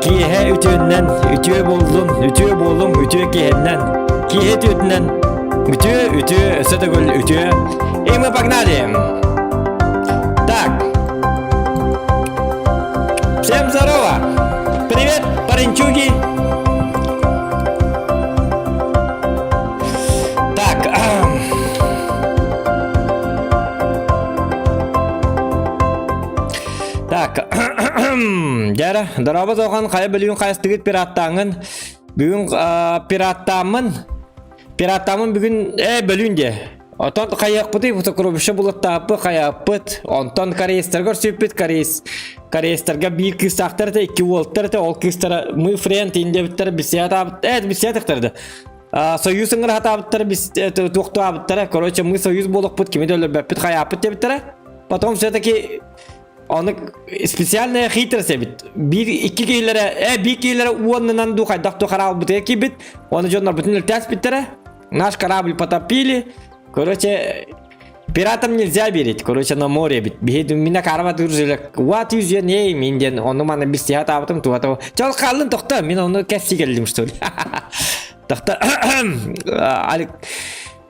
киэһэ үтүөннэн, үтүө буоллун, үтүө буолуҥ, үтүө киэһэннэн, киэһэ үтүөтүнэн, үтүө, үтүө, өссө төгүл үтүө. И мы погнали! Так, всем здорово! Привет, паренчуги! Так, Так, дьара, дорообо тохан хайа бөлүүн хайастыгыт пираттааҥын. Бүгүн пираттааммын. Пираттааммын бүгүн э бөлүүн диэ. Отон хайыахпытый сокровище булаттааппы хайааппыт. Онтон корейстарга көрсүппүт корейс. Корейстарга биир кыыстаахтар этэ, икки уолтар этэ. Ол кыыстара мы френд индебиттэр бисиатаабыт. Э бисиатыктар да. Союз ыҥыраһатаабыттара туохтаабыттара. Короче, мы союз буолуохпут, кими да өлөрбөппүт, хайааппыт диэбиттэрэ. Потом все-таки ону специальная хитрость эбит. Биир икки киһилэрэ, э, биир киһилэрэ уоннанан дуу хайдах дуу хараалбытыгар киирбит. Оны дьоннорбутун өлтөөспүттэрэ. Наш корабль потопили. Короче, пиратам нельзя верить. Короче, на море эбит. Биһи мине карава дружили. What is your name? Мин диэн ону маны бистиһэ таабытым туата. Чол хааллын тохто. Мин ону кэпси кэллим что ли. Тохто.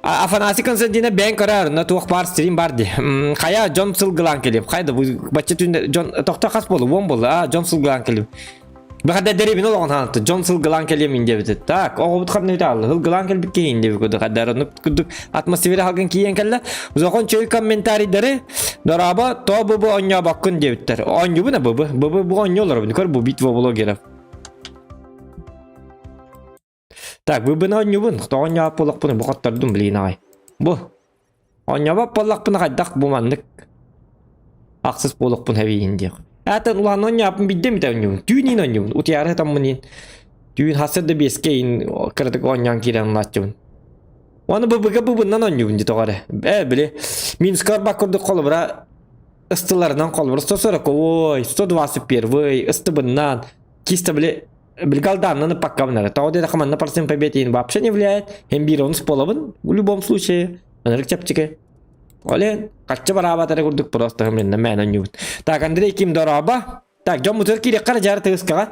Афанасий Константинов бэйэн көрөр, на туох баар стрим бар ди. Хайа дьон сылгылаан келип. Хайда бу бачча түн дьон тохто хас болу, уон болу. А дьон сылгылаан келип. Бахада деребин олоҕун хаанты дьон сылгылаан кэлиэм ин диэбит. Так, оҕобут ханна үтааллы. Сылгылаан кэлбит киһи ин диэбит курдук. Хаддар оннук курдук атмосфера халгын киийэн кэллэ. Зохон чөй комментарийдары Дорообо, то бу бу оонньообоккун диэбиттэр. Оонньуубун а бу бу бу бу оонньууларбын. Көр бу битва блогеров. Так, быбын оонньуубун. Тоҕо оонньообот буоллахпына бу хоттордум блин аҕай. Бу. Оонньообот буоллахпына хайдах бу маннык ахсыс буолуохпун хэбиин диэх. Аатын улахан оонньооппун бидде митэ оонньуубун. Түүн иин оонньуубун. Утуйаары сытаммын иин. Түүн хасыр да биэскэ иин кыратык оонньоон киирэн улааччыбын. Уонна быбыга быбыннан оонньуубун дии тоҕо эрэ. Ээ били Минска барбак курдук холобура ыстыларынан холобура 140-ой, 121-й ыстыбыннан чисто били Билгалдааннаны паккабын Тоҕо диэтэххэ манна процент победы вообще не влияет. Hem биир онус буолабын в любом случае. Ынырык чэпчэки. Олен, хаччы бараабат эрэ курдук просто минна мээнэ онньуубут. Так, Андрей Ким дорообо. Так, дьон мутур киириэххэ дьара тыгыскаҕа.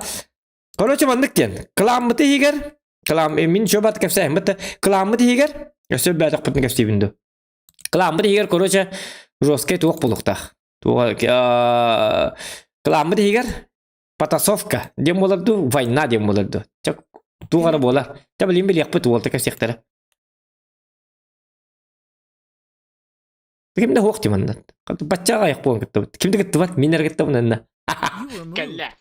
Короче, маннык диэн. Кыламмыт иһигэр, кылам, мин чё бат кэпсээһин бытта. Кыламмыт иһигэр, өссө бэтэхпитин кэпсиибин дуу. Кыламмыт иһигэр, короче, жесткай туох булуктаах. Туох, кыламмыт иһигэр Потасовка диэн буолар дуу, война диэн буолар дуу. Чэ, туох эрэ буолар. Чэ, билин билиэхпит уолта кэпсиэхтэрэ. Ким да суох дии манна. Бачча аҕайах буолан кыттыбыт. Ким да кыттыбат, мин эрэ кыттабын анна. Кэллэ.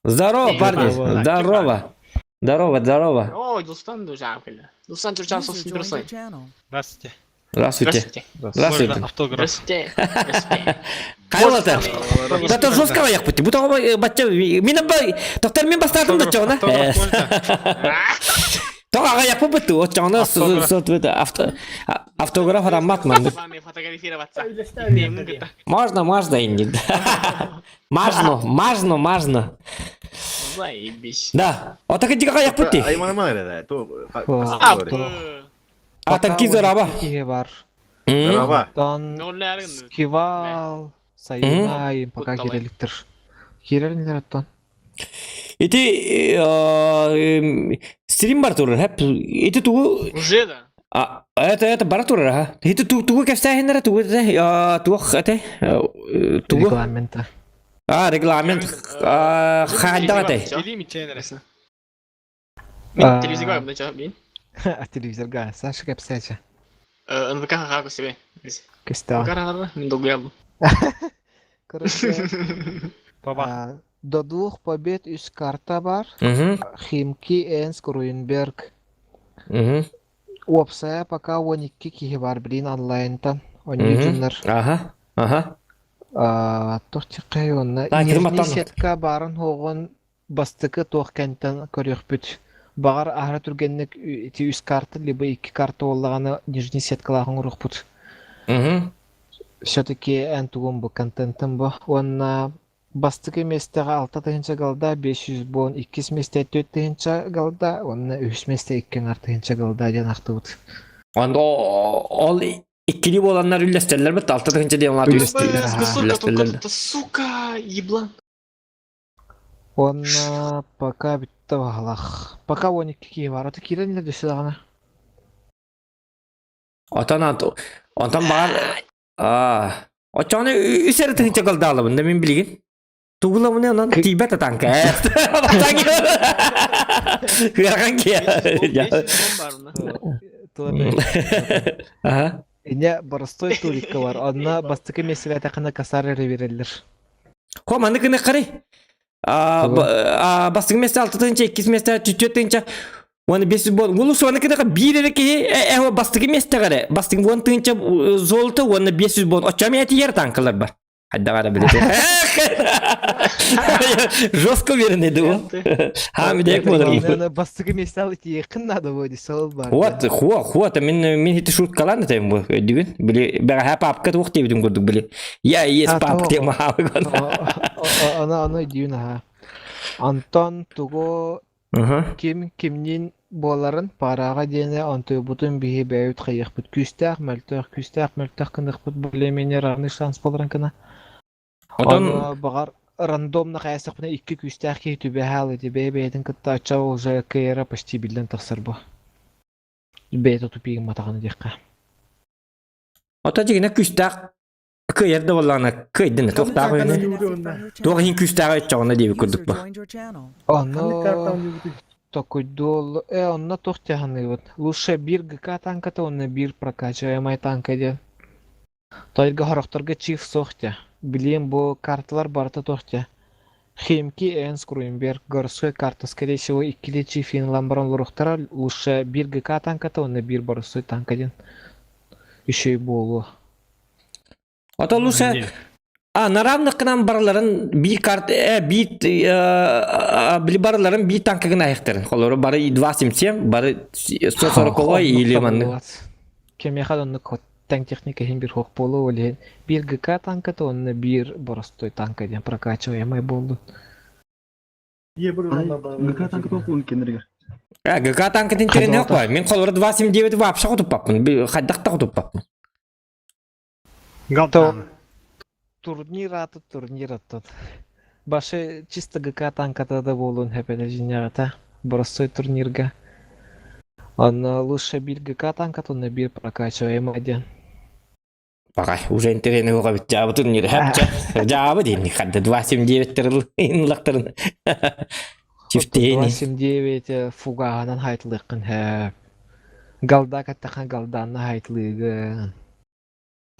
Здорово, парни. Здорово. Здорово, здорово. Ой, Дустан друзья кэллэ. Дустан чурчан сосун Здравствуйте. Здравствуйте. Здравствуйте. Можно автограф. Здравствуйте. Здравствуйте. Хайалата. Да жестко аяқпыт. Бу тоҕо бачча мин тоқтар мен бастаатым да чоҕуна. Тоҕо аҕайахпыт бытты оччоҕуна автограф араммат маннык. С вами фотографироваться. Можно, можно инди. Можно, можно, можно. Заебись. Да. Отак дига аякпыт ти. А танки зараба. Киһи бар. Зараба. Онтон Скивал, Сайынай, пока киреликтер. Кирелинер оттон. Ити стрим бар турар, хэп. Ити тугу Уже да. А, это это бара турар, ха. Ити тугу кэпсээһиннэрэ тугу это туох это тугу Регламента. А, регламент хаайдах этэй. Мин телевизорга барбын мин. Телевизорга Саша кэпсээчи. НВК хаха көстүбэ. Көстөө. НВК мин долгуйалым. Короче, до двух побед үс карта бар. Химки, Энск, Руинберг. Уопсайа пока 12 киһи бар, блин, онлайнтан. Онньуу дьоннор. Ага, ага. Туох тиккэй онно. Нижний сетка баарын хоҕун Бастакы туох кэнтэн көрүөхпүт. Баҕар аһара түргэнник ити үс карта либо икки карта буоллаҕына нижний сеткалаах оҥоруохпут. Все-таки эн тугум бу контентым бу. Уонна бастакы миэстэҕэ 6 тыһыынча галда, 500 буон, иккис миэстэ 4 тыһыынча галда, уонна үһүс миэстэ 2,5 тыһыынча галда диэн ахтыбыт. Онно ол иккилии буоланнар үллэстэллэр бит 6 тыһыынча диэн Үллэстэллэр, Сука, еблан. Уонна пока бүттэ баһылах. Пока 12 киһи бар. Ото киирэн илэ дөссө даҕаны. Отон онтон баҕар аа оччоҕуна үс эрэ тыһыынча голдаалабын да мин билигин. Тугуламыны онон тиийбэт атанка ээ. Ыарахан киһи. Аха. Ине боростой турикка бар. Онно бастакы миэстэлээтэххинэ косарь эрэ биэрэллэр. Хо маннык гыныаххарый? Бастыҥ миэстэ алта тыһыынча, иккис миэстэ түөрт тыһыынча, уонна бес Улус уонна кытаха биир эрэ киһи э бастакы миэстэҕэ эрэ бастыҥ уон тыһыынча золото уонна 500 бон оччо эмиэ тиийэр танкалар бар. Хайдах эрэ билете. Жестко уверенный ду. Ха медек болар. Бастакы миэстэ тиийиэххин надо будет, сол бар. Вот, хуа, хуа, мин мин хити шуткалан этем бу. Өйдүгүн? Били бэҕэһээ папка туох диэбитим курдук били. Я есть папка тема хаалыган. Аны аны өйдүүн аха. Антон тугу ким кимнин буоларын параҕа диэни онтуйбутун биһи бэйэбит хайыахпыт күүстээх мөлтөх күүстээх мөлтөх гыныахпыт более-менее равный шанс буоларын гына. Отон Ону баҕар рандомно хайасахпына икки күүстээх киһи түбэһэ ити бэйэ-бэйэтин кытта оччо уже кыайара почти биллэн тахсар бу. Бэйэтэ тупигымматаҕына диэххэ. Ото дьигинэ күүстээх кыайар да буоллаҕына кыайдын туохтаах үһүнэ. Туох иһин күүстээҕэ өччөҕүнэ диэбит курдук бу. Ону токуйдуол э онно туох дьаһаныыбыт. Лучше биир ГК танката уонна биир прокачиваемай танка диэн. Тойго хорохторго чиф суох дьэ. Билиэн бу карталар барыта туох дьэ. Химки Энс Круенберг городской карта скорее всего иккилии чиф ылан баран олоруохтара лучше биир ГК танката уонна биир боростуой танка диэн үчүгэй буолуо. Ото лучше а на равных гынан барыларын биир карт э биир били барыларын биир танка гына айахтарын. Холору бары 2.77, бары 140 или маннык. Кэмиэхэ да оннук таҥ техника иһин биир хуох буолуо ол иһин биир ГК танката уонна биир боростуой танка диэн прокачиваемай буоллун. ГК танка туох кенеригер. Э, ГК танкатын теренех бай. Мен холору 2.79 вообще хотуппаппын. Хайдах да хотуппаппын. Галдан. Турнир аты турнир аттат. Башы чисто ГК танката да буолуон хэпэлэ дьиҥнээҕитэ боростуой турнирга. Онно лучше биир ГК танката, онно биир прокачиваемый диэн. Пакай, уже интернет оҕо жаабы турнир хэпчэ. Жаабы диэн хадда 2.79 инлактарын. Чифтейни. 2.79 фугаһынан хайтылыаххын хэп. Галда каттахан галдаанна хайтылыыгын.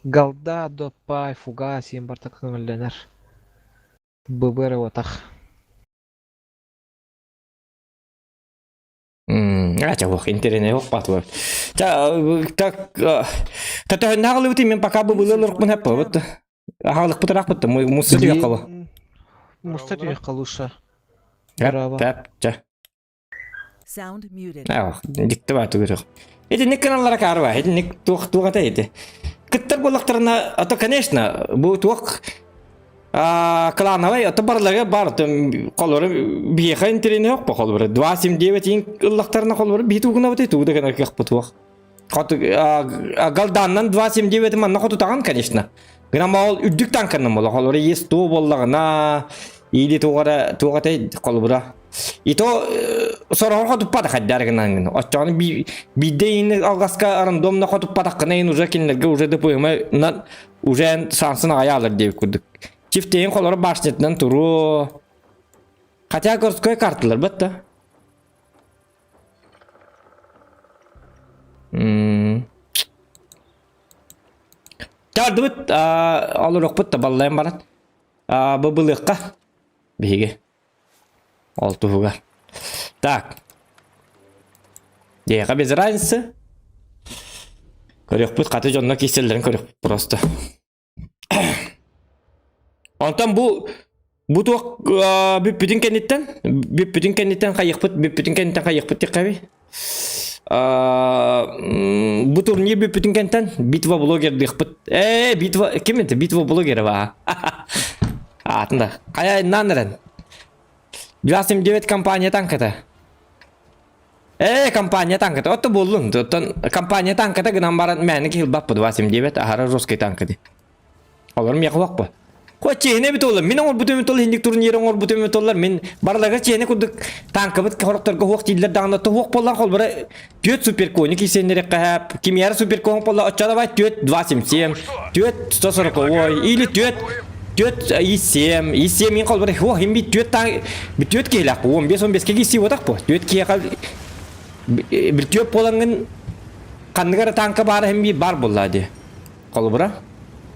Галда, доппай, фуга сиэн барта көҥүллэнэр. ББ эрэ уотах. Ача ох, интернет ох батуар. Та так татахын мен пока бы было лоркмун хаппа вот. Ахалык пытарак мы мусса түйек кала. Мусса түйек калуша. Тәп, тәп, Sound muted. Ах, дикте бар түгел. Итинник каналлара каар бар. Итинник туох туох ата ити. Кыттар буоллахтарына, а то, конечно, бу туох клановай, ото барлары бар, холору биһиэхэ интэриэһэ yok холору. 279 ин ыллахтарына холору биһи тугуна быты тугу да гына кыах туох. Хоту галданнан 279 манна хотутаган, конечно. Гына ол үрдүк танканнан бола холору есть туу боллагына или тугара тугата холобура. И то сороҕор хотуппата хайдар гынан оччоҕуна биирдэ иини алҕаска рандомно хотуппатаххына ин уже кинилэргэ уже ДПМ уже шансын аҕайаалар диэбит курдук. Чифтейин холоро башнятынан туруо. Хотя городской карталар бытта. Тардыбыт олорохпут да баллайан баран. Бу былыахха биһиги. Ол туһугар. Так. Диэхэ без разницы. Көрүөхпүт хаты дьонно киселлэрин көрүөхпүт просто. Онтон бу бу туох бүппүтүн кэнниттэн бүппүтүн кэнниттэн хайыхпыт бүппүтүн кэнниттэн хайыхпыт диэххэби бу турнир бүппүтүн кэнниттэн битва блогердыахпыт э битва ким это битва блогера ба аатын да хайа нан эрэн 29 компания танката Э, компания танката. Отто буллун. Оттон компания танката гынан баран мэни киһилбаппы 29 аһара жесткий танка ди. Олор миэхэ бу. Хо чиэһинэ эбит олар. Мин оҥорбутум эбит ол инник турнир оҥорбутум эбит олар. Мин барыларга чиэһинэ курдук танкабыт хорохторго хуох дииллэр даҕаны туһуох буоллар холбора түөрт суперкони киисэннэриэххэ кимиэхэ суперкон буолла оччо давай түөрт 277 түөрт 140 или түөрт түөрт и 7 и 7 мин холбора хуох им би түөрт таң түөрт киһилээх 15 15 киһи буотах бу түөрт киһиэхэ бир түөрт буолаҥҥын ханнык эрэ танка баара иһин биир баар буолла дии холобура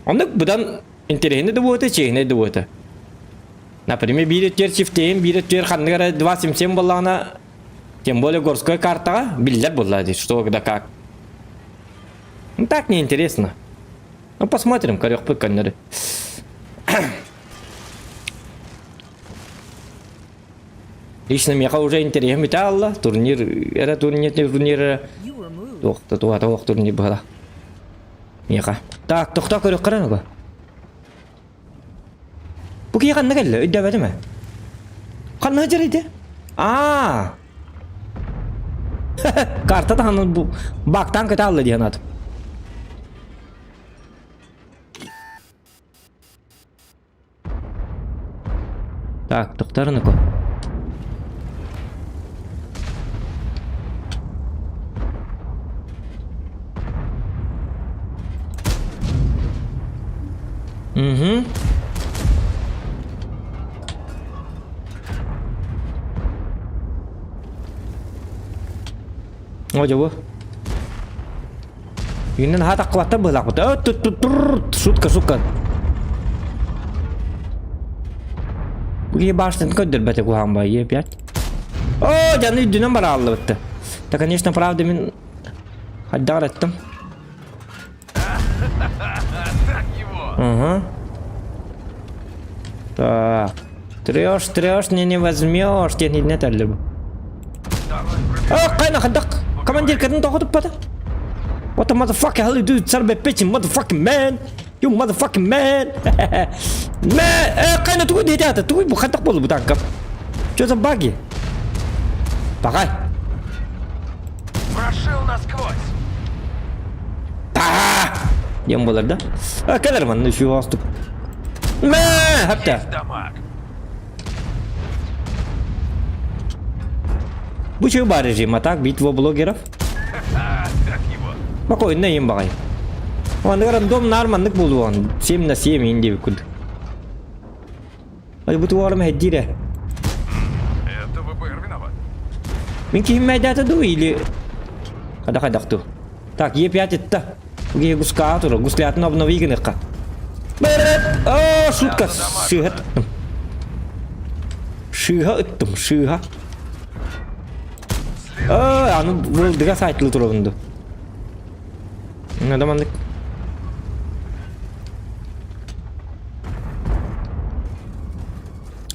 оннук быдан интэриэһинэй да буолуо чиэһинэй да буолуо например биир өттүгэр чифтейин биир өттүгэр ханнык эрэ 277 буоллаҕына тем более горской картаҕа биллэр буолла дии что да как ну так неинтересно ну посмотрим көрүөхпүт көннөрү Лично миэхэ уже интэриэһим бүтэ аалла. Турнир эрэ турнир турнир эрэ туох да туһата суох турнир быһыла. Миэхэ. Так, тохтоо көрүөххэ эрэ ну Бу киһи ханна кэллэ? Өйдөөбөтүм ээ. Ханна сылдьар ити? Аа! Карта таһынан бу бактан көтө алла диэн атым. Так, тохтор ну-ка. Угу. О, дьэ Иннин хаат аккыбаттар быһылаахпыт. Шутка, шутка. Бу киһи башнатын көрдөрбөтө куһаҕан баайы опять. О, дьаны үрдүнэн барааллыбытты. Да, конечно, правда, мин хайдах эреттим. Угу. Так. Трешь, трешь, не не возьмешь, диэн иннэ этэллэр бу. О, хайна хайдах командир кытын тоҕо туппата? What the motherfucker hell you do, son of a bitch, you motherfucking man! You motherfucking man! Man! Э, хайна тугу диэтэ, тугу бу хайдах буолла бу танка? Что за баги? Пахай! Прошил насквозь. Паа! Диэн буолар да? А, кэлэр манна үсүү оостук. Мэ! Хапта! Есть дамаг. Бу чего бар режим, а так битва блогеров? Как его? Спокойно им багай. Маннык рандом нар маннык буолуон. 7 на 7 инди куд. Ай бу туарым хэддире. Это ВБР виноват. Мин киһим мэйдээтэ дуу или Хада хайдах дуу. Так, Е5 итта. Уге гуска тура, гуслятын обнови гыныхха. О, шутка, сыыһа ыттым. Шыыһа ыттым, шыыһа. О, аны вылдыга сайтлы турабын Надо маннык.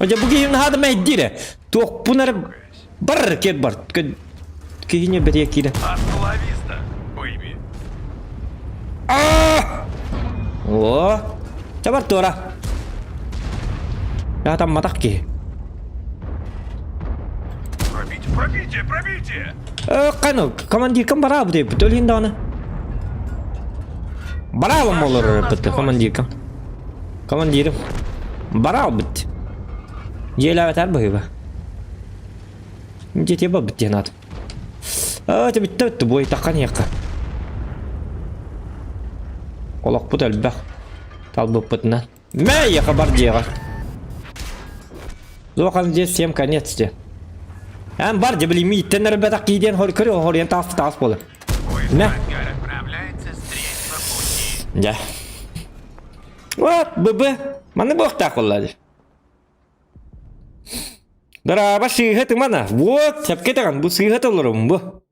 Дьэ бу киһи наһаа да мэйдиирэ. Туохпун эрэ бар кет бар. Киһине бэтиэ киирэ. Остановиста, бэйби. О, чабар туора. Я там матах киһи. Пробить, пробитие, пробитие! Э, қаны, командиркам бара бу деп, төлейін даҕаны. Бараалым олорор эппит командиркам. Командирым. Бараалбыт. Дьиэлээбэтэр быһыыба. Дьиэтиэ барбыт диэн аатым. Аа, бүттэ бүттэ буойтахха ниэххэ. Олохпут элбэх. Талбыппытынан. Мэ, ехэ бар дьиэҕэ. Зохан здесь всем конец де. Эн бар дьэ билимми иттэн эрбэтэх кии диэн хор көрө хоруйан таас таас буолар. Мэ. Отправляется с третьего пути. Дьэ. Вот, ББ. Манны буохтаах буолла дии. Дорообо сыыһа тымана. Вот, сөпкө этэҕин, бу сыыһа толорум бу.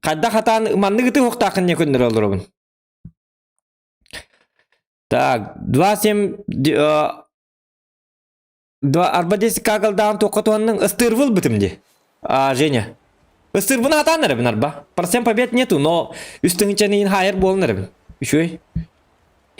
Хайдах хатаан маннык ытыы уохтааххын диэн көннөрө олоробун. Так, 2-7 Два арба 10 кагалдаан туохха туһанныҥ ыстыырбыл бытым дии. А, Женя. Ыстыырбын атаан эрэбин арба. Процент побед нету, но үс тыһыынчаны иһин хаайар буолан эрэбин. Үчүгэй.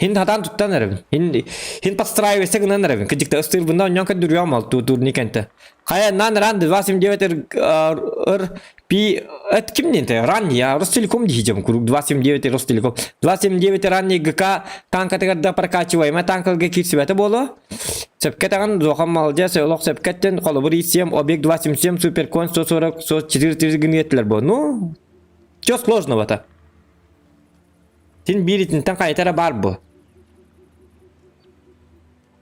Хин хатан туттан эрэбин. Хин хин подстраивайся гынан эрэбин. Кыдьыкта ыстыырбында онньон көдүрүөм ал турник энте. Хайа нан ран 279 р Пи это ким не Ранний, я Ростелеком дихидем, круг 279 Ростелеком. 279 ранний ГК танка да прокачиваемая танка кирсибete боло. Сөпкө таган зохан молодец, олох сөпкеттен холобур ИСМ, объект 277, суперкон 140, 104 гынеттилер бо. Ну, чё сложного-то? Син бииритинтэн хайатара баар бу.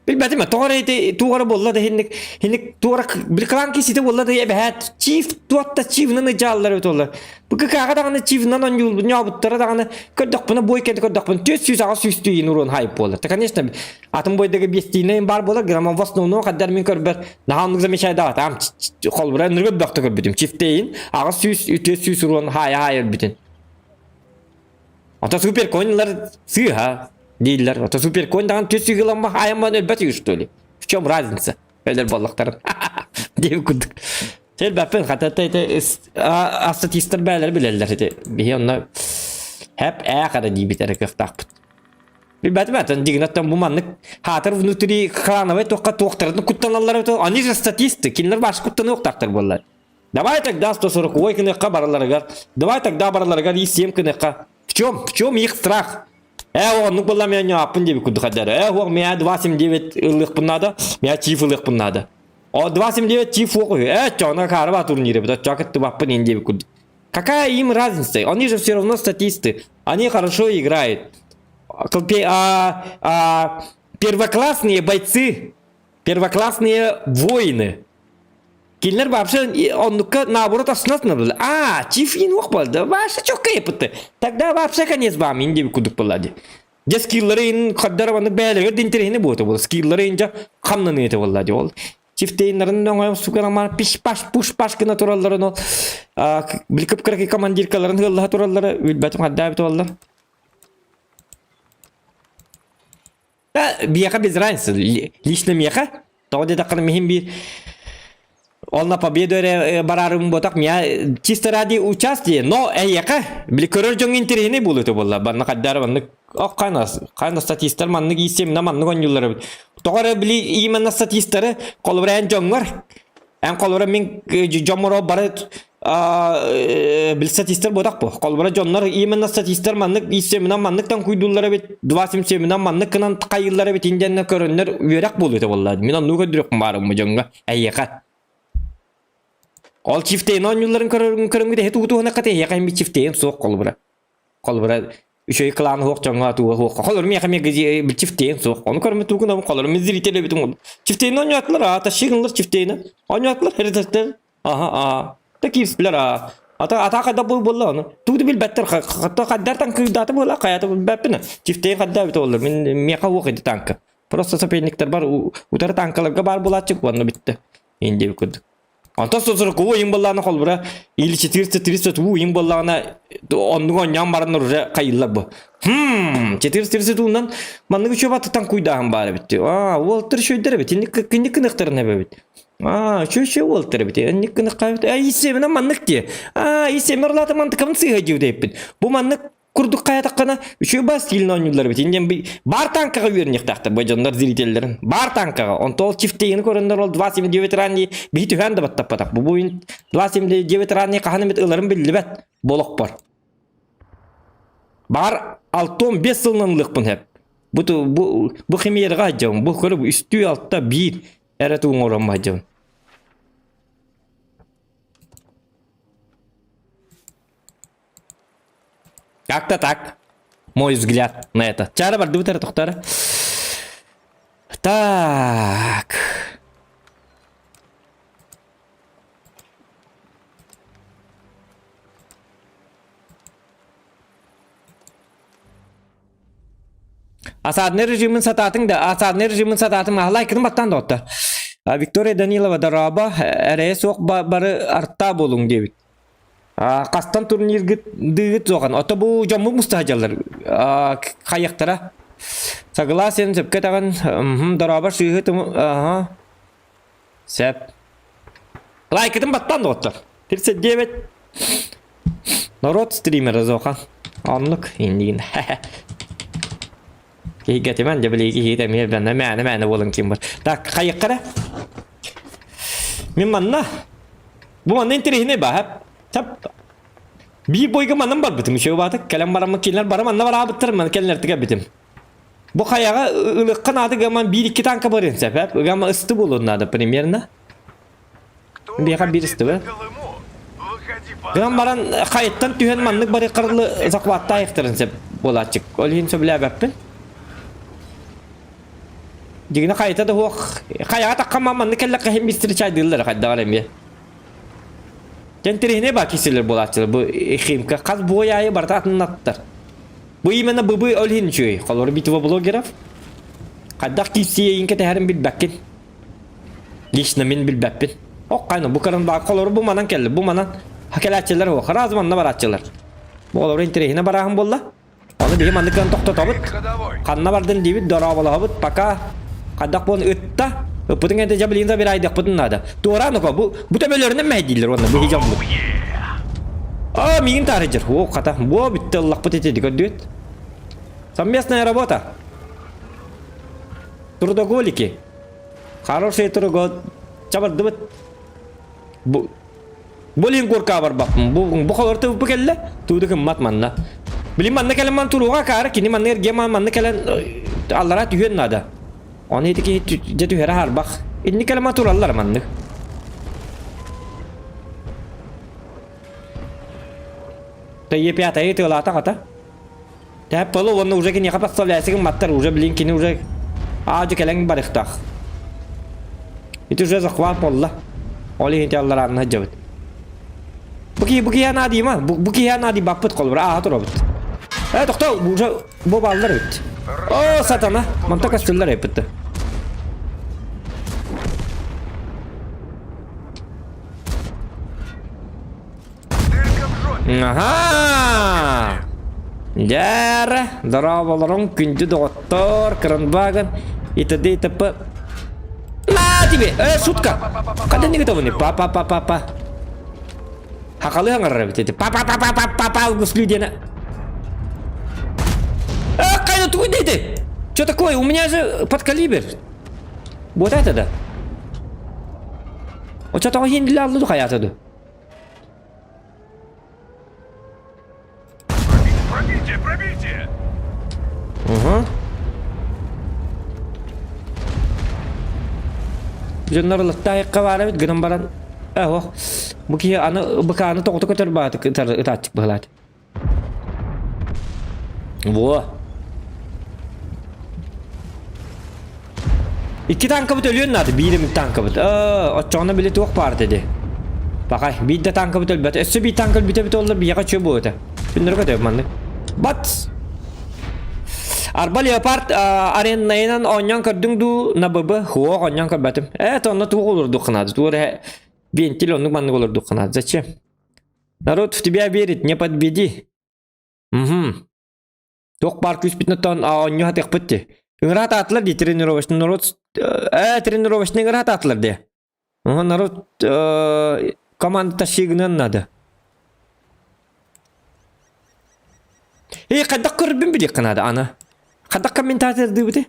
Билбэтим тоҕо эрэ ити туох эрэ буолла да хинник хинник туора реклам кисите буолла да эбэһээт чиф туотта чивнан ыдьааллар эбит буолла. Бу кыкааҕа даҕаны чивнан онньуул ньообуттара даҕаны көрдөхпүнэ бой кэнди көрдөхпүнэ 408 түйін урон хайып буолар. Та конечно атын бойдага биэстиинэйин баар буолар грамм в основном хаддар мин көрбөр наһаа оннук замечайдаабат ам холбура ныргы бөхтө көрбүтүм чифтейин 800 400 урон хаайа хаайа өлбүтүн. Ото суперконилар сыыһа дииллэр. Ото суперконь даҕаны түс сыыламма айамман өлбөт үһү что ли? В чем разница? Өлөр буоллахтарын. Диэбит курдук. Элбэппин хата ити статистар бээлэри билэллэр ити. Биһи онно хэп ээх эрэ диибит эрэ кыахтаахпыт. Билбэтим атын дигинаттан бу маннык хаатыр внутри клановай туохха туохтарын куттаналлар они же статисты кинилэр баш куттаныахтаахтар буоллар. Давай тогда 140 гыныахха бараларыгар, давай тогда бараларыгар и 7 гыныахха. В чем? В чем их страх? Э, оннук буолла мен аппын диэбит курдук хаддара. Э, уох, меня 279 ылыахпын надо, меня чиф ылыахпын надо. О, 279 чиф уох үһү. Э, чоҕуна хаарба турниры, бит чоҕа кыттыбаппын ин диэбит курдук. Какая им разница? Они же все равно статисты. Они хорошо играют. А, а, первоклассные бойцы, первоклассные воины. Кинилэр вообще оннукка наоборот основно было. А, чифин уох болды. Вообще чокка епытты. Тогда вообще конец вам инде кудук болады. Дьэ скиллары хаддар бээлеге динтерихини буота була. Скиллары инжа хамнаны ете болла ди ол. Чифтейнарын оңой сугарамар пиш-паш пуш-паш гына туралларын ол билкып кыраки командиркаларын хыллаха тураллары билбэтим хаддаабит оллар. Да, биэхэ без разницы. Лично миэхэ. Тоҕо диэтэххинэ миһин биир ол на победу эрэ барарым буотах миа чисто ради участие, но эйиэхэ били көрөр дьоҥҥо интэриэһинэй буолуо буолла. Банна хайдаар маннык ох хайна хайна статистар маннык иисиэмнэ маннык оонньууллар эбит. Тоҕо эрэ били именно статистары холобура эн дьоҥҥор Эн холобура мин дьоммор бары бил статистар буотах бу. Холобура дьоннор именно статистар маннык исеминан манныктан куйдуллар эбит, 27-нан маннык гынан хайыллар эбит индиэннэ көрөннөр үөрэх буолуо этэ буолла. Мин оннук көрдүрүөхпүн баарым дьоҥҥо эйиэхэ. Ол чифтейн оонньуулларын көрөнгө тэһи тугутуһуна ката эйиэхэ эми чифтейн суох холобура. Холобура, үчүгэй кылаан суох дьоҥҥо атыыга суох. Холобура, миэхэ эмиэ чифтейн суох. Ону көрөммүт тугун холобура мин зритель эбитим ол. Чифтейни оонньоотулар, аата шигынлар чифтейни. Оонньоотулар, эритеттер. Аха, аа. Та киирсилэр, аа. Ата ата хайда бу буолла ону. Тугу билбэттэр, хатта хайдартан кыырдаата буола, хайата билбэппин. Чифтейн хайда эбит оллар. Мин миэхэ уох ити танка. Просто соперниктер бар, утары танкаларга бар буолааччык, уонна бүтте. Инди курдук. Онтон сосуруку уйун буоллаҕына холбура или 430 уйун буоллаҕына оннук оонньоон бараннар уже хайыыллар бу. Хм, 430 уунан маннык үчүгэй баттыттан куйдааһын баар эбит. Аа, уолтар үчүгэйдэр эбит. Инник кинник кыныктарын эбэбит. Аа, үчүгэй үчүгэй уолтар эбит. Инник кыныкка эбит. Аа, исеминен маннык дии. Аа, исемер лаата мантыкабын сыыһа дии дэппит. Бу маннык курдук хайатаххына үчүгэй бас стилин оонньууллар эбит. Инньэн бар танкаҕа үөрэниэхтээхтэр бу дьоннор зрителлэрин. Бар танкаҕа. Онто ол чифтейини көрөннөр ол 29 ранний биһи түһээн да баттаппатах. Бу буйун 29 ранний хаһан эмит ыларын биллибэт болохпор. Бар 6-15 сылынан ылыахпын сөп. Бу бу бу химиярга сылдьабын. Бу көрү үстүү алта биир эрэ тугун оҥорон сылдьабын. Как-то так. Мой взгляд на это. Чара бардыбыт эрэ тохтор. Так. Осадный режимин сатаатыҥ да, осадный режимин сатаатым аһылай кытын баттаан доҕоттор. Виктория Данилова дорообо, эрэйэ суох бары арта буолуҥ диэбит. Хастан турниргыт дыыгыт суохан. Ото бу дьоммут муста сылдьаллар. Хайыахтара. Согласен, сөпкө этэҕин. Дорообо сыыһы ага. Сөп. Лайкытын баттаан доҕоттор. 39. Народ стримера Зохан. Оннук иннигин. Киһигэтимэн дьэ били киһи эмиэ бэнэ мээнэ мээнэ буолан ким бар. Так хайыкка эрэ. Мин манна бу манна интэриэһинэй баа. Сап биир бойга манан барбытым үчүгэй баатык кэлэн бараммын кинилэр бары манна бараабыттар маны кэллэртик эбитим. Бу хайаҕа ылыахха наада гаман биир-икки танка барыан сөп эп ыгама ысты буолуон наада примерно. Биэхэ биир ыстыбы. Гынан баран хайыттан түһэн маннык бары харылы захваттаайыктарын сөп буолааччык. Ол иһин сөбүлээбэппин. Дигини хайыта да суох. Хайаҕа таххан маннык кэллэххэ иһин встречайдыыллар хайдаҕар эмиэ. Тэнтириһинэй баа киселер буолааччылар бу химка хас бой аайы барыта атыннаттар. Бу именно быбы ол иһин үчүгэй. Холобур битва блогеров. Хайдах киирсиэйин кэтэһэрин билбэккин. Лично мин билбэппин. Ок хайна бу карын баа холобур бу манан кэлли бу манан хакелааччылар хуох раз манна барааччылар. Бу холобур интэриэһинэ барааһын буолла. Ону биһи маннык гынан тохтотобут. Ханна бардын диибит, дорооболоһобут, пока хайдах буолан ытта. Ыппытын кэнтэ дьэ билигин забирайдахпытын наада. Туораан око, бу бу төбөлөрүнэн мэһэйдииллэр уонна биһи дьоммут. Аа, миигин таарыйдьар. О, хата, буо бүттэ ыллахпыт ити көрдүөт. Совместная работа. Трудоголики. Хорошие трудо... Чабардыбыт. Бу Бу курка барбаппын. Бу бу холор тыбыппы кэллэ. Тууду кыммат манна. Билин манна кэлэн ман туруга каара кини манна эрге ман манна кэлэн аллара түһүөн наада. Оны ити киһи дьэ түһэрэ харбах. Инни кэлэн ман тураллар маннык. Тайы пятайы тыалаата хата. Тэп полу уонна уже киниэхэ подставляйся гымматтар уже блин кини уже аадьы кэлэн барыхтаах. Ити уже захват буолла. Ол иһин аллараанна сылдьабыт. Бу киһи бу киһи наадыйма. Бу, бу киһи наадыйбаппыт холобура ааһа турабыт. Э тохтоо уже бу бааллар эбит. О сатана манта көстүллэр эппитти. Аха! Дьээр, дорооболоруҥ күндү доҕоттор, Кранваген и т.д. и т.п. На тебе! Э, шутка! Когда не готовы? Па-па-па-па-па. Хахалы аҥарар эбит эти. Па-па-па-па-па-па алгыс диэни. Э, кайда тугуй дейди? Что такое? У меня же подкалибер. Вот это да. Оччотоҕо хиндиле аллы хайаата ду. Пробитие, пробитие! Угу. Дьоннор ылыктаайыкка баар эбит гынан баран э ох бу киһи аны быкааны тоҕото көтөр баатык ытааччык быһылаат. Во. Икки танкабыт өлүөн наада, биир эмит танкабыт. Ээ, оччоҕуна били туох баар диди. Бакай, биир да танкабыт өлбөт. Өссө биир танк өлбүтэ эбит оллар биһиэхэ үчүгэй буолуо этэ. Күннэрэ көтөбүт маннык. Бат! Арба Леопард ареннайынан оонньоон көрдүҥ дуу, на ББ? Хуох, оонньоон көрбөтүм. Ээ, онно туох олордуохха наада? Туох эрэ вентиль оннук маннык олордуохха наада. Зачем? Народ в тебя верит, не подведи. Угу. Туох баар күүспүтүн оттон оонньуу сатыахпыт дии. Ыҥыра сатаатылар дии тренировочный народ э тренировочный ыҥыра сатаатылар дии. Уһу народ э, команда тащи гыныан надо. Эй, хайдах көрбүн билиэххэ наада аны. Хайдах комментатордыыбыты?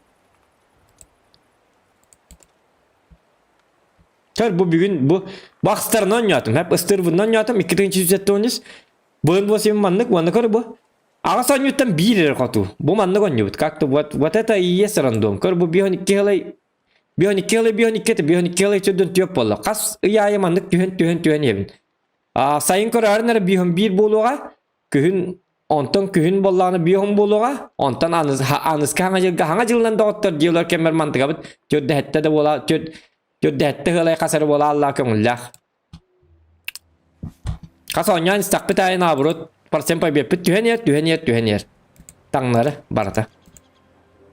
Көр бу бүгүн бу бахстарынан оонньоотум, хэп ыстырбынан оонньоотум 2373 Быын бу син маннык уонна көр бу. Аҕыс оонньууттан биир эрэ хоту. Бу маннык оонньуубут. Как-то вот, вот это и есть рандом. Көр бу 52 хылай 52 хылай 52 это 52 хылай түрдөн түөп буолла. Хас ый аайы маннык түһэн түһэн түһэн иһэбин. А сайын көрөөрүн эрэ 51 буолуоҕа. Күһүн онтон күһүн буоллаҕына 50 буолуоҕа. Онтон аныс аныска хаҥа дьылга хаҥа дьылынан доҕоттор диэлэр кэммэр мантыгабыт төрдэһэттэ да буола төрдэһэттэ ыалай хас эрэ буола аллаа көҥүллээх. Хас оонньоон истэхпит аайы наоборот процент победпыт түһэн иһэр, түһэн иһэр, түһэн иһэр. Таҥнары барыта.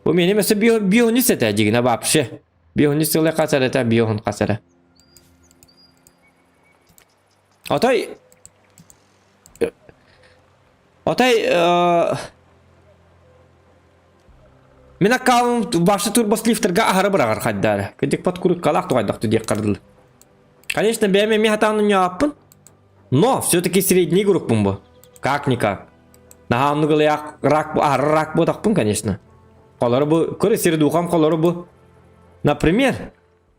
Бу меним өссө биохунис этэ дьигинэ вообще. Биохунис сылы хас эрэ этэ, биохун хас эрэ. Отой Отой Мин аккаунт башы турбослифтерга аһары быраҕар хайдаары. Кырдьык подкруткалаах тугайдах диэх кардыл. Конечно, бэйэм эмиэ хатаан оонньооппун. Но все-таки средний группум бу. Как-никак. Наһаа оннук ылыйаах рак, аһары рак буотахпын, конечно. Холору бу, көрө сирдухам холору бу. Например,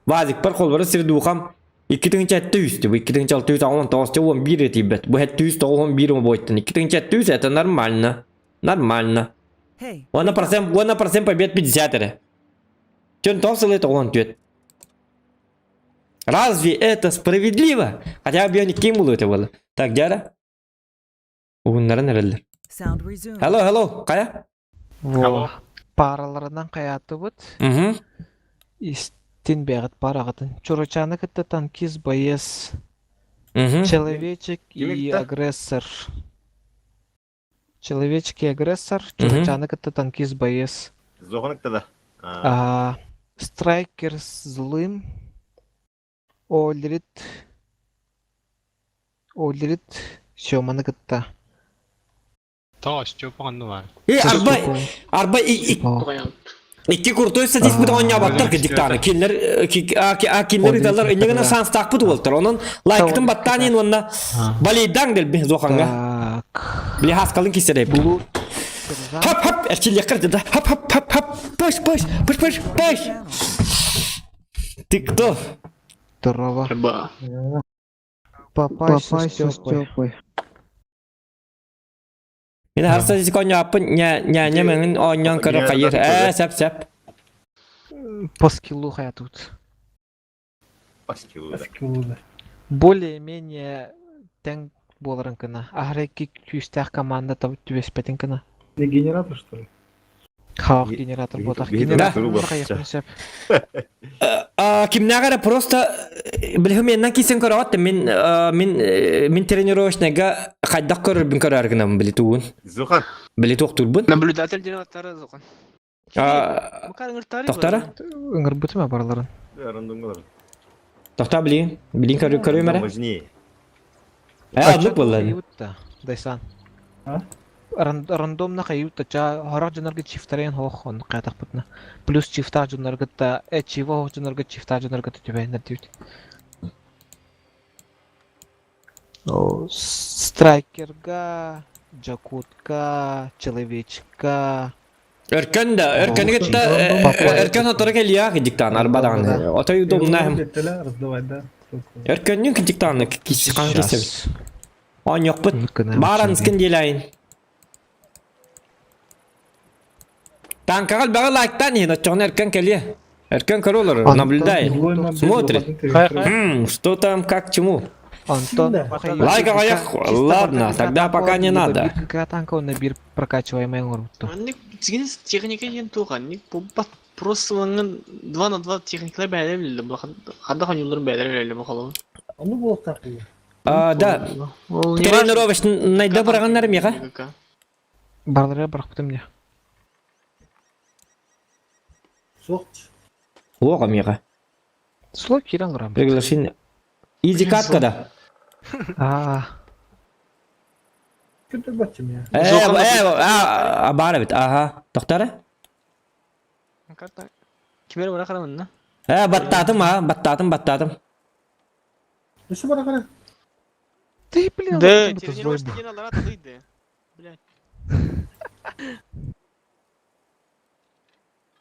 Вазикпар холбору сирдухам 2700 бу 2619 11 тиийбэт. Бу 791 бойтан 2700 это нормально. Нормально. Hey. 10% 10% побед 50 эрэ. Чөн тоҕус сылы 94. Разве это справедливо? Хотя бы я ким был это было. Так, дяра? Уһуннаран эрэллэр. Sound resumed. Hello, hello, хайа? Во. Параларынан хайаатыбыт. Угу. Истин бэҕит параҕытын. Чурачаны кытта танкист боец, Угу. человечек и Кимикта? агрессор. Человечек и агрессор, Чурачаны кытта танкист боец. Зоҕунукта да. А, А, страйкер с злым. Олрит. Олрит Сёманы кытта. Тоҕо Степа онно баар. Э, арба, арба икки крутой статист бут оонньообаттар кырдьыктааны. Кинилэр кинилэр ыталлар инньэ шанстаахпыт уолтар. Онон лайкытын баттаан иһин уонна балейдаҥ дэлби зохаҥҥа. Так. Били хаскалын кисэрэй. Блуд. Сержант. Хап хап эрчиллиэххэр да хап хап хап хап пыш пыш пыш пыш пыш. Channel. Ты кто? Здорово. Ба. Попайся, Степой. Мин хар статистика оонньооппун ньээня мэҥин оонньоон көрө хайыр. Ээ сеп сеп. По скиллу хая тут. Паскилу, да. Скиллу, Более-менее тэҥ буоларын гына. Аһара икки күүстээх команда түбэспэтин гына. Не генератор, что ли? Хаох генератор буотах. би- Генератор Да. хайыахпын сөп. Кимнээҕэр эрэ просто билиһим меннан кисэн көрөҕөт мин мин мин тренировочныйга хайдах көрөрбүн көрөр гынабын били тугун Зухан. били туохтуурбун Наблюдатель генератора зохан. Тохтара Ыҥырбытым барыларын. Рандомгалар. тохта билин билин көрө көрүм эрэ Важнее. э оннук буолла Хайыбыт Дайсан. А? Рандомно хайыбыт ча хорох дьоннорго чифтарен хоох оннук хайатахпытына. Плюс чифтаах дьоннорго та э чива хоох дьоннорго чифтаах дьоннорго түбэһиннэр диэбит. О, страйкерга, Джакутка, Человечка. Өркөн да өркөнү кытта өркөн оторо кэлиэх диктан арба даҕаны отой удобно Раздавать, да? өркөннүн диктан киси хан кисебит Сейчас. оонньохпут Оннук гына Бааран скин диэлэйин. Танкаҕа элбэҕи лайктаан иһин оччоҕуна өркөн кэлиэ. Өркөн көрө олорор, Антон наблюдай. Смотрит. Хай-хай. Что там, как, чему? Антон, Да. Лайк аҕыйах, ладно, тогда пока не надо. Бир танка онно бир прокачиваемый оҥорбутту. Анник техника диэн туох анник бу просто лаңын 2 на 2 техникалар бээлер билде бу хадда хонюлар бээлер билде бу холу. Ну, был так. А, да. Тренировочный быраҕаннар миэхэ. Барлары бырахпытым не. Соқ. Уоҕа миэхэ. Слой киран лорам. Приглашение. Изи катка да. А, Kötü батчым я. Э, э, а, баар эбит, ага. Тохтара? Карта. Кимер бара карамын на? Э, баттаатым, а, баттаатым, баттаатым. Өсі бара қара. ты, блин, Да, это злой тренировочный день алара тадыйды. Блядь.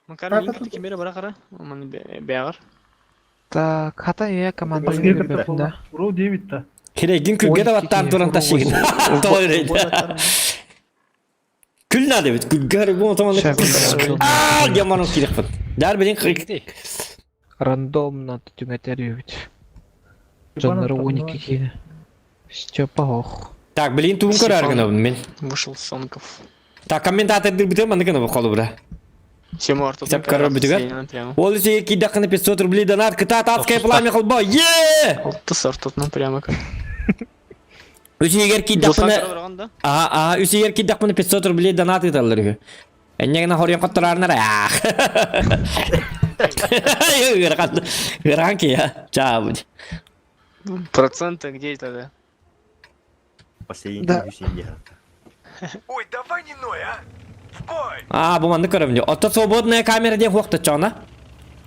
Макар мин кимер бара кара. Ман бягар. Так, хата я команда Сколько да. Ру 9-то. Кирегин күлгэ да баттаан туран ташыгын. Тоойрейд. Күл надо бит, күлгөр бу отоманы. Аа, яман кирекпит. Дар билин Рандомно түңәтер бит. Жоннары 12 кине. Степа ох. Так, билин туун көрөр гынабын мен. Вышел Сонков. Так, комментатор бүтө манны гына колу бра. Тему Артур. Сеп король бүтүгөр. Ол үсеге кийдакына 500 рублей донат кытаат адское пламя холбо. Е! Алты сортотна прямо как. Үсегер кийдакына Ага, ага, үсегер кийдакына 500 рублей донат ыталлар үһү. Эннегена хорьон коттарарнар. Ах. Ыарахан, ыарахан кия. Чаа. Проценты где это, да? Последний Да. да. Ой, давай не ной, а! В бой! А, бу манны көрөм. Отто свободная камера диэн хуохта чоона.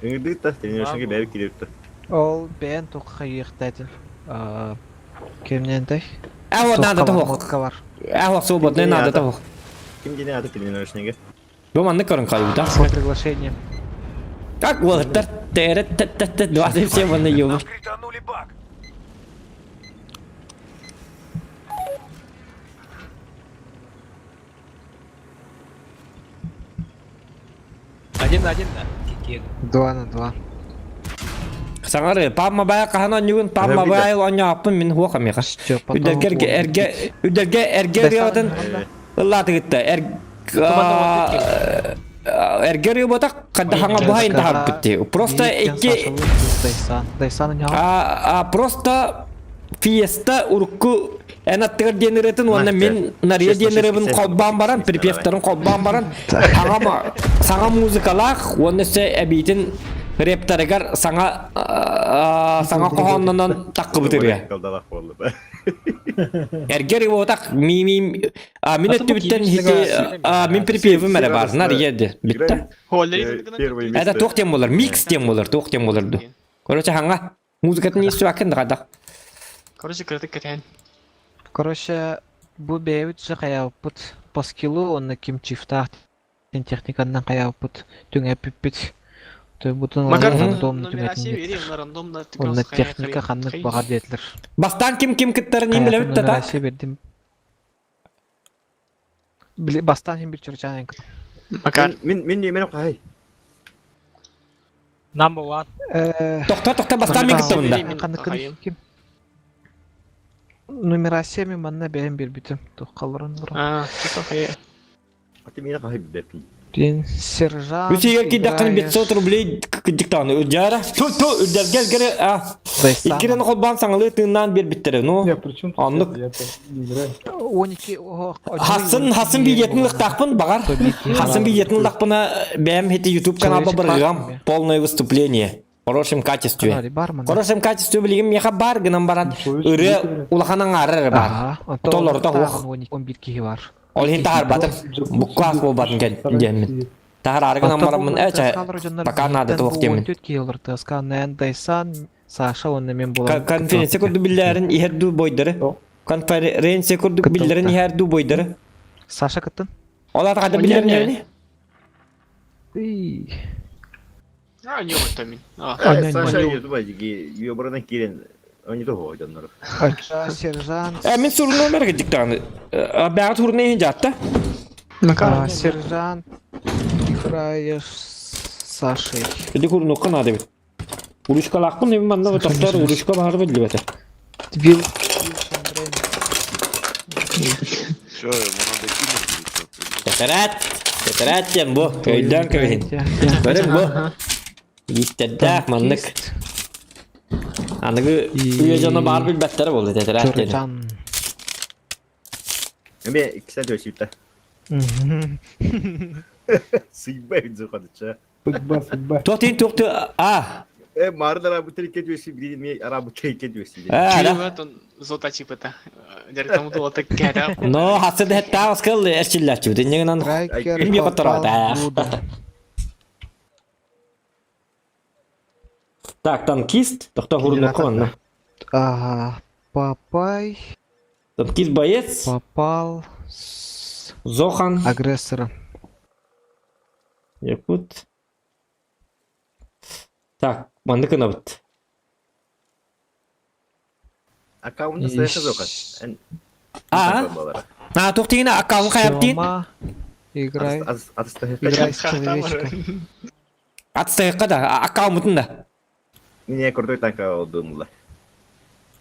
Ыҥырдыытта, тренировочныйга бэйэбит киирбитте. Ол бэйэн туох хайыахтаатын. Аа, кимнентэй? Э, вот надо того. Мотка бар. Э, вот свободная надо того. Ким диэн аата тренировочныйга? Бу маннык көрөн хайбыта. По приглашениям. Как уолаттар тээрэ т 27 уонна юбу. Нам кританули баг. Один на один, да? Кикер. 2 на 2. Саҥары, паам мобайл хаһан оонньуугун, паам мобайл оонньооппун мин хуох амиха. Степа Үрдэлгэ эргэ эргэ үрдэлгэ эргэ ырыатын ыллаатыгытта эр эргэ ырыабатах хадда хаҥа буһайын таһарбыт дии. Просто икки Дайсан. Дайсан а просто Фиеста урукку эн аттыгар диэн ырыатын уонна мин Нария диэн ырыабын холбоон баран, припевтарын холбоон баран, саҥа саҥа музыкалаах уонна өссө эбиитин рептарыгар саҥа саҥа хоһооннонон таккыбыт ырыа. Эргер ыбытах ми ми а мин өттүбүттэн хити мин припевим эрэ бар Нария ди бүттэ. Это туох тем болар микс тем болар туох тем болар ду. Короче хаңа Музыкатын иистүбэккин да хайдах? Короче, кыратык кэтээн. Короче, бу бэйэбит же хайаабыппыт по скиллу уонна ким чифтаах диэн техниканнан хайаабыппыт түҥэппиппит. Бутун Макар рандомно нумерация түҥэтин биэриэ, онно рандомно Онно техника ханнык баҕар диэтилэр. Бастаан ким ким кыттарын иһин билэбит да так? Нумерация бердим. Били бастаан иһин бир чурчаан Макар. Мин мин мен хай. Number one. Тохто тохто бастаан мин кыттабын да. Ханныкын ким? Нумерация мен манна бэйэм биэрбитим. Туххаларын бұрын. А, Аты мені хай беппин. Блин, сержант. Үсігер киддақын 500 рублей кыдьыктааны үрдяра. Ту ту үрдәргел гере а. Иккирен холбаан саҥалыы тыыннаан биэрбиттэрэ. Ну, Не, при чем тут оннук. это? Я это не играю. 12 Хасын хасын билетин лыктаахпын баҕар. Хасын билетин лыктахпына бэйэм хити YouTube каналба барыгам. Полное выступление. В хорошем качестве. В хорошем качестве билигин миэхэ бар гынан баран ырыа улахан аҥаара эрэ бар. Толорто уох. 11 киһи бар. Ол иһин таһаарбатым. Бу класс буолбатын диэммин. Таһараары гынан бараммын э чэ пока надо туох диэммин. 14 киһи олор тыаскаан Дайсан, Саша уонна мен буолан. Конференция курдук биллэрин иһэр дуу бойдары. Конференция курдук биллэрин иһэр дуу бойдары. Саша кыттын. Ол ата хата биллэрин иһэбини? А, не вот мин. Саша ютуба ёбарынан киирэн они того дьоннору. Сержант. Э, мин сурун номер гидиктааны. Бэҕэ турна иһин дьаатта. Сержант, играешь с Сашей. Иди курнукка надо бит. Урушкалаахпын эми манна тохтор урушка баһар биллибэтэ. Вил Все, ему надо кинуть или что? Тэтэрээт! Тэтэрээт диэн бу. Өйдөөн кэбиһин. Көрүҥ бу. Ииттердээх маннык. Аныгы үйэ дьоно баар билбэттэрэ буолла тэтэрээт диэни. Чоржан. Эме иккисен төсүүтэ. Сыйба видзухадыча. Судьба, судьба. Туох туох а Э, марды арабы трикке төсү, бири ми арабы трикке төсү. э да. Зота чипата. Дәртамы тула кәрә. Но хасы да хэтта оскал эрчилләчү. Диннегенан Страйкер Ким попал йоктор в блудо. Так, танкист, тохто хурнукон. Ага, Папай Танкист боец, попал с Зохан, агрессором. Якут. Так, маннык гынабыт. Аккаунта сайха зохан. А? А, туох тигине аккаунт хайап диин. Сёма играй, Атыстахы. играй с человечком. Атыстайыкка да, аккаунтун да. Мне крутой танка думала.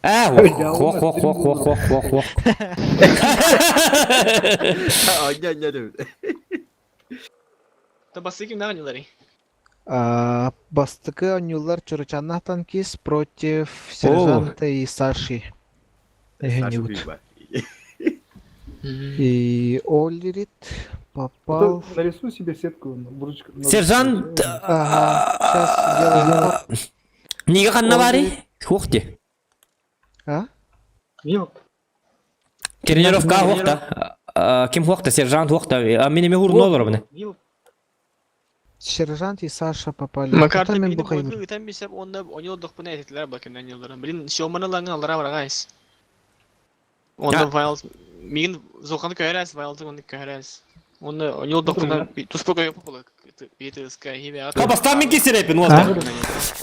Э, хох хох хох хох хох хох хох. А, не, не, не. Та басы ким наган А, Бастыкы Нюлар Чурчана танкист против сержанта и Саши. Эхенют. И Оллерит попал. Нарисуй себе сетку в ручку. Сержант Ага, сейчас сделаю. Нига ханна бари? Хух ти. А? Тренировка хуахта. Ким хуахта, сержант хуахта. Мин эме хурну олор біне. Сержант и Саша попали. Макар Там мен били бухайым. бойду үтен бисеп онда оньол дохпуна этилер бакын оньолдорун. Блин, Сёманы лаңы алара барагайс. Онда А. Вайлд мигин Зоханы көһөрәс, Вайлдын оны көһөрәс. Оны оньолдохпуна туспа көйөппө була ПТСК хибе Бастан мин кисерепин уолта.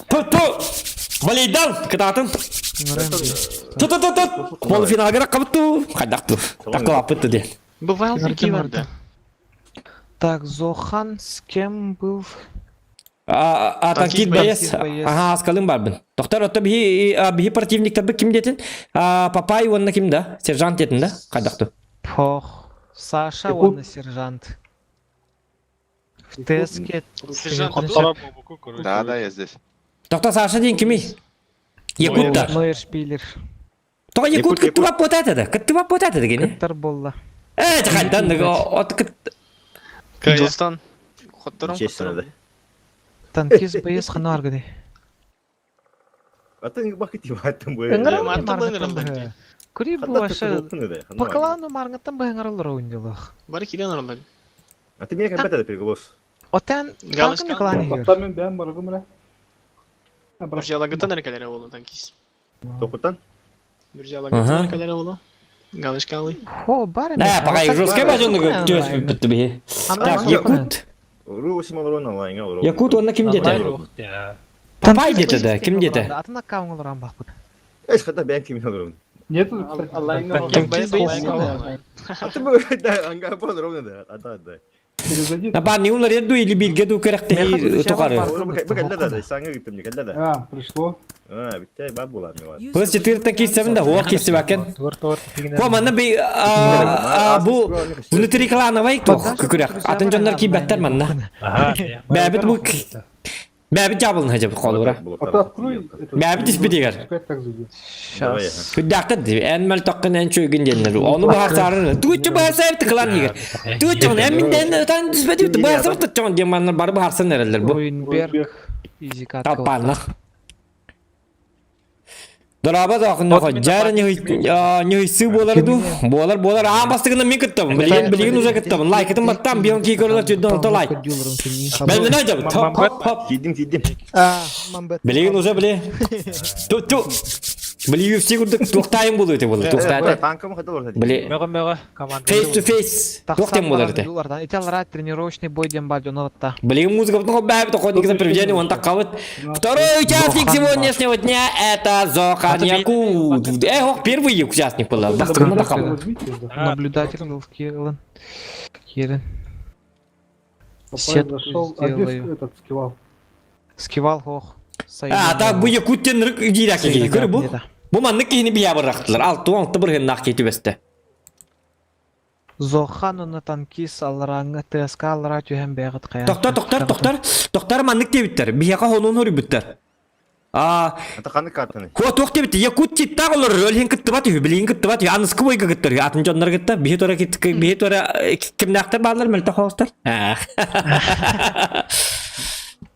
Ту ту. Валейдан кытаатын. Ту ту ту ту. Полуфиналга ракабытту. Хайдакту. Такылаппытты диэн. Бывал такие бар Так, Зохан с кем был? А танкист боец. Ага, аскалым барбын. Доктор, отто биһи биһи противниктарбыт ким диэтин? Папай уонна ким да? Сержант диэтин да? Хайдакту. Пох. Саша уонна сержант. В ТСК Сержант Да, да, я здесь. Доктор Саша диэн кимий? Якут да. Нойершпилер. Тоҕо Якут кыттыбат буотаат да? Кыттыбат буотаат да кини? Кыттар буолла. Э, хайдан от кыт Достан. Хотторон Честно, да. Танкист боец хана аргыды. Атын бакыт иваттым бу. Ыҥырар Мартын маргаттан быһыҥыраллар быһы. Кури бу аша по клану маргаттан быһыҥыраллар оонньуулах. Бары кирен араллар. А ты меня как это переголос. Отан Галочка. танкын клан иһигэр. Бастан мен бэйэм барыгым эрэ. Буржалагытан эркелере болу танкист. Токутан? Буржалагытан эркелере болу. Галочка алый. Хо бар Э, пока жесткий бажонны көтөс бүттү биһи. Так, Якут. Ру Симон онлайн. Якут онна ким дете? Папай дете да, ким дете? Атын аккаунт олорон бахпыт. Эш хата бэйэм ким олорон. Нету, кстати. Танкист боец. А ты бы да, анга пол ровно да. А да, да. Перезайди. Напар не улар еду или бирге ду керекте тухары. Бу кэллэ да, саңа гиттим не кэллэ да. А, пришло. А, битте бар була мне бар. User Плюс was 4 moved танкист out of да, your хуа кисти бакен. Ко манна би бу внутриклановый тух күрәк. Атын жоннор кийбәттер манна. Бәбит бу Бәбит жабылын хажып холура. А ты открой этот. Бәбит испитигер. Опять так зайди. Сейчас. Күдәктер ди. Эн мел таққын эн чөйгін деннер. Оны бахасарын. Туучу бахасар тықылан егер. Туучу эн минден тан түспәди бахасар тычон дем маннар бар бахарсан нерелер бу. Руинберг. Изикат. Таппанна. Дораба да акын нохо жары не хыйсы болар ду. Болар болар аан бастыгына мен кыттым. Билген билген уже кыттым. Лайкытым баттам бион ки көрөлөр түдөн то лайк. Мен мен айтам. Топ хоп хоп. Кидим, кидим. А, мамбет. Билеген уже биле. Ту ту. Били UFC курдук туктайым болду өтө болду. Туктайды. Танкым хата болду. Биле Мөҕө мөҕө команда. face to face. Туктайым болар өтө. Италара тренировочный бой дем бар дьонотта. Блин, музыка, ну, бэб, такой никогда привидение, он так кавыт. Второй участник сегодняшнего дня это Зохан Якут. Эх, ох, первый участник был. Бастыгына да кавыт. Возьмите, да. Наблюдатель был Кириллан. Кирин. Папай Сетку зашел. А где сделаю. этот скивал? Скивал хох. А, так бу Якуттен рык гиряк еги. Көрі бу. Бу маннык кихини бия бырактылар. Алты алты бір хен нақ кетіп өсті. Зохан оны танкист алраңы ТСК алра түһэн бэҕит каян. Тоқтар, тоқтар, тоқтар. Тоқтар маннык тебиттер. Бияқа хонун хөрүбүттер. А, Ата каны картаны. Ко тоқ тебитти. Якут титтак олар өлхен кыттыбат үхү, билген кыттыбат үхү, аныскы бойга кыттыр. Атын жоннор кытта, бихи тора кит, бихи тора кимнактар баалар мөлтө хоостар.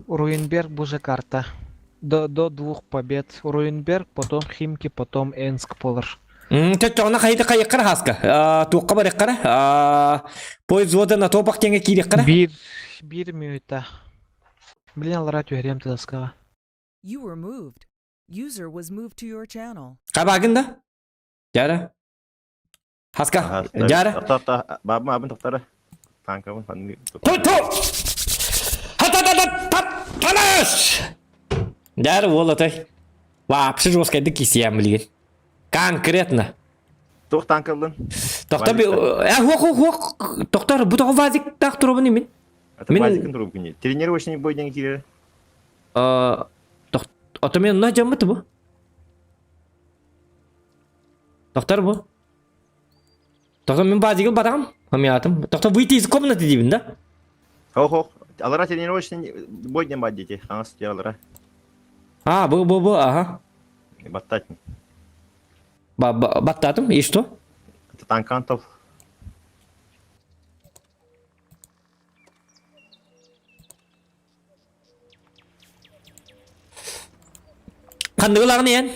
Руинберг буже карта. До, до двух побед. Руинберг, потом Химки, потом Энск полар. Төттөҕүнэ хайыты хайыккара хаска. Туохха барыаххара. Поезд на топах теңе киириэххара. Бир, бир мүтә. Блин, алра түһэрем ТСК. You were moved. User was moved to your channel. Хабагын да? Жара. Хаска. Жара. Ата ата бабым абын токтара. Танкабын ханы. Ту ту. Ха-та-та-та-та! Танаш! Жара ол атай. Вообще жесткайды кисиям билген. Конкретно. Тух танкалын. Тоқтар би... Э, хуақ, хуақ, хуақ. Тоқтар, бу тоғы вазик тақ тұрабын емен. Ата Мен- базикын туруп күнне. Тренировочный бой ден кире. Ото мен мына жаммыты бу. Тоқтар бу. Тоқтар мен базигыл батағым. Хамиятым. Тоқтар выйти из комнаты деймін да? Хо хо. Алара тренировочный бой ден бар дети. Аңас те алара. А, бу, бу, бу, ага. Баттат. Ба, ба, баттатым, и что? Ата танкан топ. Қандығылағын ен?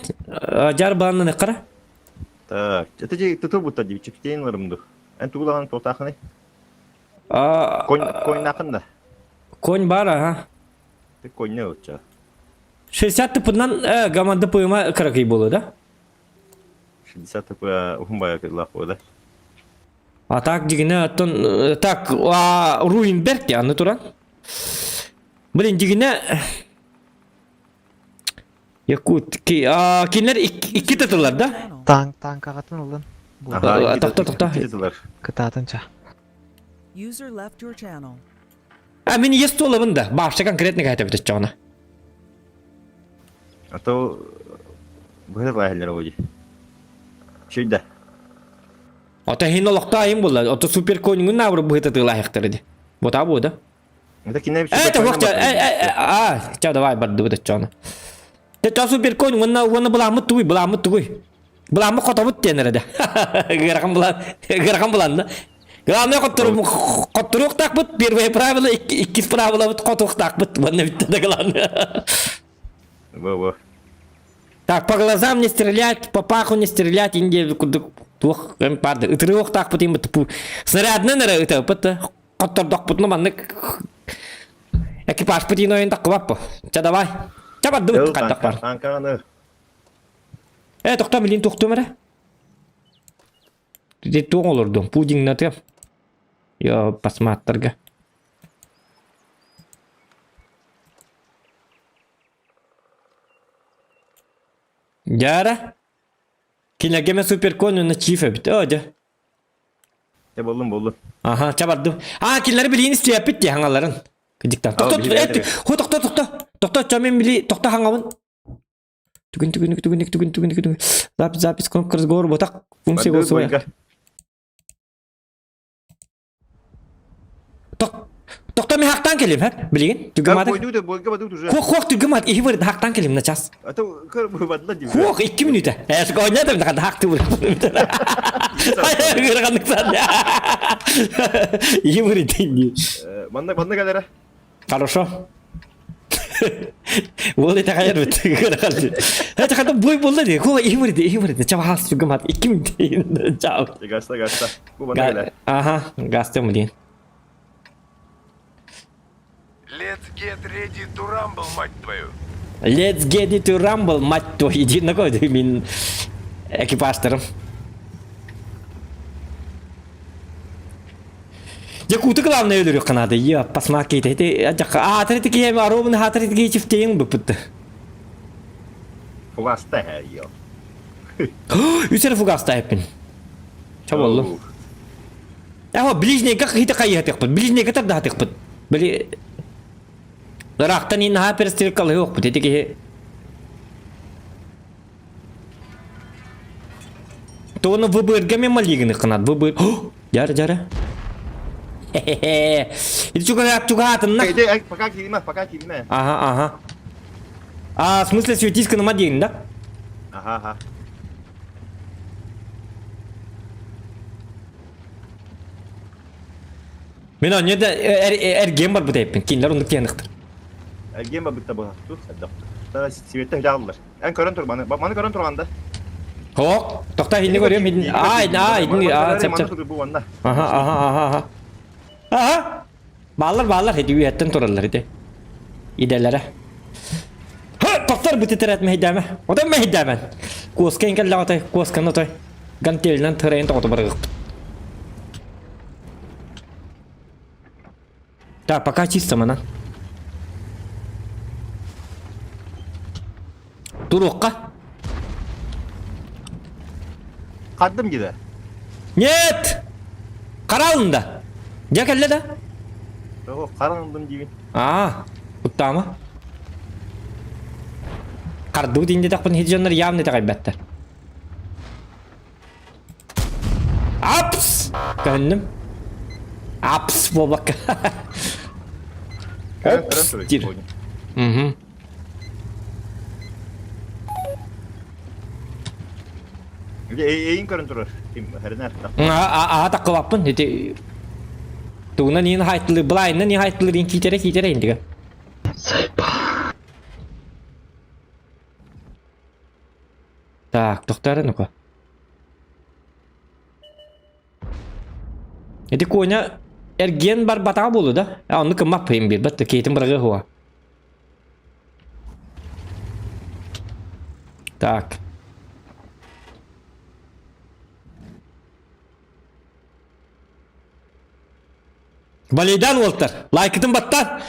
Жар бағаннан қара. Так, это же туту бутта дип чиптейн ларымды. Эн тугулаган тотахны. А, Конь конь накында. Конь бар, ага. Ты конь не отча. 60 тыпынан э, команда пойма кракай болу, да? 60 такое ухумбая кыдлах да. А так дигине оттон так Руинберг аны туран. Блин дигине Якут кинилер икки тытылар да? Танк танкаҕытын ылын. Тохто тохто. Кытаатын ча. User left your channel. А мин есть туолабын да. Баашта конкретно кайта чоҕуна. А то быһа баһыллар оди. Шүйдэ. Ото хин олохтоох буолла. Ото супер конюгун наабыр быһыта тыылаахтар ди. Бота бу да. Это кине Это вахта а, ча давай барды бу чону. Те то супер конь уонна уонна буламмыт тугуй, буламмыт тугуй. Буламмыт хотобут диэн эрэ да. Ыарахан булан, ыарахан булан да. Главное хотторуохтаахпыт, первое правило, иккис правилобут хотуохтаахпыт. Уонна бүттэ да главное. Во-во. Так, по глазам не стрелять, по паху не стрелять, инде курдук туох парды. Ытырыохтаахпыт им тупу. Снаряднан эрэ ытыппыт. Хоттордохпутуна маннык экипажпыт иин ойун таккыбаппы. Ча давай. Ча бардыбыт хайдах бар. Танканы. Э, тохтоо, билин тохтуом эрэ. Туох олордум? Пудиҥнатыам. Йо, басмааттарга. Дьаара. Кинилэргэ суперкон уонна чиф эбит. Оо, дьэ. Дьэ боллум боллум. Аха, ча бардым. Аа, кинилэри билигин истиэппит дии хаҥаларын. Кыдьыктан. Тохто, хо, тохто, тохто. Тохто, чо мен били, тохто хаҥабын. Түгүн, түгүн, түгүн, түгүн, түгүн, түгүн. Запись, запись, кнопка разговора, вот так. Функция голосовая. Тохто мен хактан келем, ха? Билигин? Түгүм аты. Хуох, хуох, түгүм аты. Иһи бырды хактан келем на час. Хуох, 2 минута. Э, оонньоотум да хакты быр. Ыараханнык Иһи бырды. Манна манна кэлэрэ. Хорошо. Уол итэҕэйэр бит. Это хата бой буолла дии. Хула иһи бырды, иһи бырды. Чабахас түгүм ат. 2 минута. Чао. Гаста, гаста. Бу манна кэлэ. Ага, гастым блин. Let's get ready to rumble, мать твою. Let's get it to rumble, мать твою. Иди на кой мин экипажтарым. Якуты главное өлөрү канады. Я посмаки эти аатыр эти киһи аробун хаатыр эти киһи чифтейин буппут. Фугаста һэ Үсер фугаста эппин. Чаболлу. Эхо ближнийга хите хайыһатыахпыт. Ближнийга тардаһатыахпыт. Били ыраахтан иин наһаа перестрелкалыһыахпыт. Ити киһи Тугуну выбырга мен малигыны кынат. Выбыр. Жара, жара. Хе-хе-хе. Ити чугаат чугаатынна. Пока кириме, пока кириме. Ага, ага. А, в смысле светиска на день, да? Ага, ага. Мен онньо да эргиэн барбыт эппин. Кинилэр оннук тиэныхтар. Эргиэн барбыт да быһа. Сибетте хүлэ Эн көрөн тур маны. Маны көрөн турганда. Хоок, тохта хинни көрүөм хинни. Ай, ай, а, чап чап. Аха, аха, аха, аха. Аха. Бааллар, бааллар, хити үйэттен тураллар ити. Иделere. Ха, тохтор бүтүтэрет мэһийдээмэ. Отой мэһийдээмэн. Куоска инкэллэх отой, куосканы отой. Гантелинэн тырайын тоҕото барыгыппыт. Так, пока чисто манан. Туруохха. Хардым гиде. Нет! Каралында. Дьэ кэллэ да? Тоҕо харанылдым диибин. Аа, куттаама. Хардыы диндетахпын хиджаннар явно итэҕэйбэттэр. Апс! Көһүннүм. Апс буолбакка. Опс диир. Мгм. Эйин көрөн турар. Ким хэринэр. Аа таккылаппын. Ити тугунан иин хайтылы, былайынан иин хайтылы диин киитере киитере индигэ. Так, тохтоо эрэ ну-ка. Ити Коня эргиэн барбатаҕа буолуо да? А оннук гыммаппын биэрбэт да киһитин быраҕыа суоҕа. Так. Балейдан уолтар. Лайкытын баттан.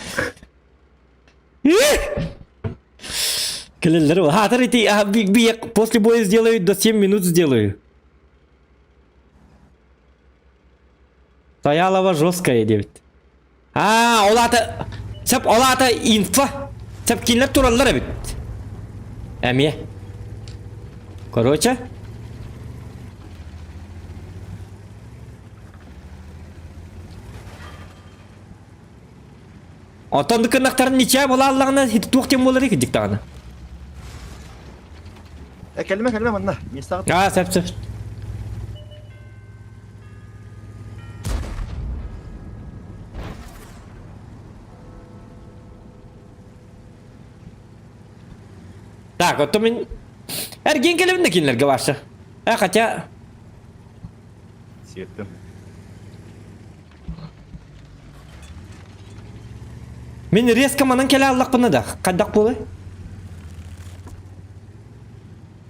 Кэлэллэр. Хаатар ити после боя сделаю до 7 минут сделаю. Стоялова жесткая диэбит. Аа, ол аата сеп ол аата инфа. Сеп кинилэр тураллар эбит. Эмиэ. Короче. Оттон кыннахтарын ничаа буолааллаҕына туох диэн буолар кирдик даҕаны. Э, кэлимэ, кэлимэ манна. Миэстэҕэ Аа, сөп, сөп. Так, оттон мин эргиэн кэлэбин да кинилэргэ барса. Э, хотя Сиэттим. Мин резко манан кэлэ аллахпына да, хайдах буолай?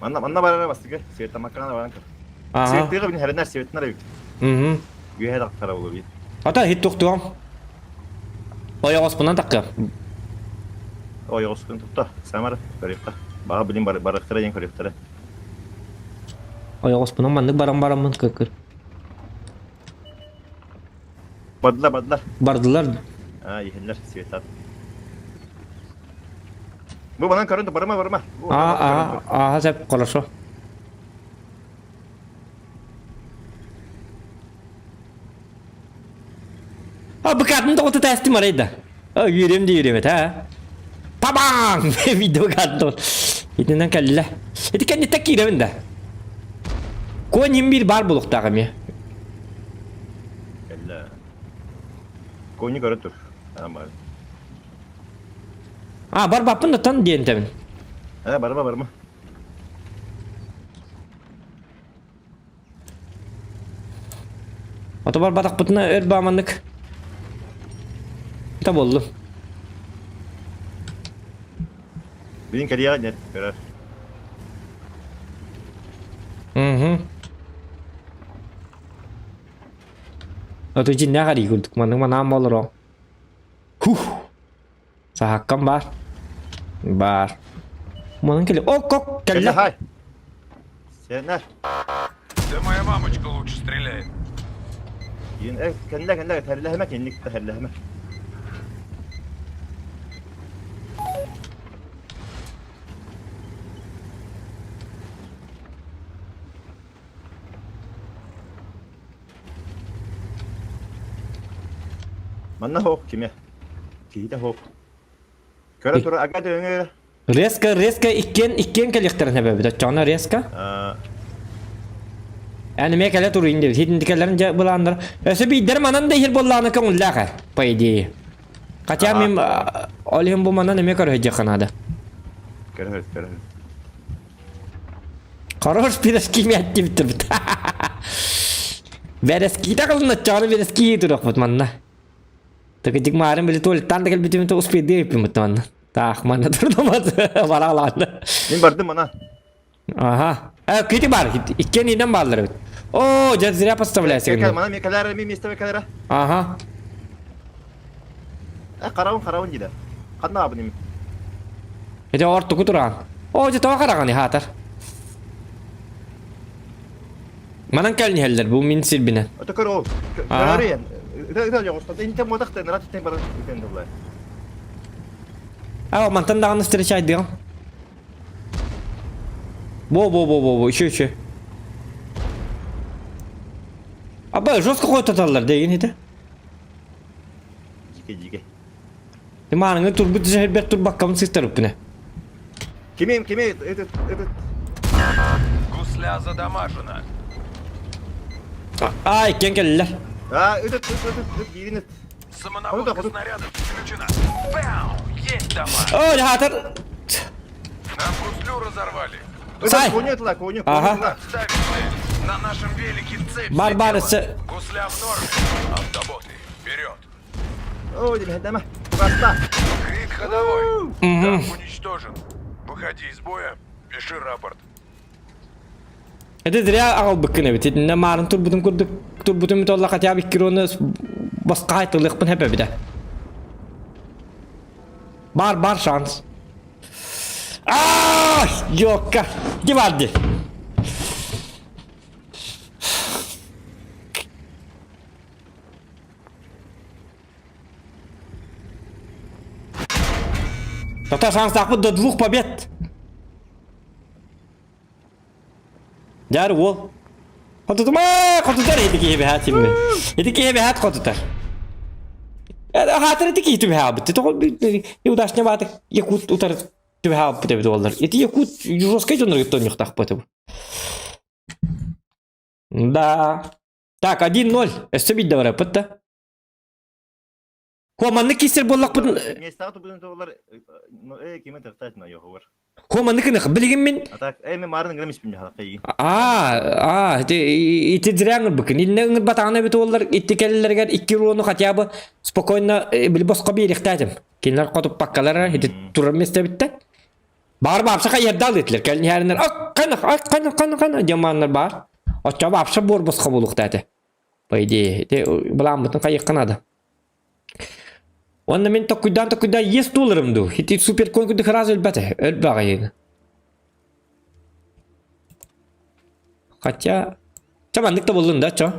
Манна манна барара бастыгы. Сиэттамаккана баран көр. Ага. Сиэттигэ бин хэрэнэр сиэттинэр эбит. Угу. Үөһэ тахтара болу бит. Ата хит тохтуом. Ойоҕоспунан такка. Ойоҕоспун тутта. Самар көрүөххэ. Баҕа билин барыахтара диэн көрүөхтэрэ. Ойоҕоспунан маннык баран бараммын кыкыр. Бардылар, бардылар. Бардылар. Аа, иһэллэр, Светат. Бу банан көрөн барыма, барыма. Аа, аа, аа, сөп, хорошо. А, быкатын тоҕото тээстим арай да. А, үөрем да үөрем этэ, Пабаң! Видео каттым. Итинэн кэллэ. Ити кэнниттэн киирэбин да. Конь биир баар буолуохтаах эмиэ. Кэллэ. Кони көрө тур. Ама. А, барбаппын да тон диэн тэбин. Э, барма, барма. Ото барбатахпытына өр бааманнык. Та боллум. Билин кэлиэҕэ нет, көрөр. Угу. Ото дьиннээх арии курдук маннык манаан болоро. Хух. Саһаккам баар. Баар. Манан кэлэ. Ок, ок, кэллэ. Хай. Сенер. Да моя мамочка лучше стреляет. Yine кэллэ кэллэ тэрлэһэмэ кэнник тэрлэһэмэ. Манна хоох киме? Киһитэ хоох. Көрө тура ага дөҥө. Резко, резко иккиэн иккиэн кэлиэхтэрин эбэбит. Оччоҕуна резко. Эн эмиэ кэлэ туруйун диэбит. Хитинтикэлэрин дьэ былааннар. Өссө биирдэр манан да иһир буоллаҕына көҥүллээх ээ, по идее. Хотя мин ол иһин бу манан эмиэ көрөһүдьиэххэ наада. Көрөһүт, көрөһүт. Хорош пирожки мээттибит. Бэрэскиитэ кылын оччоҕуна бэрэскии турахпыт манна. Тыкытик маарын били туалеттан да кэлбитим то успейдыы эппиммит манна. Таах манна турдамат бараалаан. Мин бардым мана. Ага. Э, кити бар, иккен инен баалар эбит. О, дьэ зря подставляйся. Мана мен кэлэр мен месте кэлэр. Ага. Э, караун караун диде. Ханна абын эми. Эти ортуку туран. О, дьэ тоҕо хараҕаны хаатар. Манан кэлин иһэллэр, бу мин сирбинэн. Ото көр ол. Көрөр Ыта жоҕустан. Инте мотахта нарат тен баран үтен дылла. А, мантан даҕаны встречайдыам. Бо, бо, бо, бо, бо, еще, еще. Аба, жестко қойтаталлар деген еді. Жике, жике. Маарыҥы турбут дьэһэрбэр турбаккабын сыстарыппына. Кимим, кими, этот, этот. Гусля задамажена. Ай, иккиэн кэллилэр. А, этот, этот, этот, биирин эт. Самонаводка снарядов включена. Бау! Есть дома! О, хаатар. Нам гуслю разорвали. Сай! Коню этла, коню, Ага. Отставить цель. На нашем велике цепь Барбары сидела. с- Гусля в норме. Автоботы, вперед. О, дeme, Баста. Крик ходовой. Танк уничтожен. Выходи из боя, пиши рапорт. Это зря аҕалбыккын эбит. Итиннэ маарын турбутун курдук турбутун бүтэ хотя бы икки роны. Басқа айтылыахпын хэп эбитэ. Бар бар шанс. Аа, Йокка, ди барды. Тота шанстаахпыт до двух побед. Дьаар уол. Хотутума хотутар ити киһи бэһэт симми. Ити киһи бэһэт хотутар. Хаатыр ити киһи түбэһэ Тоҕо неудачный баатык якут утар түбэһэ албыт эбит уоллар. Ити якут жесткай дьоннорго тонньуктаахпыт. Да. Так, 1-0. Өссө биирдэ бараппыт да. Хуоманнык киирсэр буоллахпытын Миэстэҕэ туппутун туһулар э кими тахтаат на йоһугар. Хуоманнык ынык билигин мин А так э мен марын ыҥырам испим дьаһалакка иигин. Аа, аа, ити зря ыҥырбыккын. Иннэ ыҥырбатаҕына эбит уоллар итти кэлэллэригэр икки руону хотя бы спокойно били босхо биэриэхтээтим. Кинилэр хотуппаккалара ити турар миэстэбиттэн. Баар баапса хайыардаал диэтилэр. Кэлин иһэринэр ак кана ак кана кана кана диэн баар. Оччо баапса буор босхо буолуохтаата. По идее, ити былааммытын хайыахха наада. Уонна мин токкуйдаан токкуйдаан ес долларым дуу. Ити суперкон курдук сразу өлбөтө. Өлбөҕөйүн. Хотя... Ча маннык да буллун да, чо.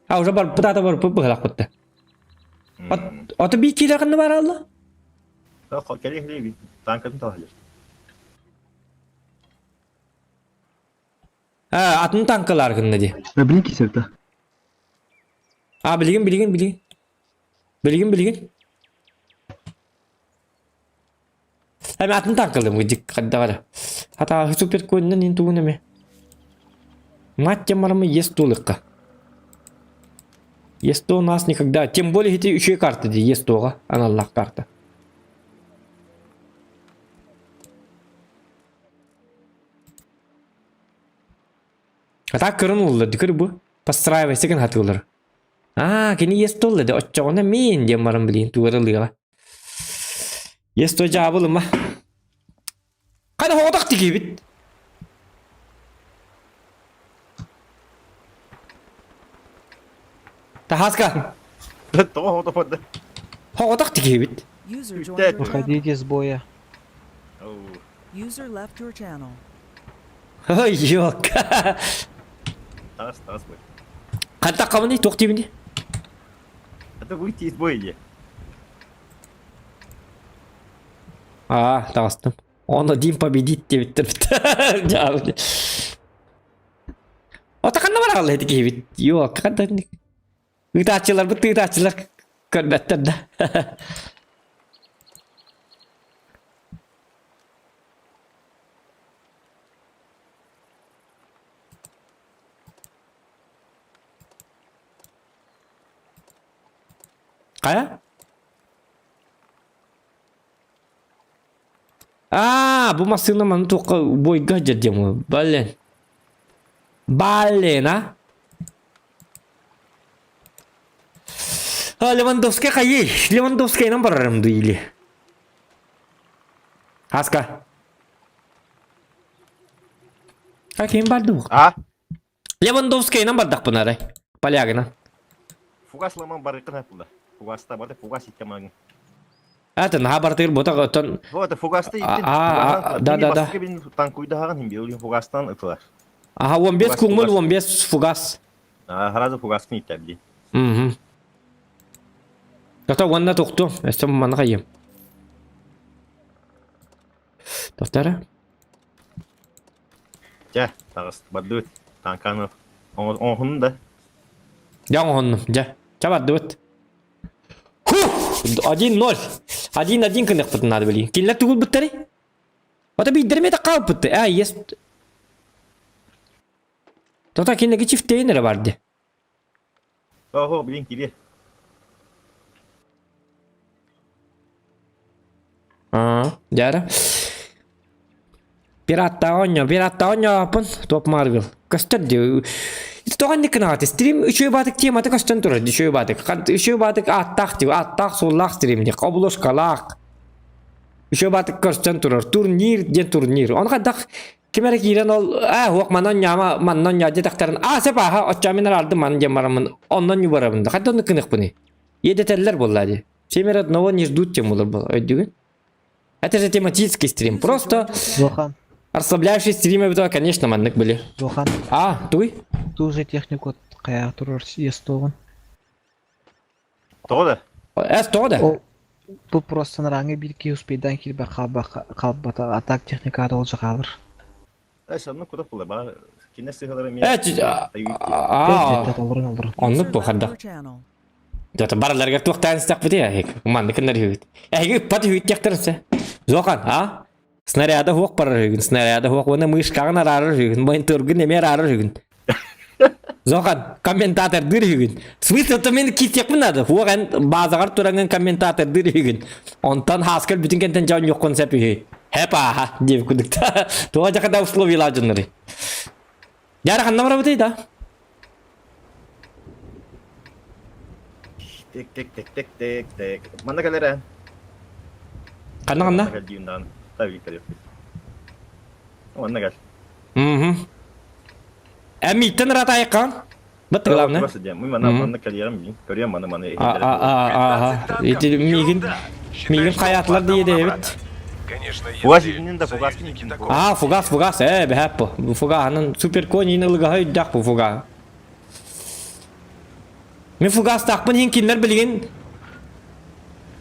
А уже барбыт ата барбыт быһалахпытта. Ото би киилэ ханна баралла? Кэлиэ танкатын талалар. А, атын танкалар гынна ди. Блин кисерді. А, билигин, билигин, билигин. Билигин, билигин. Эми атын танкалым гыдик хаддагара. Хата супер коннан ин тугун эми. Мать мармы есть тулыкка. Есть то у нас никогда. Тем более эти еще карты ди есть тога, аналлах карта. А так көрөн уллар, дикер бу. Подстраивайся гын хатылар. Аа, кини ес толла де оччоҕуна мин диэн баран билигин тугар ылыаҕа. Ес то дьаабылыма. Хана хоҕотох тигибит. Таһааска. Тоҕо хоҕотох Хоҕотох тигибит. User joined your channel. Выходите с боя. User left your channel. Ой, yok. Таас, таас бой. Хантах хабыный, туох диибини? Это выйти из боя иди. Аа, таҕыстым. Он один победит диэбиттэр. Дьаабы. Ота ханна бараалла ити киһибит? Yok, ханна Ыытааччыларбыт тыытааччылар көрбөттөр да. Хайа? Аа, бу массыына маны туохха бойга сылдьар диэн Блин. Блин, а? А, Левандовский хайый? Левандовскайынан барарым дуу или? Аска. А ким барды бу? А? Левандовскайынан бардахпын арай. Полягынан. Фугас ламан барыкын апылда. Фугаста барды фугас иттемагын. Это наһаа бартыгыр ботак оттон Вот, фугаста иттин. А, да, да, да. Бин танкуйда хагын хим фугастан ытылар. Аха 15 куңмун 15 фугас. А, сразу фугаскын иттебди. Мгм. Тота уонна тохтуом. Өссө манна хайым. Тохтара. Жа, тагыс бардыбыт. Танканы оңхунун да. Дьэ оҥоһуннум. Дьэ. Ча бардыбыт. Ху! 1-0. 1-1 кыныахпытын наада билигин. Кинилэр тугулбуттарый? Ото биирдэрим этэ хаалбытты. Аа, есть. Тота кинилэргэ чифтейин эрэ бар дии. Ого, блин, кире. Аа, дьэ Пираттааҕы оонньоо, пираттааҕы оонньообоппун, Топ Марвел. Көстөр дии. Тоҕо инник гынаҕыт? Стрим үчүгэй баатык темата көстөн турар дии, үчүгэй баатык. Үчүгэй баатык ааттаах дии, ааттаах суоллаах стрим дии, обложкалаах. Үчүгэй баатык көстөн турар. Турнир диэн турнир. Ону хайдах. Ким эрэ киирэн ол аа уох манан ньаама маннан ньаа диэтэхтэрин аа сөп ааха оччоо мин араардым ман диэн бараммын оннон ньубарабын да хайда оннук гыныахпыный? Иэдэтэллэр буоллаа дии. Семеро одного не ждут тем булар буолар өйдүүгүн? Это же тематический стрим. Просто Зохан, расслабляющий стрим эбитэ, конечно, маннык были. Зохан, А, туй? ту же технику хайа турар естуоҕун. Тоҕо да? Эс тоҕо да? Ол бу просто нарааҥы биир киһи успейдаан киирбэ хаалбата, а так техниката ол хаалар. Эс оннук кутах буолар. Баар кине сыһалары эмиэ Э, аа, Олорун олорун. оннук User бу left хардах. your channel. Дата бараларыгар туохтаан истэхпитий эһиг? Маннык гыннар үһүгүт. Эһиги ыппат үһүттиэхтэринсэ. Зохан, а? Снаряда хуох барар үһүгүн, снаряда хуох уонна мышкаҕын араарар үһүгүн, мониторгун эмиэ араарар үһүгүн. Зохан, комментатордыыр үһүгүн. Смысл то мин киирсиэхпин наада. Хуох эн баазаҕар тураҥҥын комментатордыыр үһүгүн. Онтон хааскар бүтүн кэнтэн дьон ньуххун сөп үһү. Хэп ааха диэбит курдук. Туох дьакада условиялаах дьоннорый. Дьара ханна барабытый да? Тик тик тик тик тик тик. Манна кэлэр ээ. Ханна ханна? Манна кэл диин даҕаны. Таби кэлиэхпит. Манна кэл. Мгм. Эмииттэн ыраатаайыккаан? Бытты главное. Просто диэн. Мы манна манна кэлиэҕим мин. Көрүөм маны маны. А а а ага. Ити миигин миигин хайаатылар диэбит. Конечно, Фугас если иннин да фугас союзники иннин. такого А, фугас, фугас, э, бэһэп бу. Фугаһынан суперкон иин ылыгаһа өйдөөх бу фуга. Мин фугастаахпын иһин кинилэр билигин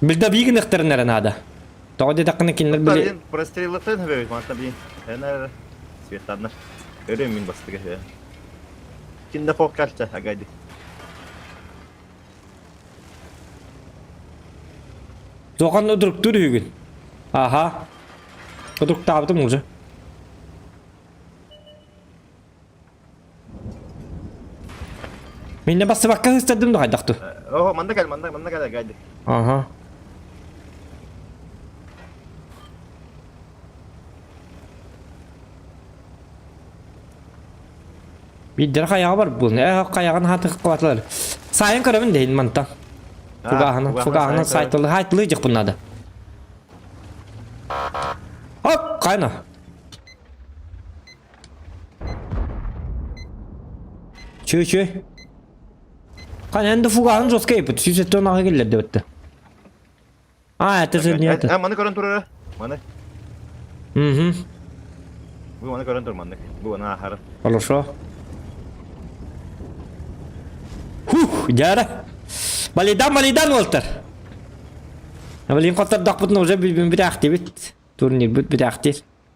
билда биигин ыхтарын эрэ наада. Тоҕо диэтэххинэ кинилэр били Блин, простреллаттан хөбөбүт манта блин. Энэр Светлана. Өрө мин бастыга хэ. Кинде фок кальча агади. Тохан удруктур үһүгүн. Аха. Удруктаабытым уже. Минне бассыбакка хыстардым да хайдахту. О, манда кел, манда, манда кел агади. Ага. Биирдэрэ хайаҕа бар буолун. Ээ хайаҕын хаатык кыбатылар. Сайын көрөбүн дейин мантан. Фугаһынан, фугаһынан сайтылы хайтылы дьахпын надо. Оп, кайна. Чү чү. Кан энди фугаһын жестко епит. Сүүсеттен аҕа келлер дебетти. А, это же не это. А, маны көрөн турара. Маны. Угу. Бу маны көрөн тур маннык. Бу ана ахар. Хорошо. Хух, дьара. Балидан, балидан уолтар. Блин, хоттордохпутун уже бүтээхтибит. Турнирбит бүтээхтир.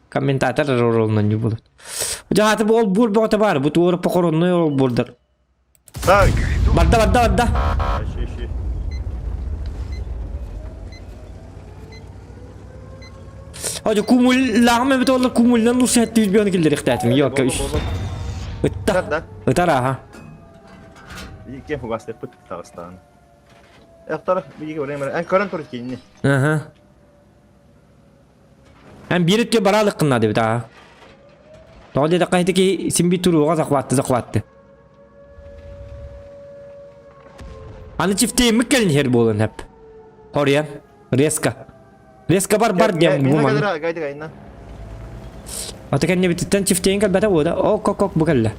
Комментатор ролунан болот. Жааты бу ол бур бөҕөтө баар, бу туора похоронной ол бурдар. Так. Барда, барда, барда. Ищи, ищи. Hadi кумуллааҕым эбит олор кумуллан лусэттибит бион киллэриэхтээтим. Йокка үс. Ытта. Да. Ытар аха. Икки фугастыппыт таҕыстаан. Эхтар биги время. Эн көрөн тур кинини. Аха. Эн биир өттө бараалыккынна дебит аха. Тоҕо диэтэххэ ити киһи син биир туруоҕа захватты захватты. Аны чифтеймик кэлин иһэр буолан хэп. Хоруйан. Резко. Резко бар бар диэн бу маны. Гайды гайна. Ата кэннибититтэн чифтейин кэлбэтэ буода. Ок ок ок бу кэллэ.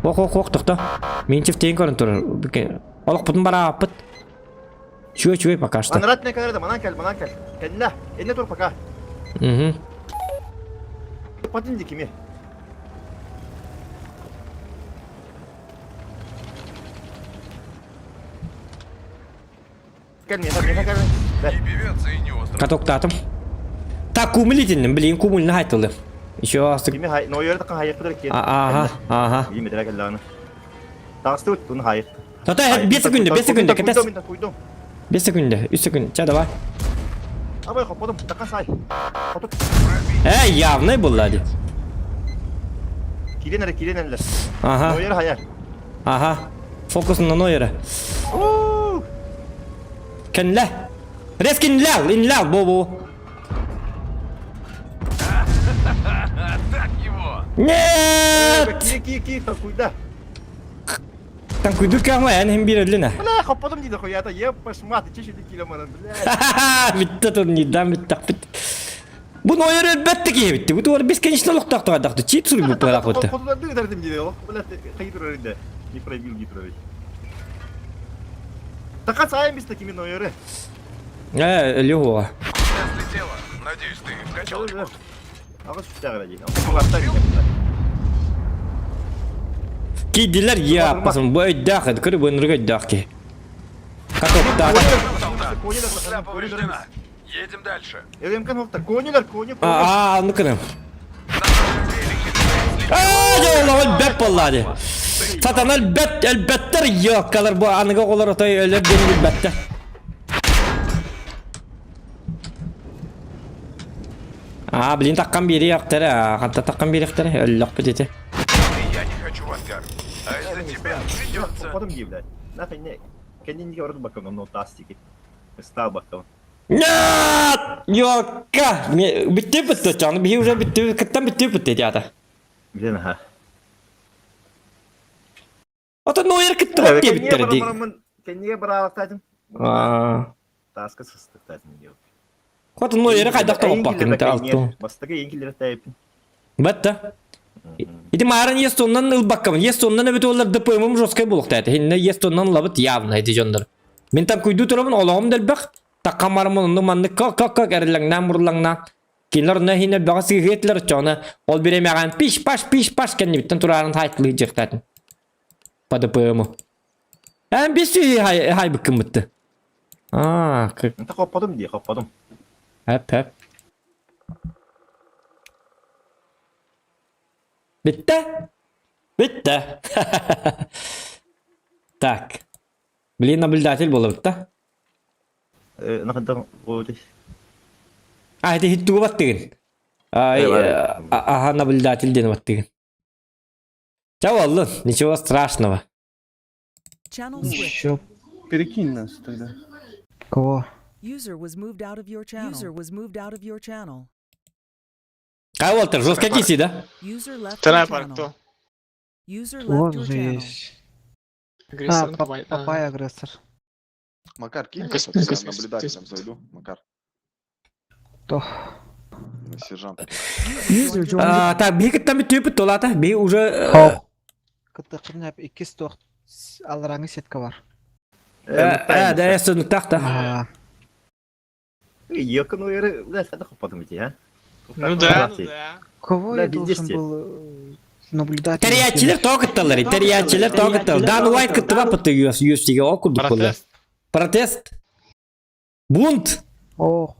Ок ок ок тохто. Мин чифтейин көрөн турар. Олохпутун барааппыт. Чуй чуй пока что. Анрат не кэлэр да манан кэл, манан кэл. Кэллэ. Инне тур пока. Угу. Патын ди кими. Кэл миэхэ, миэхэ кэл. Не певец и не остров. Катоктаатым. Так, кумулитинным, блин, кумульна хайтылы. Еще астык. Кими хай, нойор да хайыктыр ки. Ага, ага. Кими дere кэллэҕинэ. Таҕыстыбыт, туну хайыт. Тата, 5 секунда, 5 секунда, кэтэс. Куйдум. 5 секунда, 3 секунда. Ча, давай. Абай хопподум, такан сай. Хотут. Э, явный был, ди. Кирен эрэ, кирен эллэр. Ага. Нойор хайар. Ага. Фокус на Нойера. Кэнлэ. Резко инлял, инлял, бо-бо. Так его! Нет! Ки ки ки такуйда. Танкуйду кама эн хим бир өллүнэ. Бля, хопподум диде хуята, еп пашмат, чеши ди киломаран, бля. Битте турнирдан битте бит. Бу нойор өлбөт да киһи бу туор бесконечно олохтоох туһадахты чип суруйбут быһалаах Хотуларды ыдардым диye ол. Блядь, хайы турар инде. Не пробил ги турар. Така сайын біз такими нойоры. Э, Лёва. Слетела. Надеюсь, ты вкачал ремонт. Ағыз үстәғыр әдейін. Құлақтар екен. Кийдилер я пасым бу өйдөөх көрү бу ынырык өйдөөх киһи. Катоктаах. Петля повреждена. Едем дальше. Эремкан хоқтар. Конилер, кони, кони. Аа, оннук гынам. Аа, дьэ, бэт буоллаа дии. Сатана өлбөт, өлбөттөр ёккалар бу аныгы оҕолор отой өлөр диэн билбэттэр. Аа, блин, таккан биэриэхтэрэ, ханта таккан биэриэхтэрэ, өллөхпүт ити. Я не хочу в ангар. А из-за тебя придется. Потом дии, блядь. Нахуй не. Кэннинге орын баккам, но тастики. Стал баккам. Нет! Ёкка! Бүттүү бүттүү, чаны биһи уже бүттүү, кыттан бүттүү бүттүү диата. Блин, аха. Ото нойер кыттыбат диэбиттэр дии. Кэнниге бараалактаатым. Аа. Тааска сыстыктаатым диye. Хото нойеры хайдах тоҕоппаккын алтын. Бастакы ең киллер тайпын. Батта. Ити мааран естоннан ылбаккабын. Естоннан эбит олар ДПМ жесткай булуктаа. Хинне естоннан лабыт явно эти дьоннор. Мин там куйду турабын олоҕум дэлбэх. Таккамармын онну маннык как как как эрилэҥнээн мурлаҥнаан. Кинилэр онно иһинэ бөҕө сыыһыэтилэр оччоҕуна ол бириэмэҕин пиш-паш пиш-паш кэннибиттэн тураарын хаайтылыы дьиэхтээтим. По ДПМу. Эн бис хайбыккын бытты. Аа, как... Та хоппотум дии, хоппотум. Хэп хэп. Бүттэ? Бүттэ. Так. Блин, наблюдатель буолабыт да? Наханта қойды. А, это хиттугу баттыгын. Ага, наблюдатель диэн баттыгын. Ча боллун, ничего страшного. Channel switched. Еще Перекинь нас тогда. кого? User was moved out of your channel. User was moved out of your channel. Кай Уолтер, жестко киси, да? User left your Вторая channel. парк, User Вот left your же channel. есть. А, Агрессор. папай агрессор. Макар, кинь Кос- меня, я космос- наблюдателем зайду. Макар, То. на сержант. User joined А, так, биһи кыттан бүтүүпүт толата, биһи уже... Кытыкын икки стоқ алраңы сетка бар. Э, да, эсөнүктах да. А, Екін ойры, блядь, қайда хоппотум ити, а? Ну да, ну да. Кого Да, я должен везде. был наблюдать? Тэрийээччилэр тоҕо кытталлар, тэрийээччилэр тоҕо кытталлар. Дан Уайт кыттыба пытты UFC-ге ол курдук буолла. Протест. Протест. Бунт. О,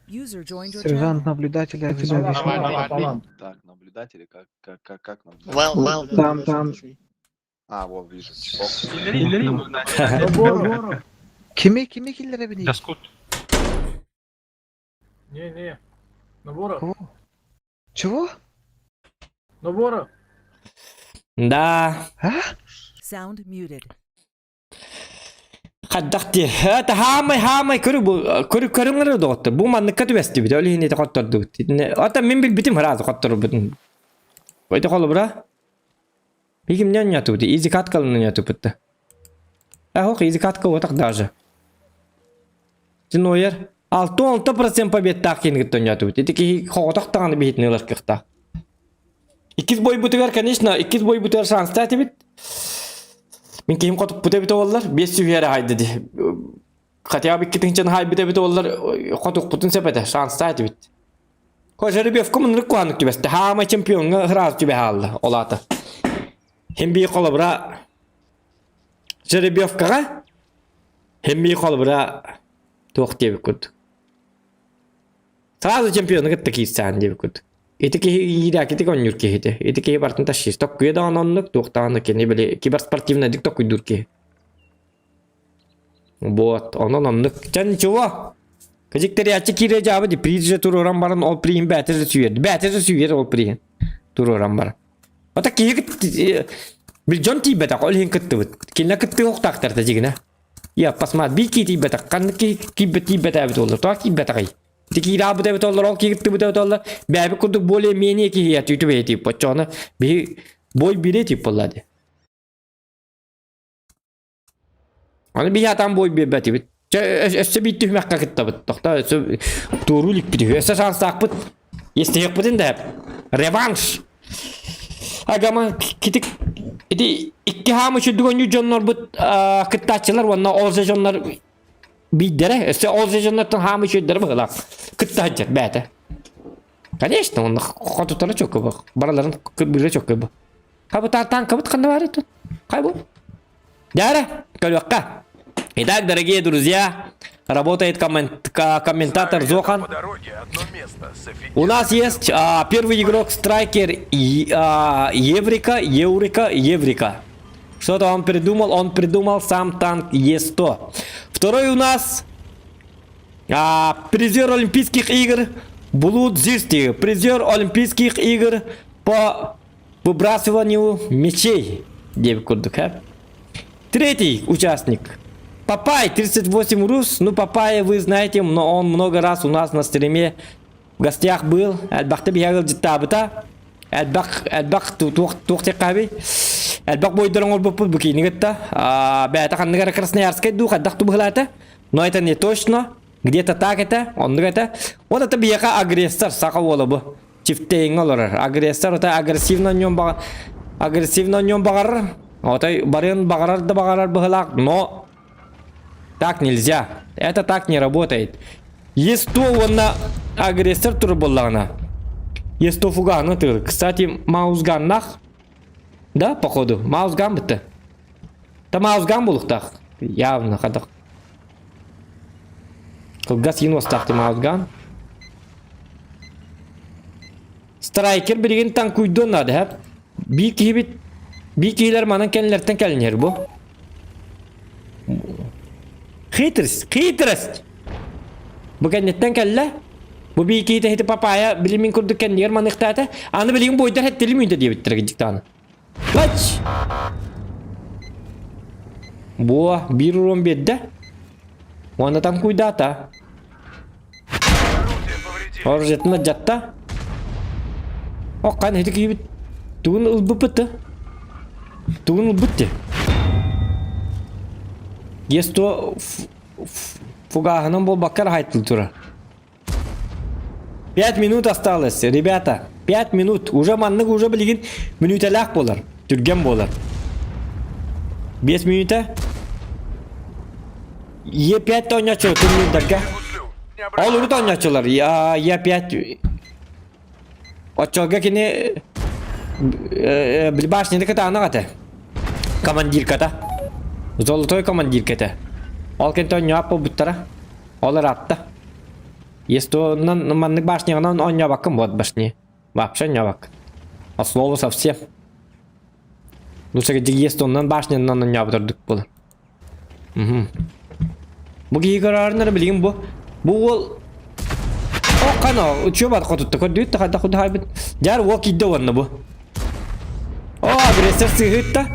User joined your channel. сержант наблюдателя. Давай, давай. Так, наблюдатели, как, как, как, как наблюдатели? Well, well. Там, там. А, вот, вижу. Оп. Кими, кими киллere бини? Доскут. Не-не. Набора. Кого? Чего? Набора. Да. А? Sound muted. Хайдах дии. Это хаамай хаамай көрү бу көрү көрүҥнэр доҕоттор. Бу манныкка түбэстибит. Ол иһин ити хоттордубут. Ата мин билбитим сразу хотторбутун. Ити холобура. Бигим не онньоотубут. Изи каткалын онньоотубут. Ах, изи катка отак даже. Тиноер 6-6% победтаах киин кытта онньоотубут. Ити киһи хоҕотох даҕаны биһитини ылар кыахтаах. Иккис бойбутугар, конечно, иккис бойбутугар шанста этибит. Мин киһим хотуппут эбит буоллар, биэс сүүһү эрэ хаайда дии. Хотя бы икки тыһыынчаны хаайбыт эбит буоллар, хотукпутун сөп этэ, шанста этибит. Жеребьевка мынырык куһааннык түбэстэ. Хаамай чемпиоҥҥа ыраас түбэ хаалла, ол аата. Хим бии холобура жеребьевкаҕа хим бии холобура туох диэбит курдук. Сразу чемпиону кытта киирсээн диэбит курдук. Ити киһи иирээки ити онньуур киһитэ. Ити киһи барытын тащиз. Токкуйа даҕаны оннук, туох даҕаны кини били киберспортивнайдык токкуйдуур киһи. Вот, онон оннук. Чэ ничего. Кыдьык тэрийээччи киирэ дьаабы ди приз же туруоран баран ол приһин бээтэ же сүүйэр. Бээтэ же сүүйэр ол приһин туруоран баран. Ата киһи бил дьон тиийбэтэх, ол иһин кыттыбыт. Кинилэр кыттыы охтаахтар да дьигинэ. Я посмотри, биир киһи тиийбэтэх, ханнык киһи киирбэт тиийбэтээбит буоллар, тоҕо киирбэтэҕий? Ити киираабыт эбит оллар, ол киһи кыттыбыт эбит оллар, бэйэбит курдук более-менее киһи түүтү бэйэ тиийбит. Оччоҕуна биһи бой бириэ тиийбит буолла дии. Аны биһи атаан бой биэрбэтибит. Чэ, өссө биир түһүмэххэ кыттабыт. Тохтоо, өссө туоруу иликпит үһү. Өссө шанстаахпыт. Естиһиэхпитин да реванш. Агама китик ити икки хаамы сүрдүк оонньуур дьоннорбут кыттааччылар уонна ол дьоннор биирдэрэ өссө ол дьоннортон хаамы үчүгдэрэ быһыылаах кытта сылдьар бэйэтэ. Конечно, он хотутара чөккө бараларын кырбыыра чөккө бу. Хабытаар танкабыт ханна баар итин? Хай бу. Дяра, көрүөххэ. Итак, дорогие друзья, работает коммент комментатор Зохан. У нас есть а, первый игрок страйкер и, а, Еврика, Еврика, Еврика. Что-то он придумал, он придумал сам танк Е100. Второй у нас а, призер Олимпийских игр Булут Зирти, призер Олимпийских игр по выбрасыванию мячей. Диэбит курдук, а? Третий участник. Папай, 38 рус. Ну, Папая вы знаете, но он много раз у нас на стриме в гостях был. Элбэхтэ биһиэхэ ыалдьыттаабыта. Элбэх, элбэх туох туох диэххэ Элбэх бойдор оҥорбуппут бу киини кытта. Бэйэтэ ханнык эрэ Красноярскай дуу хайдах ту быһылаата. Но это не точно. Где-то так это, оннук это. Вот это биһиэхэ агрессор, саха уола бу. Чифтейҥҥэ олорор. Агрессор это агрессивно ньон баҕар агрессивно ньон баҕарар. Отой барыан баҕарар да баҕарар быһылаах, но так нельзя. Это так не работает. Е100 уонна агрессор турар буоллаҕына. Е100 фуганы тыыр. Кстати, маузганнах. Да, походу. Маузган бытты. Та маузган булуктах. Явно хадах. Кылгас иин уостаах маузган. Страйкер билигин танкуйдуон наада һэп. Биир киһибит биир киһилэр манан кэннилэртэн кэлинэр бу. Хитрость, хитрость! Бу кэнниттэн кэллэ. Бу биир киһитэ хити папайа билимин курдук кэннигэр маныхтаата. Аны билигин буойдар хэттилим үйдэ диэбиттэр дьиктааны. Ач! Буо, биир урон биэрдэ. Уонна танкуйдаата. Оружиетына дьатта. Оккан ити киһибит тугун ылбыппыт Тугун ылбыт ти? Есто фугаһынан буолбакка эрэ хайтыл турар. Пять минут осталось, ребята. Пять минут. Уже маннык уже билигин мүнүүтэлээх буолар. Түргэн буолар. 5 мүнүүтэ. Е5 оонньооччу турнирдарга. Ол урут оонньооччулар. Е5 Оччолго кини башняны кытаанах этэ. Командирката. Золотой командирката. Ол кэнтэ оонньоох буолбуттара. Ол ыраатта. Естоннан маннык башняҕынан оонньообаккын буот башни. Вообще оонньообаккын. От слова совсем. Ну, естоннан башнянан оонньообут ордук буолар. Мгм. Бу киһи көрөөрүнэр билигин бу бу уол О, кано, учуо бар хотутта көрдүүт да хайдах кудаһайбыт. Дьар уол киирдэ уонна бу. О, агрессор сыыһытта.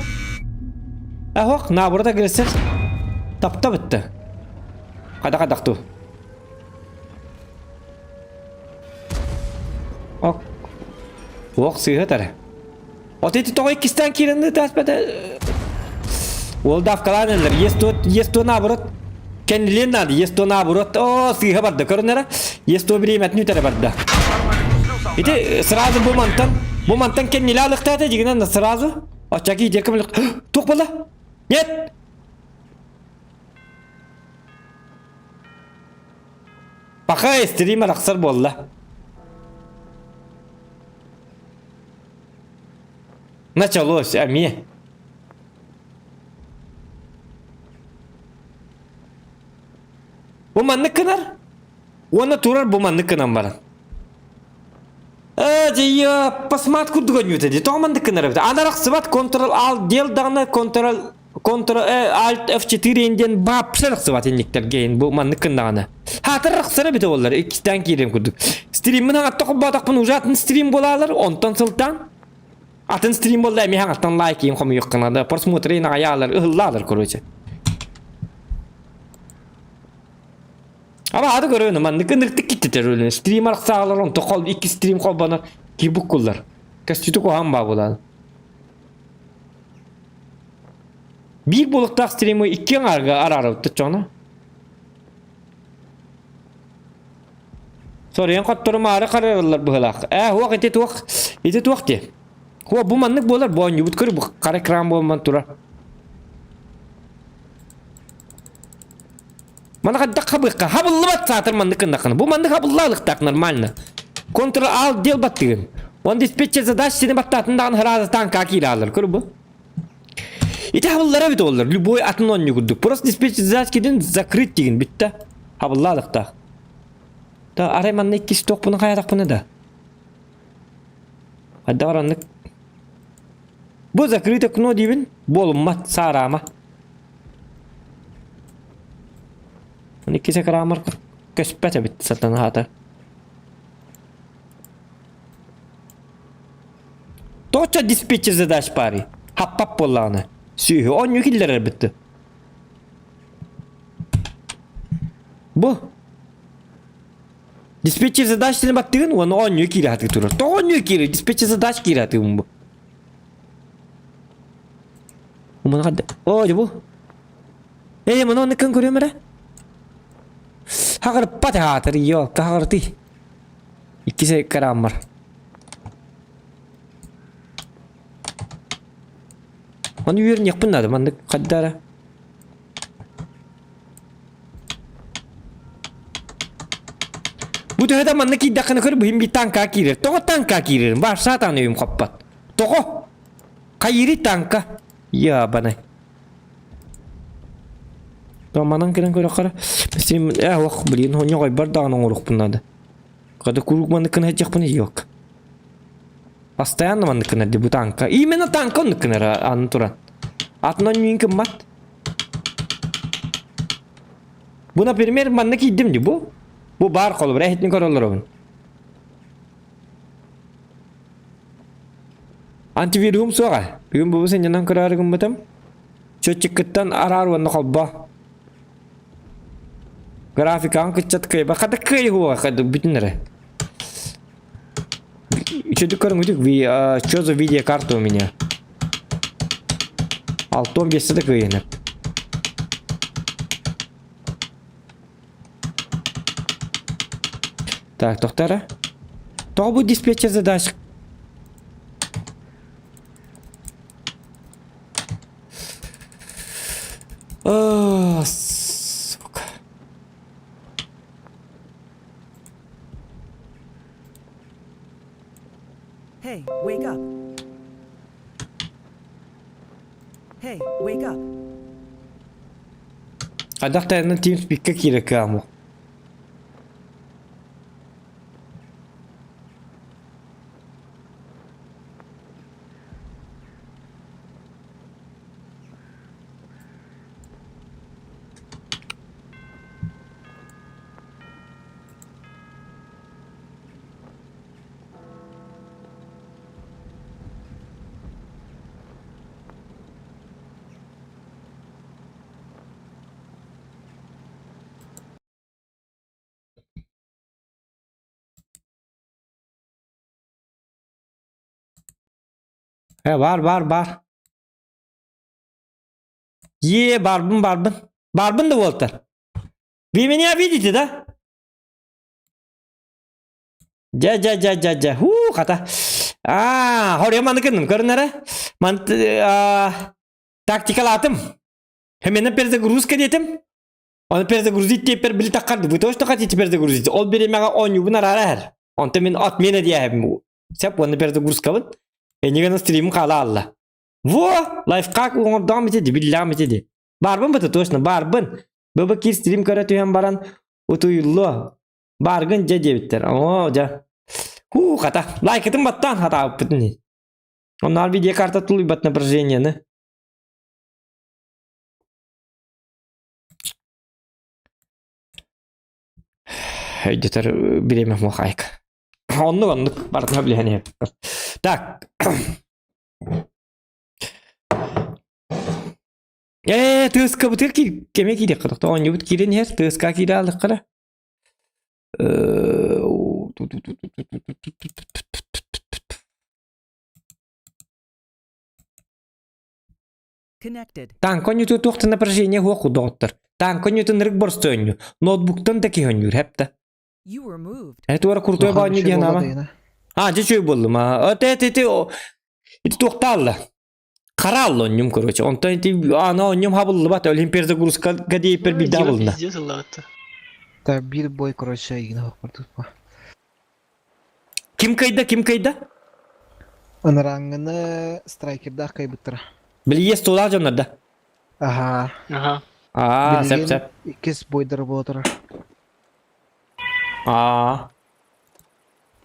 Ахох, наоборот агрессор тапта бытта. Хайдах хайдах ту. Ок. Уох сыыһа тара. Вот эти тоҕо иккистээн киирэн ытааспата. Уол давкалаан эллэр. Есть то, есть то наоборот. Кэннилиэн надо, есть то наоборот. О, сыыһа барда, көрөн эрэ. Есть то бириэмэтин үтэрэ барда. Ити сразу бу мантан, бу мантан кэннилэ алыктаата дигинэн сразу. Очаки декам туох буолла? Нет! Пока стрим арахсар буолла. Началось, эмиэ. Бу маннык гынар. Уонна турар бу маннык гынан баран. Ээ, дьэ, посмат курдук өнньүтэ дии. Тоҕо маннык гынар эбит? Аны арахсыбат, Ctrl Alt дел даҕаны Ctrl Ctrl Alt F4 диэн вообще арахсыбат инниктэргэ бу маннык гыннаҕына. Хаатыр арахсар эбитэ буоллар, иккистээн киириэм курдук. Стриммин хаҥатта холбоотохпун уже атын стрим буолаалар, онтон сылтаан атын стрим буолла эмиэ хаҥаттан лайк хомуйуохха наада, просмотры аҕайаалар, ыһыллаалар короче. Ама ады көрөөнү маннык ыныртык киттетер өлүнэ. Стрим арахсаалар онто хол икки стрим холбонор кибук куллар. Көстүтү куһаан баа булан. Биир буолуктаах стримы икки аҥаарга араарабыт чоно. Соруйан хотторумаары харыараллар быһыылаах. Ээ, уох ити туох, ити туох дии. Хуо, бу маннык буолар, бу оонньуубут көр, бу хара экран буолман турар. Маны хайдах хабыахха? Хабыллыбат саатар маннык гыннаххына. Бу маннык хабыллаалыктаах нормально. Контр ал дел баттыгын. Он диспетчер задач сени баттаатын даҕаны сразу танка кииралар. Көр бу. Ити хабыллара бит олар. Любой атын онню курдук. Просто диспетчер задач кидин закрыть дигин битте. Хабыллаалыктаах. Да арай манна иккис туохпуна хайатахпына да. Хайдах араннык. Бу закрыть окно диибин. Буолуммат саараама. Иккис экраамар көспөт эбит сатанаата. Точно диспетчер задач пари. Хаппап буоллаҕына. Сүүһү онньу киллэрэр битти. Бу. Диспетчер задач сeni баттыгын уонна оонньуу киирэ сатыы турар. Тоҕо оонньуу киирэр? Диспетчер задач киирэ сатыыбын бу. Умана хадда. Оо, дьэ бу. Ээ, маны оннуккан көрүөм эрэ. Хаҕырпат аатыр, ёлка хаҕыртый. Иккис экрааммар. Маны үөрүнүөхпүн наада, маннык хадда эрэ. Бу төһө да манна киирдэххинэ көр быһым биир танка киирэр. Тоҕо танка киирэрин? Баар саатаан өйүм хоппот. Тоҕо? Хайыырый танка? Ябанай. Манан кэлэн көрөххө син э ох блин хоньоҕойбор даҕаны оҥоруохпун наада. Когда куруук маннык гына сылдьыахпын yok. Постоянно маннык гынар дии бу танка. Именно танка оннук гынар аны туран. Атынан миин кыммат. Бу, например, манна киирдим дии бу. Бу бар холобура эһитин көрөллөрөбүн. Антивирусум суоҕа. Бүгүн бу сынньанан көрөөрү гыммытым. Счетчиккыттан араар уонна холбо. Графикаҕын кыччат кыайба. Хата кыайыһуоҕа хата бүтүн эрэ. Что көрүҥүтүк что за видеокарта у меня? Алтон бесте да кыайынып. Так, тоқтара. Тоҕо бу диспетчер задач? О, сука. Hey, wake up. Hey, wake up. Хайдах тайынан TeamSpeak-ка киирэ кыаму. Э, бар, бар, бар. Е, барбын, барбын. Барбын да буолтар. Вы меня видите, да? Дьэ, дьэ, дьэ, дьэ, дьэ. Хуу, хата. Аа, хоруйа маны гынным, көрүн эрэ. Ман тактикалаатым. Хэмэнэ перезагрузка диэтим. Оны перезагрузить диэппэр били таххарды. Вы тоже хотите перезагрузить? Ол бириэмэҕэ оонньуубун араара иһэр. Онтон мин отмена диэһэбин. Сеп, уонна перезагрузкабын. Энигэн стримим хаала алла. Во! Лайфхак оҥордоҕум ити ди, биллэҕим ити ди. Барбын быта точно, барбын. Быбы кир стрим көрө түһэн баран утуйуллуо. Баргын дьэ диэбиттэр. Оо, дьэ. Хуу, хата. Лайкытын баттаан хатаабыппытын иһин. Онноор видеокарта тулуйбат напряжениены. Өйдөтөр бириэмэ муохайк. Оннук оннук барытына билиһэн иһэппэр. Так. Ээ, тыаскабытыгар кэмэ киириэххэ тохто оонньуубут киирэн иһэр, тыаска киирэ ааллаххара. Connected. Танка оонньуутугар туох да напряжение суох доҕоттор. Танка оонньуутун ырык боростуой оонньуу. Ноутбуктан да киһи оонньуур, хэп да. You were moved. Это туора крутой Улахан баанньы үчүгэй диэн буолла ама. дайына. А, дьэ үчүгэй буоллум а. Ате ити ити туохтаалла. Хараалла онньум короче. Онтон ити ана онньум хабыллыбат. Ол иһин перезагрузка диэппэр биирдэ Дима хабылынна. пиздец ыллаҕытта. Та биир бой короче игин хоқпортут по. Ким кыйда, ким кыйда? Ыныраңыны страйкердаах кайбыттара. Били ес тулаах дьоннор да. Аха. Аха. Аа, сеп Билигин сеп. иккис бойдары буола турар. Аа.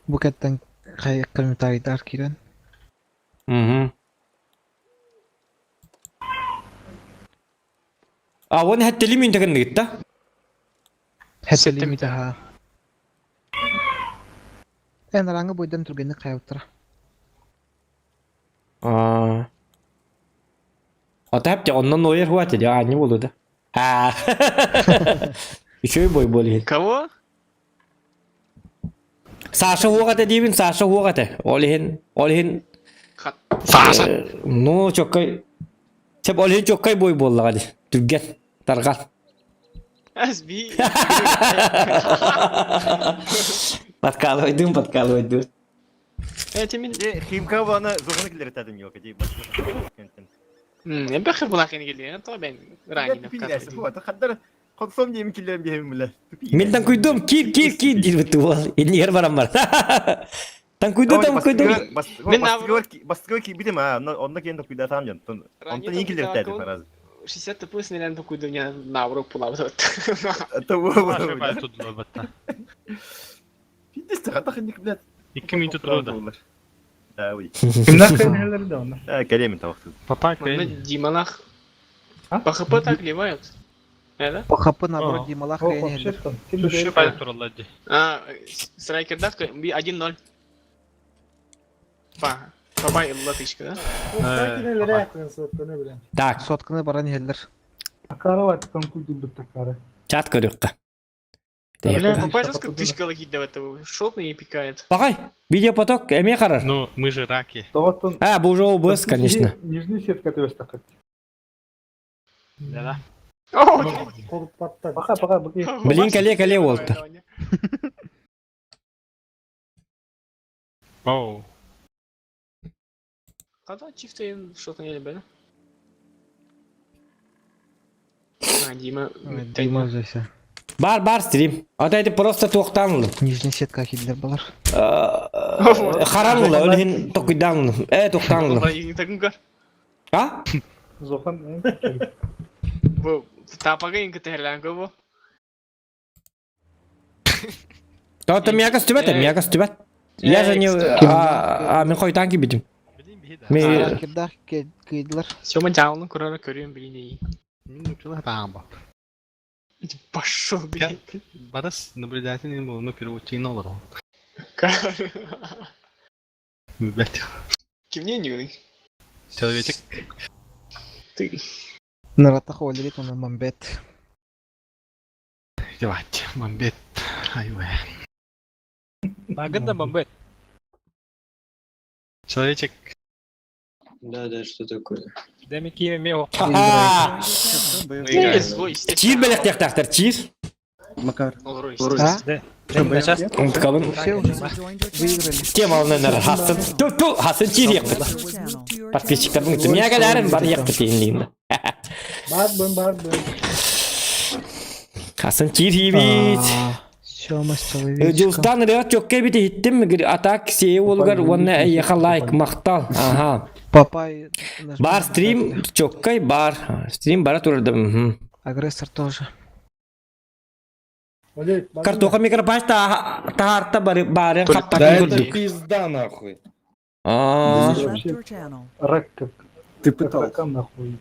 Бу кэттэн хай комментарийдар киирэн. Мгм. А, уон хэттели мүнтэгин да? Хэттели митаха. Эн араңы бойдан түргенник хайбыттара. Аа. Ата хәпте оннан ойыр хуат ди аанньы болду да. Аа. Үчүгэй бой буол Кого? Саша хуох этэ диибин, Саша хуох этэ. Ол иһин, ол иһин Саша. Ну, чоккай. Сеп ол иһин чоккай бой буоллаҕа дии. Түргэн, тарҕан. СБ. Подкалывайдыын, подкалывайдыын. Эти мин. Химка баны зоғыны киллеретәдім yok ди. Эбэх булахын келген, то мен ранее Хаддар Консом диэм киллерим биһэбин билэ. Мин таҥкуйдум, киир, киир, киир диир буту Иннигэр баран бар. Таҥкуйду, таҥкуйду. Мин наоборот. Бастыгы киирбитим а, онно киэн токуйдатаам дьон. Онтон иин киллеретәдим раз. 60 тп снелен токуйду меня наоборот пулабыт. Пиздец, хатах инник блядь. 2 минута труда. Да, уй. Кимнәр кәйнәләре дә анда? Да, кәлемен тавықты. Папа Дималах. По ХП так ливают. Это? По ХП наоборот Дималах кәйнәләр. А, страйкердах 1-0. Па. Папай латышка, да? Так. Сотканы баран иһэллэр. Чат көрүөххэ. Бля, Папай жестко тычка логит давай этого. Шотный и пикает. Пакай, видеопоток эмиэ харар. Ну, мы же раки. А, бу уже ОБС, конечно. Нижний сетка төбөстө. Да. Пока, пока, Блин, кале, кале болду. Оу. Когда чифтейн что-то не любили? А, Дима. Дима уже все. Бар, бар стрим. Ата это просто туохтаан Нижний сетка кидлер балар. Харан ылла, ол иһин токуйдаан Э, туохтаан ылла. А? Зохан. Бу тапага инка терлянка бу. То мияка стүбәт, мияка стүбәт. Я же не... А, мин хойтан кибитим. Ми... Кирдах кыйдылар. Сёма жаалны курара көрүм билин Мин учила таамба. Пошел, блин. Барыс наблюдательный был, ну, первотин олар. Блять. Кимне не Человечек. Ты. Наратах олерит оны мамбет. Девать, мамбет. Айве. Магында мамбет. Человечек. Да, да, что такое? Дәме киеме мео. Чир бэлэхтиэхтээхтэр, чир. Макар. А? Унткабын. Все уже выиграли. Тема алынанар хасын. Ту ту хасын чир яқпыт. Подписчиктардың үті. Мия кәләрін бар яқпыт дейін Бар бын, бар бын. Хасын чир хибит. Сёма с человечком. Дьулстан ырыа чокка бит иһиттим атак сие уолугар уонна эйиэхэ лайк махтал. Аха. Папай. наш Бар стрим чоккай бар. Стрим бара турардым. Агрессор тоже. Картоха микропаш та таарта бары барын Да хаппатын это курдук. пизда нахуй. Аа. Рак как. Ты пытался. нахуй.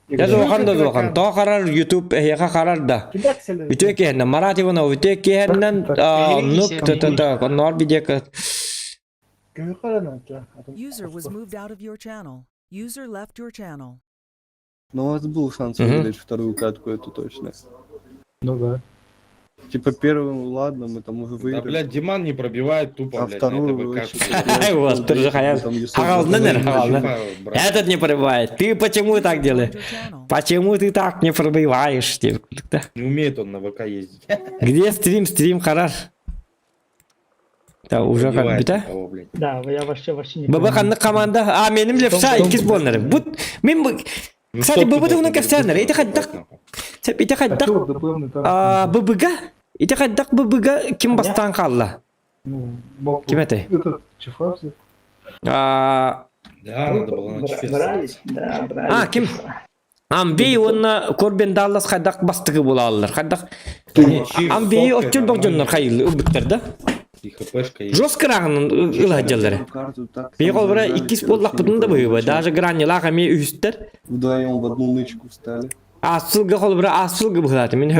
Я зохан да зохан. То харар YouTube эйиэхэ харар да. Үтө киһэннэн Марат Иванов үтө киһэннэн нук та та онноор видео User was moved out of your channel. User left your channel. Но у вас был шанс Мгм. выиграть вторую катку, это точно. Ну да. Типа первым, ладно, мы там уже Да, выиграли. блядь, Диман не пробивает тупо, А блядь, на вторую ТВК. вообще... Вот, ты же хаял. Там Юсуф Хагалны, забыл. хагалны. Этот не пробивает. Ты почему так делаешь? Почему ты так не пробиваешь? Типа, да. Не умеет он на ВК ездить. Где стрим? Стрим хорош. Да, уже как Пробивает бы, да? никого, блядь. Да, я вообще вообще не ББ ханнык команда. А, меним левша, иккис буолнары. Бут, мен бу- Ну, Кстати, сотку ББ должен туһунан был кэпсээннэр. быстро Ити хайдах, пробивать, нахуй. сеп ити хайдах, а, ББга, ити хайдах ББга ким бастаан хаалла? Ким этэй? А, Да, надо было на чефе Брались, да, брались. а, ким? Амбей уонна Корбен Даллас хайдах бастыгы буолаллар. Хайдах Чиф, Амбей сотка, отчул нормально. богдьоннор хайыл ылбыттар да? И хпшка есть. Жестко рағынан ылаһадьаллары. Карту так Бей там холбура зажали, иккис короче, буоллахпытын не да быһыыба. получилось. Даже гранилаах эмиэ үһүстэр. Вдвоем в одну нычку встали. Ассылга холбура ассылга быһылааты. Мин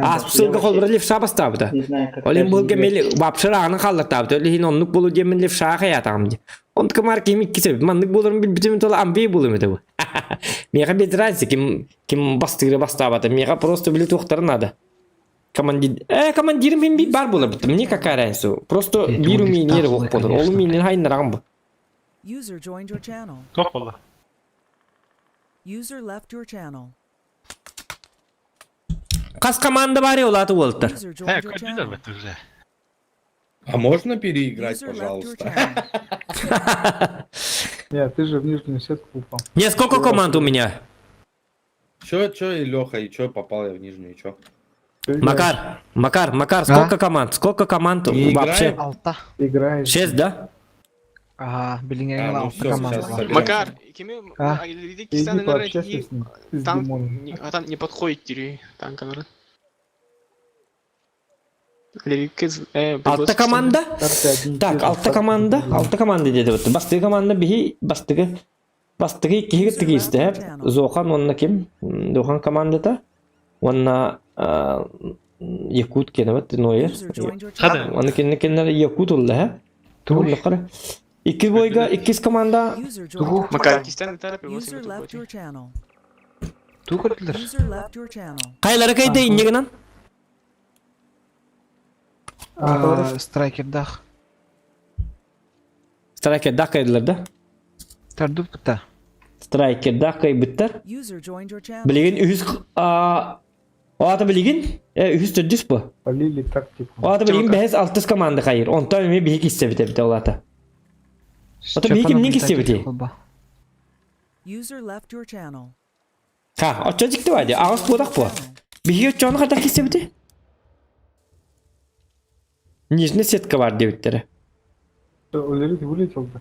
ассылга холбура левша бастаабыта. Не знаю, как Ол бу мели бапшырааҕын халлаттаабыта. Ол иһин оннук болу диэммин левшаҕа хайаатаҕым дии. Онтука маар киһим иккис эбит. Маннык буоларын билбитим тола амбей буолуом этэ бу. Миэхэ без разницы, ким ким бастыыры бастаабата. Миэхэ просто били туохтара надо. Командир... Э, командирим мин би бар буолар бутта. Мне какая разница? Просто Это биир он умение лифтах, ох болар. Ол конечно. умение хайнарагым бу. User joined your channel. Топ болла. User left your channel. Хас команда бар улаты буолтар. User Э, joined your көдүлөр channel. бет уже. А можно переиграть, User left your пожалуйста? channel. Нет, ты же в нижнюю сетку упал. Не, сколько команд у меня? Чё, чё, и Леха, и чё, попал я в нижнюю, и чё? Макар, Макар, Макар, сколько команд? Сколько команд Не вообще? играем? Алта. Играешь. Шесть, да? Ага, билиңе А, ну алта всё, команда сейчас бар. соберем. Макар, кими А? иди Иди кистан пообщайся с ним. Ты с танк Димоном. не, а там не подходит тири танк наверное. Алта команда? Карты одни и те Так, же, алта карты команда, другие. алта команда диэти бутта. Бастыгы команда биһи бастыгы бастыгы киһиги тигисте. Зохан онна ким? Зохан командата. Онна Якут кенебет Нойер. User joined your Хада. channel. Оны кенне кеннер Якут улла, ха? Тугуллакара. Икки бойга иккис команда User joined your Макар channel. кистан User left your channel. Туу көрдүлөр. User left your channel. кайлары кайда иннегенан? А, Страйкердах. Страйкер кайдылар да? Тардып та. Страйкер кайбыттар. User joined your channel. Билигин үһүс а Оата билигин үһүс төрдүс бу. Полили тактику. Оата билигин бэһэс алтыс команда хайыр. Онтон эми биһи киссебит эбит олата. Ото биһи кимнин киссебити? User left your channel. Ха, оччо жикти бади. Агыс буодах бу. Биһиги оччону хайдах киссебити? Нижний сетка бар диэбиттэрэ. Улерит вылетел бы.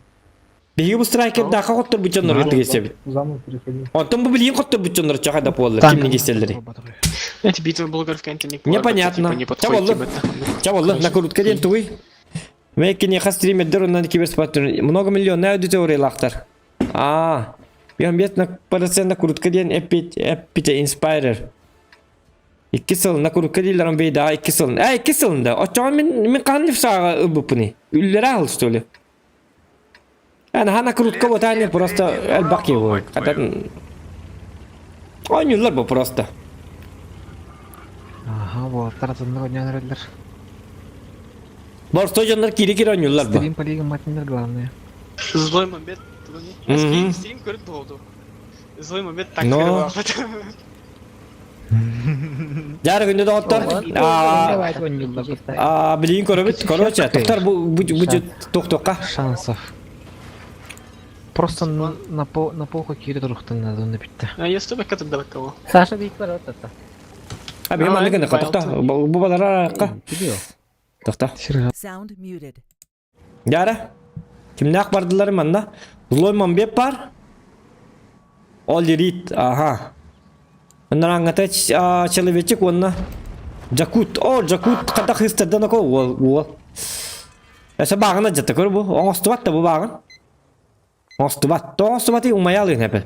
Биһиги бу страйкер даха хоттор бучоннор киссебит. Заново переходил. Онтон бу билигин хоттор бучоннор чаха да буолла. Кимнин кисселлери? Эти битвы блогеров контент Непонятно. Не Ча подходит болду? Ча болду? Накрутка диэн тугуй. Мэккини хас стримердер оннан киберспорт много миллионная аудиториялаахтар. Аа. Бион на процент накрутка диэн эппит эппите инспайрер. Икки сыл накрутка дииллэрин бейда икки сыл. Э икки сылында. Очоон мин мин хаан саага ылбыппыный. Үллere ал что ли? Ана накрутка вот они просто элбак его. Катан Ойнуулар бу просто. Ага, вот, таратынны ойнан өрөллөр. Борсто дьоннор кири-кири ойнуулар бу. Стрим по лигам матиннер главное. Злой момент. Мгм. Стрим көрүт болду. Злой момент так Но. Дьэ күндү доҕоттор. Давай ойнуулар. Аа, билигин көрөбүт. Короче, тохтор бу бу бу тохтокка. Шансов. Просто на, на, пол, на полку кире турухтан надо напитта. А я сто баката далеко. Саша дейт бар отта. А би маннык гына тохта. Бу баларакка. Тохта. Сережа. Sound muted. Дьэ. Кимнээх бардылар манна? Злой Мамбет бар. Олерит, ага. Нараңата человечек онна. Джакут, о, Джакут, қата хыстардан ако ол, ол. Эсэ бағына жатты көр бу. Оңостубат та бу бағын. Оңостубат. Оңостубат и умаялын хәпі.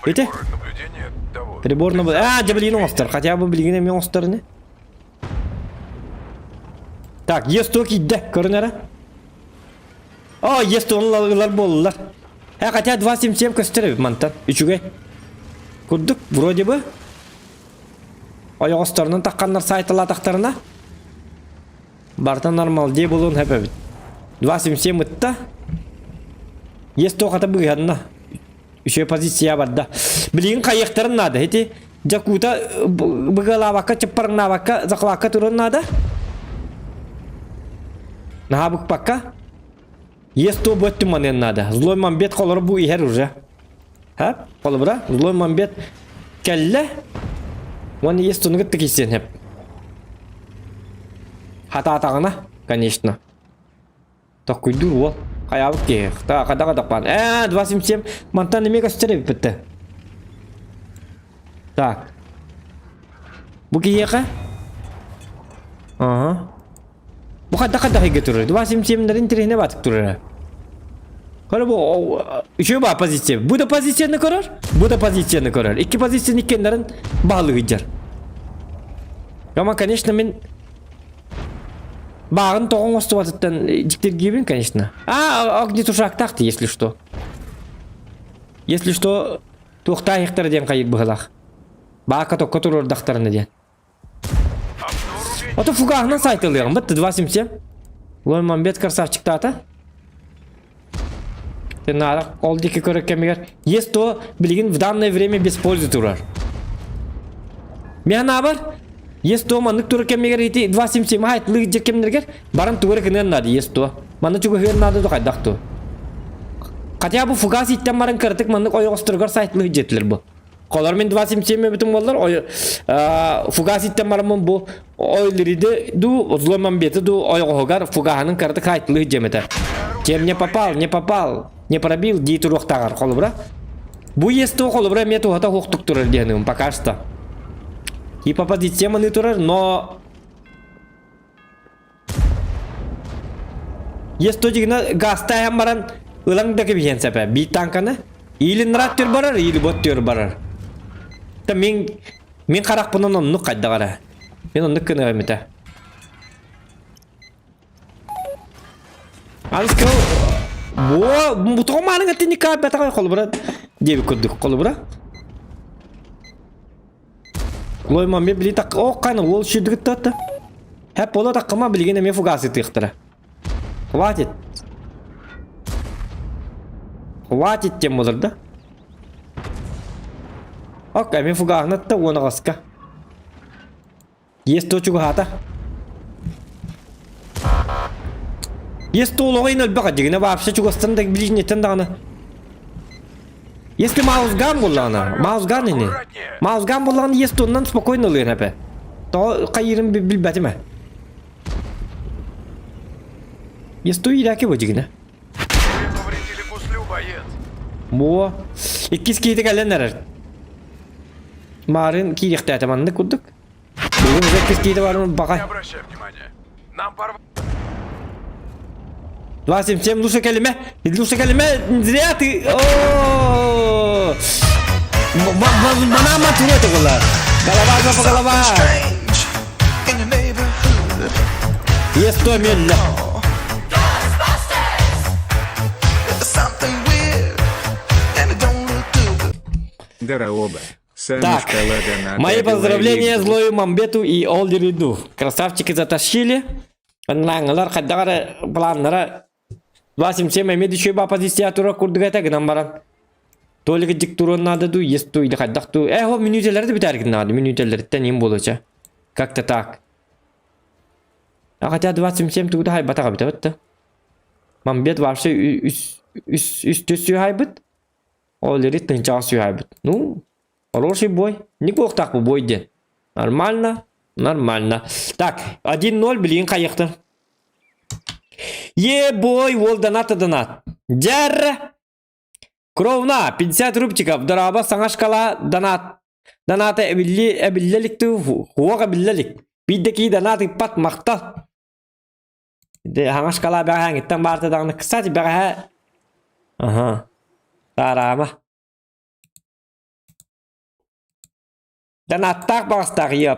Это Видите? приборы наблюдения того. Прибор на... А, дебилин оңостар. Хотя бы билигин эми оңостарыны. Так, Е100 кийдэ, көрүнэрэ. О, Е100 ылар буоллар. Э, хотя 2.77 көстөр эбит мантан. Үчүгэй. Курдук, вроде бы. Ойоҕосторунан тахханнар сайталаатахтарына барыта нормал дии буолуон сөп эбит. 2.77 ытта. Есть туохата быыһанна. Үчүгэй позиция барда. Билигин хайыахтарын наада. Ити Дьакута быгалаабакка, чыппарыҥнаабакка, захвакка туран наада. Наһаа быкпакка. Есть то бөттүм маныан наада. Злой мамбет холоро бу иһэр уже. Ха? Холобура, Злой мамбет кэллэ. Уонна есть туну кытта киирсиэн сөп. Хатаатаҕына, конечно. Токкуйдуур уол. Хайаабыт киһи. Та хада хадаппаан. Ээ, 277. Мантан эмиэ көстөр эбиппит. Так. Бу киһиэхэ? Ага. Бу хайдах хайдах ыйга турар? 277-лэрин интэриэһинэ баатык турара. Көрө бу үчүгэй баа позиция. Бу да позицияны көрөр, бу да позицияны көрөр. Икки позицияны иккиэннэрин баһылыгыйдьар. Ама, конечно, мин Бааҕын тоҕо оҥостубатыттан дьиктиргиибин, конечно. А, огнетушактаах ты, если что. Если что, туохтаах диэн хайыр быһылаах. Баака токко туруордахтарына диэн. Ото фугаһынан сайтылыаҕым, бытты 277. Лой Мамбет красавчиктаата. Наара ол диэки көрөр кэмигэр есть то билигин в данное время без пользы турар. Мен бар есть то маннык турар кэмигэр ити 277 айтлы дьэ кэмнэргэр баран тугу эрэ гыныан наада есть то. Манна чугаһыан наада хайдах ту. Хотя бы фугас иттен баран кыратык маннык ойоҕосторугар сайтлы дьэтилер бу. Колор мен 277 бүтүн боллар ой фугас иттен бараммын бу ойлериде ду зломан бети ду ойоҕоһугар фугаһанын кыратык айтлы дьэмэтэ. Тем не попал, не попал, не пробил дии туруохтааҕар холобура. Бу есто холобура эмиэ туһата хуохтук турар диэным пока что. И попадите маны турар, но Есто дигина газтайан баран ылаҥ да кэбиһиэн сэпэ. Биир танканы или нрат түр барар, или бот түр барар. Та мин мин харахпынан оннук хайдах эрэ. Мин оннук гыныам этэ. Анскыл бу бутугу маанын этинник бэтаҕай холобура диэбит курдук холобура. Лойма мен били так о каны ол шүрдүгүт татта. Хэп бола таккыма билигин эмиэ фугасы тыахтара. Хватит. Хватит тем болар да. Ок, эмиэ фугаһынатта уонаҕаска. Есть то чугаһаата. Есть то олоҕо ин өлбөх дьигинэ вообще чугастан да ближнеттен даҕаны. Если маусган буллаҕына, маусган ини. Маусган буллаҕына есть оннан спокойно ылыан эпэ. Тоҕо хайыырын билбэтим ээ. Есть то иирээки бу дьигинэ. Повредили гуслю, боец. Буо. Иккис киһитэ кэлэн эрэр. Марын киириэхтээтэ маннык курдук. Бүгүн уже иккис киһитэ барын баҕай. Не обращай внимания. Нам порвали. 277 лучше кэлимэ. Лучше кэлимэ. Зря ты. О! Манама тура была. Голова за голова. Есть то медленно. Дороба. Так, мои поздравления Злою Мамбету и Олдериду. Красавчики затащили. Онлайнлар хайдах планнара 27 эмиэ үчүгэй позиция тура курдук этэ гынан баран. Только диктурун надо ду, есть ту или хайдах ту. Э, ол мүнүүтэлэрди бүтэргин надо, мүнүүтэлэриттэн им болуча. Как-то так. А хотя 27 тугу хайбатаҕа бүтэ бытта. Мамбет вообще үс үс үс түс хайбыт. Ол ери тынчаҕа сүйэбит. Ну, хороший бой. Не куохтаах бу бой диэн. Нормально, нормально. Так, 1-0 билигин хайыахтар. Е бой, уол донат донат. Дьэр! Кровна, 50 рубчиков, дораба саҥа шкала донат. Доната эбилли эбиллэ илик хуох эбиллэ илик. Биирдэ кии донат ыппат махтал. Хаҥас шкала бэҕэһээҥиттэн баарта даҕаны кстати бэҕэһээ аха таараама Донаттаах баҕастаах ийэ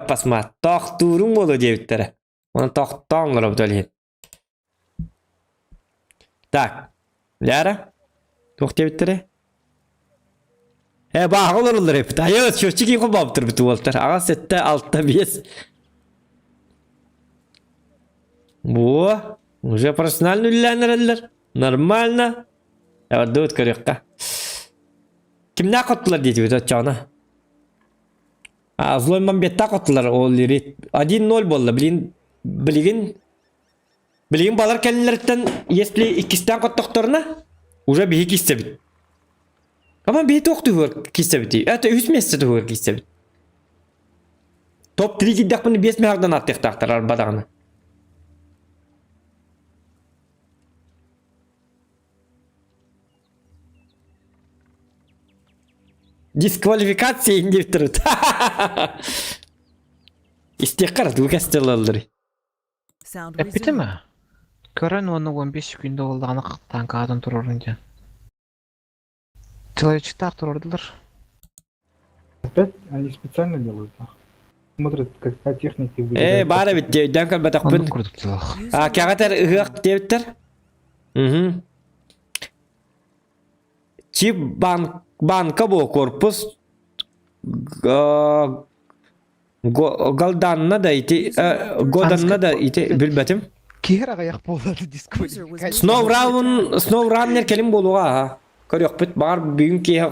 тохтууруҥ буолуо диэбиттэрэ. Онон тохтоон олоробут ол иһин. Так, Ляра, туох диэбиттэрэ? Э, бааҕа олоруллар эпит. Айа, счетчик киин холбообуттар бит уолтар. Аҕа 7, 6, 5. Во, уже профессионально үлэлээн эрэллэр. Нормально. Эҕэрдэ көрүөххэ. Кимнээх хоттулар диэтибит оччоҕуна? А, злой мамбеттаах хоттулар ол 1-0 буолла. Блин, билигин билигин балар кэллэриттэн если иккистээн хоттохторуна уже биһи киссэбит. Ama биһи туох туһугар киссэбитий? Это үс месте туһугар киссэбит. Топ-3 киирдэхпинэ 5 мөһөҕдөн аттыахтаахтар арбадаҕына. Дисквалификация индивторут. Истиэххэ тугу кэстэлэллэрий? Sound Эппитим resumed. ээ. Көрөн уонна 15 секунда буоллаҕына тааҥкаҕытын туруорун диэн. Человечектаах туруордулар. Опять они специально делают, нахуй. Смотрят, какая техника Ээ, выделяет. баар эбит дии, өйдөөн көрбөтөхпүн. Оннук курдук дьылах. User А, left кэҕэтэр your ыһыах channel. диэбиттэр. Мгм. Чип банк банка бу корпус Галданна да ити Годанна да ити билбэтим. Киһи аҕыйах буолар User was moved Snow to your Run channel. Snow Runner кэлин буолуоҕа аха. Көрүөхпүт баҕар бүгүн киэһэ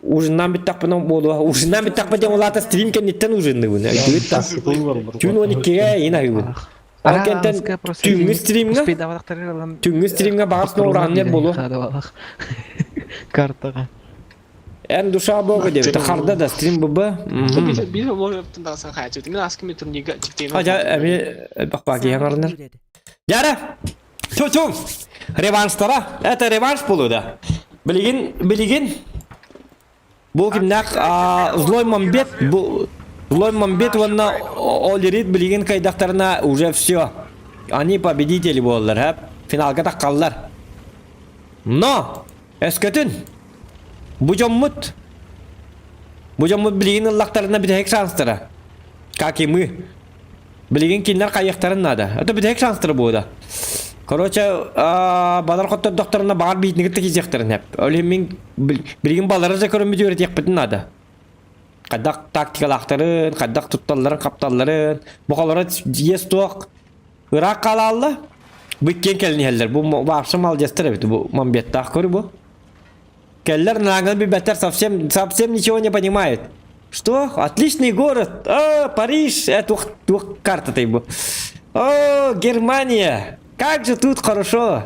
ужиннаан бүттэхпинэ буолуо. Ужиннаан бүттэхпинэ диэн улаата стрим кэнниттэн ужинныыбын. Өйдүүгүт да. Түүн 12-ге иин аһыыбын. Ол кэнтэн түүҥҥү стримҥэ түүҥҥү стримҥэ баҕар Snow Runner буолуо. Картаҕа. Эн душа бога диэбитэ харда да стрим ББ. Биир олорбуттан тахсан хааччыбыт. Мин аскы мен турнирга чиктейм. Хадя эми бакпаки Sound яңарынар. muted. Яра! Тю-тю! Реванштара. Это реванш болуда. Билигин, билигин. Бу кимнәк злой мамбет, бу злой мамбет уонна Олерит билигин кайдахтарына уже все. Они победители буоллар, хэп. Финалга таххаллар. Но өскөтүн бу дьоммут бу дьоммут билигин ыллахтарына бүтэһик шанстара. Как и мы. Билигин кинилэр хайыахтарын наада. Это бүтэһик шанстара буода. Короче, балар хоттордохторуна баҕар биитинигит да киирсиэхтэрин сөп. Ол иһин мин билигин балары да көрөн бүтүөрэтиэхпитин наада. Хайдах тактикалаахтарын, хайдах тутталларын, хапталларын, бу иэс туох Ыраах хаалаалла. Бу иккиэн кэлин иһэллэр. Бу вообще молодецтар эбит. Бу мамбеттаах көрү бу. Кэллэр наанганы билбэттэр совсем, совсем ничего не понимает. Что? Отличный город! О, Париж! Туох, туох карта бу. О, Германия! Как же тут хорошо!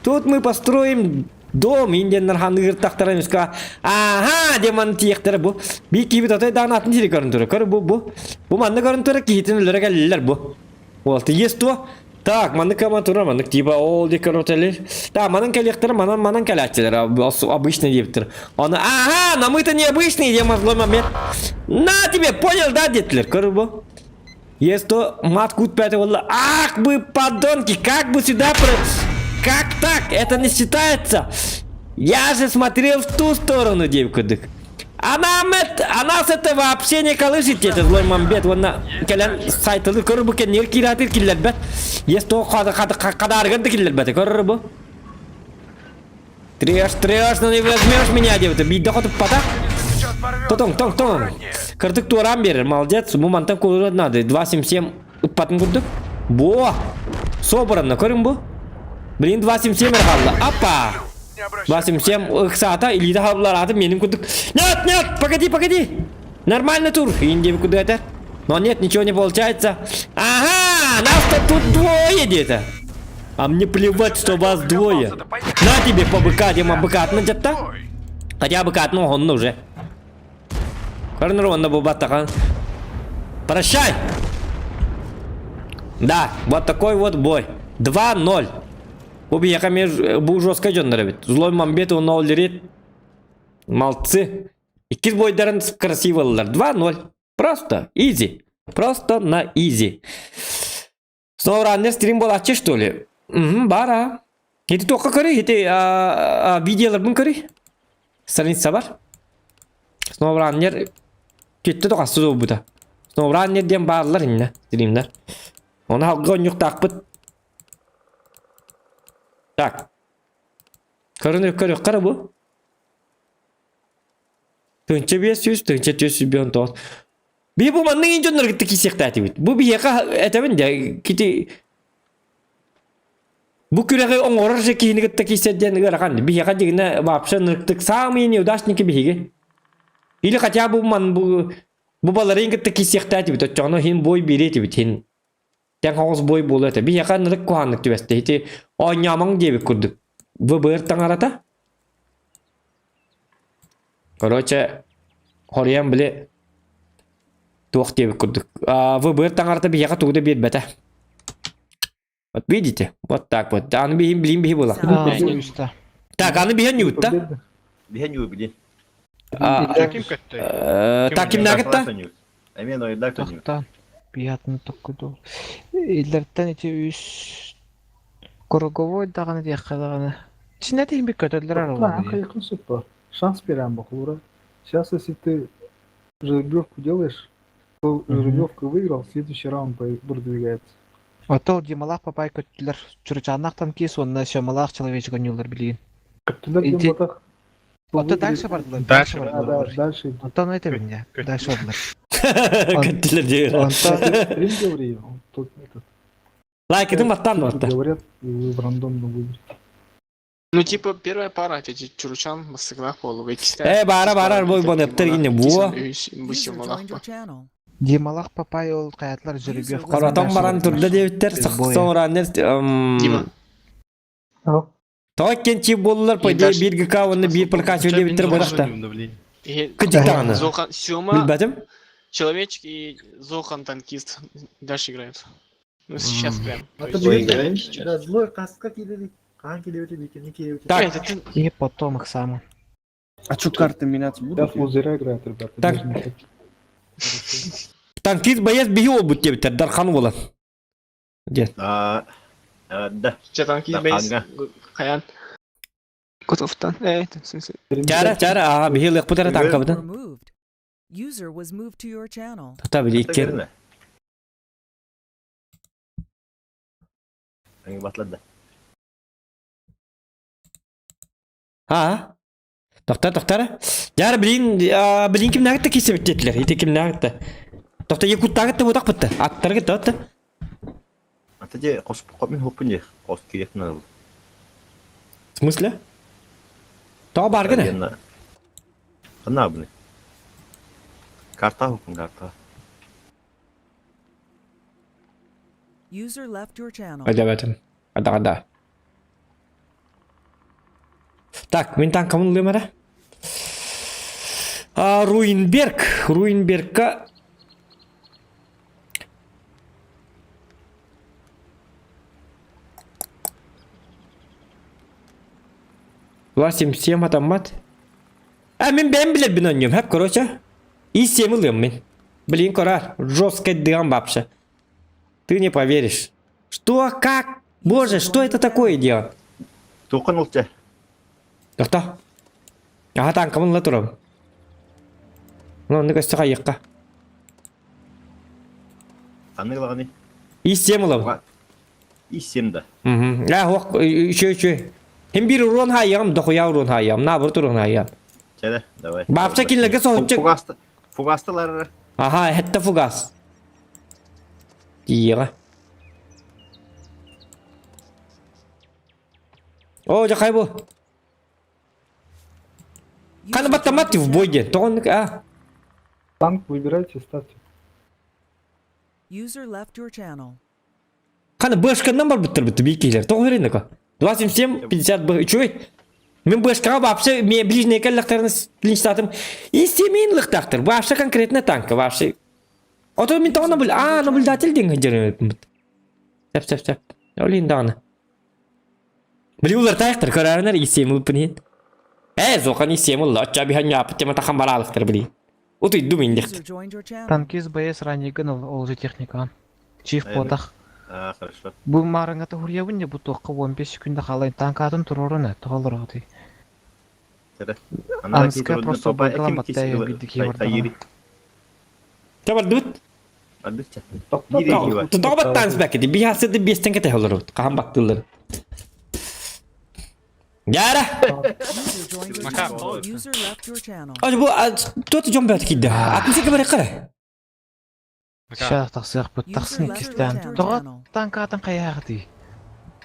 Тут мы построим дом индианнар ханыгыртахтара миска ага демон тиэхтэрэ бу би киһибит отой даҕаны атын сири көрөн турар көр бу бу бу манна көрөн турар киһитин өлөрө кэллилэр бу Вот, есть то. Так, маннык кама турар, маннык типа ол диэки отели. Да, манан кэлиэхтэрэ, манан манан кэлээччилэр, обычный диэбиттэр. Оны, ага, но мы-то необычные, диэн злой момент. На тебе, понял, да, диэтилэр, көр бу. Есть то, мат кут пятый буолла. Ах вы подонки, как бы сюда про... Как так? Это не считается. Я же смотрел в ту сторону, диэбит А нам это, а нас это вообще не колышет, это злой мамбет, уонна кэлэн сайтылы көрөр бу кэннигэр киирээтир киллэрбэт. Есть то хадаарыгар да киллэрбэт, көрөр бу. Трешь, трешь, но не возьмешь меня, диэбитэ, биирдэ хотуппата. Тотоҥ, тоҥ, тоҥ. Кырдык туораан биэрэр, молодец, бу мантан куурат надо, 2.77 ыппатын курдук. Во! Собрано, көрүҥ бу. Блин, 2.77 эрэ хаалла. Апа! 27 ыксаата, илиитэ хаалларааты менин курдук. Нет, нет, погоди, погоди! Нормально тур, индия куда это? Но нет, ничего не получается. Ага, нас-то тут двое где-то. А мне плевать, что вас двое. На тебе по быка, Дима, быка где-то. Хотя быка, ну он уже. Корнер он на Прощай! Да, вот такой вот бой. 2-0. Бу биһиэхэ эмиэ бу жестко дьоннор эбит. Злой Мамбет уонна Оллерит молодцы. Иккис бойдарын красиво ыллар. 2-0. Просто изи. Просто на изи. Снова раннер стрим буолааччы что ли? Угу, баар Ити туохха көрүй? Ити видеоларбын көрүй. Страница бар. Снова раннер кетті тоқасты буолбута. Снова раннер диэн бааллар иннэ стримнэр. Оны халга онньуктаахпыт Так. Көрүнү көрүөххэ эрэ бу. 1500, 1459. Биһи бу маннык иин дьоннор кытта киирсиэхтээтибит. Бу биһиэхэ этэбин дьэ, кити бу күрэҕи оҥорор же киһини кытта киирсэр диэн ыарахан. Биһиэхэ дьигинэ вообще ынырыктык самые неудачники биһиги. Или хотя бы ман бу бу баларын кытта киирсиэхтээтибит. Оччоҕуна иһин бой биэриэ этибит иһин. Тэҥ оҕус бой буолуо этэ. Биһиэхэ ынырык куһааннык түбэстэ. Ити оонньоомоҥ диэбит курдук. ВБР таҥарата. Короче, хоруйан били туох диэбит курдук. ВБР таҥарата биһиэхэ тугу да биэрбэтэ. Вот видите, вот так вот. Аны биһин билин биһи буолар. Так, аны биһин ньуутта. Биһин ньуу билин. Ким көттөй? Так ким нагытта? Эмиэ нойда көннүү. Тохтоон. Биһатын токкуду. Иллэртэн ити үс круговой даҕаны диэххэ даҕаны. Чинэ тиһин бик көтөллөр араллар. Шанс берем Бахура. Сейчас, если ты жеребьевку делаешь, то жеребьевку выиграл, следующий раунд продвигается. Отол Дималаах Папай көттүлэр. Чуручааннаах танкист уонна Сёмалаах человечек ойнуулар билигин. Көттүлэр диэн ботах. Ото дальше бардылар. Дальше бардылар. Дальше. Онтон этебин я. Дальше бардылар. Көттүлэр диир. Онтон говори, он тут этот. Лайкытын баттан барта. Говорят, и вы в рандомно выберете. Ну, типа, первая пара, эти Чуручан, Масыгнах, Половый, Э, бара бара бой бонептер гинне буо. Дималах Папай ол каятлар жеребьевка. Хоротон баран турда диэбиттер, соңураннер Дима. Тоҕо кенчи буоллар, по идее, биир ГК уонна биир прокачивание диэбиттер бырахта. Кыдьыктаҕына. Зохан, Сёма, Билбэтим. Человечек и Зохан танкист дальше играют. Ну, сейчас прям. Злой каска килери. Хаан килебити бикини килебити. Так. И потом их самы. А что, карты меняться будут? Сейчас лузеря играют, ребята. Так. Танкист боец биһи буолбут диэбиттэр, Дархан уола. Диэн. А, да. Че танкист боец Хаян. Котовтан. Э, Чара, чара, ага, биһи ылыахпыт эрэ танкабытын. Removed. User was moved to your channel. Та били иккиэн. Батлады. А? Тоқтар, тоқтар. Жар билин, билин кимнәгітті кесіп еттетілер. Ите кимнәгітті. Тоқта якуттагытты бұтақ бітті. Аттар кетті, атты. Ата же қос мен хоппын же. Қос керектін ал. В смысле? Тоға бар гына. Қана бұны. Карта хоппын карта. User left your channel. Айда бәтім. Ада, ада. Так, мен танкамын ылыам эрэ. А, Руинберг. Руинбергка Власим всем атаммат. А, мен бэйэм билэрбин оонньуом, хэп, короче. И всем ылыам мин. Блин, корар, жестко дыам вообще. Ты не поверишь. Что, как? Боже, что это такое дело? Туқан ол че. Тоқта. Аха танкамын ыла турабын. Ну, онны көстө хайыққа. Қаны қылағаны? И всем ылабын. И всем да. Мгм. А, ох, еще, еще. Хем бир урон хайям, дохуя урон хайям, наоборот урон хайям. Чәле, давай. Баапча кинилерге соһуччу. Фугасты. Фугастылар. Аха, хетте фугас. Тииҕэ. О, дьэ бу. Ханы баттамат в бой диэн. Тоҕон а. Танк выбирайте, ставьте. User left your channel. Ханы бэшканнан барбыттар бытты бии киһилэр. Тоҕо хэринэко. 27 50 б үчүгэй. Мин бэшкаҕа вообще мне ближние кэллэхтэрин линчтаатым. И семейн лыхтаахтар. Вообще конкретно танка вообще. Ото мин тоҕо наблю... А, наблюдатель диэн дьэрэммит. Сеп, сеп, сеп. Олин даҕаны. Били улартаахтар көрөөрүнэр исиэм ылыппын иһин. Ээ, зохан исиэм ылла, оччо биһэн ньаапыт тема тахан бараалыктар били. Утуйдум индихт. User joined your channel. Танкист боец ранигын ол ол же техникаҕын. Чиф потах. А, хорошо. Бу маарыҥҥата хуруйабын дьэ бу туохха 15 секунда хаалайын танкатын туруорун тоҕолороҕутуй. Анская просто бойгалан баттайа биирдик киһи Табардыбыт. Тоҕо баттаан сбэккити. Биһасыды биэстен кэтэһэ олоробут. Хаһан баттыыллар. Дьара! User joined your Макар, channel. User left your channel. Аж бу туот дьон бэт киирдэ. Атын барык кара. Сейчас тахсыахпыт, User тахсын left your иккистээн. channel. Тоҕо танкаатын хайаахытый?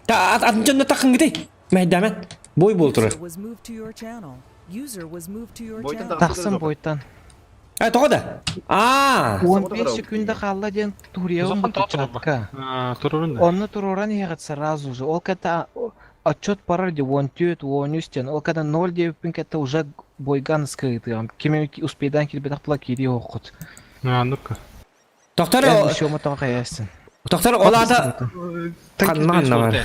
Та атын дьонно тахын гыты. Мэйдәмәт. Бой бол турар. User was moved to your channel. User was moved to your Бойтан channel. Тахсын бойтан. Э тоҕо да? Аа. 15 секунда хаалла диэн туруйабын Улахан бу тоҕо турар чатка. Турурун да. Онно туруоран иһэҕит сразу же. Ол ката отчет барар ди 14, 13 диэн. Ол ката 0 диэбиппин кытта уже бойган ыскыытыам. Ким успейдан киирбэтэх була киирии оһоххут. А, ну-ка. Тохтор Эн еще тоҕо хайасын. Тохтор ол ата ханна ханна бар.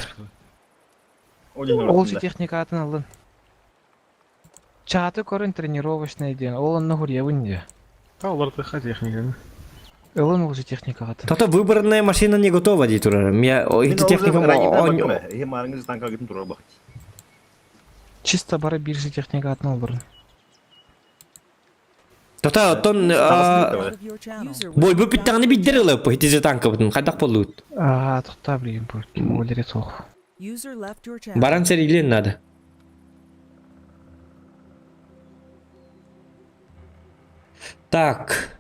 Ол же техникатын алын. Чаты көрін тренировочный диэн. Ол онно хуруйабын диэ. Та олар техника. Ылын ол же техникатын. Тото выбранная машина не готова дии турар. Мия ити техника Ихи марыңыз танка гитин турар бахт. Чисто бары биржа техникатын олбырын. Тото оттон Out of your channel. User was бой бу moved out питтаҕына биддер ылып ити танка бутун хайдах боллут. Аа, тоқта билген бұл. Ким өлере соқ. User left your channel. Баран серилен надо. Так.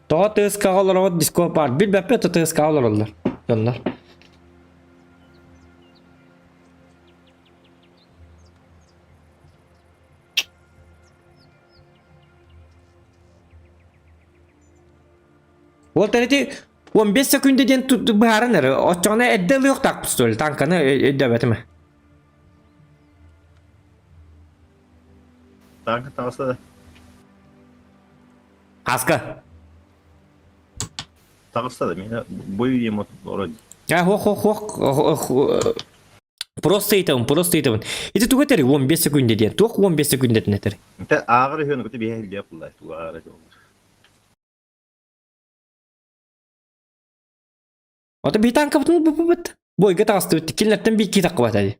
Тоҕо ТСК-ҕа олоробут диско бар. Билбэппэ то ТСК-ҕа олороллор. Дьоннор. Ол ити 15 секунда диэн быһааран эрэ. Оччоҕуна эрдэ ылыахтаахпыт что ли танканы өйдөөбөтүм. Танка таҕыста да. Хаска. Таҕыста да. Мин бой ем ород. А, хох, хох, хох. Просто ыйтабын, просто ыйтабын. Ити туга этэр 15 секунда диэн. Туох 15 секундатын этэр? Те ааҕар үһүөн көтө биһэ илдьэ куллай туга ааҕар. Ото би танкабытын бу-бу-бут. Бойга таҕыстыбыт. Кинилэртэн би кии таххыбат adi.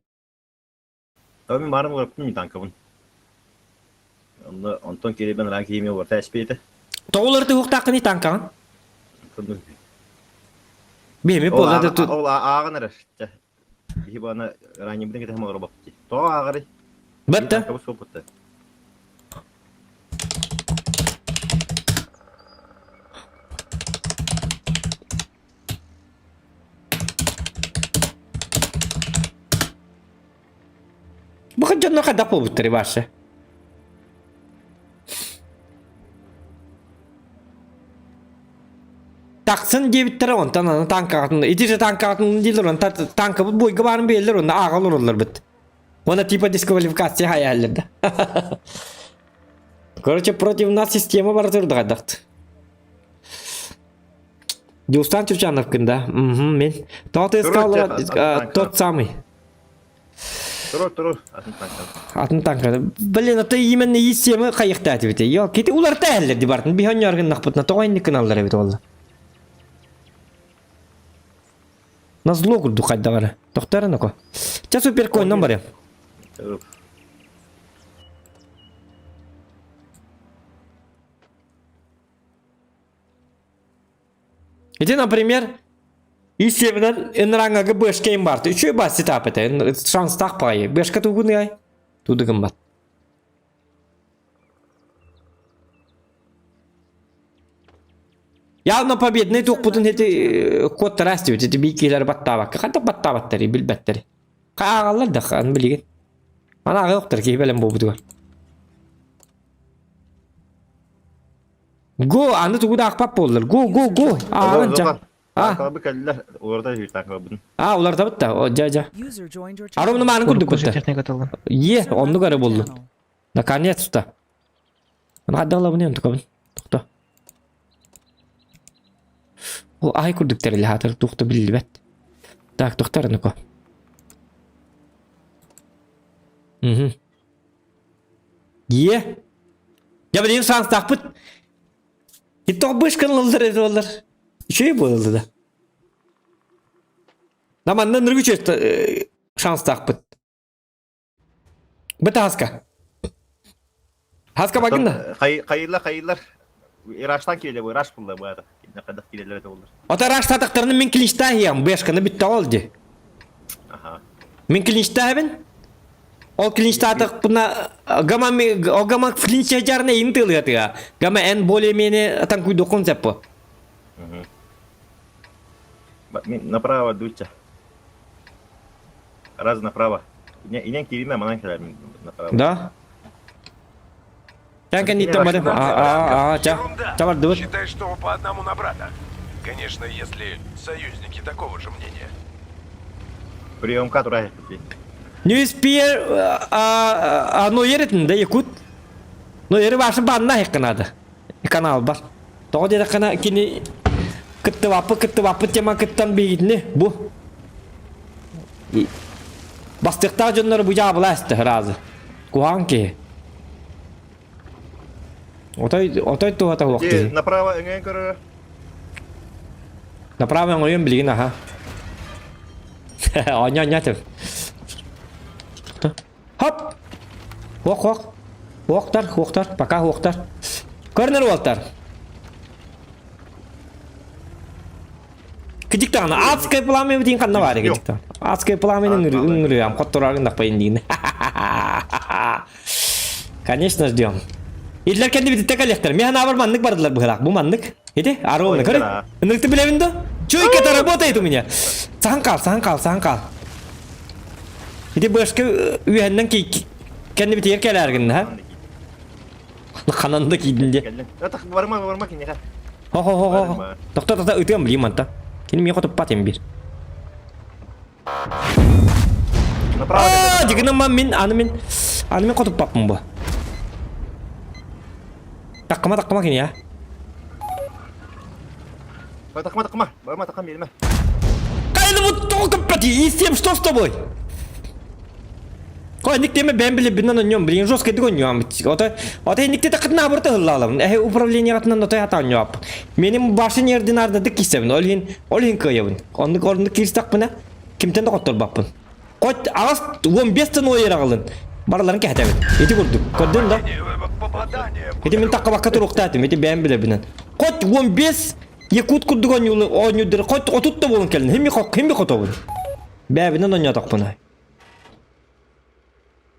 Таа мин маарым олорпун мин танкабын. Онно онтон кирибен ран киими олорта эспиэтэ. Тоҕулары туһуктааххыный танкаҕын? Биһими Ол буолла да тут. ол ааҕан эрэр. Биһи баана раннибытын кэтэһэн олоробоппут. Тоҕо ааҕарый? Бытта. Танкабыт суоппутта. Бу дьонно хайдах буолбуттар Иваша? Тахсын диэбиттэрэ онтон аны танкаҕытын ити же танкаҕытын дииллэр онтон танкабыт буойга баарын биэрэллэр онно ааҕа олороллор быт. Уонна типа дисквалификация хайааллар да. Короче, против нас система бара турда хайдахт. Дюстан Чучановкин, да? Угу, мен. Тот искал тот самый. Туру, туру, атын танка. Атын танка. Блин, это именно система хайыхта эбит. Йо, кити уларта әллер ди бартын. Биһон яргыннахпытна тоҕо инникин аллар эбит олла. Назло курдук хайдагара. Тохтаран око. Ча суперкойнан барыам. Ити, например, исебинен ыныраңага бэшкейм барты. Үчүй бас сетап это. Шанстах пай. Бэшка тугун яй. Тудыгын бат. Явно победный туохпутун эти код растет, эти бикилер баттаабакка. Ханта баттаабаттары, билбэттери. Хаагаллар да хан билигин. Ана аҕа киһи бэлэм буолбутугар. Го, аны тугу да аахпат буоллар. Го, го, го. Ааҕын ча. А, Танкалабы кэллилэр, уларда үһү танкалабын. а, уларда бытта. О, жа, жа. User joined your Аромны channel. мааны курдук бытта. техника тылын. Е, User оннук left эрэ your буоллун. channel. Наконец-то. Хаддалабын онтукабын. Тохто. Ол ай курдук тэрили хаатыр туохта биллибэт. Так, тохтор нуко. Мгм. Е. Я билим шанстаахпыт. Итог бышканлылар эти олар. Үчүгэй буолла да. Наманна ныргы шанстаахпыт. Быта хаска. Хаска багынна. Хайылар, хайылар. Ираштан киирде бу, Ираш булла бу ата. Кайдах киирелер это болар. Ота раш татактарны мен клинчта хиям, бешканы битте олди. Аха. Мен клинчта хабин. Ол клинчтаатахпына гама ол гама клинч жарна ин тылыатыга. Гама эн более-менее танкуйдуккун сеппо. Направо дуча. Раз направо. Инен кириме манан келер направо. Да? Тэн кэнниттэн бары а а ча ча бардыбыт. Считай, что по одному на брата. Конечно, если союзники такого же мнения. Приемка турай. Ньюспиер а но еретін да якут. Но ери башы банна хекканады. Канал бар. Тоҕо диэтэххинэ кини кыттыбаппыт кыттыбаппыт тема кыттан биһигитини бу бастыктаах дьоннору бу дьаабыла эстэ ыраазы. Куһаҕан киһи. Отой отой туһата суох киһи. Направо өҥөйөн көрөрө. Направо өҥөйөн билигин аха. Оонньоо оонньоо этим. Хоп! Хуох хуох. Хуохтар, хуохтар, пока хуохтар. Көрнөр уолтар. Кыдьык даҕаны адское пламя битин ханна баар кыдьык даҕаны. Адское пламя ыҥырыам, хоттороорун даппайын диин. Конечно, ждем. Иллер кэнни бититте кэлиэхтэр. Мен анаабар маннык бардылар быһылаах. Бу маннык. Ити, ровно. Көрү. Ынырыкты билэбин да? Чуйка это работает у меня. Сахан кал, сахан кал, сахан кал. Ити башка үөһэннэн кэнни битигэр кэлээргин, ha? Ханан да киидин де. Барма, барма киниэхэ. Хо-хо-хо-хо. Тохто, тохто, ытыам билим манта. Кини миэхэ туппат им бир. Аа, дигинам мин, аны мин, аны мин хотуппаппын бу. Таккыма, таккыма кини, а. Таккыма, таккыма, барма, таккам биэримэ. Кайны бу тоҕо көппөтүй? И что с тобой? Кой ник теме бэм биле бинан онньом билин жестко дик онньом. Ота ота ник те такытна абырты хыллалам. Эхе управление атынан ота ята онньоп. Меним башы нердинарда дик кисебин. Ол хин ол хин кыйабын. Оннук орнук кирстакпына кимтен да котторбаппын. Хоть аҕас 15 тон ойер аҕалын. Барыларын кэһэтэбин. Ити курдук. Көрдүн да? Ити мин таккабакка туруктаатым. Ити бэйэм билэбинэн. Хоть 15 якут курдук оонньуулар. Хоть 30 да буолан кэлин. Химми химми хотобун. Бэйэбинэн оонньоотохпуна.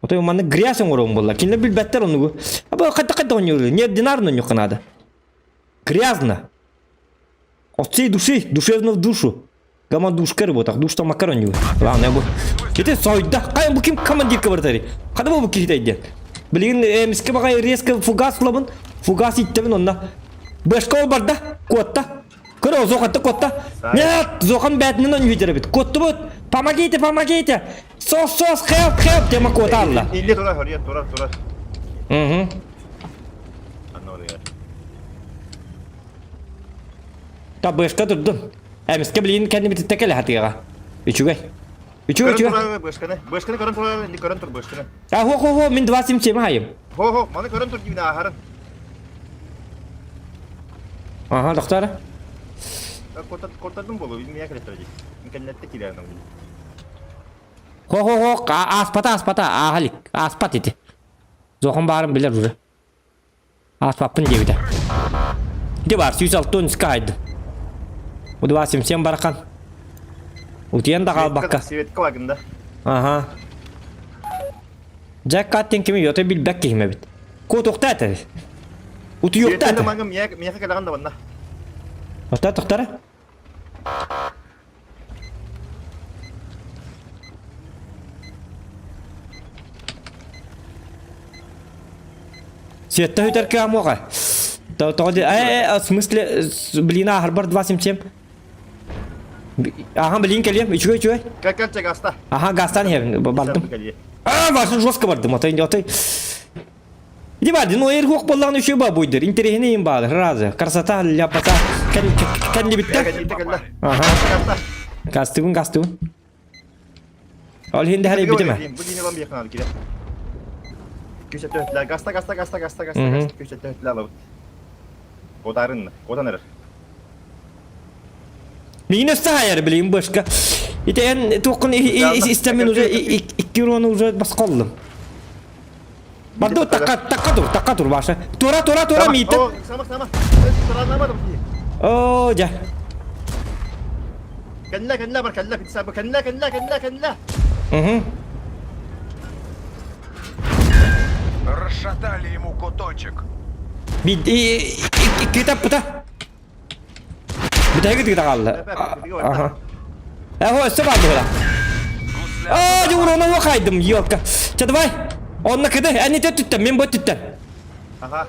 Отой маннык грязь оҥоруом буолла. Кинилэр билбэттэр оннугу. Аба хайдах хайдах оонньуулар? Неординарно оонньуохха наада. Грязно. От всей души, душевно в душу. Гама душка работах, душ там макароню. Главное бу. Ити сойда. Кай бу ким командир кыбыртари? Када бу киһи диэн. Билигин эмиске баҕай резко фугас ылабын. Фугас иттебин онна. Бэшка ол барда, куотта. Көрө, зохатта куотта. Нет, зохан бээтинэн онньуйдер эбит. Куоттубут. Помогите, помогите. Сос, сос, help, help тема куота алла. Илли тура, хория, тура, тура. Угу. Та бэшка турдун. Эмискэ билигин кэннибититтэ кэлэ хатыаҕа. Үчүгэй. Үчүгэй, үчүгэй. Бэшканы, бэшканы көрөн турар, инди көрөн тур бэшканы. А хо хо хо мин 27 хайым. Хо хо, маны көрөн тур дибин ахарын. Ага, доктор. Кортадым болу, мия келеттер ди. Кеннетте килер Хо хо хо, аспата аспата, ахалик, аспат ити. Зохон баарын билер уже. Ааспаппын диэбитэ. Ити баар 106 хайдым. Удва симсем барахан. Утуйан да хаалбакка. Светка лагында. Аха. Джек Каттин кими йота билбэк киһим эбит. Куотуохта этэ. Утуйуохта этэ. Миэхэ кэлэҕин да банна. Ота тохтара. Света хүтэр кыамуоҕа. Тоҕо э, в смысле, блин, ахарбар 277. Ага, блин, кэлиэм, үчүгэй, үчүгэй. Кэл кэл гаста. Ага, гастан иһэбин, бардым. А, басын жестко бардым, отой, отой. Иди барды, ну эр хуох буоллаҕына үчүгэй ба буйдыр, интэриэһинэй им баалар, разы. Красота, ляпота, кэннибиттэ. Ага. Гастыбын, гастыбын. Ол иһин дэһэр битимэ. Бу дини лам бияхнал кире. Күчөтө гаста гаста гаста гаста гаста гаста күчөтө алабыт. Котарын, котан эрер. Миин өссө хайар билигин башка. Ити эн туоххун истэммин уже икки урону уже басқоллум. Барды такка такка тур, такка тур баша. Тура тура тура миитен. Сама сама. Оо, дьэ. Кэллэ кэллэ бар кэллэ пицца кэллэ кэллэ кэллэ кэллэ. Угу. Раскатали ему куточек. Икки таппыта. Бүтэһиги тыгыта хаалла. Аха. Э, өссө баар буола. Аа, дьуруна уохайдым, елка. Чэ, давай. Онно кыды, эн ити өттүттэн, мен бу өттүттэн. Ага,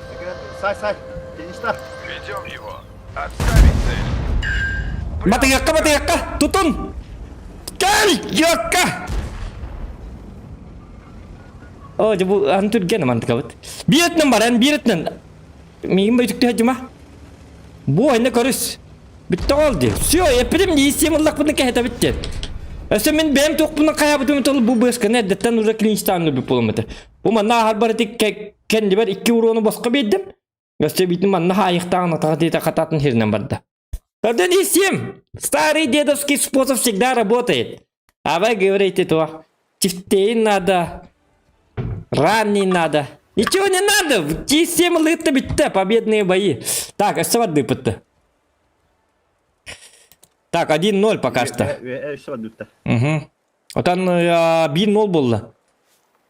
сай, сай. Финишта. Ведем его. Отставить цель. Батыйакка, батыйакка, тутун. Кел, елка. О, дьэ бу ан түргэн мантыкабыт. Биир өттүнэн бар, эн биир өттүнэн. Миигин бөйтүктүү дьума. Бу ойна көрүс. Бүттэ ол дии. Все, эппитим дии сем ыллахпытын кэһэтэбит диэн. Өссө мин бэйэм туохпунан хайаабытым тыл бу быасканы эрдэттэн уже клинчтаан өлбүт буолум этэ. Бу манна аһар бар ити кэннибэр икки уруону босхо биэрдим. Өссө биитин манна хаайыхтааҕын атаҕа диэтэ хатаатын хиринэн барда. Тогда не всем. Старый дедовский способ всегда работает. А вы говорите то, тефтейн надо, ранний надо. Ничего не надо, Ти-7 лыта битте, победные бои. Так, өссө барды ыпытты. Так, 1-0 пока что. Өссө барды Угу. Отан 1-0 буолла.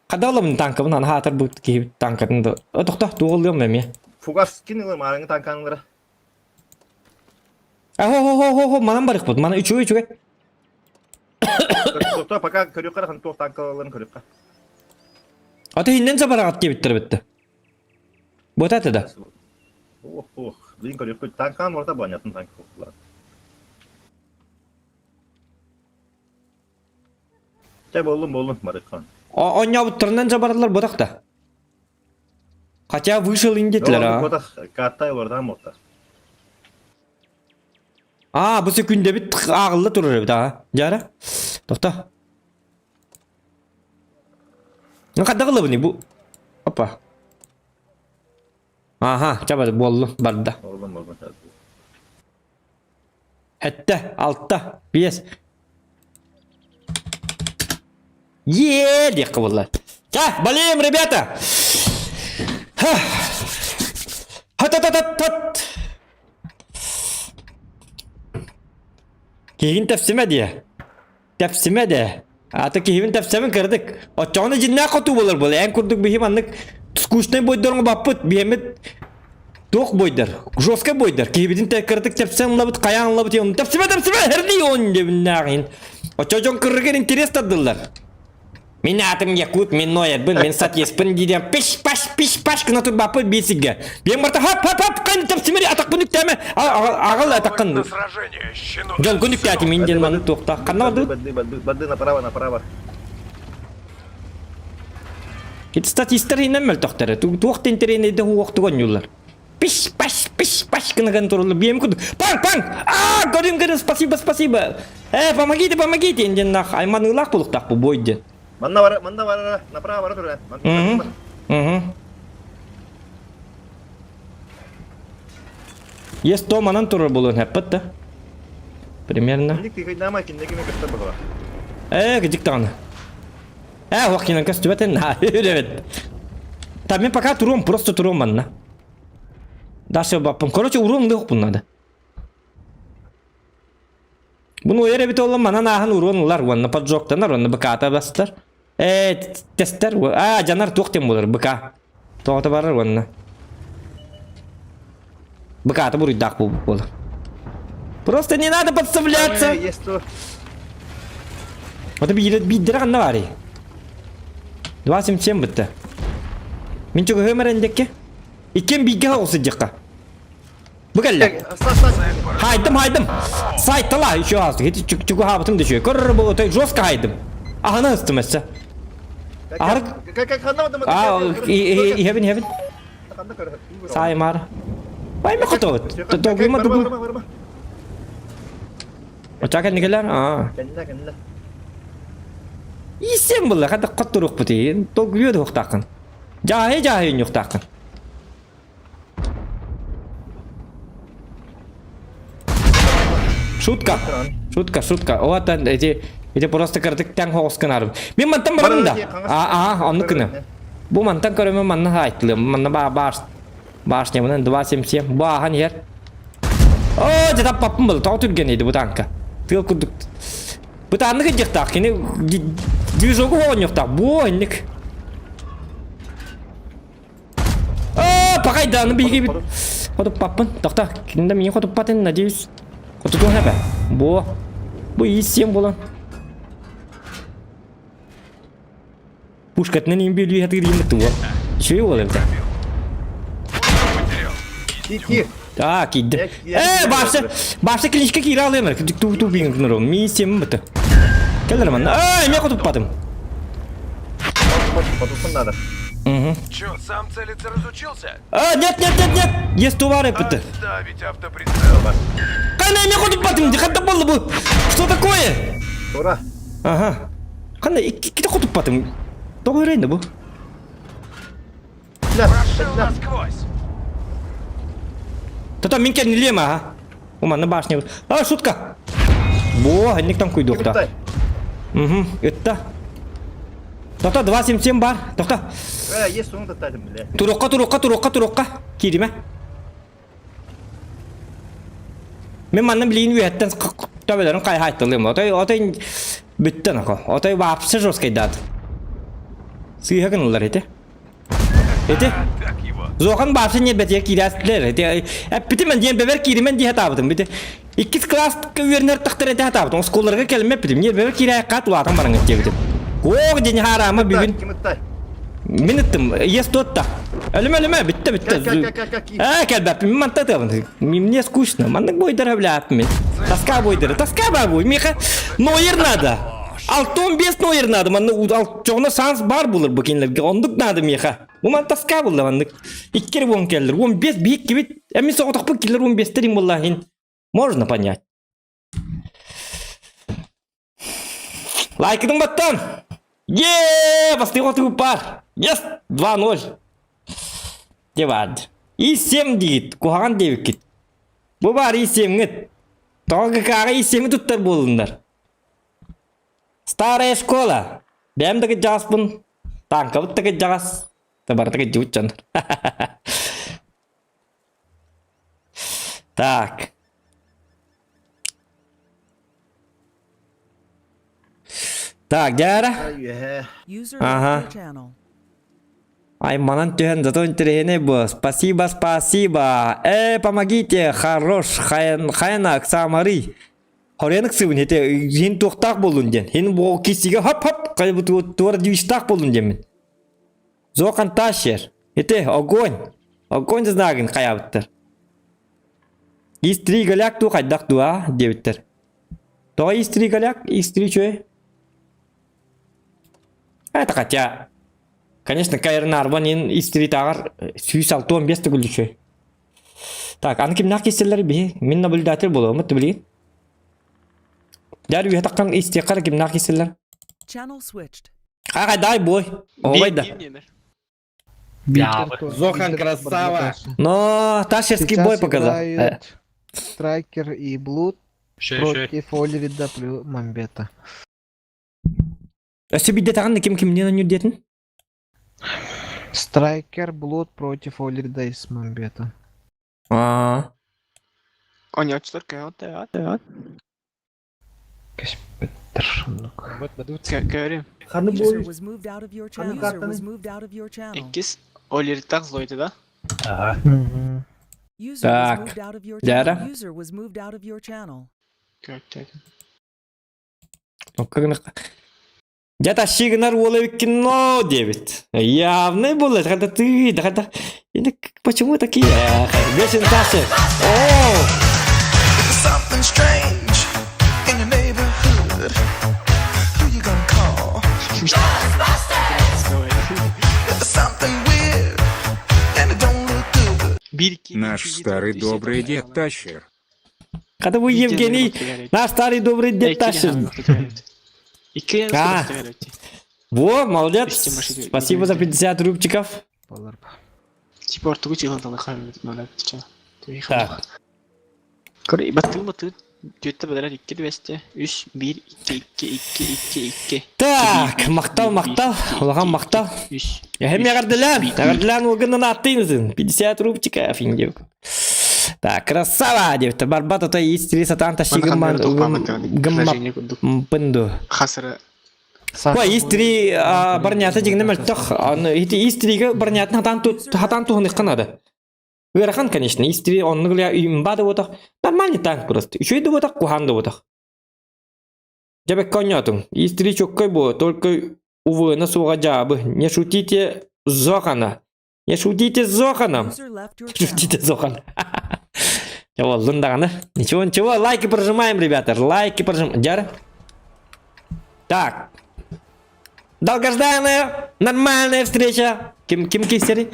Хада оламын танкабын аны хаатар бу киһи танкатын да. Тохто, туолуом эмиэ. Фугас кинилер маарыҥы танканылара. Хо-хо-хо-хо, манан барыхпыт. Мана үчүгэй үчүгэй. Тохто, пока көрүөххэ хан туох танкаларын көрүөххэ. Ата иһиннэн сабараҕат диэбиттэр битте. Вот это да. Ох, ох, блин, көрүөхпүт. Танкан орта банятын танк болдулар. Чэ, боллун, боллун, барыхан. Оонньообуттарынан сабараллар ботах да. Хотя вышел индитлер, а. Ботах, каттай олордан ботах. Аа, бу секүндэбит ааҕылла турар эбит аа. Дьара. Тохто. Ну хайдах ылабыный бу? Опа. Аха, чабар буоллу, барда. Боллун, боллун. Сэттэ, алта, биэс. Е диэххэ буолла. Чэ, болеем, ребята! Хат-хат-хат-хат! Киһигин тэпсимэ диэ. Тэпсимэ дэ. Ата киһибин тэпсэбин кырдык. Оччоҕуна дьиннээх хотуу буолар буолар. Эн курдук биһи маннык скучный бойдорго баппыт. Биһэммит туох бойдар? Жесткий бойдар. Киһибитин кырдык тэпсэн ылабыт, хайаан ылабыт. Тэпсимэ, тэпсимэ, хэрди он дебиннээҕин. Оччо дьон кыррыгар интерес тардыллар. Мин аатым Якут, мин Ноербын, мин Сатьеспын дииден пиш-паш, пиш-паш гына турбаппыт биир сиргэ. Биэн барта хап-хап-хап кан тэпсимэри атахпын үктээмэ аҕал атаххын. Дьон үктээтим мин диэн маны туохта. Ханна барды? Барды, барды, барды направо, направо. Ити статистар инен мөлтөхтөрө. Туох тинтериэнэйдэ хуохтугон ньуллар. Пиш паш пиш паш гынаган турулу биэм курдук. Паң паң! Аа, көрүм көрүм, спасибо, спасибо. Э, помогите, помогите, диэн нах айманыылаах булуктаах бу бой диэн. Манна бар, манна бар, направо бара тур. Мгм. Мгм. Есть то манан турар буолуон хэппэт да. Примерно. Инник тыгыйнаама киннеги мен көстөр баҕала. Э, кыдьык даҕаны. Э, уох кинен көстүбэтин. Үрэбит. Там мен пока туруом, просто туруом манна. Дальше баппын. Короче, уруом лыхпун надо. Буну ойор эбит олла манан ааһан уруон ылар уонна поджогтанар уонна БК-та бастар. Э, тестер. А, жанар туох тем болар БК. Тоҕото барар уонна. БК-та буруйдаах буолар. Просто не надо подставляться. Есть то. Ото биирдэрэ ханна баарый? 2.77 бытта. Мин чугаһыам эрэн диэккэ. Иккиэн бииргэ соҕус сылдьыахха. Бу кэллэ. Хайдым, хайдым. Сайтала еще раз. Ити чугаһаабытым да үчүгэй. Көрөр бу отой жестко хайдым. Аһына ыстым өссө. Аһар... Аа, иһэбин, иһэбин. Саймар. Вай, хотобут. Тогума тугу. Оча кэнникелер, аа. Кэннэ, кэннэ. Иссен булла, хата хотторуохпут иин. Толгуйуо да хуохтааххын. Дьааһый дьааһый үнньуохтааххын. Шутка. Шутка, шутка. Вот эти эти просто кырдык тэҥ хоҕус гынарым. Мин мантан барабын да. Аа, аа, оннук гына. Бу мантан көрөмүн манна хаайтылым. Манна ба баш башнямынан 277. Бу аахан иһэр. Оо, дьэ таппаппын был. Тоҕо түргэн edi бу танка. Тыал курдук. Бытааннык ыдьыктаах. Кини движогу оонньуохтаах. Бу инник. Пахай да, ну биһиги хотуппаппын. Тохто, кинда миин хотуппатын, надеюсь. Хотутуон эбэ. Бу. Бу ииссиэн буолан. Пушкатынан иин бүлүү хатыыр иин бытты буол. Үчүгэй буол эбитэ. Ки, А, киирдим. Э, башта, башта клиничка киирэ алыам. Ту ту биин гынырым. Миин сиэмин бытты. Кэлэр манна. Ай, мен хотуппатым. Хотуппун надо. Угу. Чё, сам целиться разучился? А, нет, нет, нет, нет! Есть товары бытты. Отставить автоприцел. Кана мен хотуппатым. Хатта болду бу. Что такое? Тура. Ага. Кана икките хотуппатым. Тоҕо өрөйнө бу? Прошил насквозь. Тото мин кэннилиэм аха. Уманна башня. А, шутка. Бо, анниктан куйдуохта. Угу, ытта. Тото 277 бар. Тохто. Э, есть суң таттадым, бля. Турукка, турукка, турукка, турукка. Кииримэ. Мин манна билигин үөһэттэн төбөлөрүн хайһаайтылыым. Отой, отой бүттэн ако. Отой вообще жесткайдаат. Сыыһа гыналлар ити. Ити. Зохан баасы не бэтиэ киирээстлэр. Ити эппитим диэн бэбэр кииримэн дии хатаабытым. Бити иккис класска үөрэнэр тахтар этэ хатаабытым. Оскуолаларга кэлимэ эппитим. Не бэбэр киирээ кат улаатан бараҥыт диэбитим. Ох день хараама бүгүн. Мин ыттым. Ес туотта. Өлүмэ өлүмэ бүттэ бүттэ. Ээ кэлбэппин мин манта тыабын. Мне скучно. Маннык бойдара билээппин мин. Тоска бойдара. Тоска бабуй. Миха нойер надо. Алтон бес нойер надо. Манны чоҕуна шанс бар булар бу кинилерге. Ондук надо миха. Бу ман тоска булла маннык. Иккер буон келлер. 15 биик кибит. Эми соҕотохпут киллер 15 терин буллахин. Можно понять. Лайкыдың баттан! Еее, бастыйға туып бар! Yes! 2-0. Деп арды. И 7 дейт, куһаҕан диэбиккит. Бу бар и 7-ҥит. Тоҕо ГК-ҕа и 7 туттар буоллуннар. Старая школа. Бэйэм да кыдьаҕаспын. Танкабыт да кыдьаҕас. Барыта кыдьыбыт дьон. Так. Так, дьээра. User Ага. left your channel. Ай, манан түһэн, зато интересней было. Спасибо, спасибо. Э, помогите, хорош, хайан, хайана, Самары. Хоренок сыбын, ете, хин туохтаах болун диэн. Хин бу кисиге хоп-хоп, туор дивиштаах болун диэммин. Зохан тащер. Ете, огонь. Огонь знагын хайабыттар. Истри голяк ту хайдах дуа диэбиттэр. Тоҕо истри голяк, истри чүө? Это хотя, конечно, Кайрон Арбан ин истри тағар 165 төгүл үчү. Так, аны кимнәэх киселлер биһи? Мин наблюдатель буолуом, ты билигин. Дәр үһэ таххан истиэххэ кимнәэх киселлер? Channel switched. Хай дай бой. Оҕой да. Зохан красава. Но Ташерский бой показал. Играют Страйкер и Блуд против Оливида плюс Мамбета. Өссө биирдэ таҕан ким кимнин онньуур диэтин? Страйкер, Блуд против Оливида и Мамбета. Аа. Оонньооччулар көһөт да Кэспэттэр оннук. Көрүм. Ханы User бой. was moved out of your Ханы channel. User was картаны. moved out of your channel. Иккис Олиртах злойты да? Ага. Мгм. User was Так. moved out of your Дьээра. channel. User was moved out of your channel. Көртөк. Дьэ тащи гынар уола эбиккин но диэбит. Явный буолла, когда ты, да когда... Или почему такие? Бесен Таши. О! Something strange in your neighborhood. Who you gonna call? Something weird and it don't look good. Бир икки Наш старый добрый дед Тащер. Когда вы Евгений, наш старый добрый дед Таши. Икки А. Во, молодец. Спасибо за 50 рубчиков. Болар. Типа ортугу чыгылталы Так. Көр баттыы баттыы түөттэ бадарар икки түбэстэ үс биир икки икки икки икки икки Так, махтал, махтал, улахан махтал. үс Эһэм эҕэрдэлээн, эҕэрдэлээн уолгунан ааттыйнызын. 50 рубчиков индивк. Так, красава, диэбиттэр. Барбат ото истири сатаан тащи гымман гыммаппын ду. Хасыра Ой, истри барнята дигнэ мөлтөх. Аны ити истриге барнятын хатан хатан туһуныхха надо. Ыарахан, конечно, истри оннук эле имба да буотах. Нормальный танк просто. Үчүгэй да буотах, куһаан да буотах. Дьэбэккэ оонньоотуҥ. Истри чоккой буо, только УВНа суоҕа дьаабы. Не шутите Зохана. Не шутите с Зоханом. User left your channel. Шутите Зохан. Боллун даҕаны. Ничего, ничего, лайки прожимаем, ребята. Лайки прожимаем. Дьар. Так. Долгожданная, нормальная встреча. Ким, ким кисери?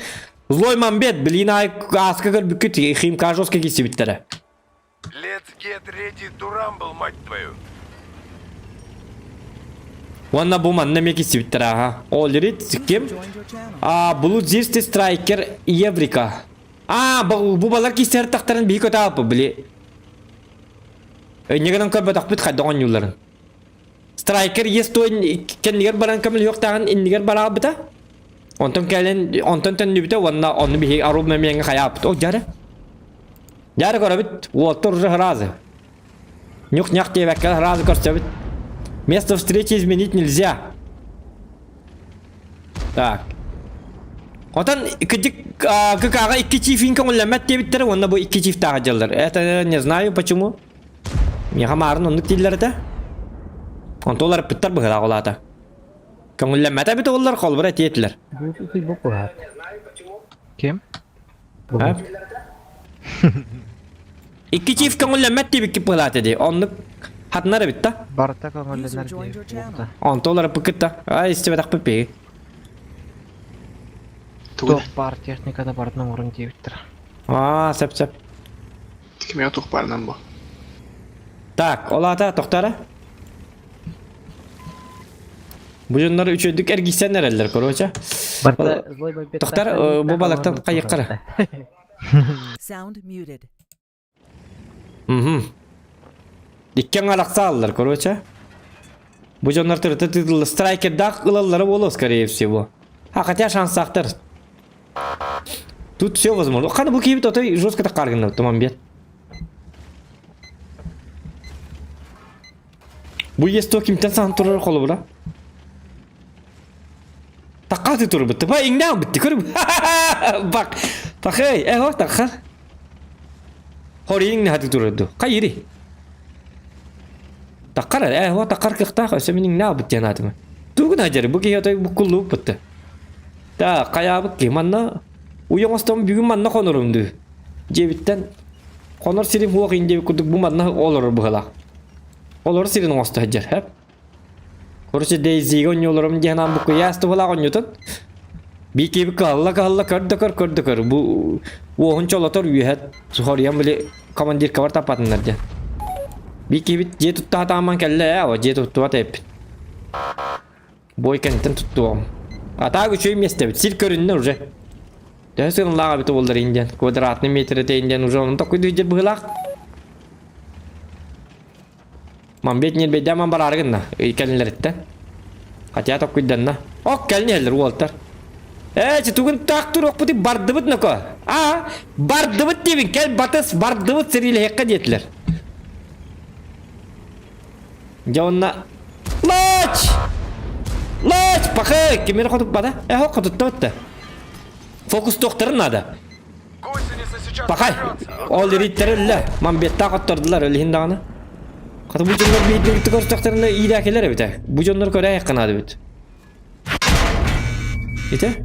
Злой Мамбет, блин, ай, аска көрбүккүт, химка жестко кисибиттэрэ. Let's get ready to rumble, мать твою. Уонна бу манна эмиэ кисибиттэрэ, аха. Олерит, User ким? joined your channel. А, Блудзисты страйкер Еврика. А, бу бу балар кистер тахтарын биһи көтө алпы, били. Өннегенен көрбөтөхпүт хайдах оонньуулларын. Страйкер естой кэннигэр баран көмөлүөхтааҕын иннигэр бараабыта. Онтон кэлэн онтон төннүбүтэ уонна онну биһи аруу мэмиэҥҥэ хайааппыт. О, дьары. Дьары көрөбүт. Уолтар уже сразу. Нюх-нях диэбэккэ сразу көрсөбүт. Место встречи изменить нельзя. Так. Отон кыдьык КК-га икки чифин көҥүллэммэт диэбиттэрэ уонна бу икки чифтааҕы дьаллар. Это не знаю почему. Миэхэ маарын оннук дииллэр этэ. Онто уларыппыттар быһыылаах ол аата. Көҥүллэммэтэ эбит уоллар холобура этиэ этилэр. Ким? А? Икки чиф көҥүллэммэт диэбиккит быһыылаах дии. Оннук хатынар эбит да. Барыта User көҥүллэнэр joined your диэбит channel. буолта. Онто уларыппыккыт да. Ай истибэтэхпит биһиги. Тугу Туох баар техниката барытын оҥорун диэбиттэр. Аа, сөп сөп. Кимиэхэ туох баарынан бу. Так, ол аата тохтара. Бу дьоннор үчүгэйдик эргийсэн эрэллэр, короче. Барта злой бомбет Тохтар, э, бу балыктан хайыххара. Sound muted. Мгм. Икки арахсааллар, короче. Бу дьоннор тырыта тыытылла страйкердаах ылаллара буолуо, скорее всего. А хотя шансаахтар. Тут все возможно. Хана бу киһибит отой жестко таккаргынна туман бет. Бу есть то кимтен сахан турар холобура. Таккаты турбут. Тыба иңнәң битти көрүп. Бак. Пахай, э такха. Хориҥ хаты турарду. Хайыри. Таккар э хо таккар кыхтаах өсө миниҥ наабыт диэн аатыма. Тугун ажары бу киһи отой буккуллубут. Та хайаабыт ки манна уйа оҥостон бүгүн манна хонорум дуу. Дьиэбиттэн хонор сирим хуох индиэбит курдук бу манна олорор быһылаах. Олорор сирин оҥосто сылдьар хэп. Короче, Дейзига онньуолорум диэн аан буккуйаас туһалаах онньутун. Биикиби кыһалла-кыһалла көр да көр, көр да көр. Бу уоһун чолотор үөһэ хоруйан били командиркабар таппатыннар диэн. Биикибит дьиэ тутта сатааман кэллэ ээ, о дьиэ туттубат эппит. Бой кэнниттэн туттуом. Атаак үчүгэй миэстэбит, сир көрүннэ уже. Төһө сыаналаах эбит буоллар индиан, квадратный метр этэ индиан уже онон токуйду дьэр быһыылаах. Мамбет ньирбэйдээн ман бараары гынна, ый кэлиннэриттэн. Хотя токкуйданна. Ок, кэлин иһэллэр уолтар. Ээ, тугун таах туруохпутуй бардыбыт ноко. Аа, бардыбыт диэбин, кэл батыс, бардыбыт сэриилэһиэххэ диэтилэр. Дьэ онно Лач! Лач! Пахай! Кимири хотуппата? Э, хотуттабыт да. Фокустуохтарын наада. Гусеница сейчас Пахай! взорвется. Ол ириттэр өллө. Мамбеттаах оттордулар өлүһүн даҕаны. Хата бу дьоннор биирдик көрсөхтөрүнэ иирээкилэр эбитэ. Бу дьоннор көрөөйөххө наада эбит. Ити?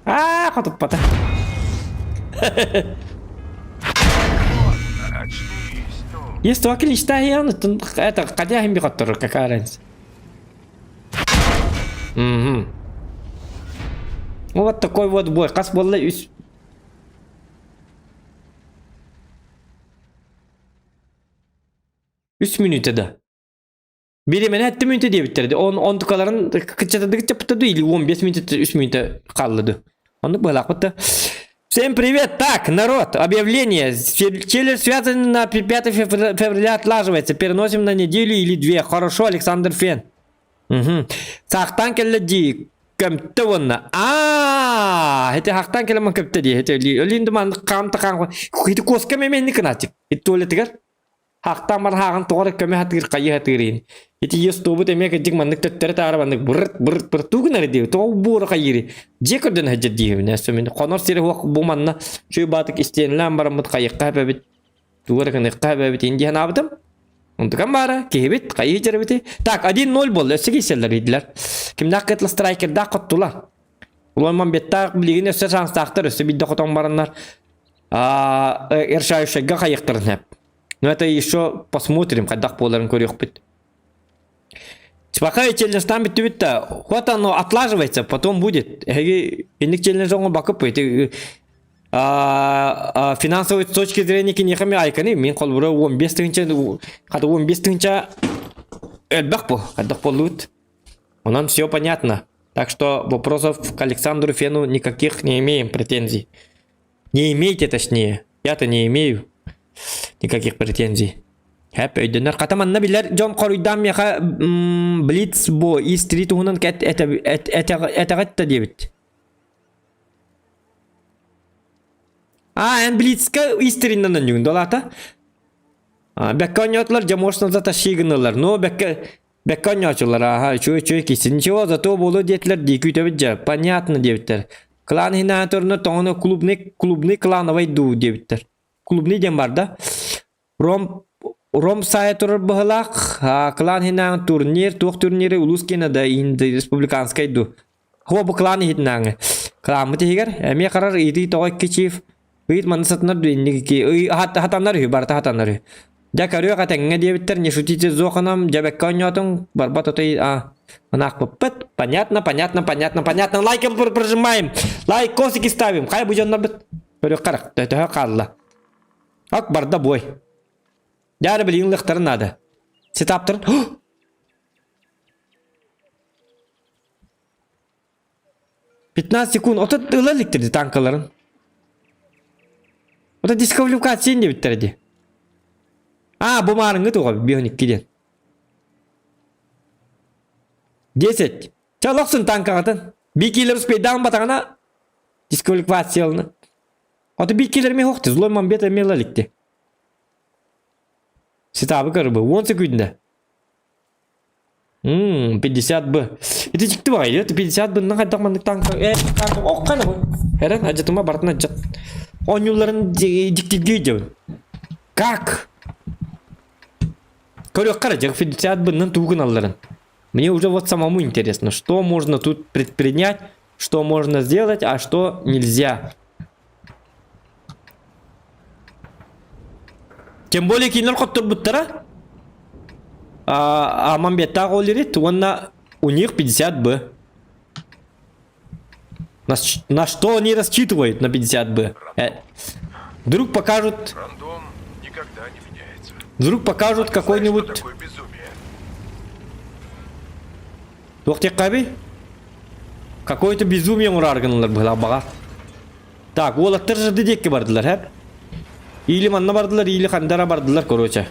Аа, хотуппата. Очнись, ну. Есть только лишта это хотя им бихоттор, какая разница. Угу. Ну вот такой вот бой. Хас буолла үс. Үс мүнүүтэ да. Биримэни эттэ мүнүүтэ диэбиттэр Он онтукаларын кыччатадыгы чаппыта ду или 15 мүнүүтэ үс мүнүүтэ хаалла ду. Оннук быһалаахпыт да. Всем привет! Так, народ, объявление. Челлендж связан на 5 февраля отлаживается. Переносим на неделю или две. Хорошо, Александр Фен. Угу. Сахтан кэллэ дии. Көмтө уонна. Аа, ити хахтан кэлэмэн көптө дии. Ити өлүн думан хаам та хаам. Ити куоска меменни кынаачык. Ити туалетыгар. Хахтаан баран хааҕын тоҕо эрэ көмө сатыыр, хайыы сатыыр иһин. Ити естуобут эмиэ кырдьык маннык төттөрү-таары маннык бырыт бырыт бырыт тугу гынар диэбит, тоҕо буора хайыырый? Дьиэ көрдөнө сылдьар диэбин өссө мин хонор сирэ суох бу манна үчүгэй баатык истиэнэлээн бараммыт хайыахха эбэбит, тугу эрэ гыныахха эбэбит иһин дии санаабытым. Онтукам баара, киһибит, хайыы дьэрэбити. Так, 1-0 буолла, өссө киирсэллэр дииллэр. Кимнээх кытла страйкердаах хоттула. Улан Мамбеттаах билигин өссө шанстаахтар, өссө биирдэ хотон бараннар Эршаевшайга хайыахтарын сөп. Но это еще посмотрим, хайдах буоларын көрүөхпүт. Пока челленджтан бүттүбүт да, вот оно отлаживается, потом будет. Эһиги инник челлендж оҥо бакып эти финансовой точки зрения киниэхэ ми айканы мин холбура 15 тыһынча хата 15 тыһынча элбэх бу хайдах буоллубут. Онон все понятно. Так что вопросов к Александру Фену никаких не имеем претензий. Не имейте точнее. Я-то не имею никаких претензий. Хэп өйдөнөр. Хата манна билэр дьон хоруйдаан миэхэ Блиц бу истри туһунан этэҕит да диэбит. А, эн Блицка истриннан онньугун долата. Бэккэ онньоотулар, дьэ можно затащи гыннылар. Но бэккэ Бэккэ оонньоочулар, ааһа, үчүгэй үчүгэй киһи. Ничего, зато буолуо диэтилэр дии күүтэбит дьэ, понятно диэбиттэр. Клан иһинээн турна тоҥону клубный, клубный клановай дуу диэбиттэр. Клубный диэн бар да. Ром, Ром сайа турар быһылаах, а, клан иһинээн турнир, туох турниры улуус киэнэ да иһин республиканскай дуу. Хуа бу клан иһитинээҥи. Кламмыт иһигэр эмиэ харар ыйытыы тоҕо икки чиф Ыйыт манна сатанар дуо инники ый хатанар үһү барыта хатанар үһү. Дьэ көрүөх этэҥҥэ диэбиттэр не шутите Зоханом дьэбэккэ оонньоотуҥ барбат отой а анаахпыппыт понятно понятно понятно понятно лайком прожимаем лайк косики ставим хай бу дьоннорбут көрүөх харах төһө хаалла ак барда бой дьэ билигин лыхтарын наада сетаптарын 15 секунд. Ото ыла иликтирди танкаларын. Ото дисквалификация диэбиттэр ди. А, бу маарыҥҥы туға 5-12 диэн. 10. Ча лохсун танкаҕытын. Бикилер успейдаан батаҕына дисквалификациялыны. Ото бикилер ми хохти, злой мамбет эми ыла иликти. Ситабы көрбө, 10 секундда. Мм, 50 Б. Ити дьикти баҕайы, 50 Б-нан хайдах маннык танка, э, танка, ох, хана бу. Эрэн, ажатыма барытын ажат. Оонньууларын дьиктиргии дьабын. Как? Көрүөххэ эрэ, 50 Б-нан тугу гыналларын. Мне уже вот самому интересно, что можно тут предпринять, что можно сделать, а что нельзя. Тем более кинилэр хотторбуттара. А, Мамбеттаах ол ирит уонна у них 50 Б. На, на что они рассчитывают на 50 Б? Э, вдруг покажут... Рандом никогда не меняется. Вдруг покажут А ты знаешь, что какой-нибудь... такое безумие? Туох диэххэ Какое-то безумие оҥорор гыналлар быһыылаах баҕа. Так, уолаттар жады диэкки бардылар, хэп? Или манна бардылар, или хандара бардылар, короче.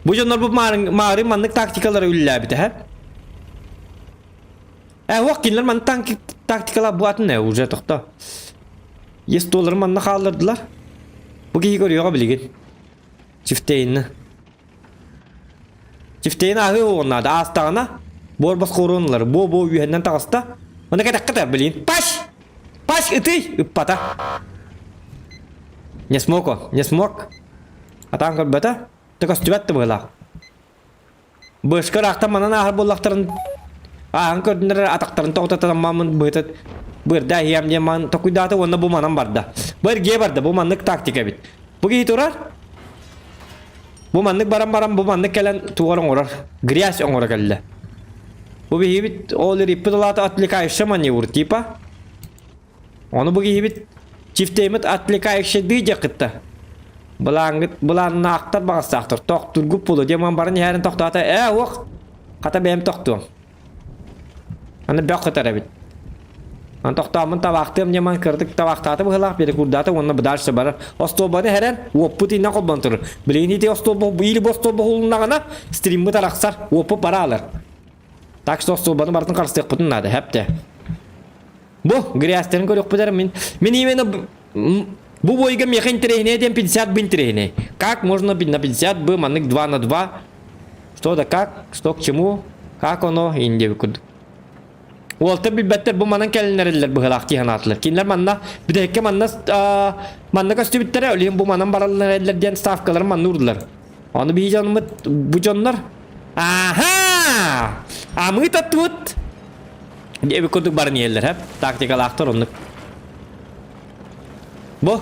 Бу дьоннор бу маарын маннык тактикалары үллээбитэ, хэп? Э, уох кинилэр маннык тактикалар бу атын э, уже тохто. Есть доллары манна хааллардылар. Бу киһи көрүөҕэ билигин. Чифтейнни. Чифтейн аһыы уоннаада аастаҕына буор босхоруон ылар. Буо-буо үөһэннэн таҕыста. Маны кэтэххэ да билин. Паш! Паш ытый! Ыппата. Не смог он, не смог. Атаан көрбөтө. Тэ көстүбэт да быһыылаах. Бышка ыраахтан манан ааһар буоллахтарын ааһан көрдүнэр атахтарын тоҕутатаммаммын быһыта быырда иһиэм диэн ман токуйдаата уонна бу манан барда. Бу эргиэ барда, бу маннык тактика эбит. Бу киһи турар. Бу маннык баран баран бу маннык кэлэн тугар оҥорор. Грязь оҥоро кэллэ. Бу биһибит ол риппит улаата отвлекающий маневр типа. Ону бу киһибит чифтеймит отвлекающий дыы дьэ кытта. Былаангыт былааннаахтар баҕастаахтар тохтургуп буолуо диэн ман баран иһэрин тохтоото ээ уох хата бэйэм тохтуом. Аны бөх кытар эбит. Аны тохтооммун табаахтыам диэн ман кыратык табаахтаата быһыылаах перекурдаата уонна дальше барар. Остуолбаны иһэрэн уоппут иинэн холбон турар. Билигин ити остуолба или бу остуолба уһулуннаҕына стриммыт арахсар, уоппут бара алар. Так что остуолбаны барытын харыстыахпытын наада, хэпте. Бу грязьтарын көрүөхпүт эрэ мин мин именно. Бу бойга миэхэ интэриэһинэй диэн 50 бы интэриэһинэй. Как можно на 50 бы маннык 2 на 2? Что да как, что к чему, как оно, инде курдук. Уолтар билбэттэр бу манан кэлиннэрэллэр быһылаах дии санаатылар. Кинилэр манна бүтэһиккэ манна манна көстүбүттэрэ, ол иһин бу манан бараллар эрэллэр диэн ставкаларын манна уурдулар. Ону биһи дьонмут бу дьоннор Аха! А мы-то тут диэбит курдук баран иһэллэр, хэп. Тактикалаахтар оннук. Бу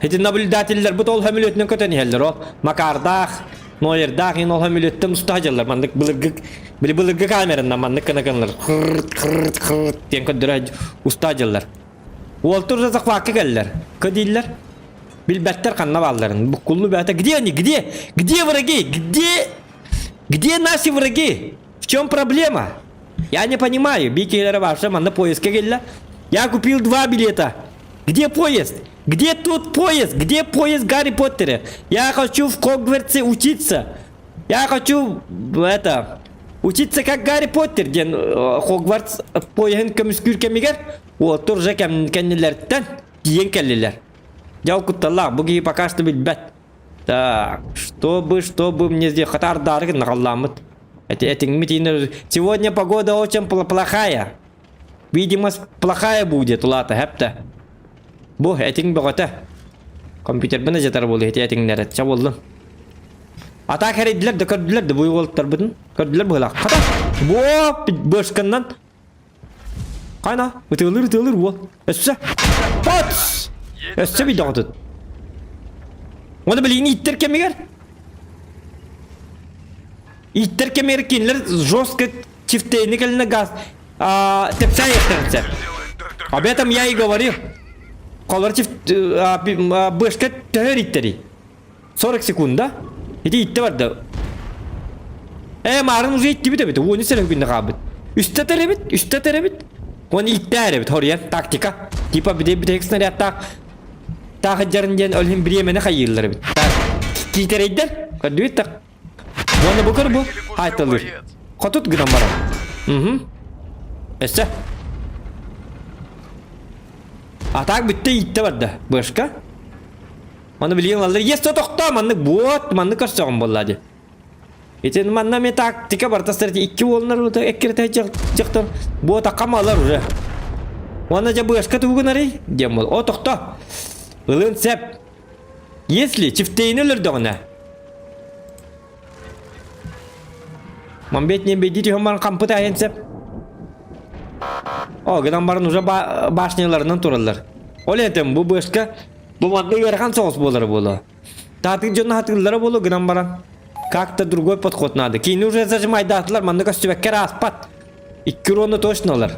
Ити наблюдателлэр бу ол хөмүлүөтүнэн көтөн иһэллэр ол Макардаах, Нойердаах ин ол хөмүлүөттэн уста сылдьаллар маннык былыргы били былыргы камеранан маннык гына гыналар хырт хырт хырт диэн көрдөрө уста сылдьаллар. Уолтур да захватка кэллэр. Кы дииллэр. Билбэттэр ханна баалларын. Буккуллу бэйэтэ где они? Где? Где враги? Где? Где наши враги? В чем проблема? Я не понимаю. Бикелere вообще манна поездка келле. Я купил два билета. Где поезд? Где тут поезд? Где поезд Гарри Поттера? Я хочу в Хогвартсе учиться. Я хочу это учиться как Гарри Поттер диэн Хогвартс поеһын көмүскүүр кэмигэр уоттур уже кэннилэриттэн тиийэн кэллилэр. Дьэ ол кутталлаах бу киһи пока что билбэт. Так, чтобы, чтобы мне здесь хатардаары гыннаҕаллааммыт. Этиҥмит Сегодня погода очень плохая. Видимо, плохая будет, улаата, хэптэ. Бу этиҥ бөҕөтө. Компьютербын ыжатар буолуо ити этиҥнэрэ. Ча буоллун. Атаак эрийдилэр да көрдүлэр да бу уолаттарбытын. Көрдүлэр быһыылаах. Хата! Буо! Бышканнан. Хайна? Ытыалыыр ытыалыыр уол. Өссө. Пац! Өссө видеоҕутут. Оны билигин ииттэр кэмигэр. Ииттэр кэмигэр кинилэр жестко чифтейни кэлинэ газ тэпсээн сөп. Об этом я и говорил. Колор чифт бышка төһөр иттери. 40 секунд, да? Ити итте барда. Э, марын уже иттибит эбит. Уону сere күнне хаабыт. Үстэ теребит, үстэ теребит. Уон иттээр эбит, хоруйан тактика. Типа биде битек снарядтаах таах дьарын диэн өлүн бириэмэни хайыыллар эбит. Киитэрэйдэр. Көрдүбүт так. Уонна бу көр бу. Айталыр. Хотут гынан баран. Угу. Өссө. Атаак бүттэ ииттэ барда. Бышка. Маны билигин ылаллар. Ес тохтоо маннык буот маннык көрсөҕүм буолла дии. Итин манна мен тактика барта сырти икки уолнар ута эккирете дьахтар буота камалар уже. Уонна дьэ быашка тугунарый диэн бол. О тохто. Ылын сеп. Если чифтейни өлөрдөҕүнэ. Мамбет не бедит баран кампыт айан сеп. О, гынан баран уже башняларынан тураллар. Ол этем бу бышка бу манна ыарахан соҕус буолара буолуо. Таатык дьонно хатыыллара буолуо гынан баран как-то другой подход надо. Кини уже зажимайдаатылар манна көстүбэккэ ааспат. Икки урону точно ылар.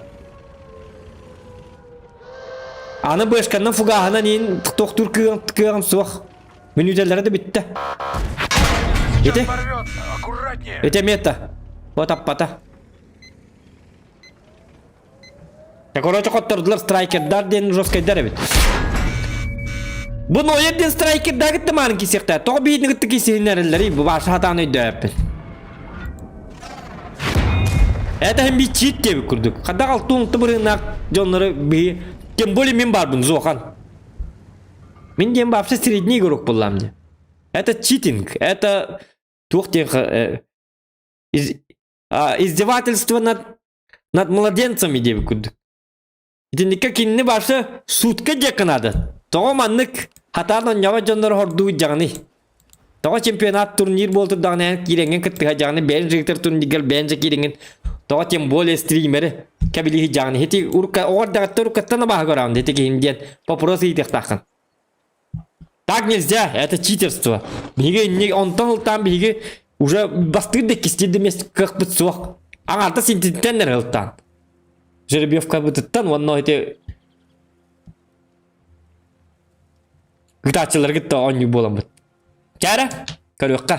Аны бышканнан фугаһынан иин тохтуур кыаҕым суох. Мүнүүтэлэрэ да бүттэ. Ити. Ити мета. Вот аппата. Короче, хоттордулар страйкердар диэн жесткайдар эбит. Бу Ноер диэн страйкердар кытта маарын кисиэхтээ. Тоҕо биирни кытта кисиһиннэрэллэрий бу баша хатаан өйдөөппүн. Это hem bir чит диэбит курдук. Хадах алтын бырыыннаах дьоннору биһи тем более мин барбын зохан. Мин диэн вообще средний игрок буллам дии. Это читинг, это туох диэн э, из, а, издевательство над над младенцами диэбит курдук. Итинникке кинини барса сутка диэххэ наада. Тоҕо маннык хатаан онньоҕо дьоннор хордуу дьаҕаный? Тоҕо чемпионат турнир буолтурдаҕына эн киирэҥҥин кыттыһа дьаҕаны бэйэн жигитер турниргар бэйэн же киирэҥҥин тоҕо тем более стримери кэбилиһи дьаҕаны ити урка оҕор даҕаттар уркаттан абааһы көрөҕүн ити киһин диэн вопрос ыйытыахтааххын. Так нельзя, это читерство. Биһиги инник онтон ылтаан биһиги уже бастыыр да иккистиир да миэс кыахпыт суох. Аҥаарда синтиттэн эрэ ылтаан. Жеребьевкабытыттан уонна ити Ыытааччылары кытта оонньуу буоламмыт. Чээрэ, көрүөххэ.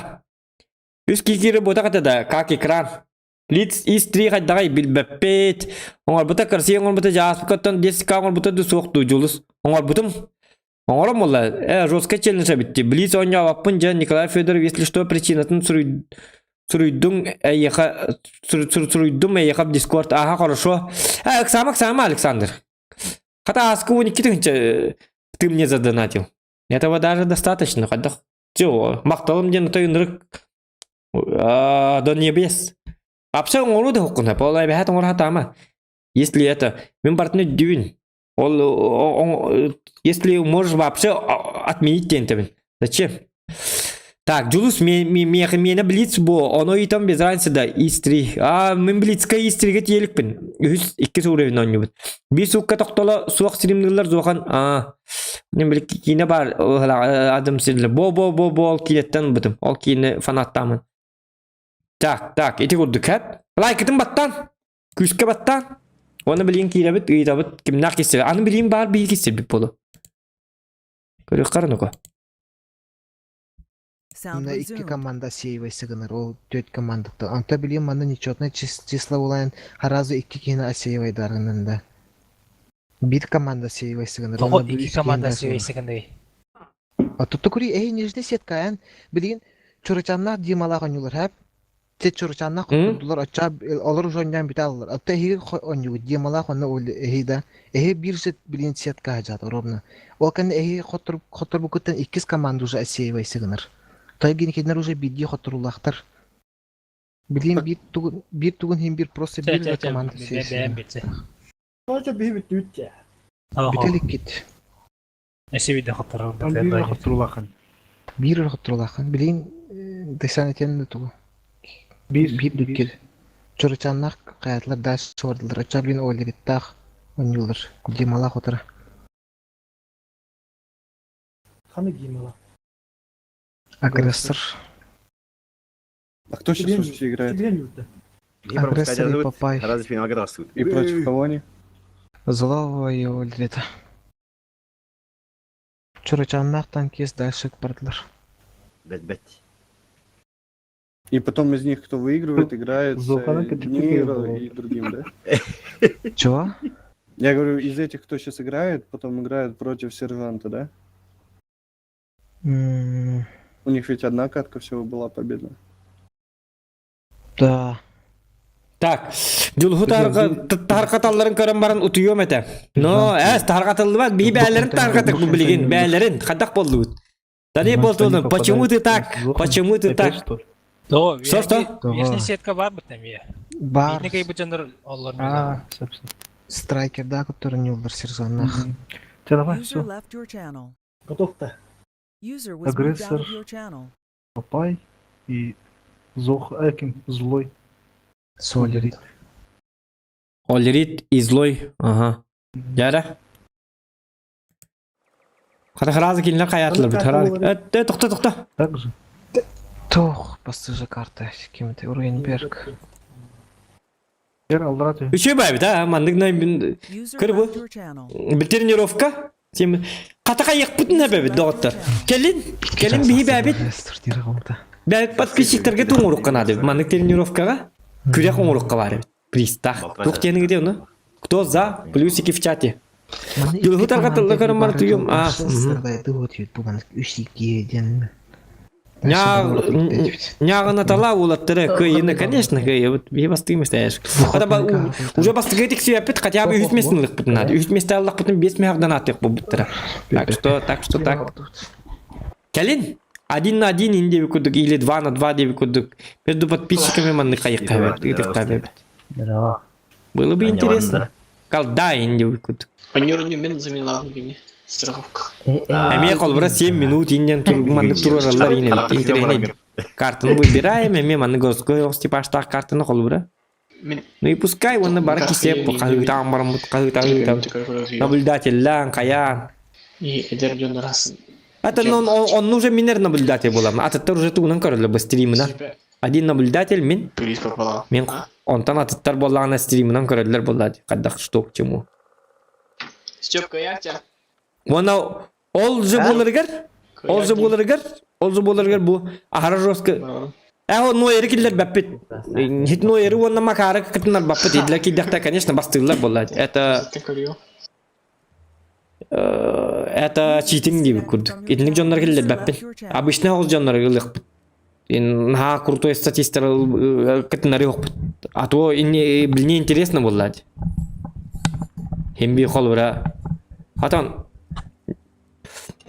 Үс киирэ буотах этэ да, как экран. Лиц из три хайдаҕай билбэппит. Оҥорбута Россия оҥорбута дьааспыкаттан 10к оҥорбута да суох дуу Дьулус. Оҥорбутум. Оҥором буолла. Э, жесткий челлендж эбитти. Блиц оонньообаппын дьэ Николай Федоров, если что, причинатын суруйдуҥ эйиэхэ суруйдум эйиэхэ в Дискорд. Ага, хорошо. Э, ыксаама, ыксаама, Александр. Хата ааскы 12 тыһыынча. Ты мне задонатил. Этого даже достаточно. Хайдах. Все, махталым диэн отой ынырык до небес. Апса оҥоруу да хуккуна, ол эбэһээт оҥоро сатаама. Если это, мин бартын өйдүүбүн. Ол, если можешь вообще отменить диэн этэбин. Зачем? Так, Дьулус миэхэ блиц бу, ону ыйтан без разницы да, истри. А, мин блицка истригэ тиэликпин. Үһүс, иккис уровень оонньуубут. Биир суукка тохтоло суох стримныыллар зуохан. А, мин били киинэ баар адам сирле. Бо бо бо бо ол киинэттэн ылбытым. Ол киинэ фанаттаамын. Так, так, ити курдук хэп. Лайкытын баттан. Күүскэ баттан. Оны билигин киирэбит, ыйытабыт, кимнээх киссер. Аны билигин баар биир киссербит болу. Көрүөххэ ну-ка. Sound Мына икки resumed. команда осеивайся гынар, ол төрт командаттан. Онто билим манна нечетное число булайын сразу икки киһини осеивайдаргынан да. Биир команда осеивайся гынар, Тоҕо онно бу икки үс команда киһини осеивайся гынный? Оттото кури эһи нижний сетка эн билигин Чурачаннаах Дималаах оонньуулар хэп. Те Чурачаннаах хоттордулар оччоо олор уже оонньоон бүтэ аллар. Отто эһиги оонньуугут Дималаах онно эһи да эһи биир же билигин сетка хаджаата ровно. Ол кэннэ эһиги хотторбуккуттан иккис команда уже отсеивайся гынар. То кинилэр уже биирдии хотторуулаахтар. Билигин биир тугун биир тугун иһин биир просто Чэ биир чэ же чэ команда бэйэм отсеивайся билсэ. Давайте биһи бүттүбүт Бүтэ иликкит. Эси виде хотторор Там биир хотурулахан. Биир хотторуулааххын. Билигин Дайсан этиэн да тугу. Биир Биир дүккир. Чурачаннаах хайатылар дальше бардылар. Оччо билин Олериттаах оонньуулар. Дималаах утара. Ханы Димала. Агрессор. А кто сейчас вообще играет? Агрессор и Папай. Разве финалга тахсыбыт. И против кого они? Злого и Олерита. Чурачаннаах танкист дальше бардылар. Бэт бэт. И потом из них кто выигрывает, играет с Золотана э, Каджикиева Нейро была. и другим, да? Чего? Я говорю, из этих, кто сейчас играет, потом играют против сержанта, да? М, У них ведь одна катка всего была победная. Да. Так, Дьулуһу тарҕаталларын көрөн баран утуйуом этэ. Но, эс тарҕатыллыбат, биһи бээлэрин тарҕатык бу билигин, бээлэрин хайдах буоллубут? Тани болтуну, почему ты так? Почему ты так? Тоҕо Что, что? верхний сетка бар бит эмиэ. Бар. Биирник ыйбыт дьоннор оллор А, собственно. Страйкерда, который не улар сержаннаах. Ты давай, User все. left your channel. Готов-то. User was moved out Агрессор. of your channel. Папай и Зох Экин злой. Солерит. Олерит и злой. Ага. Дьэ Хата сразу кинилэр хайаатылар бит. Э, тохто, тохто. Так же. Тох, бастыжа карта кем-то. Руенберг. Эр аллара Үчүгэй баайбыт, а, маннык User Кырбы. left your channel. тренировка. Тем хата хайыахпытын эбэбит доҕоттор. Кэлин, кэлин биһи бэбит. Бэбит подписчиктарга туҥурукка наада. Маннык тренировкаҕа күрэх оҥорукка баар эбит. Пристах. Туох диэни где ону? Кто за? Плюсики в чате. Дьулуһу тарҕатылла көрөн баран туйум. А, Няҕынатала уолаттары кыайыны, конечно, кыайыбыт. Биһи бастыгы местаешь. Уже бастыгы тиксиэппит, хотя бы үһүс местин ылыхпытын надо. Үһүс месте аллахпытын бес мехардан атык буолбуттара. Так что, так что так. Кэлин, один на один инде курдук или два на два диэби курдук. Между подписчиками маннык хайык ыытыктаабыт. Было бы интересно. Колда инде курдук. Паньор не мен заменила мне страховка. Эмиэ холбура 7 минут иннен маннык туруораллар инен интэриэһинэй. Картаны выбираем, эмиэ маннык городской типажтаах картаны холбура. Мен Ну и пускай уонна бары кисиэп хаһыытаан бараммыт хаһыытаан наблюдателлаан хайаан. И эдэр дьон раз. Это ну, он, он уже минер наблюдатель буолам. Атыттар уже тугунан көрөллөр бу стримынан. Один наблюдатель мин. Приз попала. Мин онтон атыттар буоллаҕына стримынан көрөллөр буолла хайдах что к чему. Степка, я тебя. Уонна ол же буоларыгар, ол же буоларыгар, ол же буоларыгар бу аһара жестко Э, Нойеры киллер баппит. Хит Нойеры уонна Макары кытыннар баппит. Идлер киддехте, конечно, бастыылар буолла. Это это читинг диэбит курдук. Итинник дьоннор киллер баппит. Обычно ол дьоннор ылыахпыт. Наһаа крутой статистар кытыннары уохпут. А то мне интересно буолла. Химби холура. Атон.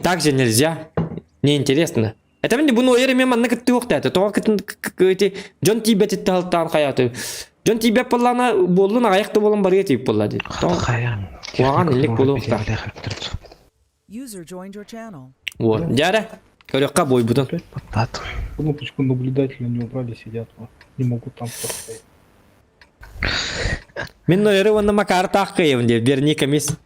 Так же нельзя. Неинтересно. Это мин бу нойер эмиэ манна кыттыахта этэ. Тоҕо кытын эти дьон тиийбэтиттэ халтаан хайааты. Дьон тиийбэт буоллаҕына буоллун аҕыйах да буолан барыа тиийбит буолла дии. Хайаан. Куһаҕан иллик буолуохтаах. User joined your channel. Вот. Дьэ көрүөххэ буойбутун. Баттаат. Кнопочку наблюдателя не убрали, сидят, вот. Не могут там поставить. Мин нойеры уонна Макар таах кыайабын диэ. Верника мисс.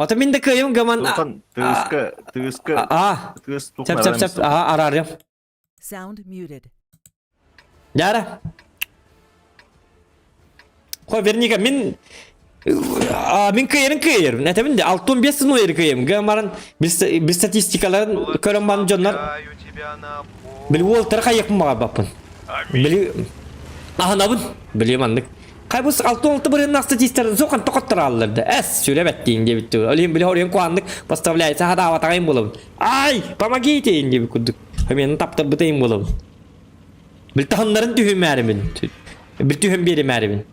Ото мин да кыайым гаман Улахан тыыска, тыыска, а тыыс сеп сеп сеп аа араарыам. Sound muted. Дьара. Хо Верника мин а, мин кыайарын кыайарым. Этэбин де 65 нойер кыайым. Гамаран бил статистикаларын көрөн бан дьоннор били уолтара хайык баппын. Били аһанабын. Били маннык. Хайбыс 66 бырыһыннаах статистарын сохан тохоттор да. Эс сүрэ бэттиин диэбит. Олин били хорен куаннык поставляется хадаабатаҕайым буолабын. Ай, помогите диэбит курдук. Мен таптарбытайым буолабын. Бил таһыннарын түһүмээримин. Бил түһүм биэримээримин.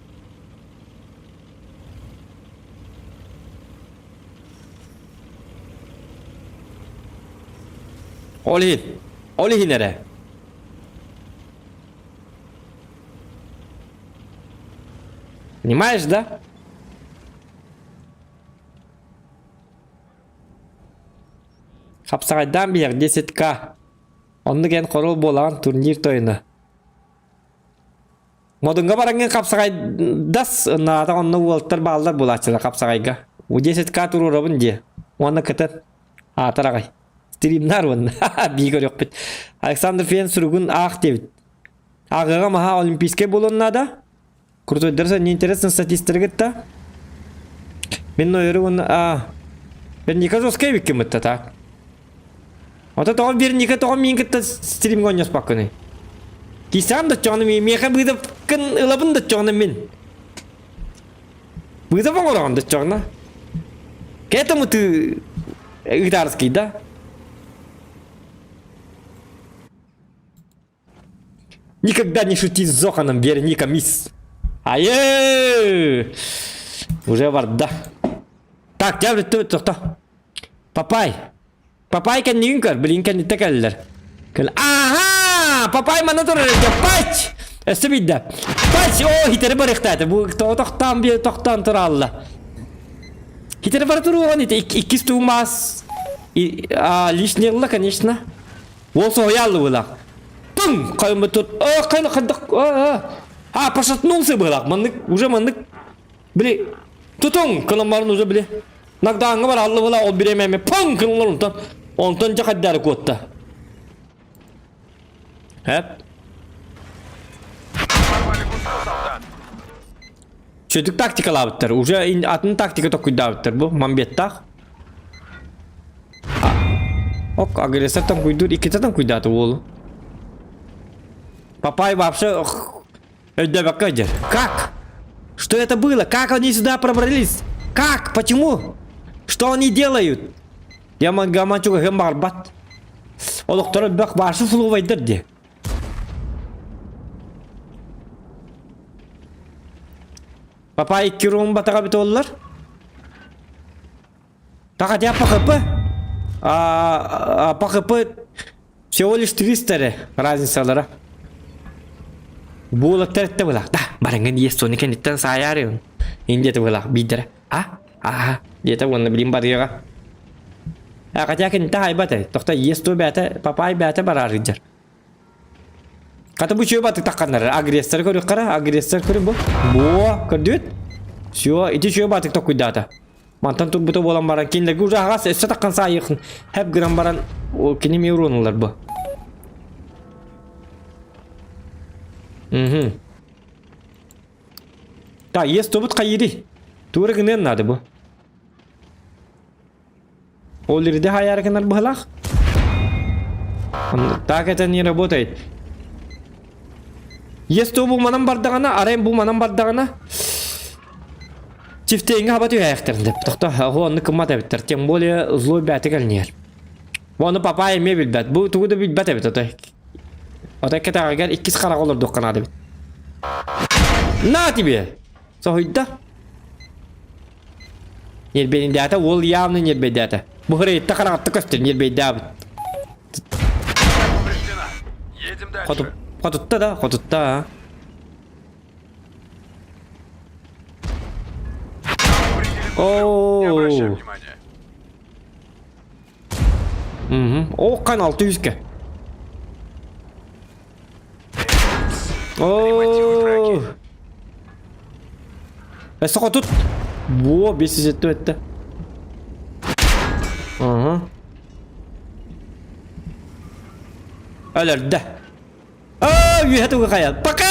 Ол иһин. Ол иһин эрэ. Понимаешь, да? Хапсаҕайдаан биһиэх 10К. Оннук эн хоруол буолаҕын турнир тойоно. Модунга бараҥҥын хапсаҕайдас наата онно уолтар бааллар буолааччылар хапсаҕайга. 10К туруорабын диэ. Уонна кытын. Аатар аҕай. Стримнар уонна. Бии көрүөхпүт. Александр Фен суругун аах диэбит. Ааҕыаҕа маһа олимпийскай буолуон наада. Крутойдар неинтересно статистары кытта. Мин нойору уонна а Верника жесткая эбиккин бытта так. Ото тоҕо Верника тоҕо миин кытта стримҥа онньоспаккыный? Кисаан да чоҕону миэхэ быыдапкын ылабын да чоҕону мин. Быыдап оҥороҕун да чоҕону. К этому ты ыытаарский, да? Никогда не шути с Зоханом, Вероника мисс. Айы! Уже барда. Так, я тохто. Папай. Папай кэннигин көр, блин кэнниттэ кэллэр. Кэл. Ага! Папай мана турар пач! Өссө бидде. Пач! О, хитери барыхтааты. Бу тохтоон би тохтоон туралла. Хитери бара туруон ити иккис туумаас. Лишний конечно. Уол соһуйааллы быһыылаах. Тыҥ! Хайыммыт тут аа хайна хайдах аа а пошатнулся быһыылаах. Маннык уже маннык били тутуҥ кынан баран уже били нагдааҥҥа барааллы быһыылаах ол бириэмэ паҥ кыналар онтон онтон дьэ хайдаары куотта. Хэп. Чөтүк тактикалаабыттар. Уже атын тактика токуйдаабыттар бу мамбеттаах. Ок, агрессор там куйдуур, иккитэ там куйдаата уолу. Папай вообще өйдөбөккө дьэр. Как? Что это было? Как они сюда пробрались? Как? Почему? Что они делают? Я гаманчуга хэм барбат. Олохторо бөх башы флувайдар де. Папай икки рум батаға бит оллар. Так, хотя по ХП, а, а, по ХП всего лишь 300 эрэ разницалара. Буолаттар этте былах. Да, барыҥын иэс соны кэнниттэн саайаарыын. Индиэти былах биирдэрэ. А? Аа, диэтэ уонна билин барыаҕа. А, хотя кинитэ хайбат э. Тохто иэс туо бээтэ, папай бээтэ бараарыдьар. Хата бу чүө батык тахханнар. Агрессор көрүөххэ агрессор көрү бу. Буо, көрдүбүт? Все, ити чүө батык токуйдаата. Мантан турбута буолан баран кинилэргэ уже аҕас өссө таххан саайыахын хэп гынан баран кини эмиэ уруонулар бу. Угу. Так, ес тобут хайыри. Тура гыныан надо бу. Ол ирде хайаары гынар быһылаах. Так это не работает. Ес бу манан бардаҕына, арайым бу манан бардаҕына Чифтейҥҥэ хаба түһээхтэрин деп. Тохто, оһо онну кыммат эбиттэр. Тем более злой бэти кэлниэр. Оны папа эмиэ билбэт. Бу тугу да билбэт эбит отой. Отой кэтэҕигэр иккис хараҕа олордуохха наада эбит. На тебе! Соһуйда. Ньирбэйдээтэ, уол явно ньирбэйдээтэ. Бу хырыйтта хараҕатта көстөр ньирбэйдээбит. Повреждена. Едем дальше. Хоту, хотутта да, хотутта а. Повредили гуслю. Не обращай Оу. внимания. Мгм. О, канал 600-ке. Оо. Өссө хотут. Во, 507 өттө. Ага. Өлөрдө. Аа, үөһэ тугу хайа. Пока!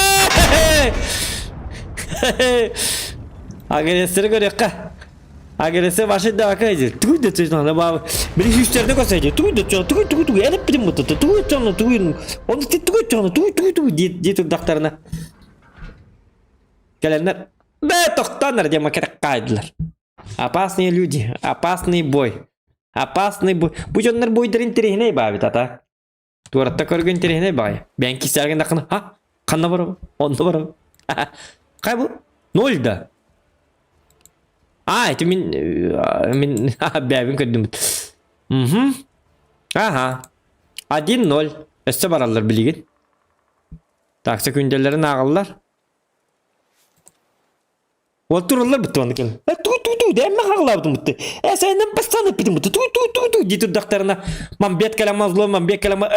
Агрессоры көрүөххэ. Агрессор ваши да акайды. Тугу да чөйнө ба. Били сүүстерде көсөйдү. Тугу да чөйнө, тугу тугу тугу элеп билим муту. Тугу чөйнө, тугу. Оны ти тугу чөйнө, тугу тугу тугу дии дии турдахтарына. Кэлэннэр бээ тохтооннор диэн макетак хаайдылар. Опасные люди, опасный бой. Опасный бой. Бу дьоннор бойдарын интэриэһинэй баабит ата. Туоратта көргө интэриэһинэй баҕайы. Бэйэҥ кистээгин даххына, ха, ханна барабын, онно барабын. Хай бу, ноль да. А, это мин, мин бэйэбин көрдүм. Угу. Ага. 1-0. Өссө бараллар билигин. Так, сөкүндэлэрин ааҕаллар. Ол тураллар бутtu аны кэл. Э ту ту ту дэммэ хаҕылаабытым бутты. Э сэнэн бастан эппитим бутты. Ту ту ту ту дии турдахтарына мамбет кэлэмэ зло мамбет кэлэмэ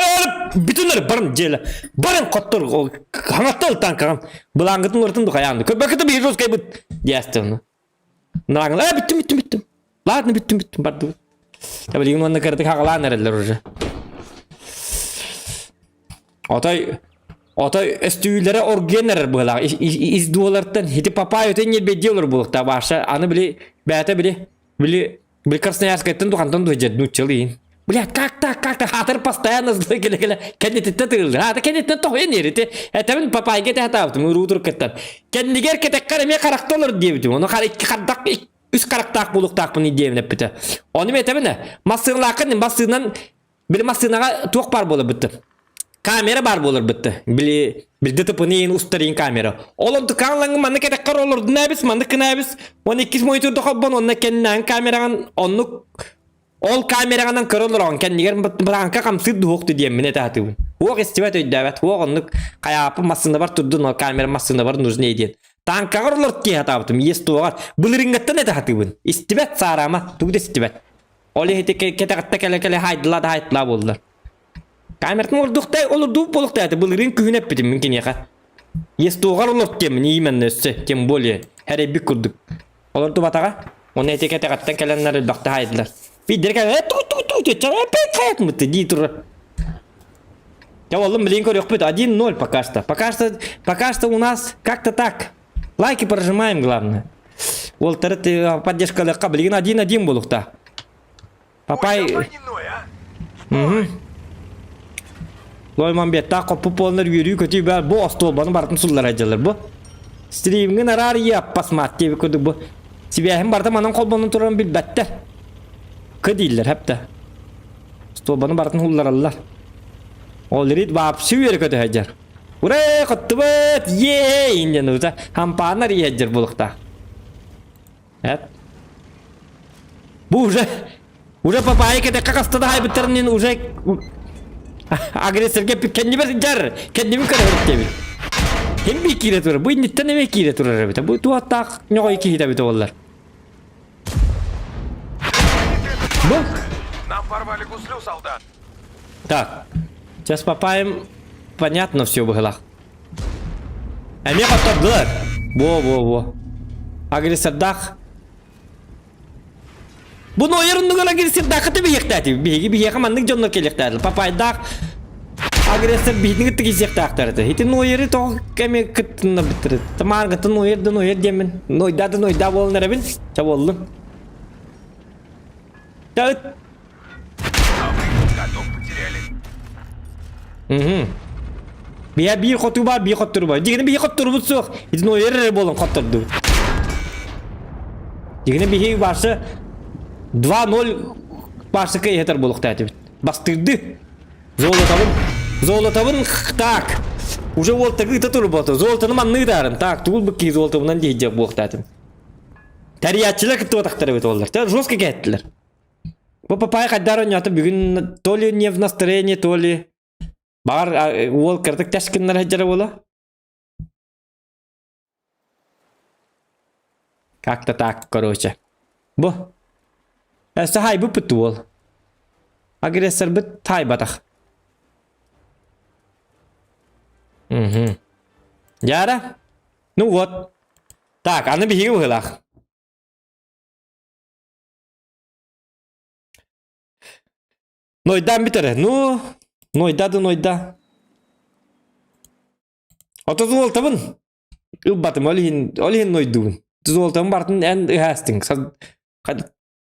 бүтүннэр барын дьиэлэ. Барын хоттор хаҥаттал танкаҕын. Былаангытын уртун духайаанды. Көбөкөтө биир русскайбыт диэсте ону. Нааңыл э бүттүм бүттүм бүттүм. Ладно бүттүм бүттүм бардыбыт. Билигин уонна кырдык хаҕалаан эрэллэр уже. Отой отой өстүүлэрэ оргуйан эрэр быһыылаах. Ис дуолартан ити папай өтөн ньирбэйдии олор буолуохтаах баша. Аны били бэйэтэ били били били Красноярскайтан духантан дуһдьар нууччалыы. Блядь, как так, как так, хатыр постоянно злой келе келе кэннититтэн тыыллар. Хата кэнниттэн тоһуйан иэрити. Этэбин папайга этэ хатаабытым уруутур кыттан. Кэннигэр кэтэккэр эмиэ харахта олор диэбитим. Ону хар икки хардак үс харахтаах буолуохтаахпын диэбин эппитэ. Ону этэбин массыылааххын массыынан Били массыынаҕа туох баар буолар бытты? Камера баар буолар бытты. Били били ДТП-ны устарин камера. Ол онту кааллаҥы маннык этэххэр олордун эбис, маннык гына эбис. Уон иккис мониторда холбон, онно кэннээн камераҕын оннук ол камераҕынан көрө олороҕун кэннигэр быраанка хамсыыр дуһуохту диэммин этэ сатыыбын. Уох истибэт өйдөөбөт. Уох оннук хайааппын массыынабар турдун, ол камера массыынабар нужнее диэн. Танкаҕар олорт дии сатаабытым, иэс туоҕар. Былырыыҥҥаттан этэ сатыыбын. Истибэт саараама, тугу да истибэт. Ол иһити кэтэҕиттэ кэлэ-кэлэ хаайдылаа да хаайдылаа буоллар. Камератын олордухтай олордуу буолуохтай былырыын күһүн эппитим мин киниэхэ. Естуоҕар олорт диэммин именно өссө, тем более, эрэйбит курдук. Олордубатаҕа, оны эти кэтэҕиттэн кэлэннэр элбэхтэ хаайдылар. Биирдэр кэлэн э ту ту ту тетя опять хаятмыты дии турар. Я олым блин көрүөхпүт 1-0 пока что. Пока что, пока что у нас как-то так. Лайки прожимаем, главное. Уолтары поддержкалыахха билигин один-один буолуохта. Папай... Угу. Лоймамбеттаах хоппут буоланнар үөрүү-көтүү баар бу остуолбаны барытын суллара дьаллар бу. Стримҥин араар иаппас маат диэбит курдук бу. Сибээһин барыта манан холбонон турарын билбэттэр. Кы дииллэр хэптэ. Остуолбаны барытын һуллараллар. Ол рит вообще үөрэ көтө сылдьар. Ура, хоттубут! Еей! Диэн ута хампааннар иһэддэр буолуохтаах. Эт. Бу уже уже папайя кэтэххэ хаста да хаайбыттарын уже агрессорга кэннибэр дьар кэннибин көрөр диэбит. Ким би киирэ турар? Бу инниттэн эмиэ киирэ турар эбит. Бу туохтаах ньоҕой киһитэ эбит оллар. Бу Нам порвали гуслю, солдат. Так, сейчас попаем. Понятно все быһылах. Эмиэ хоттордулар. Во-во-во. Агрессордаах. Бу нойер оннугар агрессордаахха тэбиһиэхтээти. Биһиги биһиэхэ маннык дьоннор кэлиэхтээти. Папайдаах агрессор биһитини кытта киирсиэхтээхтэр этэ. Ити нойеры тоҕо кэми кыттынна бүттэр. Тамааргыта нойер да нойер диэммин. Нойда да нойда буолан эрэбин. Ча буоллун. Та Угу. Биһа биир хотуу баар, биир хоттору баар. Дигини биһи хотторубут суох. Итин ойор эрэ буолан хоттордубут. Дигини биһи барса 2-0 барса кыйыһатар буолуохтаатыбыт. Бастырды. Золотовын. Золотовын так. Уже уол тагы ыта турбата. Золотоны манны ытаарым. Так, тугул быкки золотовынан диэйдэх буолуохтаатым. Тэрийээччилэр кыттыбатахтар эбит оллар. Тэ жестко кэһэттилэр. Бу папай хайдар оонньоото бүгүн то ли не в настроении, то ли баҕар уол кыратык тэс гыннар сылдьара буола. Как-то так, короче. Бу. Өссө хайбыппыт уол. Агрессорбыт таайбатах. Угу. Яра? Ну вот. Так, аны биһиги быһыылаах. Нойдаан бүтэрэ. Ну, нойда да нойда. Ото золотабын. Ылбатым, ол иһин, ол иһин нойдугун. Золотабын бартын эн ыһаастыҥ.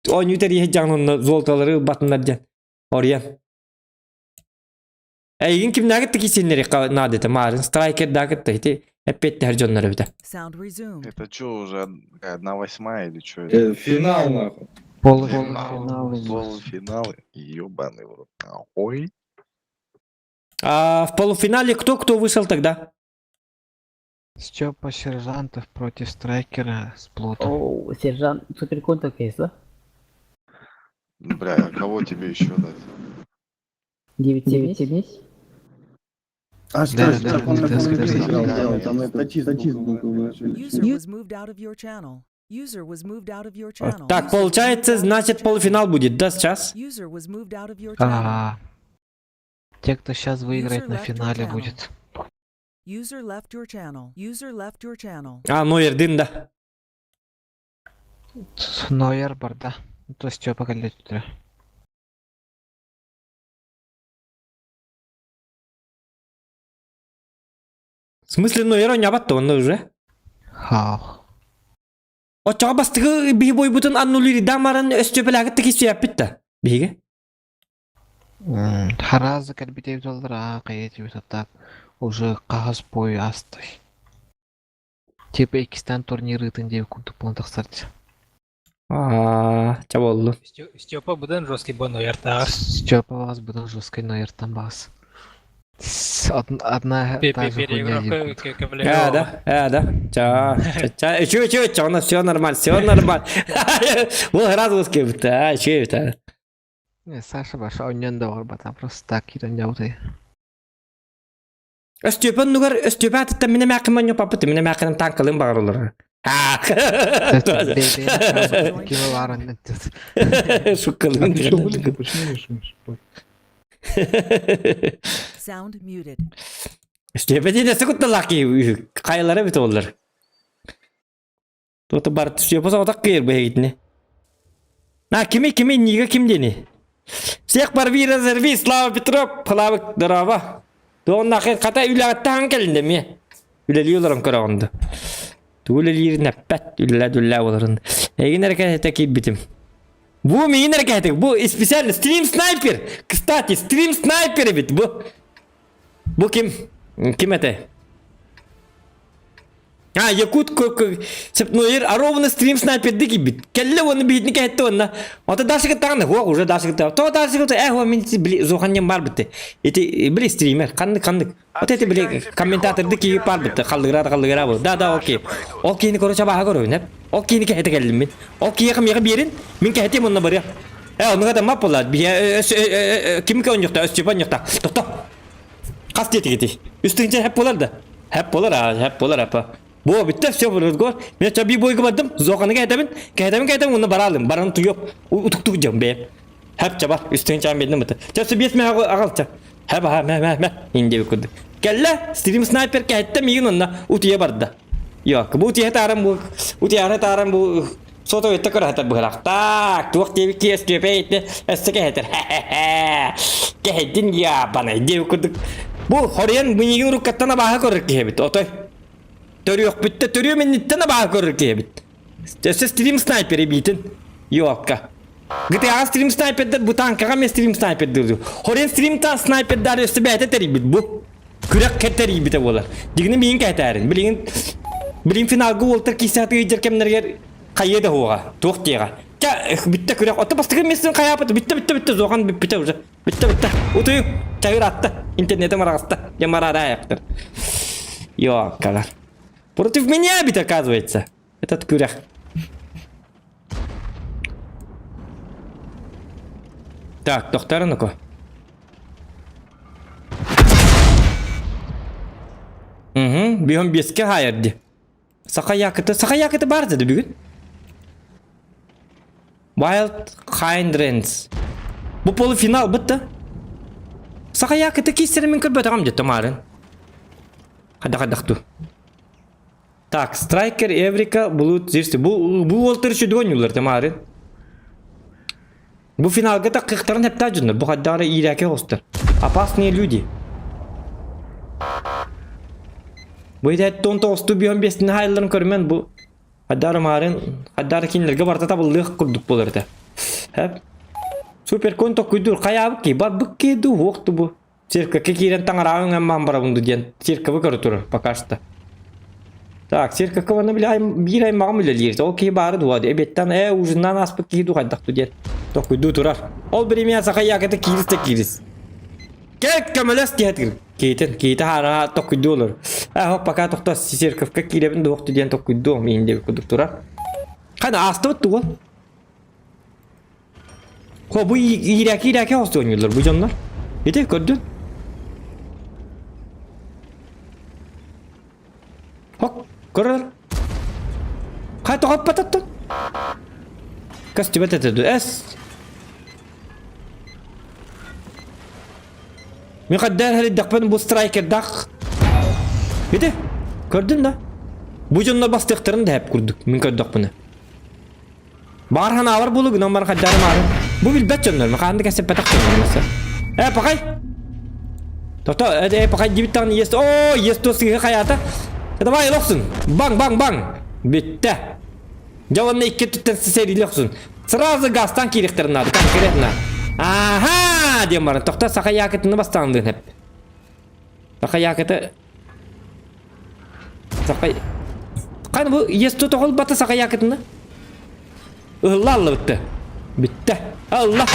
Оонньуу тэрийэ дьаҥ онно золоталары ылбатыннар диэн. Орйан. Эйигин кимнээҕит да киирсиннэриэххэ наада этэ Марын страйкердаакыт да ити эппиэттэһэр дьоннор эбитэ. Sound resumed. Это что, уже одна восьмая или что это? Финал нахуй. Полуфинал. Полуфиналы. Ёбаный в рот. Ой. А в полуфинале кто кто вышел тогда? Степа Сержантов против Страйкера с Плотом. Оу, сержант суперконтр кейс, да? Бля, а кого тебе еще дать? 9-7 есть? А что, Да, что, да, он да, на да, поле да, играл, да, да, да. там статист был. User was moved out of your channel. User was moved out of your channel. Так, User was получается, moved out of your значит, channel. полуфинал будет, да, сейчас? User was moved out of your channel. А, те, кто сейчас выиграет User на left your финале channel. будет. User left your channel. User left your channel. А, Нойердин, да. Нойер Барда. Ну, То Степа кэллэ В смысле, Нойер оонньообат он уже? Хау. Оччоҕо бастакы биһи буойбутун аннулиридаан баран өстүөпэлээгит киссүйэппит да биһиги. Харазы кэлбитэ доллар аа кайетибит так уже хаһыс бой астай. Типа иккистэн турнир ыытын диэбит курдук буолан тахсар дии. Аа, ча буоллун. Степа быдан жесткий бо Нойертааҕар. Степа баҕас быдан жесткий Нойертан баҕас. Одна та же хуйня диир Переигровка курдук. Ээ да, ээ да. Ча, ча, үчү үчү үчү, онно все нормально, все нормально. Бұл раз өске бітті, а, үчү бітті. Не, Саша баша онньон да барбата просто так киирэн дьабытай. Өстүөпөн нугар өстүөпэ атыттан минэ мээкин манньо паппыт, минэ мээкинем танкалыын баҕарылар. Киме бааран Шуккалыын. А ты что вылетел? Почему не шумишь? Sound muted. Өстүөпэ диэн өссө кутталаах киһи хайалара бит оллар. Туота бар өстүөпэ соҕотох киир бэһигитини. На кими кими нига ким диэни? Всех порви разорви, Слава Петров, Слава здорово. Туоннахын хата үлэҕиттэн кэлин эмиэ. Үлэлии олорон көрөҕүн Тугу үлэлиирин эппэт, үлэлээ үлэлээ олорун. Эйигин эрэ кэһэтэ киирбитим. Бу миигин эрэ кэһэтик, бу специально стрим снайпер. Кстати, стрим снайпер эбит бу. Бу ким? Ким этэ? А, Якут Сепнойер, а ровно стрим снайперди киирбит. Кэллэ уонна биһитини кэһэттэ уонна. Ото дальше кыттаҕына, хуох уже дальше кыттаҕына. То дальше кытта, э, хуа мин били зоханньам бар битте. Ити били стример, ханнык ханнык. Вот эти били комментаторды киһи бар битте, халлыгыра халлыгыра бу. Да, да, окей. Ол киһини короче баха көрөбүн, эп. Ол киһини кэһэтэ кэллим мин. Ол киһиэхэ миэхэ биэрин, мин кэһэтиэм онно барыах. Э, оннуга да мап буолла. Биһи ким көнньөхтө, Өстүпэ онньохта. Тохто. Хас диэтигити? Үс тыһыынча хэп буолар да? Хэп буолар, аа, хэп буолар, апа. Бу бүттэ, все разговор. Мен чаби бойга бардым, зоқаны кэһэтэбин, кэһэтэбин, кэһэтэбин, онно баралым, баран туйук, утуктук дьон бэйэм. Хэп чаба, үс тыһыынчаан биэрдим быта. Ча биэс мэ аҕалча. Хэп аха, мэ, мэ, мэ, индиэбит курдук. Кэллэ, стрим снайпер кэһэттэ миигин онно утуйа барда. Yok, бу утуйа тааран бу, утуйаары тааран бу Сото өттө көрөһөтөр быһылаах. Так, туох диэбит киэс түөпэ итне өссө кэһэтэр. Кэһэйдин яабанай диэбит курдук. Бу хоруйан миигин уруккаттан абааһы көрөр киһи эбит. Отой төрүөхпүттэ төрүөм инниттэн абааһы көрөр киһи эбит. Өссө стрим снайпер эбиитин. Йоокка. GTA стрим снайпердер бу танкаҕа эмиэ стрим снайпердер. Хоруйан стрим снайпердар өссө бэйэтэ тэрийбит бу. Күрэх кэтэрийбитэ буолар. Дигини миин кэтээрин. Билигин билигин финалга уолтар киисээтэ ыйдьар кэмнэригэр хайыа да уоҕа, туох диэҕэ. Ча бүттэ күрэх. Отто бастакы местин хайаапыт бүттэ бүттэ бүттэ зохан бүппүтэ уже. Бүттэ бүттэ. Утуйуҥ. Чайыр атта. Интернетим араҕаста. Ямарара аяқтыр. Йоккалар. Против меня бит оказывается. Этот күрэх. Так, тохтор ну-ка. Угу, биһон беске хаайар ди. Саха якыты, саха якыты бар деді бүгін. Wild Hindrance. Бу полуфинал бітті. Саха якыты кистерин мен көрбөтөҕүм деді марын. Хада хадахту. Так, Страйкер, Эврика, Блуд, Зирси. Бу бу уолтар үчү ойнуулар тамаарын. Бу финалга да кыахтарын хептаа дьоннор. Бу хайдаары иирээки оҕустар. Опасные люди. Бу итэттон тоҕустуу биһон биэстини хаайылларын көрүмэн бу хайдаары маарын хайдаары кинилэргэ барыта табыллыах курдук буолар этэ. Хэп. Суперкон токкуйдуур хайаабыт ки барбыт ки дуу уохту бу. Циркакка киирэн таҥараҕа үҥэн барабын диэн циркабы көрө турар пока что. Так, циркакка барна били биир аймаҕым үлэлиир. Ол киһи баары дуо эбиэттэн ээ ужиннаан ааспыт киһи дуу хайдах диэн токуйдуу турар. Ол биримиэ саха яката киирис да киирис. Кэл көмөлөс диэтир. Киитин киити хаара токуйдуу олор. Ээ хоп пока тохто цирковка киирэбин дуохту диэн токуйдуом иин диэбит курдук турар. Хана аастыбыт дуо? Хо бу иирээки иирээки хос оонньууллар бу дьоннор. Ити көрдүн. Хок көрөр. Хай тоҕоппататтын. Көстүбэт этэ ду эс. Мин хаддар хэриддэхпин бу страйкердаах. Ити көрдүн да. Бу дьоннор бастыахтарын да хэп курдук мин көрдөхпүнэ. Баар ханаалар буолу гынан баран хайдары маары. Бу билбэт дьоннор, хаанды кэсэппэтэх дьоннор маса. Э, пахай! Тото, э, э, пахай дибит тагын ес. О, ес то сыһы хаята. Давай, лохсун. Бang, бang, бang. Бүттэ. Дьэ, онно икки түттэн сэриле охсун. Сразу газтан киирихтерин надо, конкретно. Ага, диэн баран. Тохто саха якытыны бастаандыын хеп. Саха якыты Сахай... Хан бу ес тоҕол бата саха якытына? Ылла алла бітті. Бітті. Алла.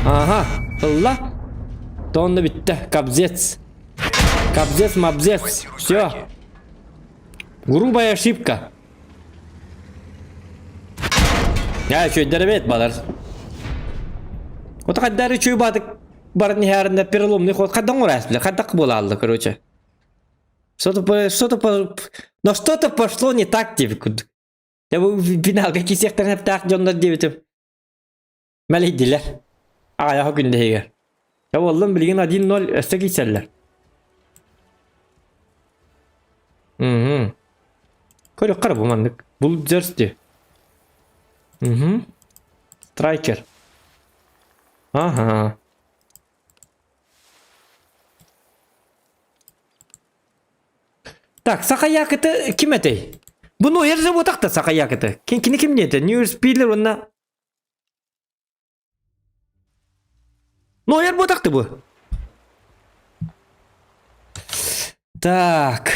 Ага. Ылла. Тонна бітті. Кобзец. Кобзец, мобзец. Все. Грубая ошибка. Я үчүгэй балар. Ото хаддары үчүгэй баатык баран иһээринэ переломный ход хаддан оҥораспле хаддак буолаалла короче. Что-то что-то но что-то пошло не так диэбит курдук. Я бу финалга киирсиэхтэрин эптээх дьоннор диэбитим. Мэлийдилэр. Аҕайаха күндэһигэр. Я буоллум билигин 1-0 өссө киирсэллэр. Мм. Көрүөххэ бу маннык. Бул дьөрсти. Мм. Страйкер. Ага. Так, Сахаякыты ким этэй? Бу Нойер же буотах да Сахаякыты. Кини ким диэтэ? Нью Спиллер уонна Нойер буотах бу. Так.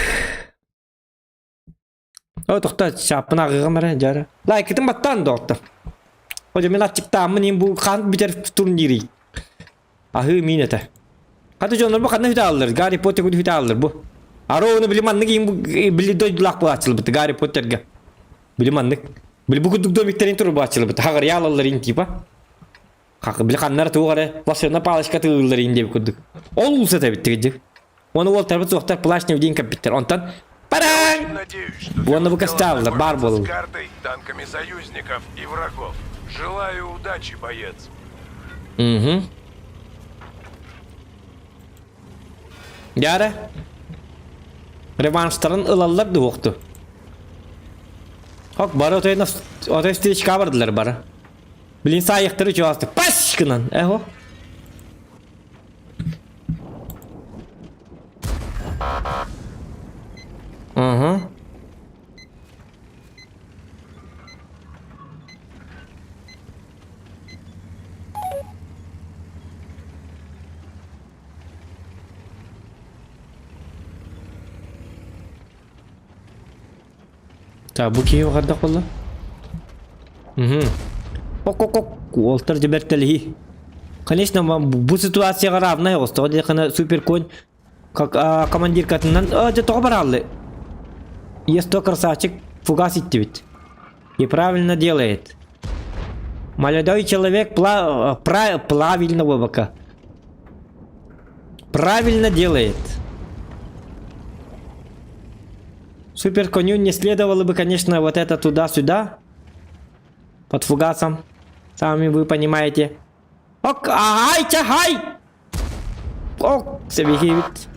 О, тохто, чааппын аҕыҕым эрэ, дьара. Лайкытын баттаан доҕоттор. Ходьо мин аччыктааммын иин бу хаан бүтэр турнирий. Аһыы миин этэ. Хата дьоннор бу ханна хүтэ Гарри Поттер күтэ аллар бу. Ары оны били маннык иин бу били дойдулаах буолааччылыбыт Гарри Поттерга. Били маннык. Били бу курдук домиктерин турбааччылыбыт. Хаҕырыйа алаллар иин типа. Били ханнар туох эрэ волшебная палочка тыыллар иин диэбит курдук. Ол улуус этэбит тигидик. Оны уолтарбыт суохтар плащ невидимка кэппиттэр. Онтон параң! Надеюсь, что Уонна бу ты успел костааллар баар ознакомиться с буолаллар. картой, танками союзников и врагов. Желаю удачи, боец. Угу. Дьара. Реванштарын ылаллар дуохту. Хок бары отой отой встречка бардылар бары. Блин саайыктары чугастык. Паш гынан. Эхо. Ага. Так, бу киһи хайдах буолла? Угу. Ок-ок-ок, уолтар дьэ бэртэлиһи. Конечно, бу ситуацияҕа равнай оҕустаҕа диэххинэ суперконь как а, командиркатынан а, дьэ тоҕо барааллы? Есто красавчик фугас иттибит. И правильно делает. Молодой человек пла пра правильно ВВК. Правильно делает. Супер коню не следовало бы, конечно, вот это туда-сюда. Под фугасом. Сами вы понимаете. Ок, ай, чахай! Ок, себихибит.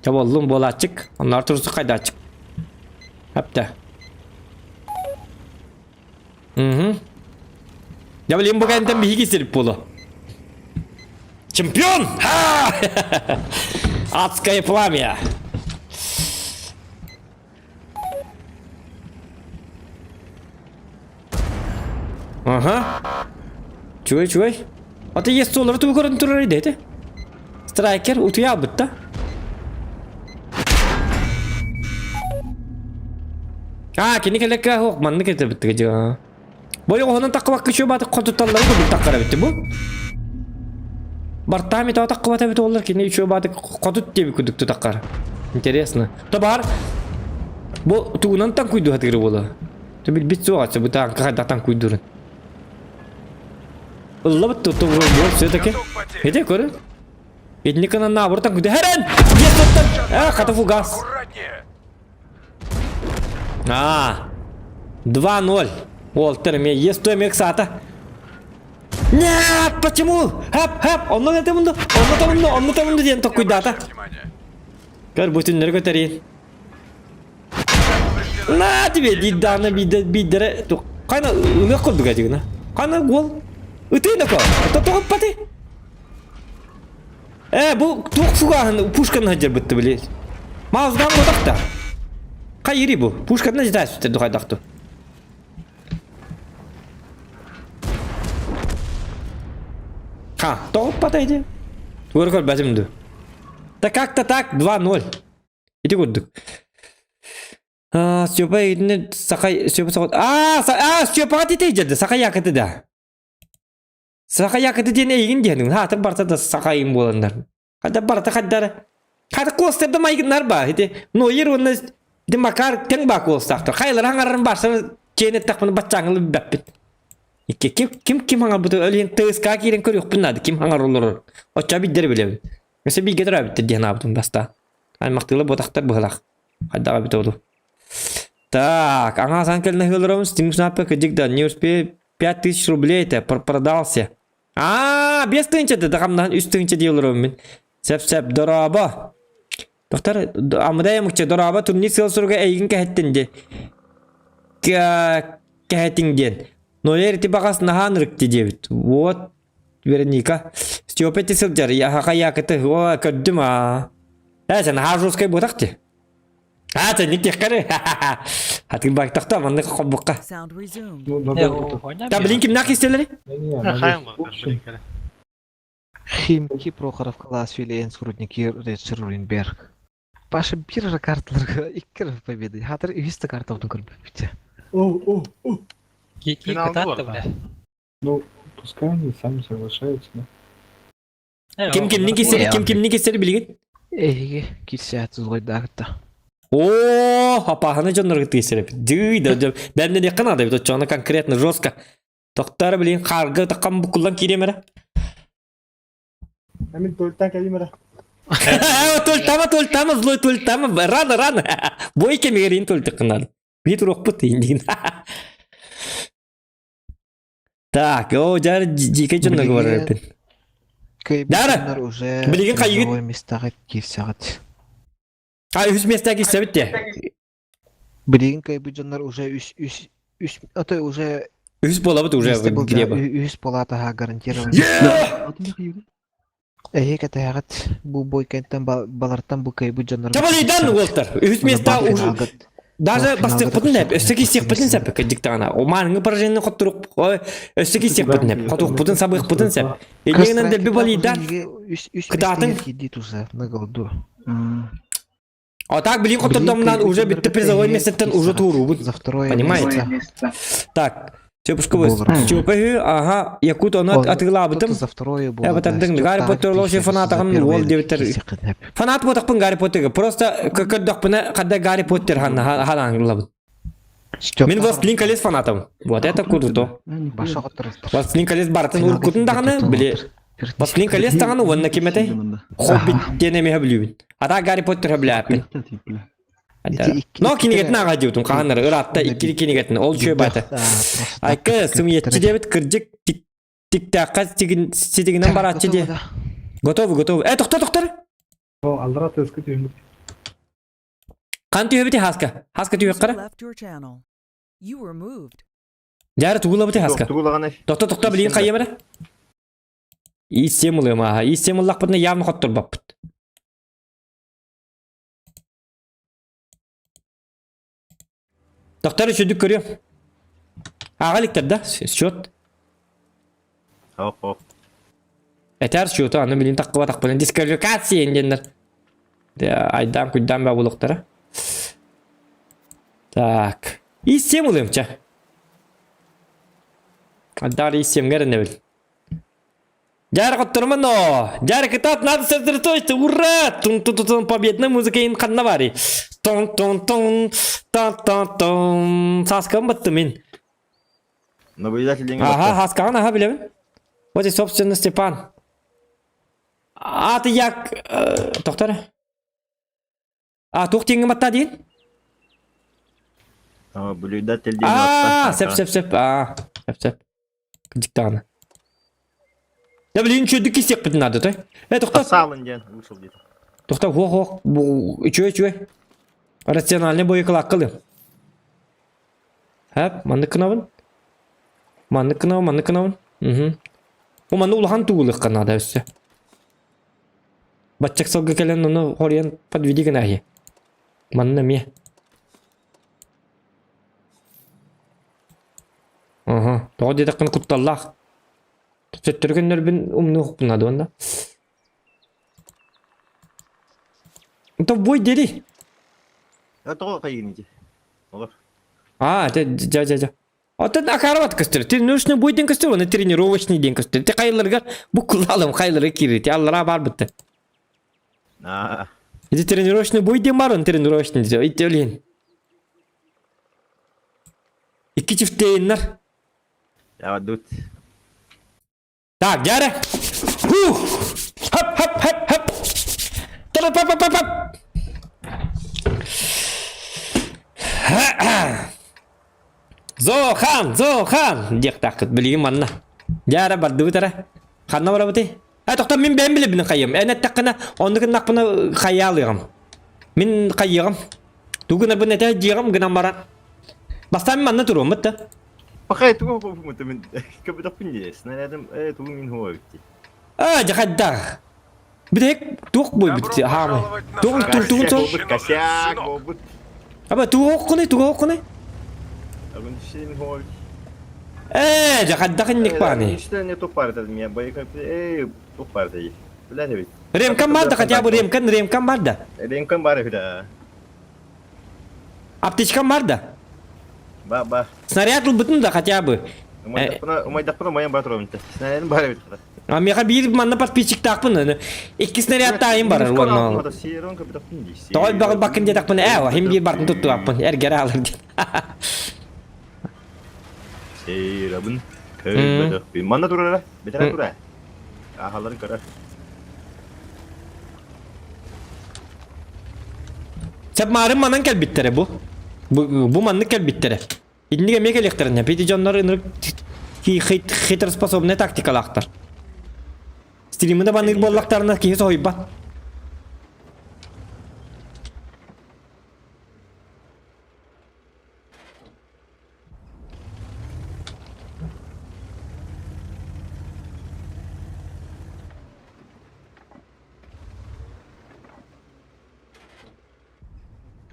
Чаболлум буолааччык, онноор турсу хайдааччык. Хапта. Угу. Я блин бу кэнтэн биһиги сирip буолу. Чемпион! Ха! Адское пламя! Ага. Чуй, чуй. А ты есть доллар тугу көрөн турар иде Страйкер утуйаабыт да. А, кини кэлекке хуох маннык этебит дьа. Бойо оһонон таккыбакка чүө бааты хотутталлары курдук таккара битти бу. Бартаами тоҕо таккыбата эбит оллар кини үчүө бааты хотут диэби курдук тутаккар. Интересно. То баар бу тугунан таҥкуйду хатыгыры буола. То билбит суох ачы бу таанка хайдах таҥкуйдурун. Ыллабыт туту буол все-таки. Ити көрү. Итини кынан наабыр таҥкуйду. Хэрэн! Есть А, хата фугас. А, 2-0. Уолтер эмиэ есть эмиэ ыксаата. Нет, почему? Хэп, хэп, онно это мунду, онно тамунду, онно тамунду диэн токкуйдаата. Көр бу түннэри көтөрийн. На тебе дидаана биддере кайна ылыах курдук этигина. Кана гол. Ытыйнако. Тотоҕуппати. Э, бу туох фугаһын пушканы сылдьарбытты били. Маузган ботахта. Хайыри бу? Пушканы ждать сүтер духайдахту. Ха, тоҕуппата ити. Тугар көрбөтүм ду. Да как-то так 2-0. Ити курдук. А, Степа итини Сахай Степа Саха А, а, Степаҕа титэй дьэрдэ Саха якыты да. Саха якыты диэн эйигин диэн хаатыр барта да саха им буоланнар. Хада барта хаддара. Хата куостарда майгыннар ба. Ити Нойер уонна ити Макар тэҥ баа куостаахтар. Хайлар хаҥарарын барсан киэн эттэхпинэ баччааҥылы билбэппит. Икки ким ким ким хаҥарбыты өлүөн ТСК киирэн көрүөхпүн наада ким хаҥар олорор. Оччо биддер билэбин. Өссө бииргэ төрөөбүттэр диэн аабытым баста. Аймахтыылар буотахтар быһылаах. Хайдаҕа эбитэ буолуо. Так, аҥаасан кэлин ыһыыларым Steam Snapper кырдьык да не успею 5000 рублей это продался. Аа, 5000 да хамнаһын 3000 дии олоробун мин. Сөп-сөп, дорообо. Доктор, амыдай омукча дорообо турнир сыал суруга эйигин кэһэттин ди. Кэһэтиҥ диэн. Нойер ити баҕас наһаан ырыкты диэбит. Вот, Вероника. Степа ити сылдьар, яхаха якыты, о, көрдүм аа. Э, сен наһаа жесткай буотах ти. А, сен никтехкары. Хатыр байтахта, маннык хоббукка. Sound resumed. Ну, надо это... Та, блин, кимнах истелери? Не-не, надо общем. Химки Прохоровка Ласвилен Сурудники Ренберг. Паша бир карталарга икки победы. Хатыр үһүс да карта отун көрбүппүт. О, о, о. Кики Финал кытаатта буолар. бля. Ну, пускай они сами соглашаются, да? Ким кимник истери, ким кимник истери билигин? Эһиги кирсэт злойдаагытта. О, апаһаны дьоннорго тиэсэрэ. Дыы да да бэрнэ диэххэ наада эбит оччоҕуна конкретно жестко. Тохтор блин хаарга таххан буккуллан киириэм эрэ. Амин тольтан кэлим эрэ. Тольтама, тольтама, злой тольтама. Рано, рано. Бой кэмигэр тольтыккын надо. Бии туруохпут индигин. Так, о, дьар дьиикэй дьонно говорар Дара! уже Билигин хайыгыт? местаҕа киирсэҕит. А, үс места киирсэбит те. Билигин кыайбыт дьоннор уже үс үс үс а то уже Үс буолабыт уже месте был где бы. үс палатаҕа гарантирован. Эһиги кэтэһэҕит бу бой кэнтэн балартан бу кыайбыт дьоннор Чабалыйдан уолтар. Үс места уже Даже бастыахпытын нэп, өссө киирсиэхпитин сөп кырдьыктаҕына. Омааҥҥы поражение хотторук, өссө киирсиэхпитин нэп, хотуохпутун сабыахпытын сөп. Илиҥинэн дэлби балыйдаан кытаатын. А так, блин, хоттордомнан уже битте призовой местеттен уже туурубут. За второе Понимаете? Так, Степушка Степа, ага, Якут оны атыылаабытым. За второе было. Эбэтэрдиҥ Гарри Поттер лоши фанатаҕын уол диэбиттэр. Фанат буотахпын Гарри Поттерга. Просто көрдөхпүнэ хадда Гарри Поттер ханаан ылабын. Мин Властелин колец фанатым. Вот это круто. Властелин колец барытын уруккутун даҕаны, били Властелин колец даҕаны уонна ким этэй? Хоббит диэн эмиэ сөбүлүүбүн. Ата Гарри Поттер сөбүлээппин. Но кинигэтин ааҕа диэбитим хаһаннары ыраатта иккили кинигэтин ол үчүгэй баата. Айка сымыйаччы диэбит кырдьык тиктээххэ ситигинэн барааччы диэ. Готовы, готовы. Э, тохтор, тохтор. О, аллара тыаска түһүммүт. Хан түһэбити хаска. Хаска түһүөххэ. Дьаары тугулабыты хаска. Тохто тохто билигин хайыам эрэ. Ииссиэм ылыам ааһа. Ииссиэм ыллахпытына явно хотторбоппут. Тохтор үчүдүк көрүөм. Ааҕа иликтэр да, счет. Ох, ох. Этэр счету аны билин таххыбатахпына дисквалификация диэннэр. Айдаан куйдаан баа булуктара. Так. Иссем ылыамча. Адар иссемгер эрэнэбил. Дьаар хотторума но! Дьаар кытаат надо сосредоточиться! Ура! Тун-тун-тун победная музыка ин ханна бари. Тун-тун-тун тан-тан-тун Сааскабын баттым мин. Наблюдатель деньги Ага, хаскаҕын аха билэбин. Вот и собственно Степан. А ты як тохтор. А туох диэҥҥэ матта диин? Наблюдатель диэн Аа, сөп сөп сөп. Аа, сөп сөп. Кырдьык даҕаны. Да блин, үчүгэйдик кисиэхпитин наада той. Э, тохтоо. Саалын диэн вышел где-то. Тохтоо, хуох хуох, бу үчүгэй үчүгэй. Рациональный боекылааккылы. Хэп, маннык гынабын. Маннык гынабын, маннык гынабын. Угу. Бу манны улахан тугулыхха наада өссө. Баччак сылга кэлэн ону хоруйан подведи гына Манна эмиэ. Аха, тоҕо диэтэххинэ кутталлаах. Төттөрү көннөрбүн умнуохпун наада уонна. Тобой дери. А тоҕо хайыын ити? Олор. А, дьэ дьэ дьэ. Оттон акаарабат көстөр. Тренировочный бой диэн көстөр, уонна тренировочный диэн көстөр. Ти хайыларыгар бу кулалым хайылары киирэр. Ти аллараа баар бытты. Аа. Ити тренировочный бой диэн бар, он тренировочный диэн. Ити өлүн. Икки чифтейиннар. Я дут. Так, дьэ Хух! Хап хап хап хап! Тара-па-па-па-па! Зохан, Зохан! диэхтааххыт билигин манна. Дьэ эрэ бардыбыт эрэ. Ханна барабытый? Э, тохтоо, мин бэйэм билэбин хайыам. Эн эттэххинэ, оннук гыннахпына хайаалыаҕым. Мин хайыаҕым. Тугу гынарбын этэ дьиэҕим гынан баран. Бастаан мин манна туруоммут да. Пахай тугу хопуммутум мин көбүтөхпүн дии. Снарядым э тугу мин хуа битти. А, дьахайдаах. Бүтэһик туох буойбут Добро хаамай. пожаловать на Туох фронт. тугун сол. Болбут косяк болбут. Аба тугу оккуный, тугу оккуный. Агын син хуа бит. Э, дьахайдах инник бааны. Что не тупар этот меня бойка. Эй, тупар ты. Бля ведь. Ремкам бар да хотя бы ремкан, ремкам бар да. Ремкам бар да. Аптечкам бар да. Ба ба. Снаряд ылбытын да хотя бы. Умайдахпына, умайдахпына моям бар турабын. Снарядым бар бит. А меха биир манна подписчиктаахпын. Икки снаряд таайым барар уонна. Тоҕой баҕыл баккын диэтэхпинэ ээ, хим биир бартын туттубаппын. Эргэрэ алар диэн. Сейрабын көрбөтөхпүн. Манна турара, бэтэрэ тура. Ахаларын көрөр. Сеп марын манан кэлбиттэрэ бу. Бу, бу маннык кэлбиттэрэ. Итинник эмиэ кэлиэхтэринэ, ити дьоннор ынырык хитроспособнай тактикалаахтар. Стримы да банныыр буоллахтарына киһи соһуйбат.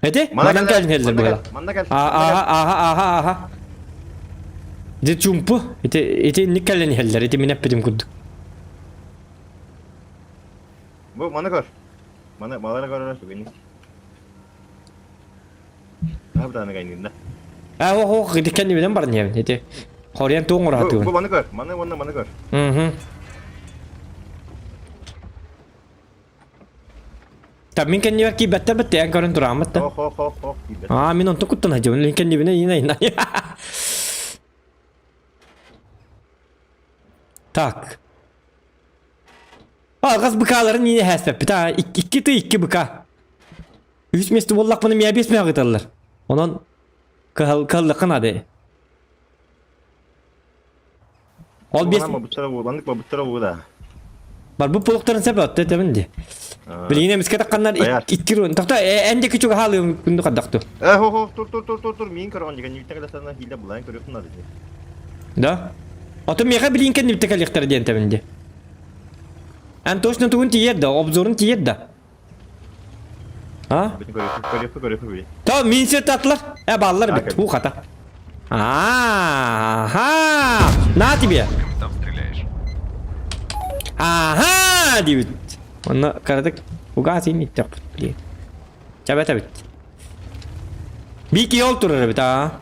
Эти? Манан кэлин хэллэр быһыла. Манна кэл. Ааха, ааха, ааха, ааха. Ити чумпу. Ити, ити инник кэлин иһэллэр. Ити мин эппитим курдук. Бу маны көр. Маны балары көрөр түгенник. Абдааны кайнында. А, ох, ох, ити кэннибинэн баран иһэбин. Ити хоруйан туоҥ Бу ураатыгын. маны көр. Маны уонна маны көр. Мгм. Та мин кэннибэр киирбэттэр бит тэйэн көрөн турааммыт да. Ох ох ох ох киирбэт. Аа мин онтон куттан сылдьабын. Мин кэннибинэ иин айна. Так. Алгас быкааларын иинэ хээспэппит аа. Икки ты икки быка. Үс месте буоллахпына миэ биэс миэхэ ыыталлар. Онон кыһал кыһаллыахха наада. Ол биэс Бабыттара буоланнык бабыттара буола. Барбыт буолуктарын сөп отто этебин ди. Билигин эмискэ тахханнар икки рун. Тохто эн диэки чугаһаалыым күндү хардахту. Э хо хо тур тур тур тур тур миин көрөҕүн дигэн үүттэ кэлесана хиилэ булаан көрүөхүн наада ди. Да? Ото миэхэ билигин кэннибитте кэлиэхтэрэ диэн тэбин ди. Эн точно тугун тиийэр да, обзорун тиийэр да. А? То мин сир татлар. Э баллар бит. Ху хата. Ага! На тебе. Там стреляешь. Ага, диэбит. Онно карадык угаас ин иттэх блин. Чабата бит. Бики ол турар эбит а.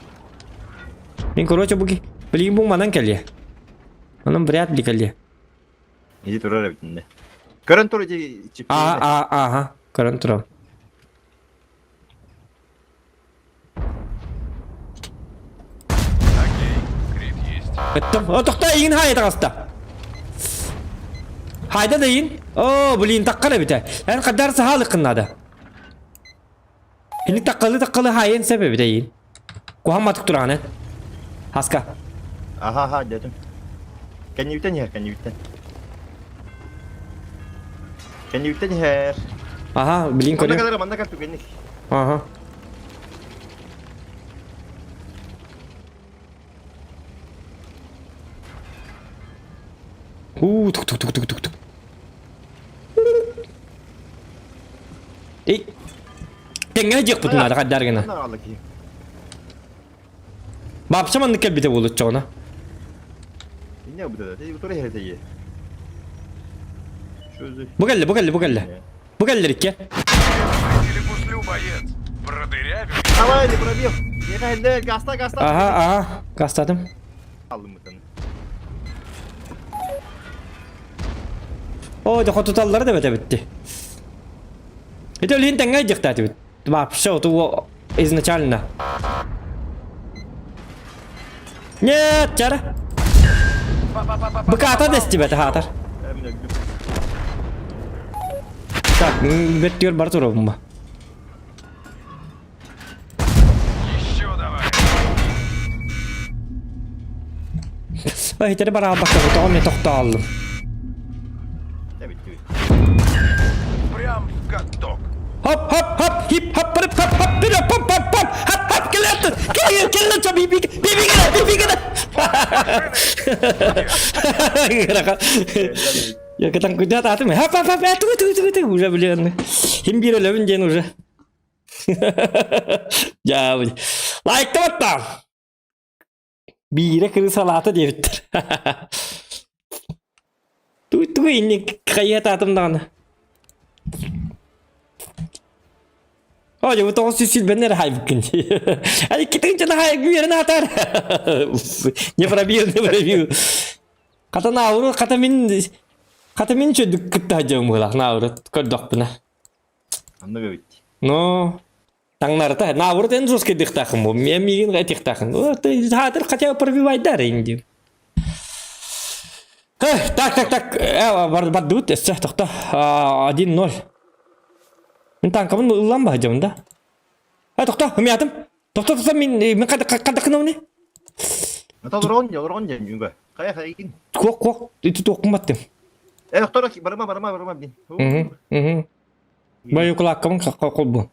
Мин короче буги. Блин бу манан кэлиэ. Онон вряд ли кэлиэ. Иди турар эбит инде. Көрөн тур ити чипки. А, а, ага, көрөн турам. Окей, крит есть. Ыттым. О, тохто, игин хайа таҕыста. Хайда да игин. О, блин, таққар эбитэ. Эн хадар сахалыккын надо. Ини таққалы таққалы хайын сөп эбитэ игин. Куһан матык тураҕын эн. Хаска. Аха аха дедим. Кэннибиттэн иһэр, кэннибиттэн. Кэннибиттэн иһэр. Аха, билин Манна көрүө. кэлэр, манна кэл түгэнник. Аха. Уу, тук тук тук тук тук тук. Эй, тэҥҥэ дьиэхпит наада хаддар гына. Баапча маннык кэлбитэ буолуччоҕуна. Бу кэллэ, бу кэллэ, бу кэллэ. Бу кэллэр икки. Давай, не пробил. Гаста, гаста. Ага, ага, гастадым. О, да хотуталлары да бэтэ битти. Это лин тэҥҥэ дьахтаатыбыт. Вообще, вот изначально. Нет, чара. Быката дэстибэт хаатар. Так, беттүөр бар турабын ба. Еще давай. Ой, итэри бараабакка тоҕо мен тохтооллум. Прям в каток. Хоп хоп хоп хип хоп хоп хоп хоп хоп хоп хоп хоп хоп хоп кэлэн кэлэн кэлэн чо биби биби гына биби гына. Я катан куда татым хоп хоп хоп ту ту ту ту уже блин. Хим бир өлөбүн диэн уже. Дьаа Лайктабаттаан. Биирэ кырыысалаата диэбиттэр. Туй тугу инник хайыатаатым даҕаны. О, дьэ, бу 900 эрэ хайбыккын. Ай, китин хай үөрэн атар. Не пробил, не пробил. Хата науру, хата мин хата мин чөдүк кытта дьон буолах науру көрдөхпүнэ. Аннык эбит. Но Таҥнарыта, наоборот эн жесткий дыхтаахын бу, мен миигин этихтаахын. Хаатыр хотя бы пробивайдар инди. Так, так, так, бардыбыт, өссө, тохто, 1-0. Мин танкабын ыллан баһдьабын да. А, тохто, умятым. Тохто, тохто, мин, мин қадақынауны? Олорон, олорон дем, юга. Қая қайын. Куок, куок, ити туоккун баттым. Э, тохто, барыма, барыма, барыма, блин. Угу, угу. Бойукулааккабын холбу.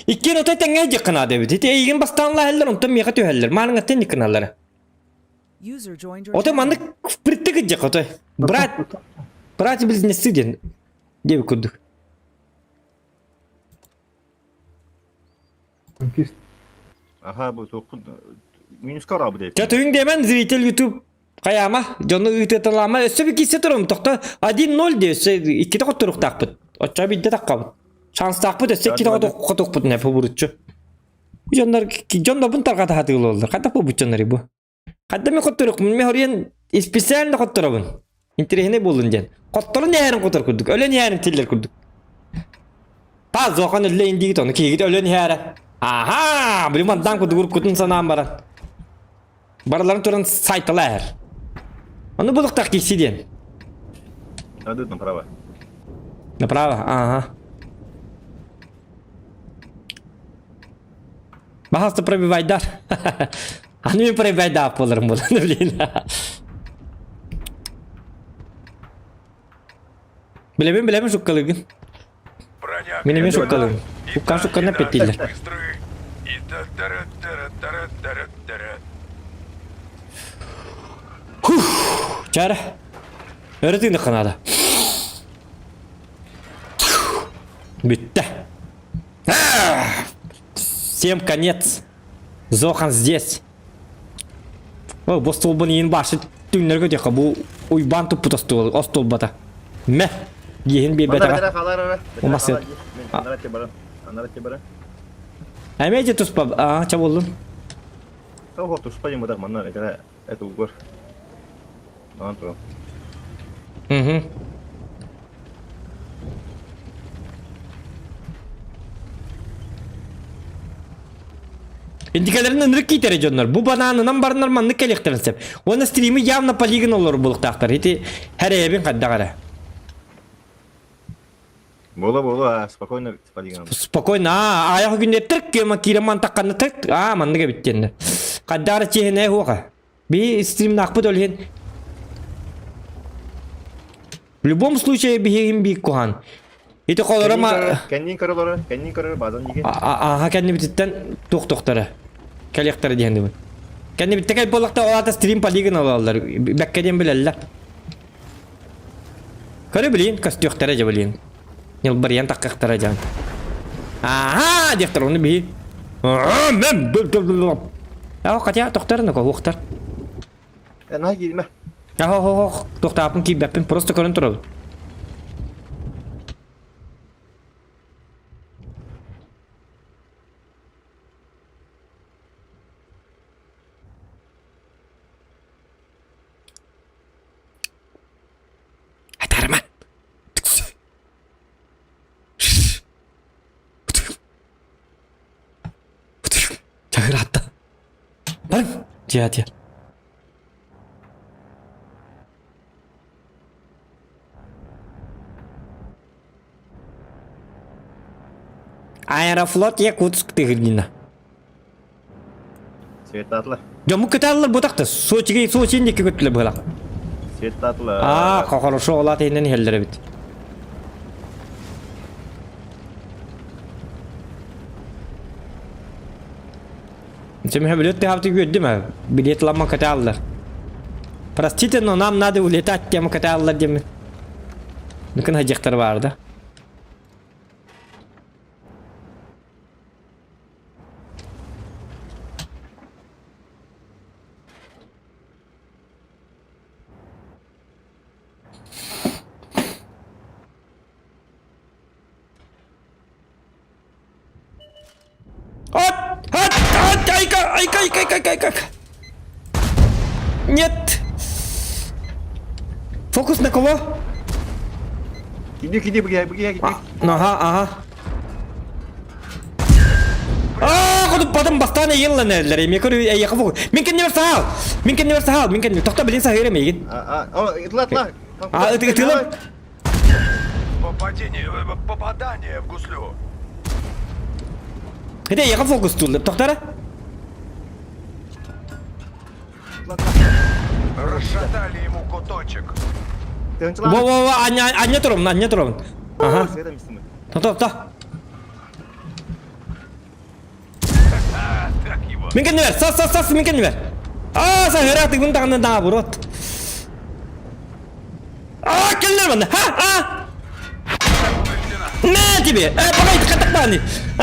Иккиэн отой тэҥҥэ дьыккынаада эбит. Ити эйигин бастаан лаһаллар, онтон миэхэ түһэллэр. Мааныҥаттан дьыккыналлара. User joined your Отой channel. маннык впритык дьик отой. Брат, братья-близнецы диэн диэбит курдук. Танкист. Аха, бу туохпун минуска ораабыт эбит. Чэ туйуҥ диэмэн зритель YouTube хайаама дьону ыытыталаама өссө bir кисе турум тохто 1-0 диэ өссө иккитэ хотторуктаахпыт. Оччо биирдэ таххабыт. Шанстаахпыт өссө иккитэ хотуохпут нэ фабуруччу. Бу дьоннор дьоннорбун тарҕата сатыыллар. Хайдах буолбут дьоннорый бу? Хайда мен хотторукпун мен хоруйан специально хотторобун. Интэриэһинэй буоллун диэн. Хотторун иһэрин хотор курдук, өлөн иһэрин тиллэр курдук. Та зохан өллө индигит ону киһигит өлөн иһэрэ. Аха, били мандан кудугур кутун санаан баран. Барыларын туран сайтала иһэр. Ону булуктах киси диэн. Надо направо. Направо, ага. Баһаста пробивайдар. Аны мен пробивайдаах буоларым буолан, блин. Билэбин, билэбин шуккалыгын. Броня Мин эмиэ крепка. шуккалыгын. И Шуккан та, шукканна и наши петтииллэр. быстры. И та-тара-тара-тара-тара-тара. Хух! Чара. Өрө тыыныхха наада. Бүттэ. Всем конец. Зохан здесь. О, бу остуолбун иин башы түҥнэргэ диэххэ бу Уйбаан туппут остуол остуолбата. Мэ! Диэһин биэрбэтэҕэ. Умасыт. Эмиэ дьэ туспа аа ча буоллун. Того туспа дьымытах манна этэрэ это угор. Манан туран. Угу. Индикаларын ынырык киитэрэ дьоннор. Бу банаанынан бараннар маннык кэлиэхтэрин сөп. Уонна стримы явно полигон олорор буолуохтаахтар. Ити хэрэйэбин хайдах эрэ. Буола буола спокойно полигон. Спокойно аа айах күннэр кема киирэн мантахханна тык аа маннык эбит диэннэр. Хайдах эрэ чиэһинэй хуоха. Биһи стримнаахпыт ол иһин В любом случае биһигин биир куһаан. Ити холоро ма... Кэннин көрөлөрө, кэннин көрөр базан диги. Ааха кэннибититтэн туох тохтара. Кэлиэхтэрэ диэн дыбын. Кэннибитте кэл буоллахта ол аата стрим полигон алаллар. Бэккэ диэн билэллэр. Көрө билин, көстүөхтэрэ дьэ билин. Ньылбарыйан таххахтара дьон. Ааха диэхтэр ону биһи. Аа, хотя тохтор на кохуохтар. Э, киирмэ. Ахо, тохтааппын киирбэппин, просто көрөн турабын. Айтарма. Чагыратта. Барым. Дьэ, дьэ. Аэрофлот Якутск тыгырдина. Светатла. Дьоммут көтөллөр бутахта. Сочиге Сочи диэки көттүлэр быһалаах. Светатла. Аа, хорошо, олаат иһинэн иһэллэр эбит. Семья билет ты үөрдүм ээ. Билет ламма катааллар. Простите, но нам надо улетать тема катааллар диэмин. Нүкін хадьяхтар бар да. От! От! От! Айка! Айка! Айка! Айка! Айка! Айка! Нет! Фокус на кого? Иди, иди, бегай, бегай, иди. Ага, ага. Аа, хоту потом бастаан эйген ланеллер. Эми көрү эйеха фокус. Мин кэннибэр саал. Мин кэннибэр саал. Мин кэннибэр. Тохто билин саһыыр эмиэгин. А, а, о, ытла, ытла. А, ыты ытылым. Попадение, попадание в гуслю. Ити эйеха фокус тулла. Тохтара. Расшатали ему куточек. Во, во, во, аня, аня турабын, аня турабын. Ага. Тохто, тохто. Так его. Мин кэннибэр, сас, сас, сас, мин кэннибэр. Аа, саһыра тыгын даҕаны наоборот. Аа, кэллэр манна. Ха, а! На тебе! Э, погоди, хатакпаны! А!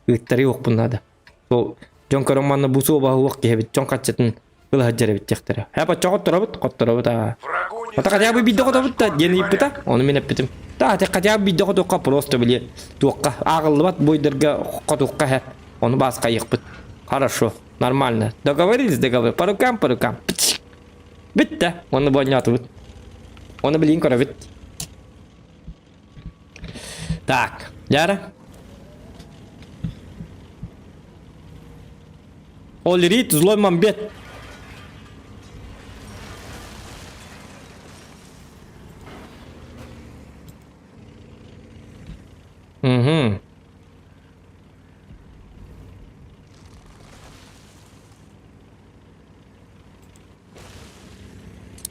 Ыыттарыы уохпун наада. Сол дьон көрөн манна бу суобаһы уох киһибит дьон хаччытын ыла сылдьар эбит диэхтэрэ. Һэ бачча хотторобут, хотторобут аа. Врагу не Ата хотя бы биирдэ сдается хотобут наш да гордый диэн ыйыппыта. моряк. Ону мин эппитим. Да, хотя бы биирдэ хотуохха просто били туохха ааҕыллыбат буойдарга хотуохха һэ. Ону бааскайыахпыт. Хорошо, нормально. Договорились, договорились. По рукам, по рукам. Бүттэ. Оны бонньоотубут. Оны билин көрөбүт. Так, Яра. Олерит, злой мамбет. Угу.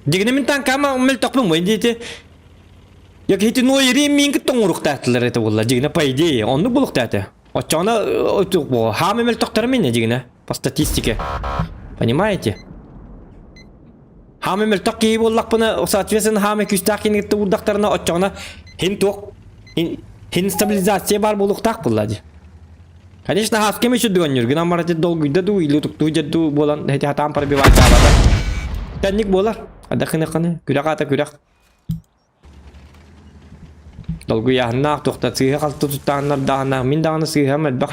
Дигини мин танкама мөлтөхпүн муй диэти. Я киһити нуойри мин кытта оҥоруктаатылар это буолла дигинэ по идее оннук булуктааты. Оччоҕуна бу хаамы мөлтөхтөрө минэ дигинэ по статистике. Понимаете? Хаамы мөлтөх киһи буоллахпына соответственно хаамы күүстээх киһини кытта уурдахтарына оччоҕуна хин туох хин стабилизация баар буолуохтаах буолла дии. Конечно, хаскем еще дыгоннюр, гынан барати долгуйда дуу, или туктуу дьэ дуу буолан, эти хатаан пробивать таабата. Тэнник буолар. Адахыны-ханы, күрэх аата күрэх. Долгуйааһыннаах туохта сыыһа халты туттааннар даҕаны, мин даҕаны сыыһам элбэх.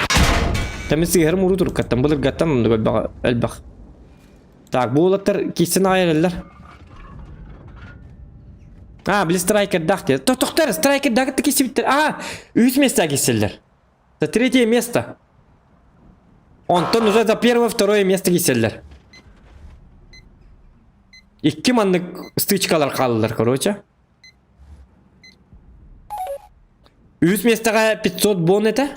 Тэмин сыыһарым уруу туруккаттан, былыргаттан оннук элбэх элбэх. Так, бу уолаттар киирсэн аҕай эрэллэр. А, били страйкердаах диye. Тохтор, страйкердаах киирсибиттэр. А, үһүс места киирсэллэр. За третье место. Онтон уже за первое, второе место киирсэллэр. Икки маннык стычкалар хааллылар, короче. Үһүс миэстэҕэ 500 бон этэ.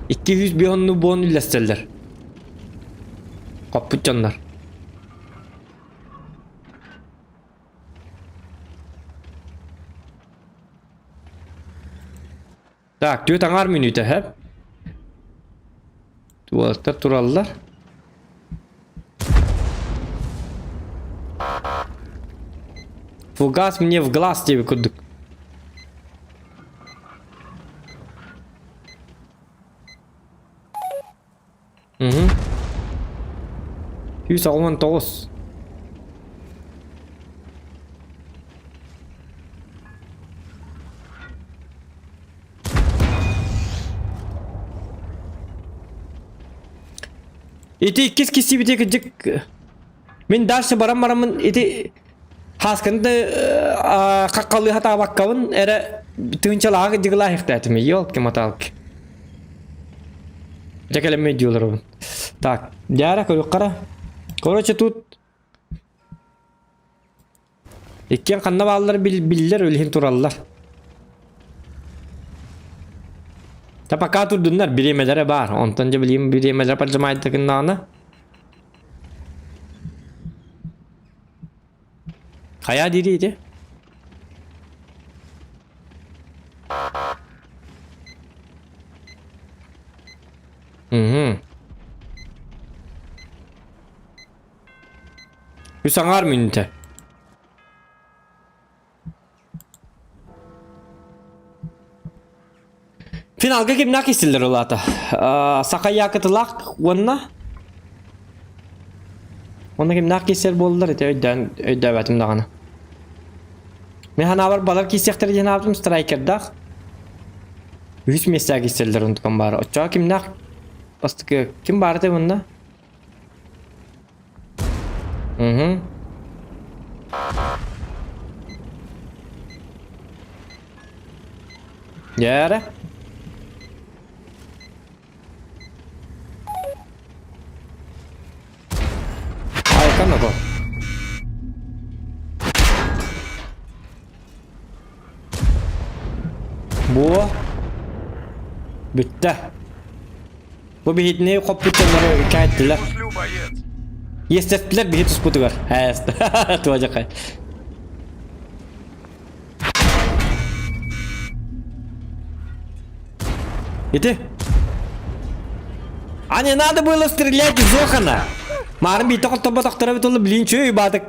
200 бионну бон үллэстэллэр. Хоппут дьоннор. Так, түөрт аҥаар мүнүүтэ, һэ? Уолаттар тураллар. Фугас мне в глаз диэби курдук. Угу. 189. Ити иккис киссибите кырдьык мин дальше баран бараммын ити хаасканы да хаххалыы хатаабаккабын эрэ тыынчалааҕы дьыгылаахтаатым елки-моталки Дьэ кэлэммэй дии олоробун. Так, дьаара көрүөххэ Короче, тут иккиэн ханна бааллар биллэр үлэһин тураллар. Та пока турдуннар бириэмэлэрэ баар. Онтон дьэ билим бириэмэлэрэ поджимайдыкыннаҕына. Хайа дири ити? Угу. Үс аҥаар мүнүүтэ. Финалга кимнээх киирсэллэр ол аата? Саха Якутылаах уонна Уонна кимнээх киирсэр буоллар ити өйдөөн өйдөөбөтүм даҕаны. Мин санаабар балар киирсиэхтэрэ диэн аабытым страйкердаах. Үһүс миэстэҕэ киирсэллэр онтукам баара. Оччоҕо кимнээх бастакы ким баара этэй уонна? Угу. Дьээрэ. Айкан ого. Буо. Бүттэ. Бу биһитини хоппут дьоннору кээттилэр. Гуслю, боец! Естествилэр биһи туспутугар. Туожакай. Ити. А не надо было стрелять из Зохана. Марын биитэ хотторботохторо бит ол блин үчүгэй баатык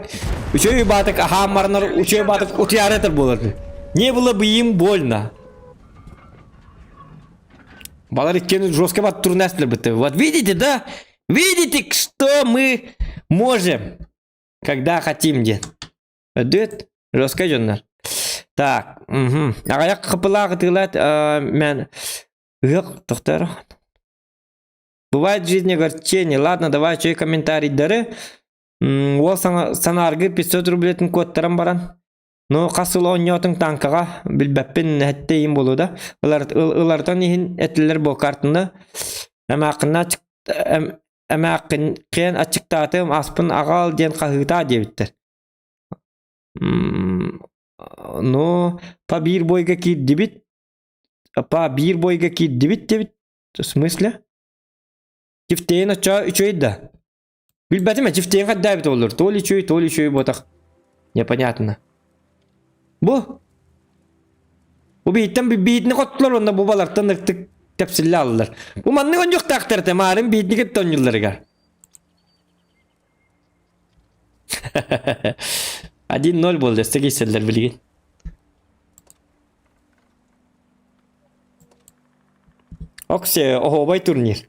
үчүгэй баатык аһаан баранар үчүгэй баатык утуйаары этэр буолар. Не было бы им больно. Балар иккиэн жестко бар турнастылар бытты. Вот видите, да? Видите, что мы можем, когда хотим диэн. Өдүөт, жестко дьоннор. Так, угу. Аҕыйах хапылаах ытыылаат, мен ыһыах тохтор. Бывает в жизни огорчение. Ладно, давай чөй комментарийдары. Уол санааргы 500 рублетин куоттаран баран Ну, хас сыл оонньоотуҥ тааҥкаҕа билбэппин эттиим буолуо да. Ылартан иһин этилэр буо картаны. Эмээххинэ эмээххин киэн аччыктаатым, аспын аҕал диэн хаһыытаа диэбиттэр. Ну, по биир бойга киирдибит. По биир бойга киирдибит диэбит. В смысле? Тифтейин оччо үчүгэй да. Билбэтим ээ, чифтиэн хайдаабит олор. То ли үчүгэй, то ли үчүгэй буотах. Непонятно. Бу. Бу биһиттэн биһитини хоттулар уонна бу балартан ыртык тэпсиллэ аллар. Бу маннык онньуктаахтар этэ, маарын биһитини кытта онньулларыгар. 1-0 буолла, өссө киирсэллэр билигин. Оксе, оһуобай турнир.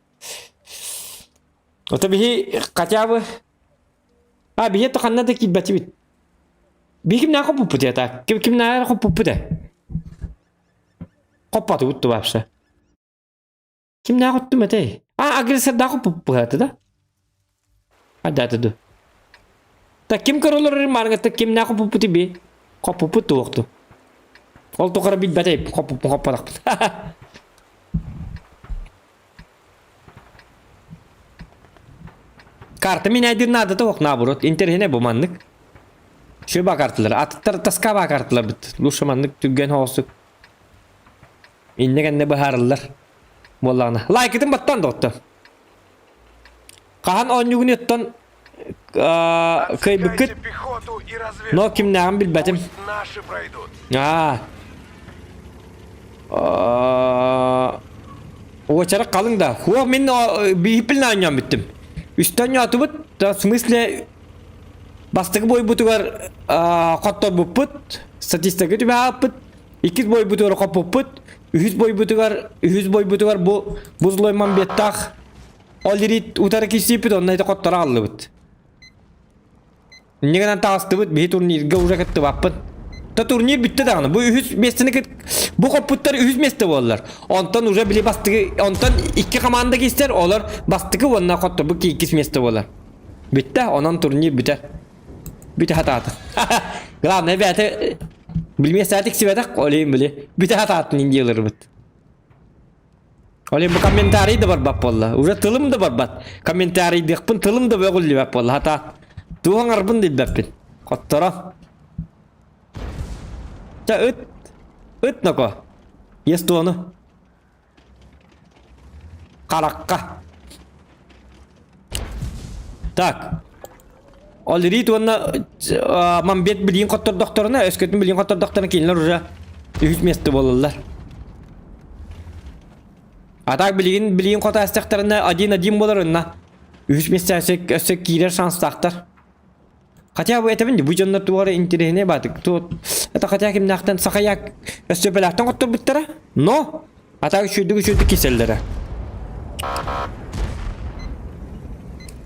Ото биһи хотя бы А биһи то ханна да киирбэтибит. Биһи кимнээх хоппуппут это? Ким кимнээх хоппуппут э? Хоппатыбыт ту вообще. Кимнээх оттум этэй? А агрессордаах хоппуппут да? А да да. Так ким көрөлөр маргата кимнээх хоппуппут би? Хоппуппут туохту. Ол тухары билбэтэй хоппуппун хоппатахпыт. Карта минәйдир наадата суох наоборот интэриэһинэй бу маннык. Сүбэ карталар атыттар таскаба карталар бит. Лучше маннык түргэн соҕустук. Иннэ кэннэ быһаарыллар буоллаҕына. Лайкытын баттан да отто. Хаһан оонньуугун оттон кыайбыккыт Отсекайте пехоту и разведку. но кимнээҕин билбэтим. Пусть наши пройдут. Аа. Уочара халыҥ да. Хуох мин биһиппин оонньоон бүттүм. Үстэ оонньоотубут, да, в смысле бастакы бойбутугар хотторбуппут, статистика түбэһэппит, иккис бойбутугар хоппуппут, үһүс бойбутугар, үһүс бойбутугар бу бу злой мамбеттаах ол ирит утары киирсииппит, онно ити хотторо хааллыбыт. Инньэ гынан таҕыстыбыт, биһи турнирга уже кыттыбаппын. Та турнир бүттэ даҕаны. Бу үһүс миэстэни кыт... Бу хоппуттар үһүс миэстэ буоллар. Онтон уже били бастыгы... Онтон икки команда киирсэр, олор бастыкы уонна хотторбут иккис миэстэ буолар. Бүттэ, онон турнир бүтэр. Бүтэ хатаата. Главное, бэйэтэ билмиэстээтик тиксибэтэх, ол иһин били бүтэ хатаатын индияларбыт. Ол бу комментарий да барбат буолла. Уже тылым да барбат. Комментарийдыахпын тылым да бөҕүллүбэт буолла. Хата туох оҥорбун да билбэппин. Хотторо. Ча ыт. Ыт ноко. Естону. Харакка. Так. Ол рит уонна мамбет билиин хоттордохторуна, өскөтүн билиин хоттордохторуна кинилэр уже үһүс место буолаллар. А так билигин билиин хото астахтарына один-один буолар онно. Үһүс место өссө киирэр шанстаахтар. Хотя бы этэбин бу дьоннор туох эрэ интэриэһинэй баатык. Тут это хотя кимнээхтэн сахаяк өссө бэлээхтэн хотторбуттара. Но а так үчүгдүк үчүгдүк киселлэрэ.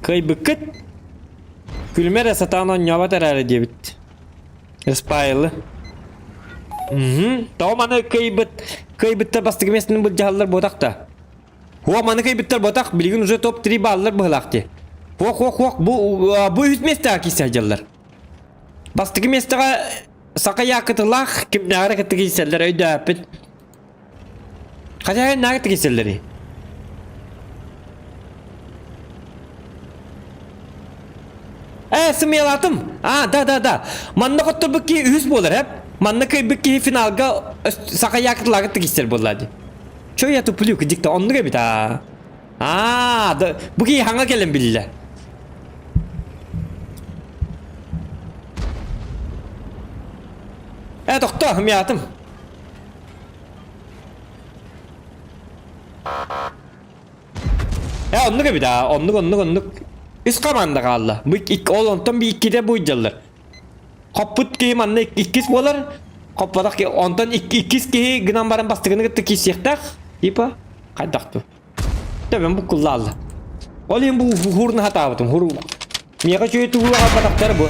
Кыайбыккыт. Күлүмэ эрэ сатаан оонньообот эрээри диэбит. Респайлы. Мгм. Тоҕо маны кыайбыт кыайбыттар бастакы миэстэни былдьаһаллар буотах да. Хуох маны кыайбыттар буотах билигин уже топ-3 бааллар быһылаах дии. Хуох хуох хуох бу бу үһүс миэстэҕэ киирсэ сылдьаллар. Бастакы миэстэҕэ Саха Якутылаах кимнээҕэр кытта киирсэллэр өйдөөппүт. Хозяин наагыт киирсэллэрий? Э, сымыялаатым. А, да, да, да. Манна хотторбут киһи үһүс буолар, эп. Манна кыайбыт киһи финалга Саха Якутылаагыт киирсэр буолла дии. Чё я туплю, дикта оннук эбит аа. Аа, да, бу киһи хаҥа кэлэн биллэ. Э, тохтоо, ымыйаатым. Э, оннук эбит аа, оннук, оннук, оннук. Үс команда хаалла. Бу ик, ол онтон би иккитэ буйдьаллар. Хоппут киһи манна иккис буолар. Хоппотох киһи, онтон иккис киһи гынан баран бастыгыны кытта киирсиэхтээх. Типа. Хайдах ту? Төбөм буккуллаалла. Ол иһин бу хуурна хатаабытым. Хур Миэхэ үчүгэй тугу аҕалбатахтар бу.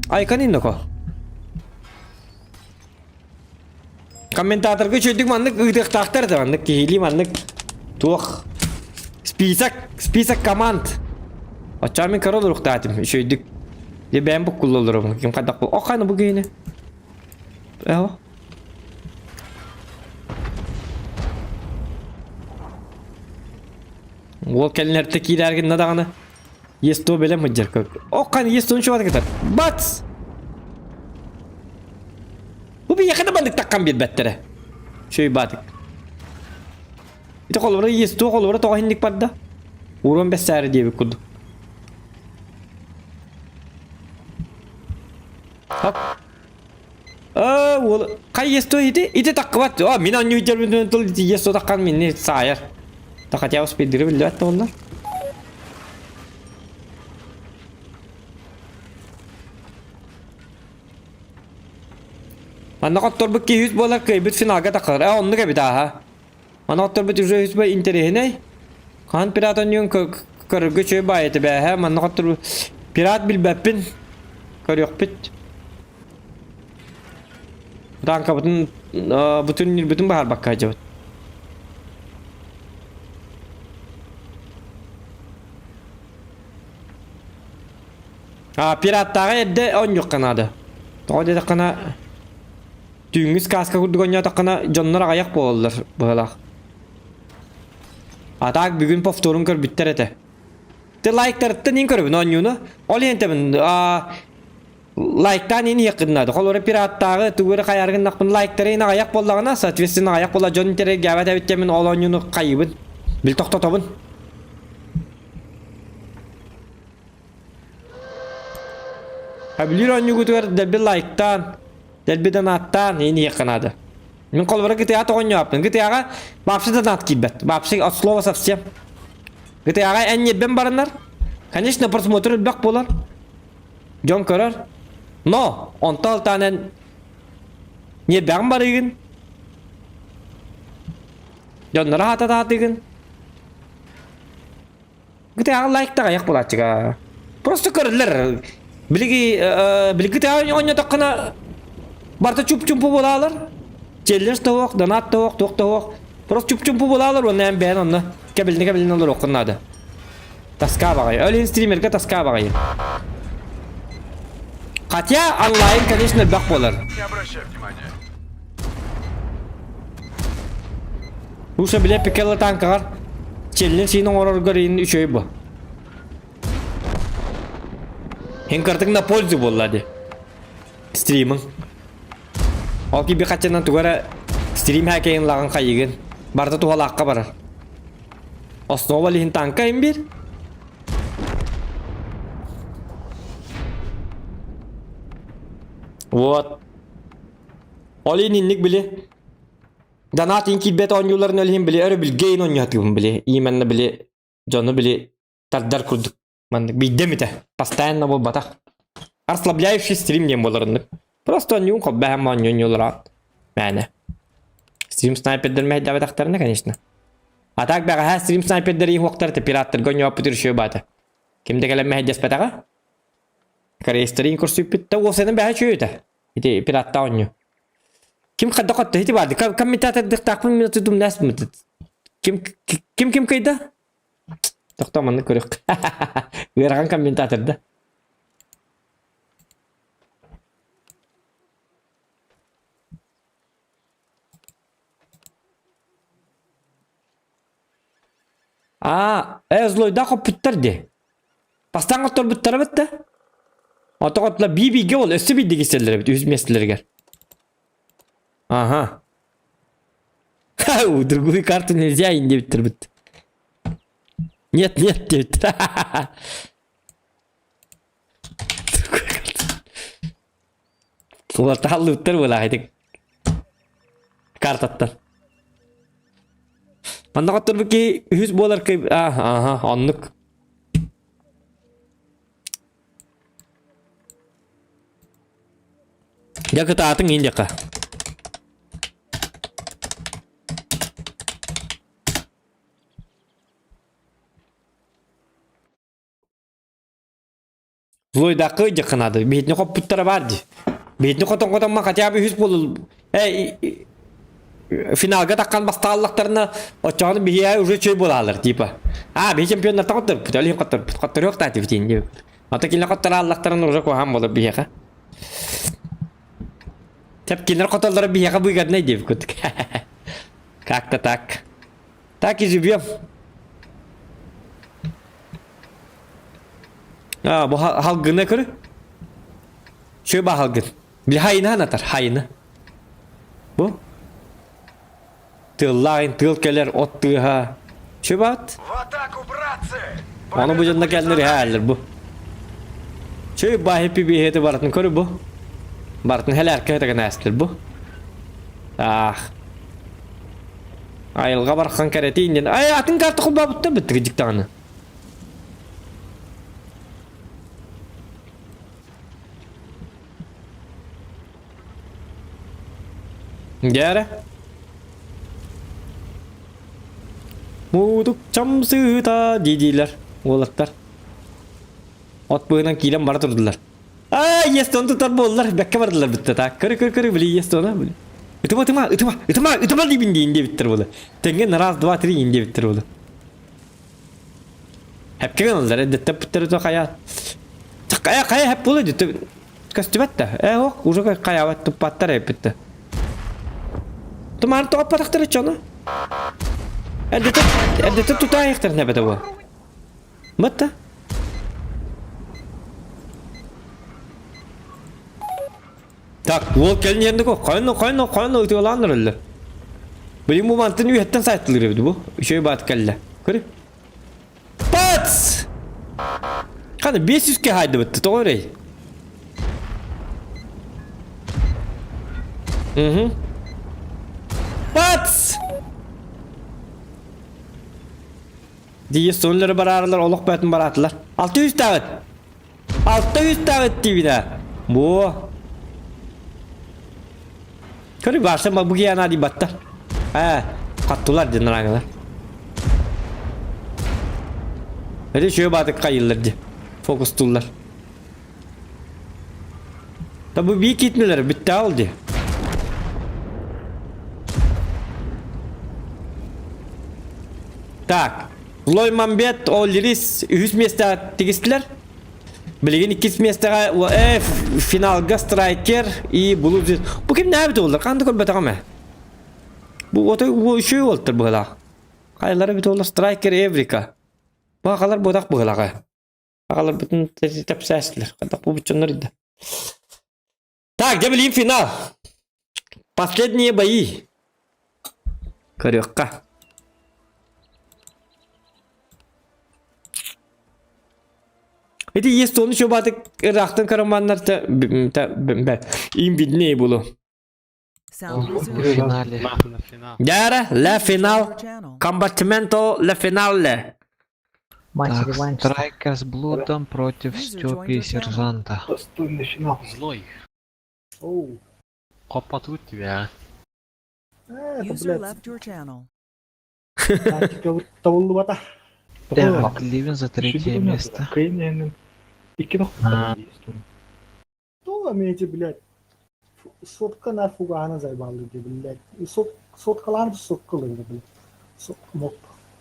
Айкан инноко. Комментаторга үчүгдүк маннык ыытыахтаахтар да маннык киһилии маннык туох список список команд. Оччоҕо мин көрө олоруохтаатым үчүгдүк. Дьэ бэйэм буккулла олоробун. Ким хайдах бу? Ох, бу киһини. Эho. Уол кэлинэртэ киирээргинна даҕаны. Есто бэлэм сылдьар көр. Ох, хан естон чугас кытар. Бац! Бу биһиэхэ да маннык таккан биэрбэттэрэ. Чөй баатык. Ити холобура есто холобура тоҕо иһинник барда? Урон бэссээри диэбит курдук. Хоп. Аа, уол хай есто ити ити таккыбат. А, мин анньуу дьэрбин тыл ити есто таккан минни саайар. Та хотя бы спиддери биллибэт да оллар. Манна хотторбут киһи үс буолар кыайбыт финалга тахсар. Э, оннук эбит ааха. Манна хотторбут уже үс бай интэриэһинэй. Хаһан пират онньуун көрөргө үчүгэй баайы этэ бээһэ. Манна хотторбут пират билбэппин. Көрүөхпүт. Танкабытын бүтүн ньирбитин баһарбакка сылдьабыт. А, пираттааҕы эрдэ оонньуохха наада. Тоҕо диэтэххинэ, түүҥҥү сказка курдук оонньоотоххуна, дьоннор аҕыйах буолаллар быһыылаах. А так бүгүн повторун көрбүттэр этэ. Ты лайктарыттан иин көрөбүн оонньууну. Ол иһин этэбин, лайктаан иин иһиэххин наада. Холобура пираттааҕы тугу эрэ хайаары гыннахпын лайктары иин аҕыйах буоллаҕына, соответственно аҕыйах буолла дьон интэриэһиргээбэт эбит диэммин ол оонньууну хайыыбын. Бил тохтотобун. Сөбүлүүр оонньуугутугар дэлби лайктаан, дэлби донаттаан иин иһиэххэ наада. Мин холобура GTA тоҕонньооппун. GTA-ҕа вообще донат киирбэт. Вообще от слова совсем. GTA-ҕа эн ньиэрбэн бараннар. Конечно, просмотр элбэх буолар. Дьон көрөр. Но онто алтаан эн ньиэрбэҕин барыыгын. Дьоннору аһататаатыгын. GTA лайк аҕыйах буолааччыга. Просто көрөллөр. Билиги билиги GTA оонньотоххуна барыта чуп-чумпу буолаалар. Челлендж да донат да туох да Просто чуп-чумпу буолаалар уонна эн бэйэн онно кэбилинэ кэбилинэ олоруоххун наада. Тоска баҕайы. Ол иһин стримергэ тоска баҕайы. Хотя онлайн, конечно, элбэх буолар. Не обращай внимания. Уша билэ пикелла танкаҕар челлендж сиин оҥороргор иин үчүгэй бу. Һин кыртык на пользу буолла ди. Стримың. Ол киби хаччанан тугу эрэ стрим хакейин лаҕын хайыгын. Барыта туһалаахха барар. Основа лиһин танка им бир. Вот. Ол иһин инник били Донат иин киирбэт оонньууларын ол иһин били өрөбүлгэ иин оонньоотугун били именно били дьону били тардар курдук маннык биирдэ эмитэ постоянно буолбатах расслабляющий стрим диэн буолар оннук просто оонньуун хоббэһэн оонньуулара мээнэ стрим снайпердэр мэһэйдээбэтэхтэринэ конечно а так бэҕэһээ стрим снайпердэр иһуохтар это пираттарга оонньооппут решил баата ким да кэлэн мэһэйдэспэтэҕэ корейстарин көрсүппүт да уопсайынан бэҕэһээ үчүгэй этэ ити пираттаа оонньуу Ким хайдах хотто ити баарды комментатордыктаахпын минуту думнаас Ким ким ким кыйда? Тохтоо маннык көрүөх. Ыарахан комментатор да. Аа, э злойдаах хоппуттар дии. Бастаан хотторбуттара эбит да. Ото хотла бии-бииргэ ол өссө биирдик истэллэр эбит үһүс миэстэлэригэр. Ага. Другую карту нельзя им диэбиттэр Нет, нет диэбиттэр. Улар таһаллыбыттар буолаах ити картаттан. Манна хотторбут киһи үһүс буолар кый аха оннук. Дьэ кытаатыҥ иин диэххэ. Злойдаахха ыйдьахха наада. Биһитини хоппуттара баар дии. Биһитини хотон-хотон хотя бы үһүс буолул. Э, финалга таххан бастааллахтарына оччоҕуна биһиэхэ уже чөй буолаалар типа. А, биһи чемпионнартан хотторбут, ол иһин хотторбут. Хотторуох таатибит диэбит. Ата кинилэр хотторааллахтарына уже куһаҕан буолар биһиэхэ. Тэп кинилэр хотоллоро биһиэхэ выгоднай диэбит Как-то так. Так и живем. А, бу халгына көрү. Шөй ба халгын. Били хайына анатар, хайына. Бу. Тыыллаайын, тыыл кэлэр, от тыаһа. Шөй баат. В атаку, братцы! Оны бу дьонно кэлнэр иһээллэр бу. Чөй ба хеппи биһиэти барытын көрү бу. Барытын хэлээркэ хэтэгэн ээстэр бу. Ах. Айылҕа бархан кэрэтиин диэн. Ай, атын карта холбообуттар бүттүк дьиктаҕына. Дьээрэ. Муудук чамсыыта дии-диилэр уолаттар. От быһынан киирэн бара турдулар. Аа, естон тутар буоллар, бэккэ бардылар бүтте так. Көрү көрү көрү били естона били. Ытыма ытыма ытыма ытыма ытыма диибин диин диэбиттэр буола. Тэҥҥэ раз, два, три иин диэбиттэр буола. Хэпкэ гыналлар, эрдэттэн бүттэр то хайа. Хайа хайа хэп буола дии. Көстүбэт да. Э ох, уже хайаабат туппаттар эппит да. Тумаар тоҕоппатахтар чону. Эрдэтэ эрдэтэ тутаайахтар нэбэтэ бу. Мытта. Так, уол кэлин иһэн хайны хайны хайны ытыалаан эрэллэр. Билим бу мантан үһэттэн сайтылыр эбит бу. Үчүгэй баат кэллэ. Көрү. Пац! Қаны 500-ке хайды бітті, тоғы өрей. Угу. Пац! Дии сонлары бараарылар олох бөтүн бараатылар. 600 тағыт. 600 тағыт дейбін Бу. Көрü барса бу гияна ди баттар. Ә, каттылар дин раңылар. Эди шөй батык кайыллар ди. Фокустулар. Та бу би китмелер битте ал ди. Так, Злой Мамбет, Оллирис үһүс миэстэҕэ тигистилэр. Билигин иккис миэстэҕэ э, финалга Страйкер и Блу Бу ким нээбит уоллар? Ханна көрбөтөҕүм ээ. Бу отой үчүгэй уолтар быһылаах. Хайалара бит уоллар Страйкер Эврика. Бу акалар буотах быһылаҕа. Аҕаларбытын тэпсээстилэр. Хадах бу буччоннор идэ. Так, дьэ билигин финал. Последние бои. Көрүөххэ. Ити есть тону чобатык ыраахтан караманнар та им виднее было. Sound В resumed. финале. Дяра, ла финал, комбатименто ла финале. Мать Так, реванш. Страйкер с Блудом против User Степы joined и your channel. Сержанта. Достойный финал. Злой. Оу. Копотут тебя. Э, Это, User блядь, left your channel. табыллыбата. Так, Ливен за третье место. А. То имеете, блядь, сотка на фугана заебал, блядь. И сот, соткалар соткалар, блядь. Сот,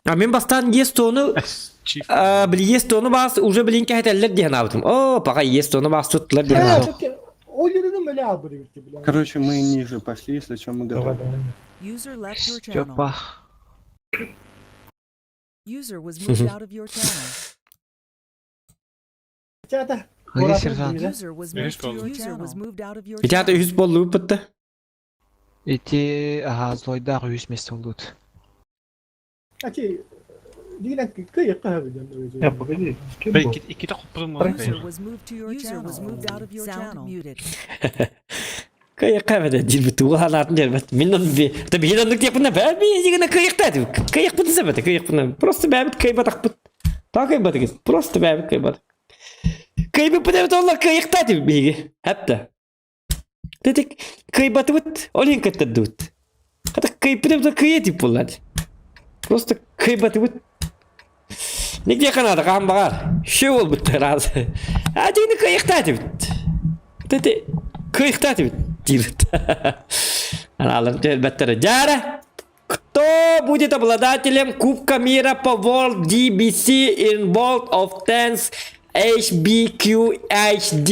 А мен бастан есть тону били есть тону бас уже билин кәһәтәлләр диһен абытым. О, пока есть тону бас туттылар диһен абытым. Короче, мы ниже пошли, если что, мы готовы. User left your channel. Степа. User was moved out of your channel. Где сержант? User was moved to your channel. was moved out of your Итята channel. үһүс боллугу бытты. Эти, ага, злойдах үс место будут. User was moved to your channel. was moved out of your channel. muted. Кыйыкка бәдә дилбит угалатын дилбит. Мин он би та би хидандык тепна бә би дигән кыйыкта дип. Кыйык бит сәбәт кыйык бит. Просто бәбит кыйбатак бит. Та кыйбатак. Просто бәбит кыйбатак. Кыйбы бит олар кыйыкта дип биге. Хәтта. Дедик кыйбаты бит, олин кеттер бит. Хәтта кыйбы дип кые дип булады. Просто кыйбаты бит. Нигде канады кан багар. Шө бол бит раз. Атини кыайыахтаатыбыт. Тэти кыайыахтаатыбыт диир. Аналар түһэрбэттэрэ. Дьаара! Кто будет обладателем Кубка мира по World DBC in World of Tanks HBQHD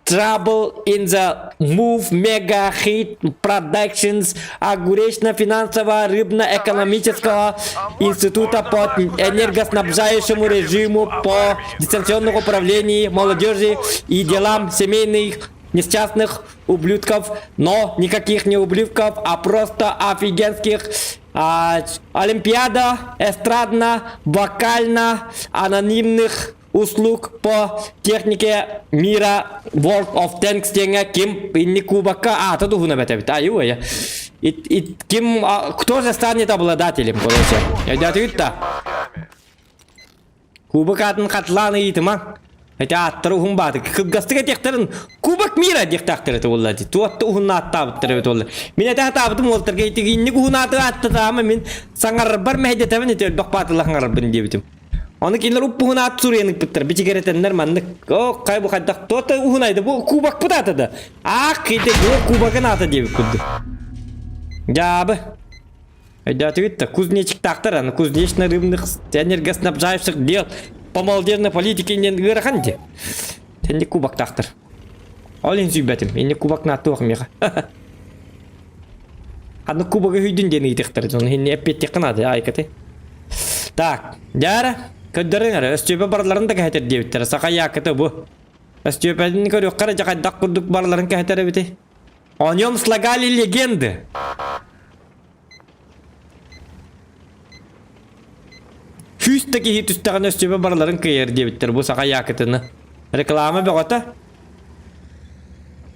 Trouble in the Move Mega Hit Productions Огуречно-финансово рыбно-экономического института по энергоснабжающему режиму по дистанционному управлению молодежи и делам семейных несчастных ублюдков, но никаких не ублюдков, а просто офигенских а, Олимпиада эстрадно, вокально, анонимных услуг по технике мира World of Tanks диэҥҥэ ким инни кубокка аата туһуна бэтэбит айуу айа ким кто же станет обладателем короче өйдөөтүгүт да Кубок аатын хатылаан ыйытыма. Эти ааттары уһун бааты. Кылгастык этиэхтэрин Кубок мира диэхтээхтэр этэ буолла дии. Туотта уһун ааттаабыттар эбит буолла. Мин этэ сатаабытым уолтарга итигинник уһун ааты ааттатаама мин саҥарарбар мэһэйдэтэбин ити өлбөх баатыла саҥарарбын диэбитим. Ону кинилэр уп-уһун аат суруйан ыппыттар. Бичигэрэтэннэр маннык. О, хай бу хайдах туота уһун айды бу кубокпут аата да. Аах ити бу кубогын аата диэбит курдук. Дьаабы. Өйдөөтүгүт да, кузнечиктаахтар аны кузнечно-рыбных энергоснабжающих дел по молодежной политике диэн ыарахан дии. Тэнник кубоктаахтар. Ол иһин сүүйбэтим. Инник кубок нааттуох миэхэ. Ханнык кубогы хүйдүн диэн ыйытыахтар. Дьон иһинни эппиэттиэххэ наада айкаты. Так, дьаара, көрдөрүҥ эрэ, Өстүөпэ барыларын да кэһэтэр диэбиттэрэ. Саха якыты бу. Өстүөпэтин көрүөххэ эрэ дьэ хайдах курдук барыларын кэһэтэр эбитий? О нем слагали легенды. Күүс да киһи түстэҕинэ өстүбэ барыларын кыайар диэбиттэр бу саха якытыны. Реклама бөҕөтө.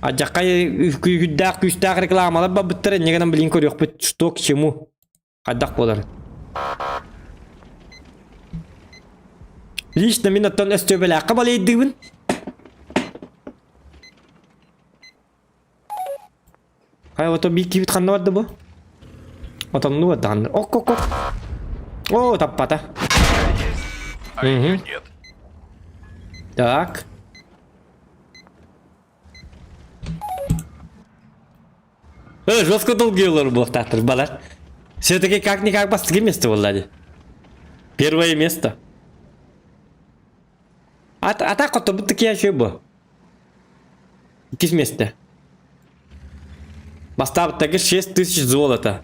Адьаххай күүһүрдээх күүстээх рекламалар барбыттар инньэ гынан билин көрүөхпүт что к чему хайдах буолар. Лично мин оттон өстүөбэлээххэ балыйдыыбын. Хайа ото биир киһибит ханна барда бу? Отоннуу барда ханна. Ок ок ок. О, таппата. Угу. Так. Э, жестко долгие буолтаатыр балар. Все-таки как-никак бастакы место буолла Первое место. А, а так вот будто я бу. Иккис миэстэ. Бастаабыттарга 6000 золота.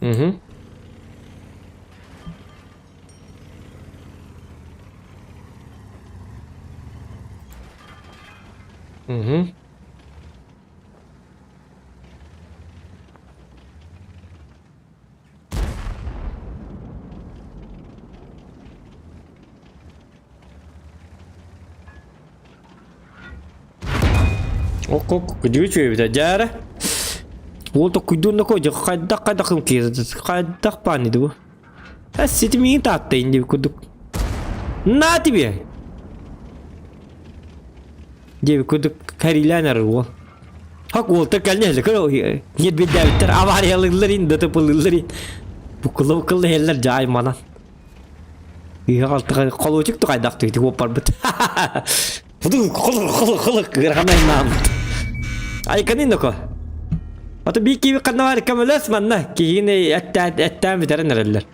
Угу. Угу. Ок-ок, күдүгү үчүгэйбит дьаара. Уол токкуйдуун да кой, хайдах хайдах хайдах баан бу. А ситимиин тааттайын диэбит курдук. На тебе! Диэбит курдук кэриилээн эрэр уол. Хак уолтар кэлнэ көр ньирбирдээбиттэр авариялыыллар ин ДТП-лыыллар ин. Буккулла буккулла иһэллэр дьаай манан. Ыһа холуочук тухайдах түһүтү уоппарбыт. Буду холу холу холу кырханай наамыт. Айканын доко. Ото бии киби ханна бар көмөлөс манна киһини эттээн эттээн бүтэрэн эрэллэр.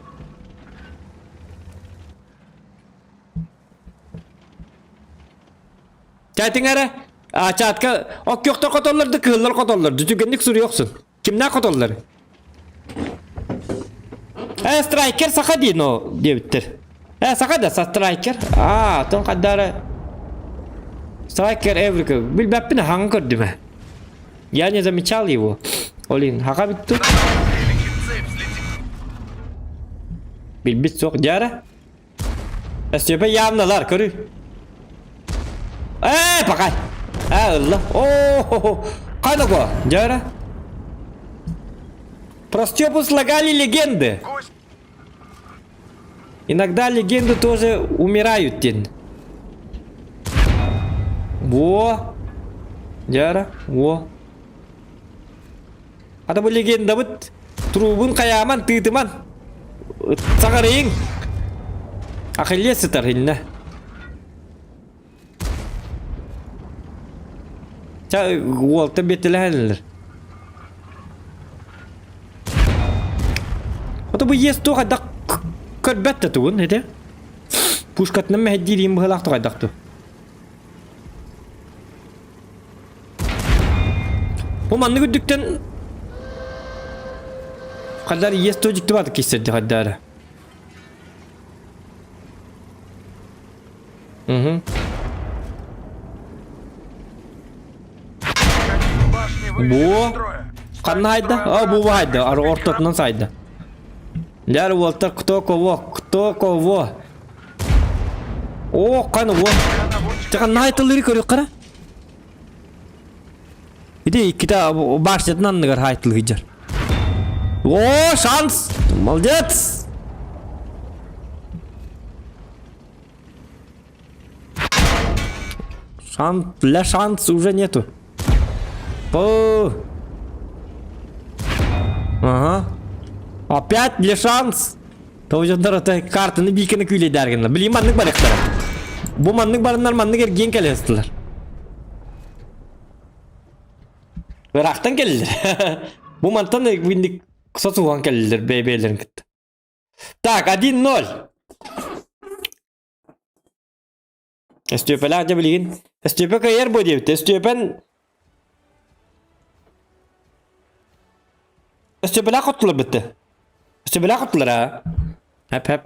Чаатыҥ эрэ а чаатка оккиохтор хотоллор да кыһыллар хотоллор түгэнник суруйуохсун. Кимнээх хотоллор? Э, страйкер саха дии, но диэбиттэр. Э, саха да, страйкер. Аа, тон хаддара Страйкер Эврика. Билбэппин хаҥа көрдүм ээ. Я не замечал его. Олин, хака бүттү. Билбит суох дьара. Өстүөпэ явно көрүү. Ээ, пока. Ээ, ылла. О, хайда го, дьара. Про Степу слагали легенды. Иногда легенды тоже умирают, день. Во. Дьара, во. Ата бу легендабыт трубун хайааман тыытыман. Саҕарыйыҥ. Ахиллес сытар иннэ. Ча уолта биэтилэһэллэр. Ото бу ес туох хайдах көрбөт да тугун ити. Пушкатынан мэһэйдиир иин быһыылаах туох ту. Бу маннык үрдүктэн Хайдар ес туох дьикти баатык киссэрди хайдаары. Угу. Бу ханна хайда? А, бу хайда. Ар ортотунан сайда. Дьэр уолтар кто кого, кто кого. О, каны во. Тыган хайтыллары көрүк кара. Иди иккитэ башнятын анныгар хайтылыгыжар. О, шанс! Молодец! Шанс, для шанс уже нету. О! Ага. Опять для шанс. Тоҕужоннор ото картаны биикини күүлэйдээр Билим маннык барыктара. Бу маннык барыннар маннык эргиэн кэлэстилэр. Ыраахтан кэллилэр. Бу мантан бинник сосуһан кэллилэр бэйбээлэрин кытта. Так, 1-0. Өстүөпэлээх дьэ билигин. Өстүөпэ кыайар буо диэбит. Өстүөпэн Өстүөпэлээх хоттулар бытты. Өстүөпэлээх хоттулар аа. Хэп хэп.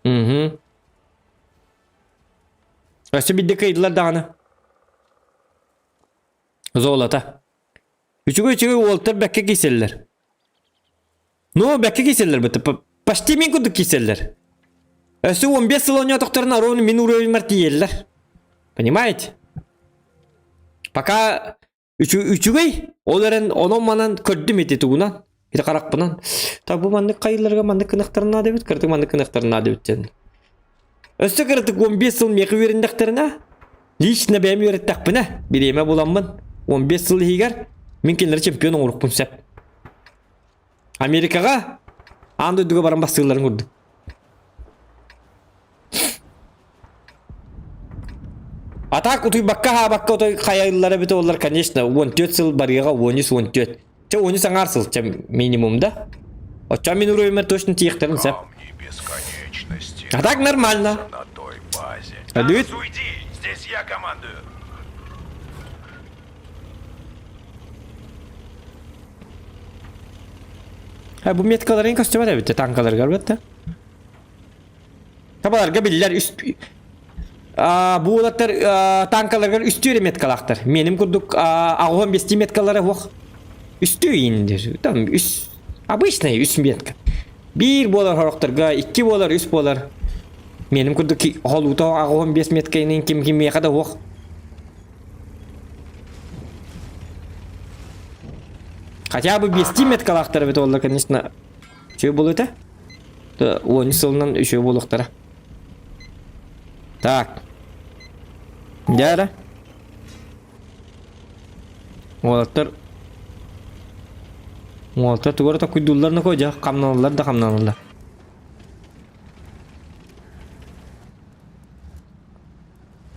Мгм. Өссө биирдэ кыайдылар даҕаны. Золото. Үчүгэй үчүгэй уолтар бэккэ киирсэллэр. Ну, бэккэ киирсэллэр бытты. Почти мин курдук киирсэллэр. Өссө 15 сыл оонньоотохторуна ровно мин уровеньмар тиийэллэр. Понимаете? Пока үчүгэй, ол эрэн онон-манан көрдүм ити тугунан, ити харахпынан. Так бу маннык хайыларга маннык кынахтарын наада эбит, кырдык маннык кынахтарын наада эбит диэн. Өссө кыратык 15 сыл миэхэ үөрэннэхтэринэ, лично бэйэм үөрэттэхпинэ, бириэмэ буламмын, 15 сыл иһигэр мин кинилэри чемпион оҥоруохпун сөп. Америкаҕа аан дойдуга баран бастыылларын курдук. А так утуйбакка хаабакка отой хайаллара эбитэ буоллар, конечно, 14 сыл барыаҕа 13-14. Чэ 13 аҥаар сыл чэ минимум да. Оччо мин уровеньмэр точно тиийиэхтэрин сөп. Бесконечности. А так нормально. На той базе. Адыт. Уйди, здесь я командую. Ha бу меткаларын көстүбэт эбит танкаларга бетте. Табаларга биллэр үс бу уолаттар танкаларгар үстүү эрэ меткалаахтар. Меним курдук аҕыһын бестии меткалара суох. Үстүү индир. Там үс обычный үс метка. Биир буолар хорохторго, икки буолар, үс буолар. Меним курдук холуута аҕыһын бес меткайнын ким кимиэхэ да суох. Хотя бы бестии меткалаахтар эбит буолла, конечно, Үчүгэй буолуо этэ. Уон сылынан үчүгэй буолуохтара. Так. Дьэ эрэ. Уолаттар Уолаттар тугу эрэ токуйдууллар нокоо дьэ хамнаналлар да хамнаналлар.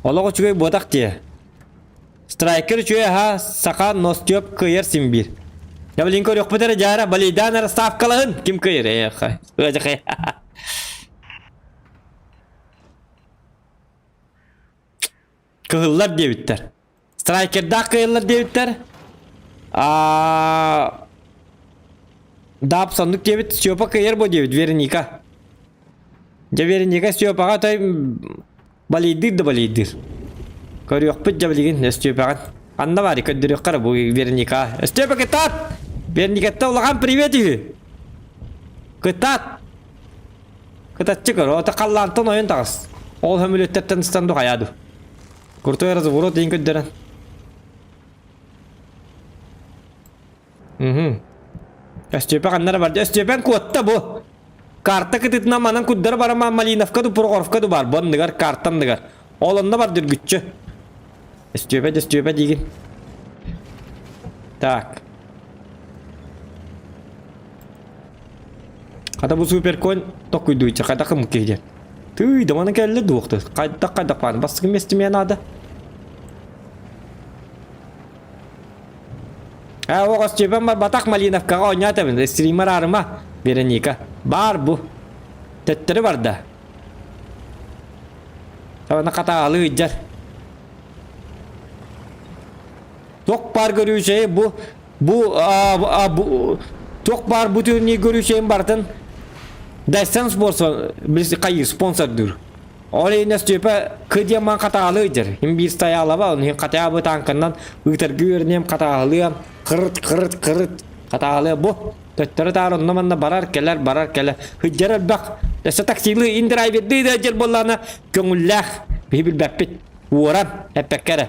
Олох үчүгэй буотах дии. Страйкер үчүгэй аһа, саха Ностёп кыайар син биир. Я блин көрүөхпүт эрэ дьаара, балейдаан эрэ ставкалаһын, ким кыайар эх, ыадьахай. Кыһыллар диэбиттэр. Страйкердаах кыайаллар диэбиттэр. А Даап соннук диэбит, Степа кыайар бо диэбит, Вероника. Дьэ Вероника Степаҕа той Балыйдыыр да балыйдыыр. Көрүөхпүт дьэ билигин Өстүөпэҕин. Анна баары көрдөрүөххэ эрэ бу Вероника. Өстүөпэ кытаат! Вероникаттан улахан привет үһү! Кытаат! Кытаччы көр, ото халлаантан ойон таҕыс. Ол хөмүлүөттэртэн ыстан ду хайаа ду. Крутой разворот диэн көрдөрөн. Угу. Өстүөпэ ханна эрэ барда. Өстүөпэҥ куотта бу. Карта кытытынан манан курдары барама Малиновка ду Прохоровка ду бар. Бу анныгар, карта анныгар. Ол онно бар дүргүччү. Өстүөпэ да өстүөпэ диигин. Так. Хата бу суперконь токуйдуйча хата кымык киһи диэн. Тыый, доманы кэллэ дуохты. Хайдах хайдах баан бастакы миэстэ надо. А, оҕо Степан батах Малиновкаҕа оонньоотабын. Стример арыма, Вероника. Бар бу. Төттөрү барда. Аны хатаалы ыйдьар. Туох баар көрүүчэйи бу бу а, бу туох баар бу түүннүү көрүүчэйин барытын Дайсан спонсор хайы спонсордуур. Ол иһин Степа кыдьа ман хатаалы ыйдьар. Хим биир стоялаба, он хин хатаабы танканнан ыытаргы үөрэнем хатаалыам кырыт кырыт кырыт хатаалыа бу төттөрү таары онно манна барар кэлэр барар кэлэр хыдьар элбэх өссө таксилыы индрайвердыы да дьэр буоллаҕына көҥүллээх биһи билбэппит уоран эппэккэ эрэ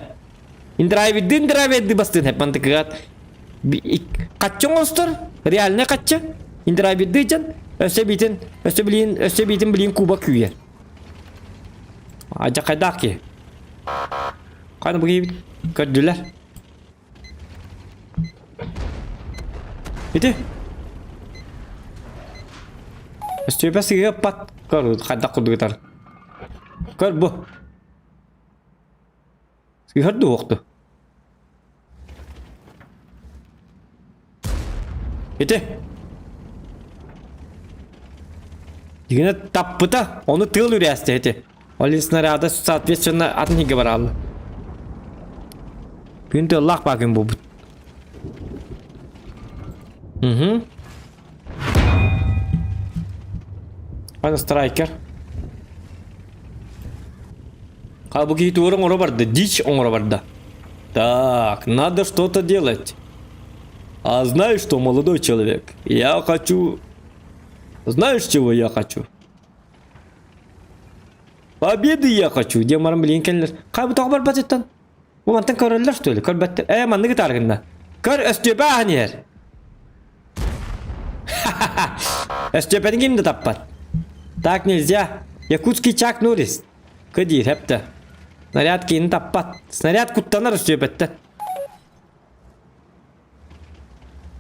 индрайвердыы индрайвердыы бастыын эп мантыкыгат хаччы оҥостор реальный хаччы индрайвердыы дьон өссө биитин өссө билиин өссө биитин билиин куба күүйэр Адьакайдаах киһи. Ханы бу киһибит көрдүлэр. Ити. Өстүөпэ сыыппат. Көр хайдах курдук ытар. Көр бу. Сыыһар дуохту. Ити. Дигинэ таппыта, ону тыал үрээсте ити. Ол снаряда соответственно атын иһигэ бараалла. Күн тыаллаах баа күн буолбут. Угу. Аны страйкер. А бу киһи туора оҥоро барда, дичь оҥоро барда. Так, надо что-то делать. А знаешь что, молодой человек, я хочу... Знаешь, чего я хочу? Победы я хочу. Диэн баран билигин кэллэр. Хай бу тоҕо барбат ыттан? Бу мантан көрөллөр что ли? Көрбөттөр. Ээ, маннык ытааргынна. Көр, Өстүөпэ ааһан иһэр. Өстүөпэни ким да таппат. Так нельзя. Якутский Чак Норрис. Кыдиир, хэптэ. Снаряд киини таппат. Снаряд куттанар Өстүөпэттэн.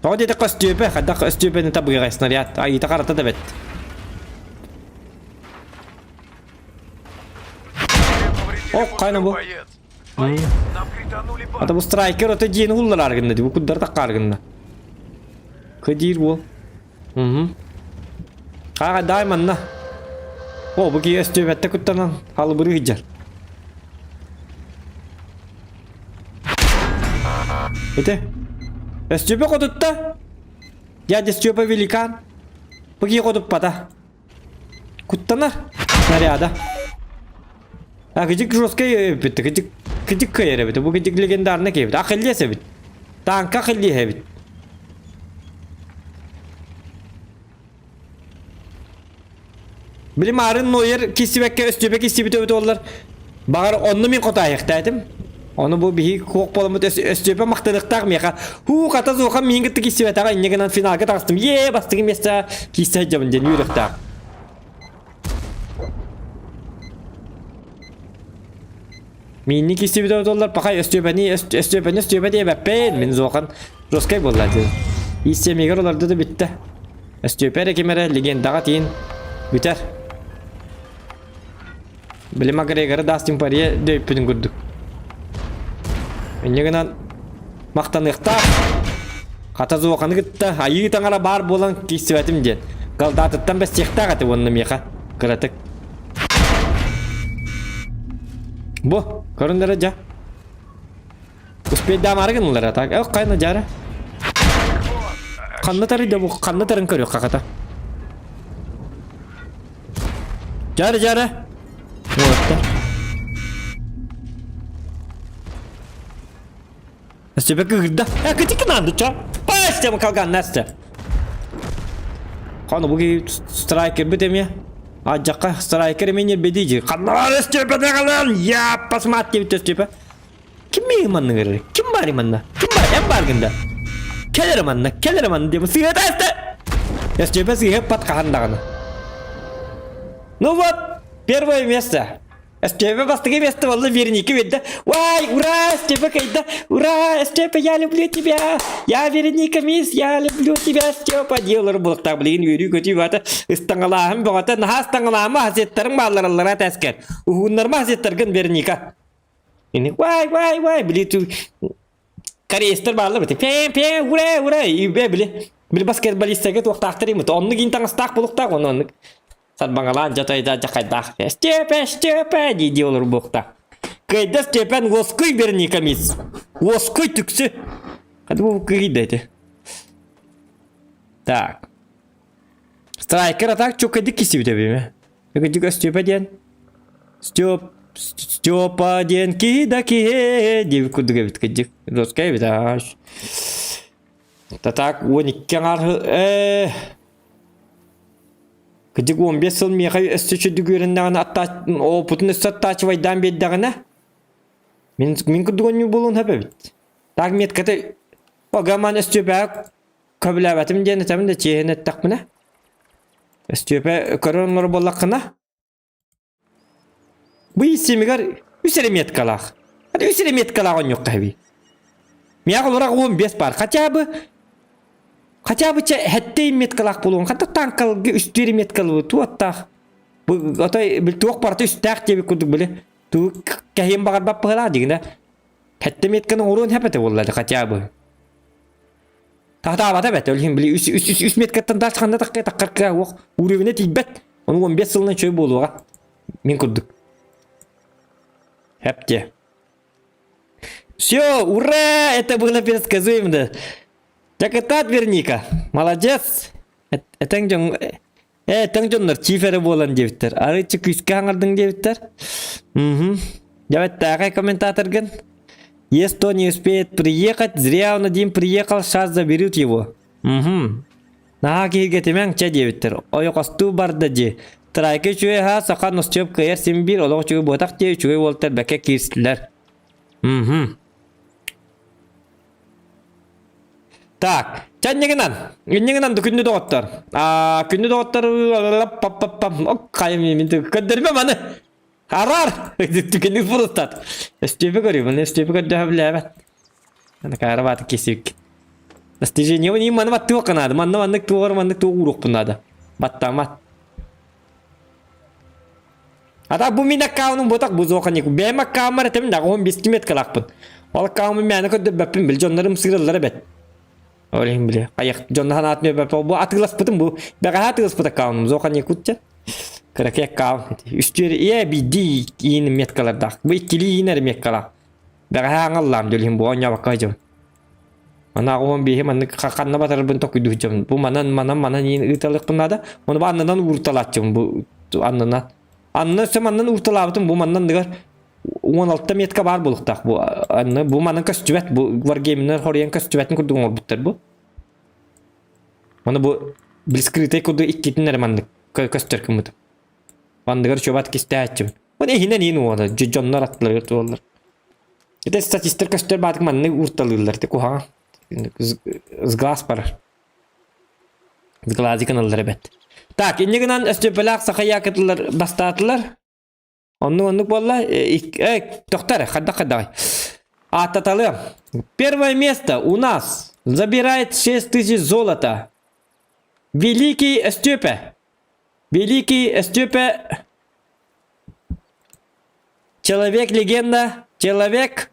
Тоҕо диэтэххэ Өстүөпэ, хайдах Өстүөпэни табыаҕай снаряд. Айыыта харата да бэт. О, хайна бу. Ата бу страйкер ото дьиэни уллараар гынна дии, бу куддара таккаар гынна. Кыдиир буол. Угу. Хаага дай манна. О, бу киһи өстүөбэттэ куттанан халыбырыы сылдьар. Ити. Өстүөпэ хотутта. Дядя Степа великан. Бу киһи хотуппата. Куттанар. Снаряда. А кыдьык жесткай эбит, кыдьык кыдьык кыайар эбит. Бу кыдьык легендарный киһи Ахиллес эбит. Танка Ахиллес эбит. Били маарын Нойер киссибэккэ өстүөпэ киссибит эбит оллар. Баҕар онно мин хотаайыхтаатым. Ону бу биһи куох буоламмыт өстүөпэ махтаныктаах миэхэ. Хуу хата суоха миин кытта киссибэтэҕэ инньэ гынан финалга таҕыстым. Е бастыгы место кииссе сылдьабын диэн үөрүөхтээх. Миинни киссибит оллар пахай өстүөпэни өстүөпэни өстүөпэ диэбэппин. Мин зохан жесткай буолла диэн. Иссемигэр олорду да бүттэ. Өстүөпэ эрэ ким эрэ легендаҕа тиин бүтэр. Били Макгрегоры Дастин Порье дөйппүтүн курдук. Инньэ гынан махтаныахтаах. Хата Зуоханы кытта айыы таҥара баар буолан киирсибэтим диэн. Галдаатыттан бэстиэхтээх этэ уонна миэхэ кыратык. Бу, көрүн эрэ дьэ. Успейдаамаары гыннылар так. Эх, хайна дьара. Ханна тарыйда бу? Ханна тарын көрүөх хахата. Дьара дьара. Уоттар. Өстөбө кыырда. Э, кытик надо, чё? Пастя калган Настя. Ханы бу страйкер бит эмиэ. Адьакка страйкер эмиэ не бедиджи. Ханна Өстөбө дагалан. Я посмотри Өстөбө. Ким миигин манна ыҥырар? Ким баарый манна? Ким бар? Эн бааргын да? Кэл эрэ манна, кэл эрэ манна диэн сыыһа таста! Өстүөпэ сыыһа пат хаһан даҕаны. Ну вот, первое место. Степа бастакы место буолла Вероника биэрдэ. Вай, ура, Степа кайда. Ура, Степа, я люблю тебя. Я Вероника мисс, я люблю тебя, Степа. Диэлэр булуктаах билигин үөрүү-көтүү баата ыстаҥалааһын бөҕөтө наһаа ыстаҥалаама хасеттарыҥ бааллараллара тэскэр. Уһууннарма хасеттаргын Вероника. Ини вай, вай, вай, били ту корейстар бааллар бити. Пэ, пэ, ура, ура, ибе били. Били баскетболистарга туохтаахтар имит. Оннук ин таҥастаах булуктаах, онно оннук. Сарбаҥалаан дьатайда дьахайдаах. Степа, Степа дии дии олорбуохта. Кыайда Степан уоскуй Вероника мисс. Уоскуй түксү. Хады бу кыйда ити. Так. Страйкер атак чуккайдык кисибит эбиме. Өкөдүк Степа диэн. Степ Степа диэн киһи да киһи диэбит курдук эбит кыдьык. Доска эбит аш. Так 12 аҥар э Кырдьык 15 сыл миэхэ өссө үчүгдүк үөрэннэҕинэ аттаа опытын өссө аттаачыбайдаан биэрдэҕинэ мин мин курдук оонньуур буолуон сөп эбит. Так метката Огаман Өстүөпэҕэ көбүлээбэтим диэн этэбин да чиэһин эттэхпинэ Өстүөпэ көрөн олорор буоллаххына Бу исимигэр үс эрэ меткалаах. Хата үс эрэ меткалаах оонньуохха эбий. Миэхэ олорох 15 баар. Хотя бы хотя бы чэ хэттей меткалаах буолуон. Хата танкалга үстүөр меткалыбы туоттаах. Бу отой бил туох барыта үстээх диэбит курдук били. Туу кэһиэн баҕарбат быһалаах дигинэ. Хэттэ метканы оҥоруон хэпэтэ буолла хотя бы. Таһтаабата бэт, ол иһин били үс үс үс үс меткаттан дальше ханна тахка таххар уох уровенэ тиийбэт. Ону 15 сылынан чөй буолуоҕа. Мин курдук. Хэпте. Все, ура! Это было предсказуемо, да. Дьакытаат Вероника. Молодец. Этең дьон э этең дьоннор чиф эрэ буолан диэбиттэр. Арыыччы күүскэ хаҥардыҥ диэбиттэр. Угу. Дьэбэттээхэй комментаторгын. Если кто не успеет приехать, зря он один приехал, сейчас заберут его. Угу. Наһаа киһиргэтимэҥ чэ диэбиттэр. Ойоҕостуу барда дии. Трайка үчүгэй аһа, саха ностуоп кыайар син биир олох үчүгэй буотах дии үчүгэй уолтар бэккэ киирстилэр. Угу. Так, чанньыгынан, иннигинан да күндү доҕоттор. Аа, күндү доҕоттор пап-пап-пап, хайым мин көрдөрбө маны. Арар! Түгэнник бурустат. Өстүөпэ көрүм, өстүөпэ көрдөһө билээбэт. Ана каара бааты кисик. Достижение не маны баттыах наада. Манна маннык туоҕар маннык туох ууруохпун наада. Баттаамат. Ата бу мин аккаунум ботак бу зооханик. Бэйэм аккауммар этим да он бес меткалаахпын. Ол аккауммун мээнэ көрдөрбөппүн бил дьоннорум сыыраллара бэт. Ол иһин били хайах дьонно санаатын өбөппө бу атыыласпытым бу бэҕэһээ атыыласпыт аккаунум зооханик кутча. Кыракый аккаун. Үстүөр ийэ биирдии иин меткалардаах. Бу иккилии иин эрэ меткалаах. Бэҕэһээ аҥаллаам дьол иһин бу оонньообокко сылдьабын. Манааҕы уон биэһи маннык ханна батарарбын токуйдуу сылдьабын. Бу манан манан манан иин ыыталыахпын наада. Ону бу аннынан уурталааччыбын бу аннынан. Анна өссө маннан уурталаабытым бу маннан дыгар 16 метка баар буолуохтаах бу анны бу манан көстүбэт бу варгеймнер хоруйан көстүбэтин курдук оҥорбуттар бу. Маны бу блискрытай курдук иккитин эрэ маннык көстөр кыммытым. Мандыгар чуобат кистээччим. Оны иһинэн иин уола дьоннор аттыларыгар туоллар. Ити статистар көстөр баатык маннык уурталыыллар ти куһаҕан. Сглаз барар. Сглазик ылаллар эбэт. Так, инньэ гынан Өстүөпэлээх саха якытылар бастаатылар. Оннук оннук буолла. Э, тохтар, хайдах хайдаҕай. Ааттаталыам. Первое место у нас забирает 6000 золота. Великий Өстүөпэ. Великий Өстүөпэ Человек-легенда, человек,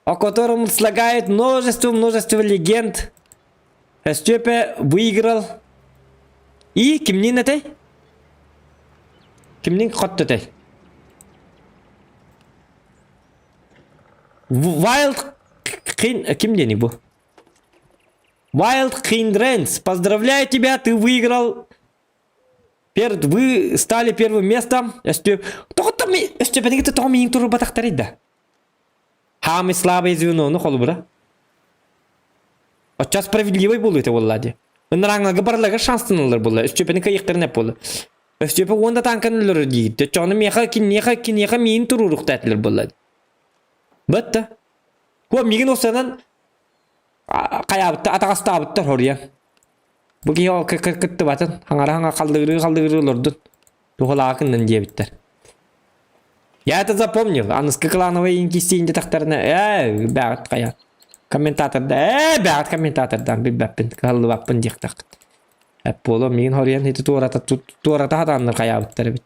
о котором слагает множество-множество легенд. Степе выиграл. И кимнин этэй? Кимнин хотто этэй? Wild Ким диэний бу? Wild Hindrance, поздравляю тебя, ты выиграл Пер, вы стали первым местом. Өстү... Тоҕо Өстүөпэни тоҕо миин турбатахтарый да? Хаамый слабое звено, ну холобура. Оччо справедливый буолуо этэ буолла дии. Ынырааҥҥа барыларыгар шанстаналлар буолла. Өстүөпэни кыайыахтарын эп буолла. Өстүөпэ уон да танканы өлөрөр диир. Төччөҕүнэ миэхэ киниэхэ киниэхэ миин туруоруохта этилэр буолла. Бытта. Хуа миигин осанан хайаабытта атаҕастаабыттар хоруйан. Бу киһи ол кыттыбатын, хаҥара хаҥа халлыгырыы халлыгырыы олордун. Туһалаакыннан диэбиттэр. Я это запомнил. Аныскы клановый иҥкистиин диэтэхтэринэ, ээ, бэҕэт хайа. Комментаторда, ээ, бэҕэт комментатордаан билбэппин, кыһаллыбаппын диэхтэххит. Эп буолуо, миигин хоруйан ити туората, туората сатааннар хайаабыттар эбит.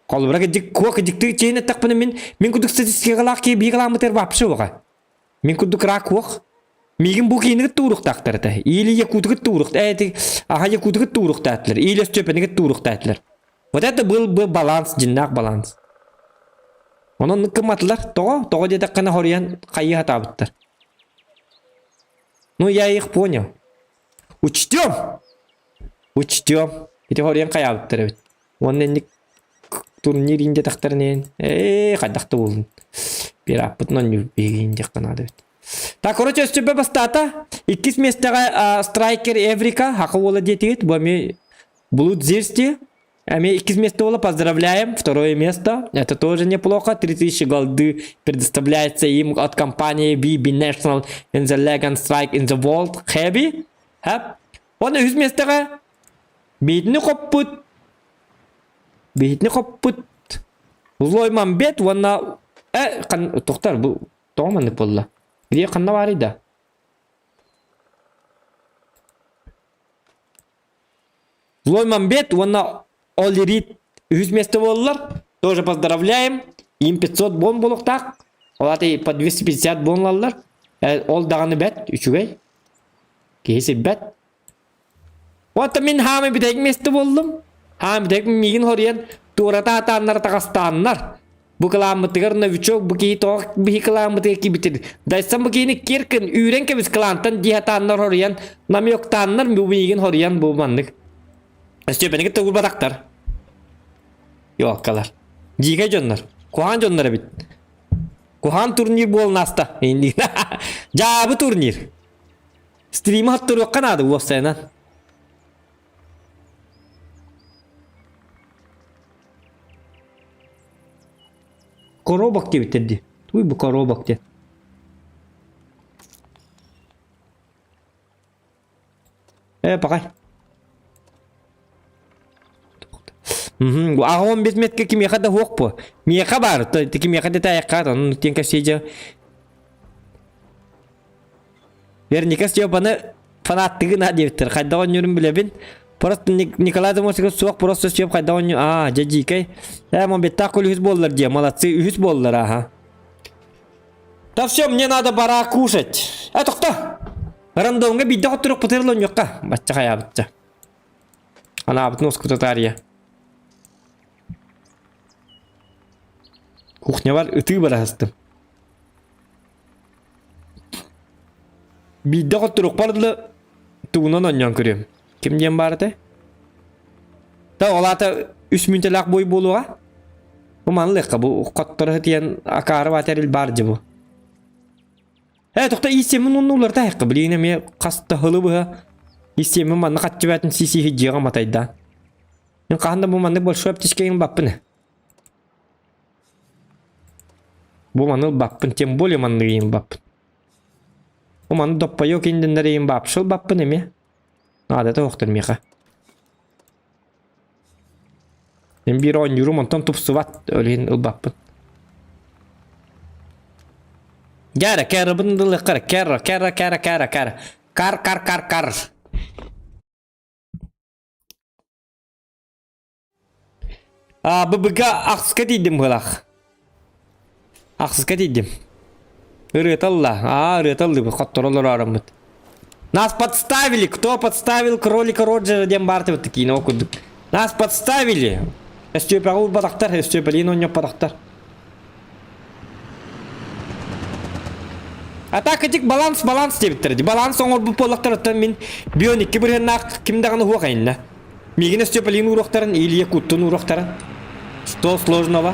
Холобура кырдьык, куо кырдьыктыы чиэн эттэхпинэ мин, мин курдук статистикалаах киһи биир кылааммытыгар вообще уоҕа. Мин курдук рак уох. Миигин бу киинигит тууруктаахтар этэ. Или якутыгыт туурук, э, аха якутыгыт тууруктаатылар, или Өстөпөнигит тууруктаатылар. Вот это был бы баланс, дьиннээх баланс. Онон кыматылар, тоҕо? Тоҕо диэтэххинэ хоруйан хайыы сатаабыттар. Ну, я их понял. Учтем! Учтем. Ити хоруйан хайаабыттар эбит. Уонна инник турнир индиэтэхтэринэн ээ хайдах да буоллун. Пираппытын онньуу биһиги индиэххэ наада эбит. Так, короче, өстүбэ бастаата. Иккис миэстэҕэ Страйкер Эврика, хака уола диэтигит, бу эмиэ Блуд Зирсти. Эми иккис место было, поздравляем. Второе место. Это тоже неплохо. 3000 голды предоставляется им от компании BB National in the Legan Strike in the World Heavy. Хэп. Оны үс местеҕэ Биитини хоппут. Биитини хоппут. Злой Мамбет уонна э хан тохтор бу тоҕо маннык буолла? Где ханна баарый да? Злой Мамбет уонна Олирит үһүс место буоллар. Тоже поздравляем. Им 500 бон буолуохтаах. Ол аты по 250 бон ылаллар. Ол даҕаны бэт, үчүгэй. Киһи сирбэт. Уонна мин хаамай бүтэһик миэстэ буоллум. Хаамай бүтэһик миигин хоруйан туората атааннар атаҕастааннар. Бу кылааммытыгар новичок бу киһи тоҕо биһи кылааммытыгар киирбитин. Дайсан бу киһини киркин үүрэн кэбис кылаантан дии сатааннар хоруйан намёктааннар бу миигин хоруйан бу маннык. Степенигит тугурбатахтар. Ёлкалар. Дьиикэй дьоннор. Куһаҕан дьоннор эбит. Куһаҕан турнир буолан ааста. Дьаабы турнир. Стримы хотторуохха наада уопсайынан. Коробок диэбиттэр дии. Туй бу коробок диэн. Э, пакай. Аҕам бит кимиэхэ да суох бу. Миэхэ баар, кимиэхэ да таайахха, онон тиэн кэпсиэдьэ. Верника Степаны фанаттыгын а диэбиттэр. Хайдах оонньуурун билэбин. Просто Николай Домосиков суох, просто Степ хайдах оонньуу... Аа, дьэ дьиикэй. Ээ, мобиттаах көл үһүс буоллар диэ, молодцы, үһүс буоллар, аха. Да все, мне надо пора кушать. Э, тохто! Рандомҥа биирдэ хотторуохпутугар оонньуохха. Бачча хайаабытча. Анаабытын уоскута таарыйа. Кухнябар ытыы бараһыстым. Биирдэ хотторуохпар дылы тугунан оонньоон көрүөм. Ким диэн баар этэй? Та ол аата үс мүнтэлээх бой буолуоҕа. Бу манлыахха бу хотторо сытыйан акаары баатар баар дьэ бу. Ээ тохто иистиэмин уонна уларыта айахха билигин эмиэ хас да сылы быһа иистиэмин манна хаччыбатын сии-сии дьиэҕэ матайдаан. Мин хаһан да бу маннык большой аптечкаҕын баппын ээ. Бу маны ылбаппын, тем более манныгы ылбаппын. Бу маны доппойок индиннэрейин вообще ылбаппын эмиэ. Наадата суохтар миэхэ. Мин биир оонньуурум онтон тупсубат, ол иһин ылбаппын. Кэра, кэрабын ылыахха кэра, кэра, кэра, кэра, кэра. Кар, кар, кар, кар. А, ББГ ахсыска тиийдим быһылаах. Ахсыска тиийдим. Ырыата ылла. Аа, ырыата ыллыбыт, хотторо олороороммут. Нас подставили! Кто подставил кролика Роджера диэн баар тыбытты киинэ курдук. Нас подставили! Өстүөпэҕэ уурбатахтар, Өстүөпэлиин оонньоппотохтор. А так этик баланс баланс диэбиттэр. Баланс оҥорбут буоллахтарыттан мин бион икки бырыһыаннаах ким даҕаны уһуох айынна. Миигин Өстүөпэлиин ууруохтарын или Якуттун ууруохтарын. Что сложного?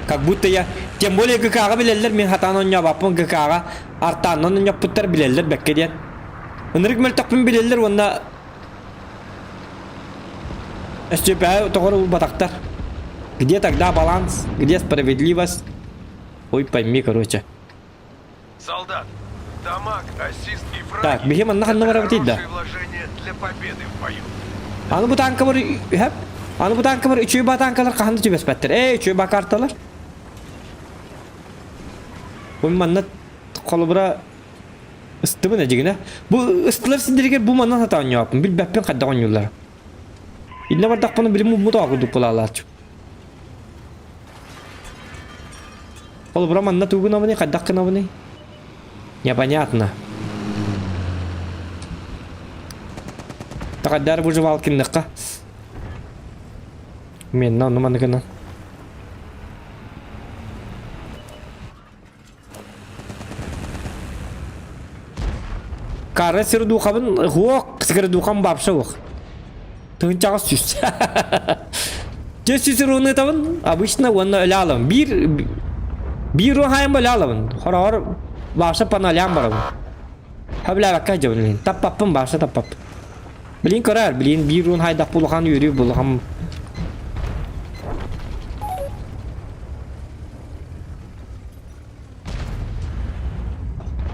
Как будто я... Тем более ГК-ҕа билэллэр, мин хатаан оонньообоппун ГК-ҕа артааннан оонньоппуттар билэллэр бэккэ диэн. Ынырык мөлтөхпүн билэллэр уонна Өстүөпэҕэ тоҕо уурбатахтар. Где тогда баланс? Где справедливость? Ой, пойми, короче. Солдат, дамаг, ассист и фраги. Так, биһи манна ханна барабытый да? вложение для победы в бою. Аны бу танка бар үһәп. Аны бу танка бар үчүгэй ба танкалар хаһан да түбэспэттэр. Эй, үчүгэй ба карталар. Бу манна холобура ыстыбын эдьигинэ. Бу ыстылар сирдэригэр бу манна сатаан оонньооппун. Билбэппин хайдах оонньууллара. Иннэ бардахпына билим муммут курдук булаалааччы. Холобура манна тугу гынабыный, хайдах гынабыный? Непонятно. Тахаддар выживалкинныхха. Мен онну манны гынан. Кара сир духабын хуок сир духам бапша уох. Тыынчаҕа сүс. Дьэ сүс уруунутабын обычно уонна өлө алабын. Биир биир уһайым өлө алабын. Хороҕор баша паналям барабын. Хөблээбэккэ дьабын билин. Таппаппын баша таппаппын. Билин көрөр, билин биир уун хайдах булахан үөрүү булахан.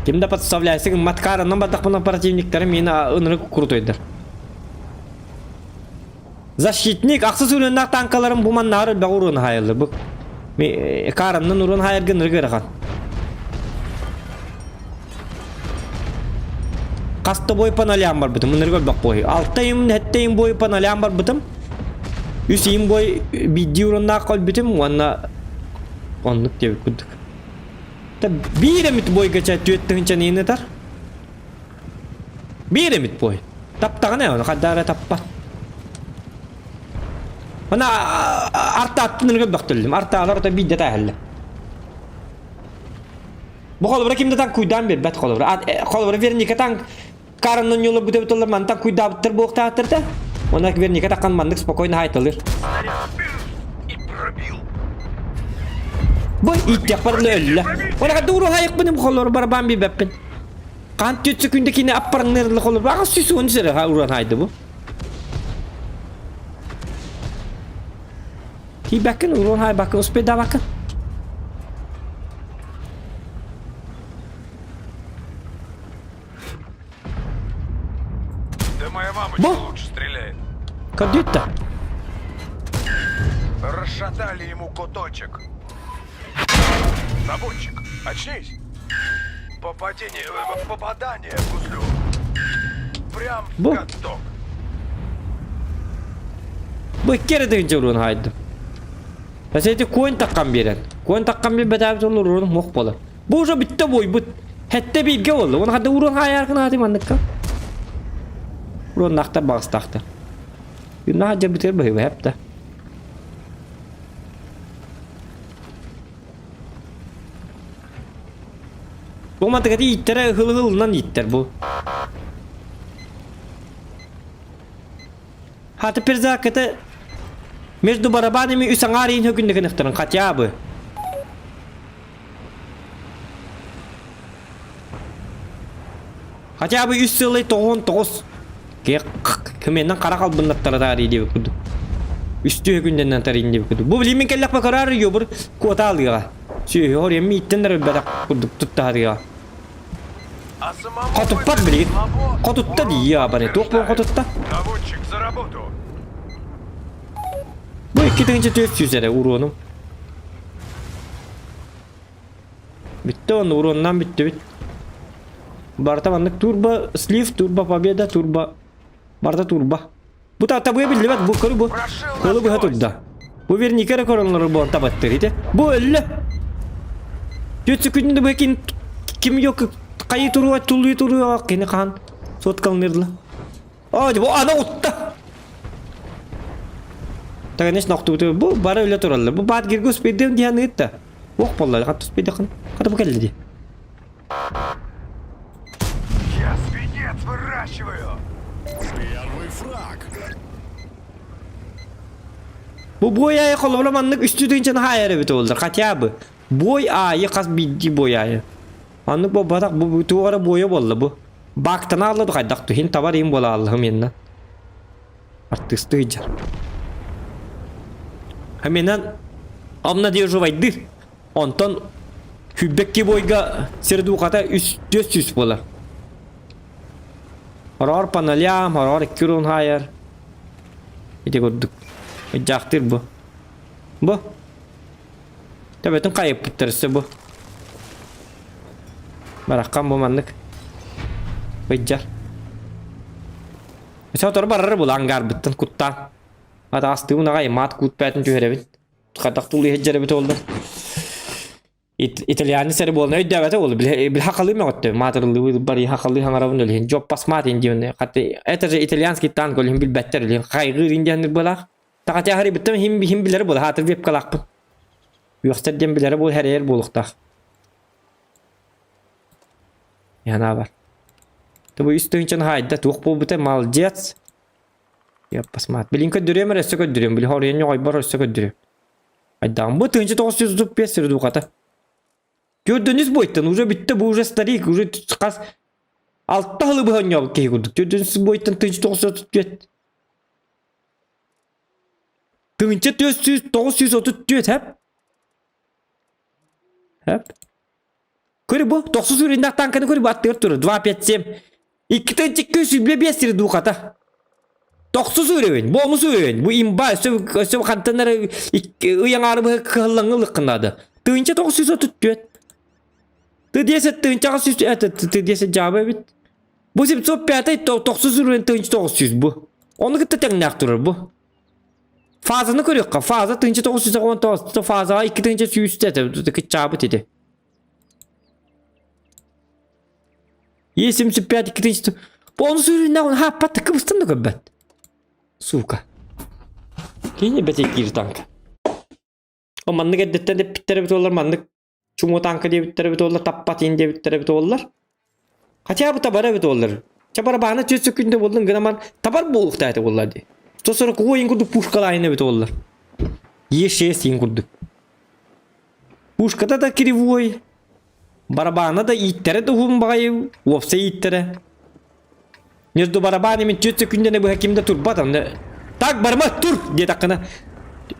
Ким да подставляйся, маткараннан бардахпына противниктары мені ынырык крутойдар. Защитник, ахсыз үрүннах танкаларым бу маннары бәг урун хайылы. Бу карамнан урун хайыргын ыргырахан. Хаста бой паналям бар бытым, ыныргы бак бой. Алтайым, хеттейим бой паналям бар бытым. Үс им бой бидди уруннаах кол битим, уонна оннук диэбит курдук. Та биир эмит бойга ча түөт тыһынчаны инытар. Биир эмит бой. Таптаҕына оны хаддаара таппат. Ана арта аттын ыргы бөхтөллүм. Артаалар ота биирдэ тааһылла. Бу холобура ким да таҥ куйдаан биэрбэт холобура. Холобура Верника таҥ караннан ньолор бүтэ мантан куйдаабыттар буохтааттар да. Она Верника таккан маннык спокойно хайталыр. Бу иттяхпар өллө. Она дууру хайыкпын холор барабан бибеппин. Кан түтсү күндө кини аппарыңнырlı холор. Ага сүсүн сире уран хайды бу. Тиибэккин уран хайбаккын успейдабаккын. Да моя мамочка Бу! лучше стреляет. Көрдүүттэ. Расшатали ему куточек. Заводчик, очнись. Попадение, попадание в гуслю. Прям в Бу. каток. Бу икки эрэ урун хайдым. Эти куон таккан биэрэн. Куон таккан биэрбэтээбит олор урун мох буолар. Бу уже бүтте бойбут. Хэтте бииргэ болду. Оны хадда урун хайаркын ааты манныкка. Урун нахтар багыстахтар. Юна хаджа битер быһыба хепте. Бу мантыгати ииттере хылы-хылынан ииттер бу. Хаты перзакыты между барабанами үс аҥаар иин хөкүннүкүнүхтарын хотя бы. Хотя бы үс сылай тоҕон тоҕус. Кыменнан қара қалбыннаттара таарый диэбит курдук. Үстүү күнденнен тарыйын диэбит курдук. Бу билимин келлэхпэ көрөр йобур куота алыга. Сүйү хор эмми иттен бэдак курдук туттаһарыга. А самому Хотуппат выпить билигин. слабо, Хотутта урон дии абаны. Туох буолан хотутта? Наводчик за работу. Бу 2400 эрэ уруонум. Бүтте оны уруоннан бүттү бүт. Барта маннык турбо слив, турбо победа, турбо барта турбо. Бу та табы биллибет бу көрү бу. Прошил Кылы быһа насквозь. турда. Бу верникere коронлары бу табаттыр ите. Бу өллө. Түтсү күндү бу кин ким yok кайы туруа тулуй туруа кини хан соткалнырла. А, бу ана утта. Таганеш ноктубуту бу бара үле тураллар. Бу бат гиргус бирдем диhan ытта. Ох боллар каттус бирден ката бу келди. Я свинец выращиваю. Первый фраг. Бу бой айы холобура маннык үстүү тыынчаны хаайар эбит олдар хотя бы. Бой айы хас бидди бой айы. Аннык бу батак бу тугара бойа болла бу. Бактан алды хайдак тухин табар им бола аллахым енна. Артысты жар. Хаменан обнадеживайды. Онтон хүббекки бойга сердуката үс төс сүс болар. Хорор паналям, хорор кюрун хайар. Ити көрдүк. Жактыр бу. Бу. Төбөтүн кайып бүттөрсө бу. Бараххан бу маннык. Ыйдьар. Сотору барар бул ангарбыттан куттаан. Атаастыыбын аҕай маат куутпээтин түһэрэбин. Хатах тулуй иһдьэрэбит оллар. Итальянец эрэ буолан өйдөөбөтө буолла. Били хахалыы мөҕөттө. Маатырыллыы барыы хахалыы хаҥарабын өлүһүн. Дьоппас маат индиэн. Это же итальянский танк өлүһүн билбэттэр өлүһүн. Хайгыыр индианныр буолаах. Тахатя харибыттан хим хим билэр буола. Хаатыр вебкалаахпын. Үөхсэр диэн билэрэ буол хэрэйэр буолуохтаах. Яна бар. Тобу үс тыһыынчаны хаайда туох буолбута молодец. Ёппас маат. Билин көрдөрүөм эрэ өссө көрдөрүөм. Били хоруйан ньоҕойбор өссө көрдөрүөм. Айдаан бу 1935 сирдууката. Төрдөнүс бойтан уже бүттэ бу уже старик уже хас алта хылы быһанньообут киһи курдук. Төрдөнүс бойтан 1934. 1434 хэп. Хэп. Көрү бу 90 үрүннэх танканы көрү бу аттыгар турар 257. 2225 сири дууката. Тохсус уровень, бонус уровень. Бу имба өссө өссө хантан эрэ ый аҥаары быһа кыһаллаҥҥа ылыаххын 1934. Ты 10 тыһыынчаҕа сүүс это ты 10 жаба эбит. Бу 705 тохсус уровень 1900 бу. Ону кытта тэҥнээх турар бу. Фазаны көрүөххэ. Фаза 1919 фазаҕа 2100 это кыччаабыт ити. Е75 2000 Бу сүрүннэҕин хааппат кыбыстан да көрбөт. Сука. Кини бэтэ киир танка. О маннык эрдэттэн эппиттэрэ эбит буоллар маннык чумо танка диэбиттэрэ эбит буоллар таппат иин диэбиттэрэ эбит буоллар. Хотя бы табара эбит буоллар. Ча барабаана түс секунда буоллун гынаман табар буолуохтаа этэ буоллар дии. 140 иин курдук пушкалаайын эбит буоллар. Е6 иин курдук. Пушката да кривой, Барабаана да ииттэрэ да уһун баҕайы, уопсай ииттэрэ. Между барабанами түөрт секүндэни быһа ким да турбат онно так барыма тур диэтэххинэ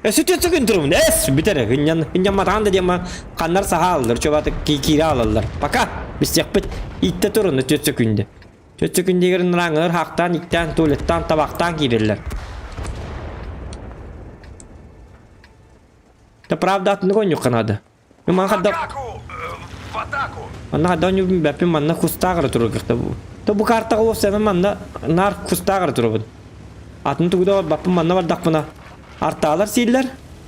өссө түөрт секүн турумун эс бүтэр ынньан ынньамматаҕын да диэн ханнар саха аллар чуобаты киирэ алаллар пока бистиэхпит ииттэ тур онно түөрт секүндэ түөрт секүндэгэр ынырааҥылар хаахтаан иктээн туалеттаан табахтаан киирэллэр да правда атыннык оонньуохха наада Манна хадда Манна хадда оонньуубун бэппин манна кустаах эрэ турар кыахта бу. То бу картаҕа уопсайынан манна наар кустаах эрэ турабын. Атын тугу да барбаппын манна бардахпына артаалар сииллэр.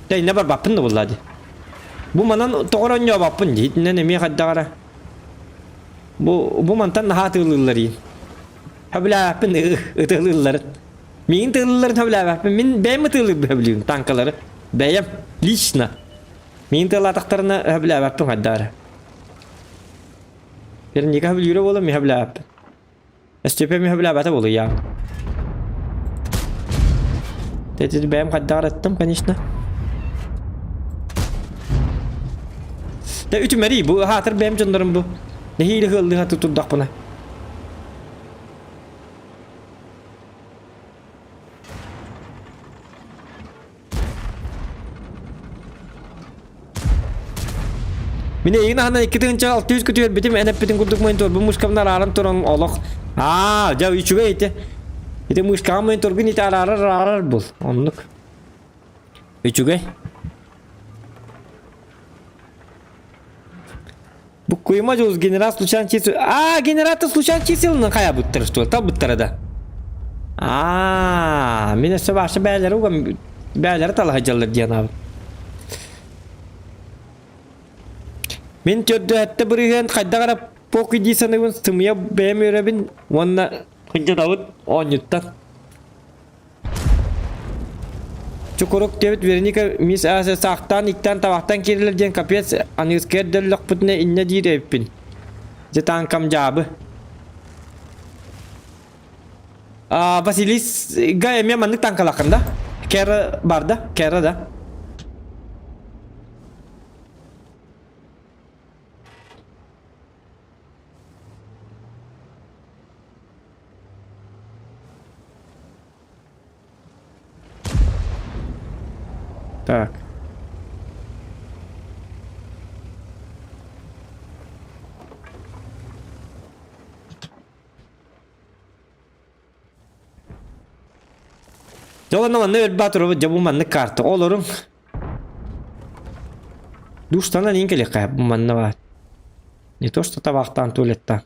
Дэ иннэ барбаппын да буоллаа дии. Бу манан тоҕо эрэ оонньообоппун дии. Итинэн эмиэ хайдах эрэ. Бу бу мантан наһаа атыылыыллар иин. Хөбүлээбэппин ытыалыылларын. Миигин тыалыылларын хөбүлээбэппин. Мин бэйэм ытыалыырбын хөбүлүүбүн танкалары. Бэйэм лично. Миин тыалаатахтарына өһөбүлээбэппин хайдах эрэ. Вероника өһөбүлүүрэ буолан мин өһөбүлээбэппин. Өстүөпэ мин өһөбүлээбэтэ буолуо яам. Тэти бэйэм хайдах эрэ эттим, конечно. Дэ үтүмэрий бу хаатыр бэйэм дьоннорум бу. Нэһиилэ ыаллыыха турдахпына. Мин эйигин аһынан 2600 күтүөрбүтүм, эн эппитин курдук мониторбун мышкабын арааран туран олох. Аа, дьэ үчүгэй ити. Ити мышкаҕа мониторгун ити араарар араарар бул. Оннук. Үчүгэй. Буккуйма дьулус генерал случайно чисел. Аа, генератор случайно чиселынан хайабыттар что ли? Талбыттара да. Аа, мин өссө баша бээлери угам бээлери талаһа дьаллар диэн аабыт. Мин төрдүһэтте бырыһыан хайдах эрэ поки дии саныыбын сымыйа бэйэм үөрэбин уонна кырдьатабыт оонньуттан. Чукурук диэбит Вероника мисс Ася саахтаан иттэн табахтан киирэлэр диэн капец аныгыскы эрдэллэхпитинэ иннэ диир эбиппин. Дьэ тааҥкам дьаабы. А, Василис га эмиэ маннык тааҥкалааххын да? Кера бар да? Кера да? Так. Дьэ онно манна өлбө турабыт дьэ бу маннык карта олоруҥ. Душтанан иин кэлиэххэ бу манна баар. Не то что табаахтаан туалеттаан.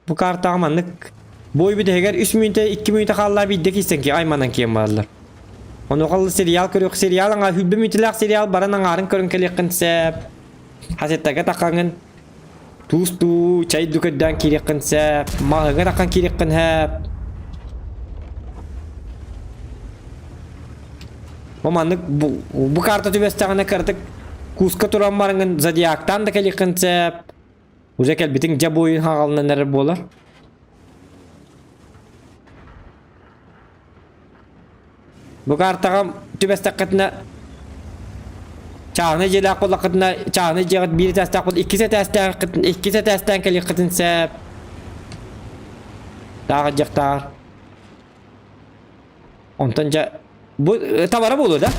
Бу картаҕа маннык бой бүтэһигэр үс мүнүүтэ, икки мүнүүтэ хаалла биирдэ киирсэн ки айманан киэн бараллар. Онуоха сериал көрүөх сериал аҥаа хүлбэ мүнүүтэлээх сериал баран аҥаарын көрөн кэлиэххин сөп. Хасеттарга таххаҥын туус дуу, чай дуу көрдөөн киириэххин сөп, маҕаһыыҥҥа таххан киириэххин сөп. Бу маннык бу, бу карта түбэстэҕинэ кыратык куска туран бараҥын зодиактаан да кэлиэххин сөп. Уже кэлбитиҥ дьэ буойун хаҕалынан эрэр буолар. Бу картаҕа түбэстэххитинэ чааһынай дьиэлээх буоллаххытына чааһынай дьиэҕит биир этээстээх буол иккис этээстээххитин иккис этээстээн кэлиэххитин сөп. Тааҕы дьахтаар. Онтон дьэ бу табара буолуо да?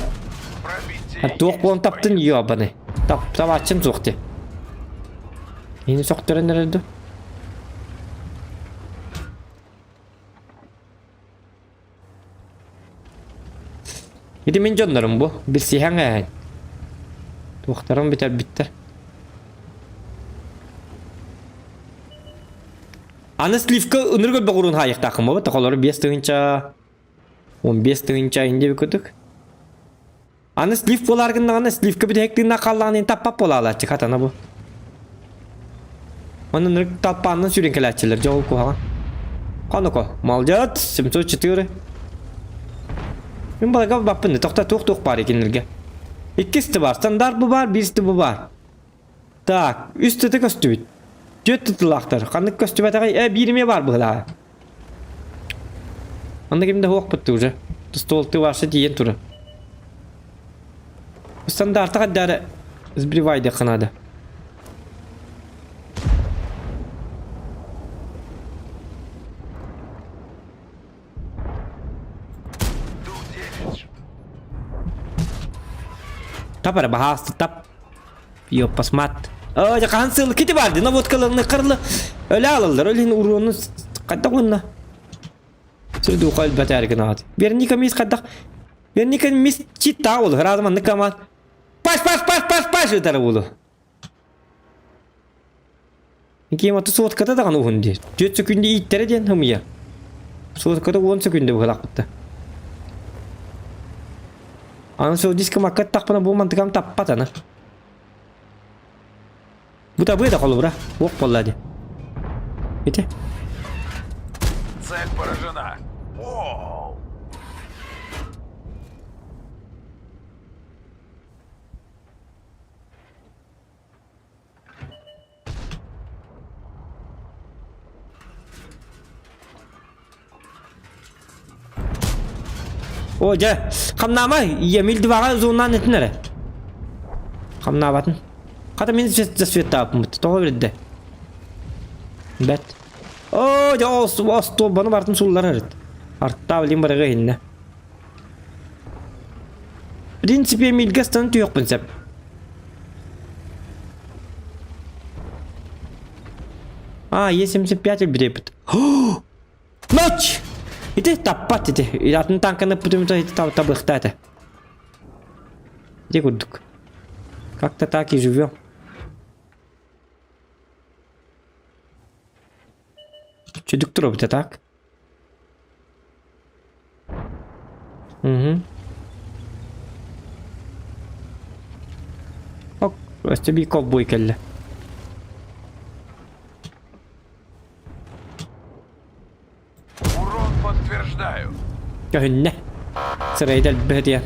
Туох буолан таптын ёбаны. Тап табааччым суох дии. Мини сохторон эрэр ду? Ити мин дьоннорум бу. Билсиһэҥ ээһин. Туохтарын бүтэрбиттэр. Аны сливка ынырык өлбөх уруун хаайыахтааххын буолбат холору 5 тыһыынча 15 тыһыынча инде бүкүтүк. Аны слив буолаар гыннаҕына сливка бүтэһик тыыннаах хааллаҕына ин таппат буолаалааччы хатана бу. Онон ынырык талпааннан сүүрэн кэлээччилэр дьэ ол куһаҕан. Хонуко, молодец, 704. Мин балайга баппын тохто туох-туох баар кинилэргэ. Иккис да бар, стандарт бу бар, биирс да бу бар. Так, үс тыты көстүбүт. Түөрт тытылаахтар. Ханнык көстүбэтэҕий? Э, биир эмиэ баар быһылааҕа. Онно ким да суохпут уже. Ствол ты ваша тиийэн турар. Стандарта хайдары сбривайдыахха наада. Тап эрэ баһаалыста тап. Ёппасмат. Оо, дьэ хаһан сыл кити бар дии, наводкаларны кырлы өлө алаллар, ол иһин уруону хайдах уонна Сирдууха өлбөтөөр гынаат. Вероника мисс хайдах Вероника мисс чита ол разом маннык каман паш паш паш паш паш ытара улу. Ким аты суотката даҕаны уһун диир. Түөрт сөкүүндэ ииттэрэ диэн ымыйа. Суотката уон сөкүүндэ быһалаахпытта. Аны сол диска макка аттахпына бу мантыкам таппат аны. Бу табыа да холобура. Уох буолла дии. Ити. Цель поражена. Воу! О, дьэ, хамнаама, Емил дыбаҕа зонан этин эрэ. Хамнаабатын. Хата мин засветтааппыт, тоҕо бирдэ. Бэт. О, дьэ, остуолбаны бартын суллар эрит. Артаа билин барыга иһиннэ. В принципе, Эмильгэ станан түһүөхпүн сөп. А, Е75 өлбүтэйбит. Ночь! Ити таппат ити. Атын танканы путумта ити табыхта этэ. Ити курдук. Как-то так и живем. Чүдүк туруобута так. Угу. Ок, өссө биир ковбой кэллэ. Урон подтверждаю. Көһүннэ. Сырайда элбэх диэн.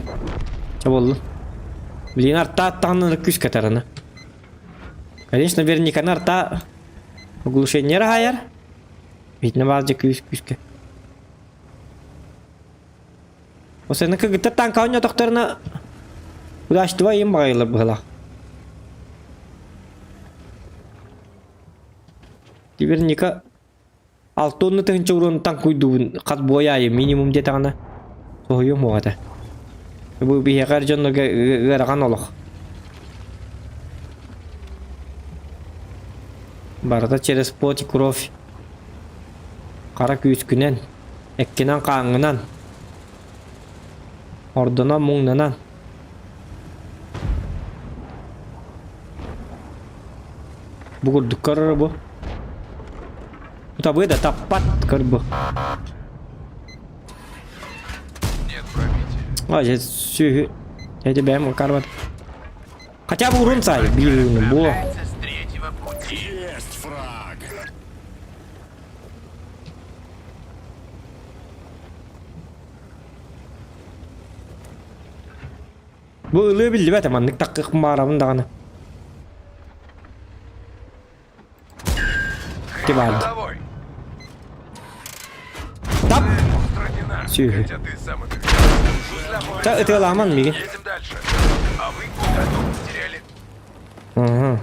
Чэ буоллун. Блин, арта аттаҕына күүс катарына. Конечно, Верониканы арта оглушение хаайар. Видно баар дьэ күүс күүскэ. Осены кыргыттар танка оонньоотохторуна удачтыба им баҕайылар быһылаах. Вероника 6 тыһыынча уруон танкуйдуубун хас буой аайы минимум диэтэҕинэ соһуйуом суох этэ. Бу биһиэхэ эр дьоннорго ыарахан олох. Барыта через плоть и кровь. Хара күүскүнэн, эккинэн-хааҥҥынан, ордонон-муҥнанан. Бу курдук көрөр бу. Табы да таппат көр бу. Нет пробития. Ой, сүһү. Эти бэйэм карбат. Хотя бы урун сай, биир бу. С третьего пути. Есть фраг. Бу ылыы биллибэт маннык таккых маарабын даҕаны. Ити баар. Головой. Тап! Устранена. Сүһү. Хотя ты сам это делал. Та ытыаламан миигин. Едем дальше. А вы куда потеряли? Угу.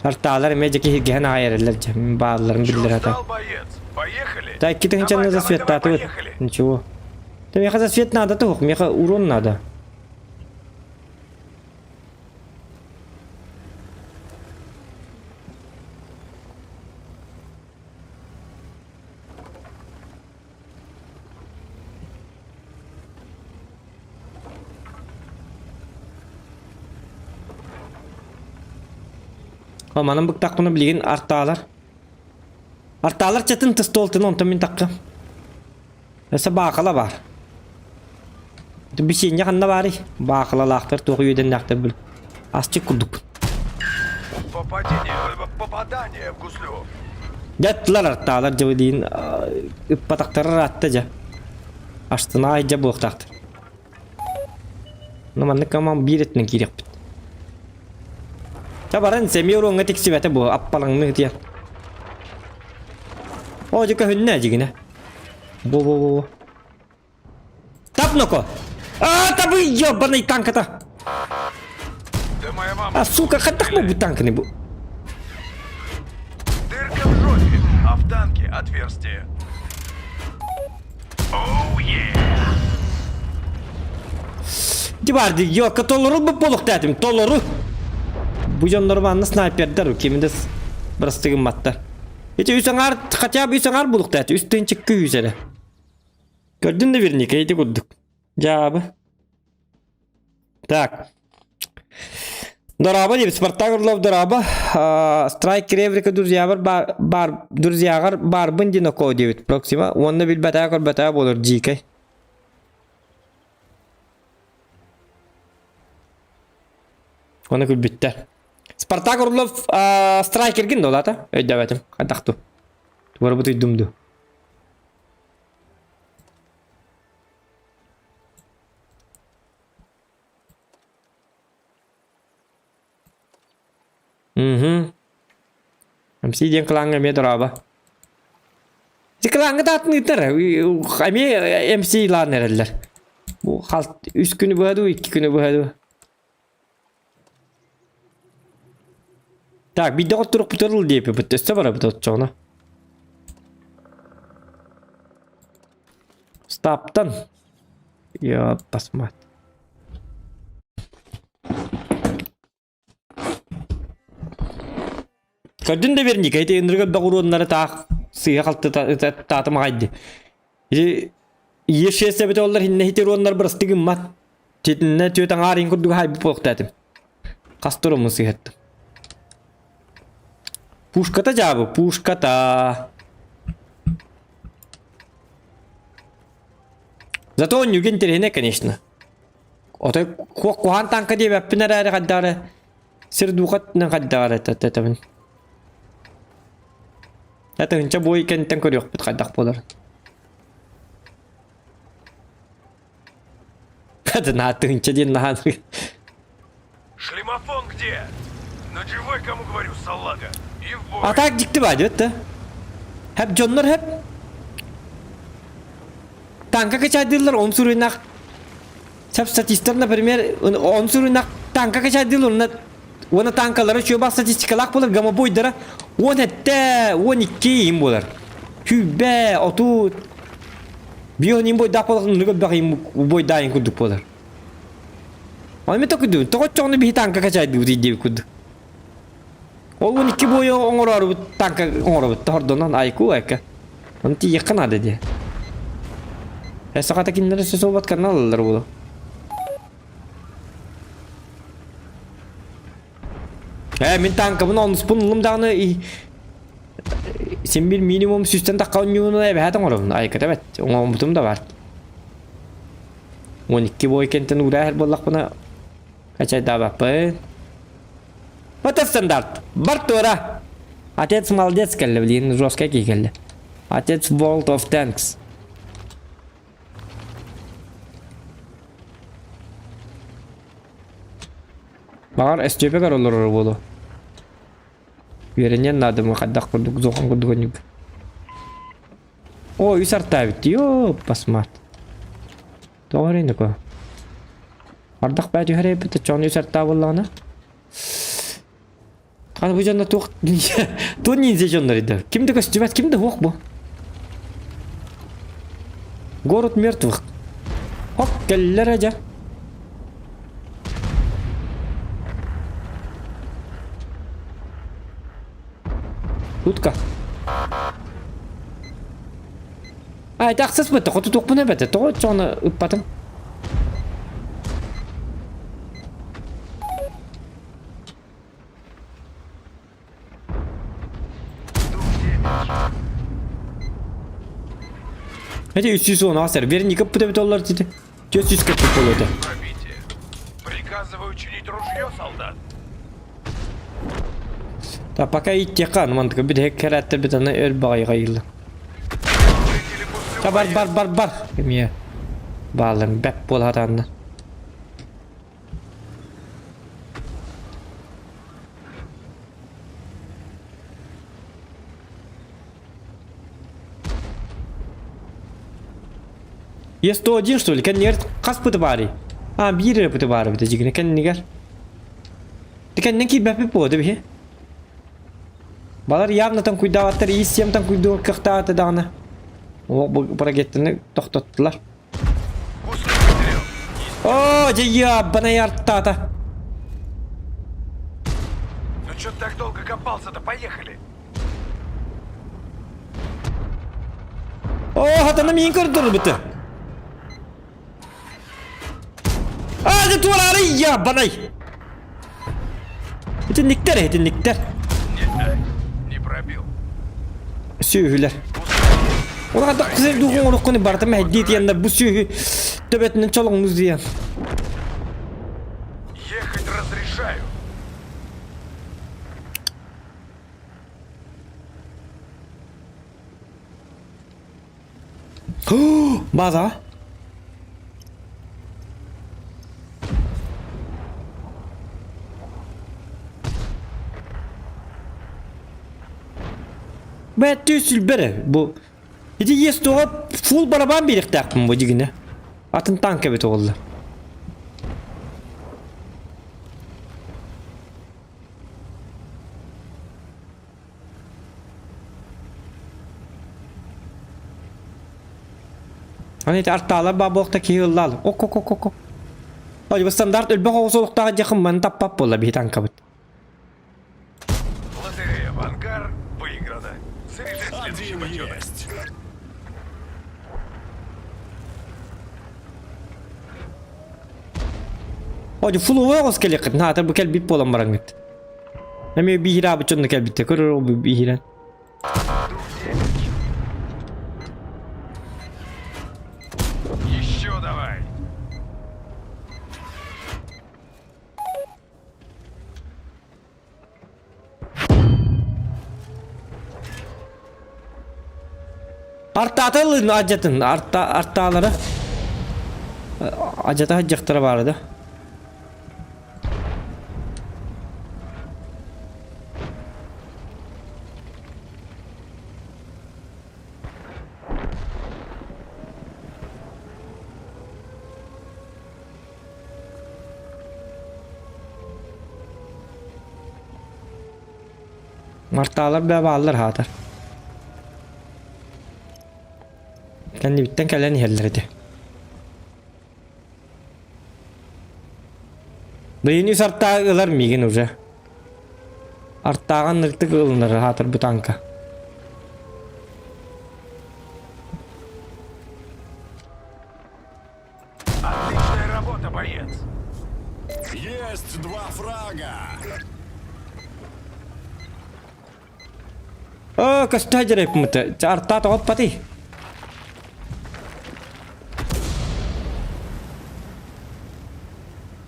Артаалар эмиэ дьэ киһиргэһэн аҕай эрэллэр дьэ. Мин баалларын Чё биллэр ата. встал, боец? Поехали. Да, 2000 Давай, за давай, свет давай, татыбыт. поехали. Ничего. Да меха за свет надо тух, меха урон надо. Манан быктахпына билигин артаалар. Артаалар чатын тыстолтын онтон мин такка. Өссө баахала баар. Бисиэнньэ ханна баарый? Баахалалаахтар туох үөдэннээхтэр бил. Асчык курдукпун. Попадение, попадание в гуслю. Дьаттылар артаалар дьабылиин ыппатахтара ыраатта дьэ. Астына дьэ буолуохтаахтар. Ну маннык коман биир өттүнэн киириэхпит. Ча баран сэмиэ уруоҥҥа тиксибэтэ буо аппалаҥны ытыйан. Оо дьэ көһүннэ дьигинэ. Бу-бу-бу. Тап ноко! А, табы ебаный танката! Да моя мама. А, сука, хайдах бу танканы бу? Дырка в жопе, а в танке отверстие. Оу, е! Дибарды, ёка толору бу болуктатым, толору. Бу дьоннор манна снайпердар, кимде бырастыгымматтар. Ити үс аҥаар, хотя бы үс аҥаар булуктаат, үс тыынчык күүс эрэ. Көрдүн да наверняка ити курдук. Дьаабы. Так. Дорообо диэбит Спартак Орлов дорообо. Страйк Реврика друзьябар бар, бар друзьяҕар барбын диэн окоо диэбит Проксима. Уонна билбэтээ көрбөтөө буолар дьиикэй. Оны күлбүттэр. Спартак Орлов страйкергин да улаата өйдөөбөтүм. Хайдах ту. Тугары бутуйдум ду. Мгм. МС диэн кылааҥҥа эмиэ дорообо. Ити кылааҥҥа да атын ыытар. Эмиэ МС лаан эрэллэр. Бу халт үс күнү быһа дуу, икки күнү быһа дуу. Так, биирдэ хотторукпутугар ыл диэппит, өссө барабыт оччоҕуна. Стаптан. Я посмотрю. Көрдүн да верника, ити ынырык элбэх уруоннары таах сыыһа халты таатым аҕайды. Ити ЕШС эбитэ оллар хиннэ хити уруоннар бырасты гыммат. Титиннэ түөт аҥаар курдук хайбыт буолуохтаатым. Хас туруммун сыыһаттым. Пушката дьаабы, пушката. Зато он юген интэриэһинэй, конечно. Отой куһаан танка диэбэппин эрээри хайдах эрэ сир дуухатынан хайдах эрэ тэтэбин. Тыһынча буой кэнниттэн көрүөхпүт хайдах буолар. Наһаа тыһынча диэн наһаа Шлемофон где? Ночевой кому говорю, салага. И в бой. А так дьикти баа диэт да. Хэп дьоннор хэп. Танка качайдыыллар он суруйнах. Сэп статистар, например, он суруйнах танка качайдыыллар, уонна уонна танкалара чуобах статистикалаах буолар, гомобойдара 17, 12 им буолар. Сүүрбэ, 30 биир им бойдаах буолар, оннук элбэх им бойдаайын курдук буолар. Аны мен токуйдубун, тоҕо оччоҕуна биһи танка качайдыбыт диэбит курдук. Ол 12 буойу оҥороорубут танка оҥоробут тордонон айку айка. Оны тиийиэххэ наада диэ. Сахата кинилэр өссө суолбаткарынан ылаллар буолуо. Ээ, мин танкабын онуспун ыллым даҕаны син бир минимум сүүстэн тахха онньуунун эбэһээт оҥоробун. Айката бэт, оҥоһуммутум да баар. 12 бой кэнтэн уураа иһэр буоллахпына качайдаабаппын. Вот это стандарт. Бар туора. Отец молодец кэллэ, блин, жесткий киһи кэллэ. Отец World of Tanks. Баҕар Өстүөпэ олорор буолуо. Үөрэниэн наада хайдах курдук зохан курдук оннук. О, үс артаабит. Йоо, басмат. Тоҕо эрэ ко. Ардах баа түһэр эбит, чону үс артаа буоллаҕына. Хана бу дьонно туох туох ниндзя дьоннор иде. Ким да көстүбэт, ким да суох бу. Город мертвых. Хоп, кэллэр дьэ. Утка. А, это ахсыс бытта, хоту туохпун эбэтэ, тоҕо оччоҕуна ыппатым. Эти 310 сэр, Вероника пытабит оллар деді. 400 кэппит болуота. Пробитие. Приказываю чинить ружье, солдат. Та пока иттиэххэ аны мантыка бүтэһик кэрээттэрбит аны өр баҕайыга ыйылла. Жители Та пустым бар боец. бар бар бар. Эмиэ баалларын бэп буола сатаанна. Е101 что ли? Кэннигэр хас пыты баарый? А, биир эрэ пыты баар эбит дьигинэ кэннигэр. Ти кэннин киирбэппит буолуо да биһи. Балар явно таҥкуйдаабаттар, ис сиэм таҥкуйдуур кыахтаата даҕаны. О, бу ракетаны тохтоттулар. Пустой выстрел. О, дьэ яббанай артаата. Ну чё ты так долго копался-то? Поехали! О, хатана миин көрдөрбүтэ. А, дьэ туораары яббанай. Итинниктэр, итинниктэр. Не пробил. Сүөһүлэр. Олар кызыл дугун оруккуну барыта мэһдии тиэннэр бу сүөһү төбөтүнэн чолоҥнуз диэн. Ехать разрешаю. База. Бэттүү сүлбэрэ бу. Ити ес туға фул барабан бириктээхпин бу дигинэ. Атын танк эбит оҕоллар. Аны ити артаалар баа буолта киһи ыллаал. Ок ок ок ок. Ой, стандарт өлбөх оҕус олохтоох дьахым маны таппап буолла биһи танкабыт. Лотерея в ангар выиграна. Заряжай следующий Один бочонок. есть. Ой, фулуга оҕус кэлиэххит. Наата бу кэлбит буолан бараҥҥыт. Эмиэ биһирэбит дьонно кэлбиттэ. Көрөр ол биһирэн. Еще давай. Артаата ылын адьатын арта артаалара адьата дьахтара баара да. Мартаалар бээ бааллар хаатар. Кэннибиттэн кэлэн иһэллэр этэ. Быйын үс артаа ылар миигин уже. Артааҕын ыртык ылынар хаатар бу танка. Отличная работа, боец. Есть два фрага. Оо, көстө дьэрэ Артаа тоҕоппатый.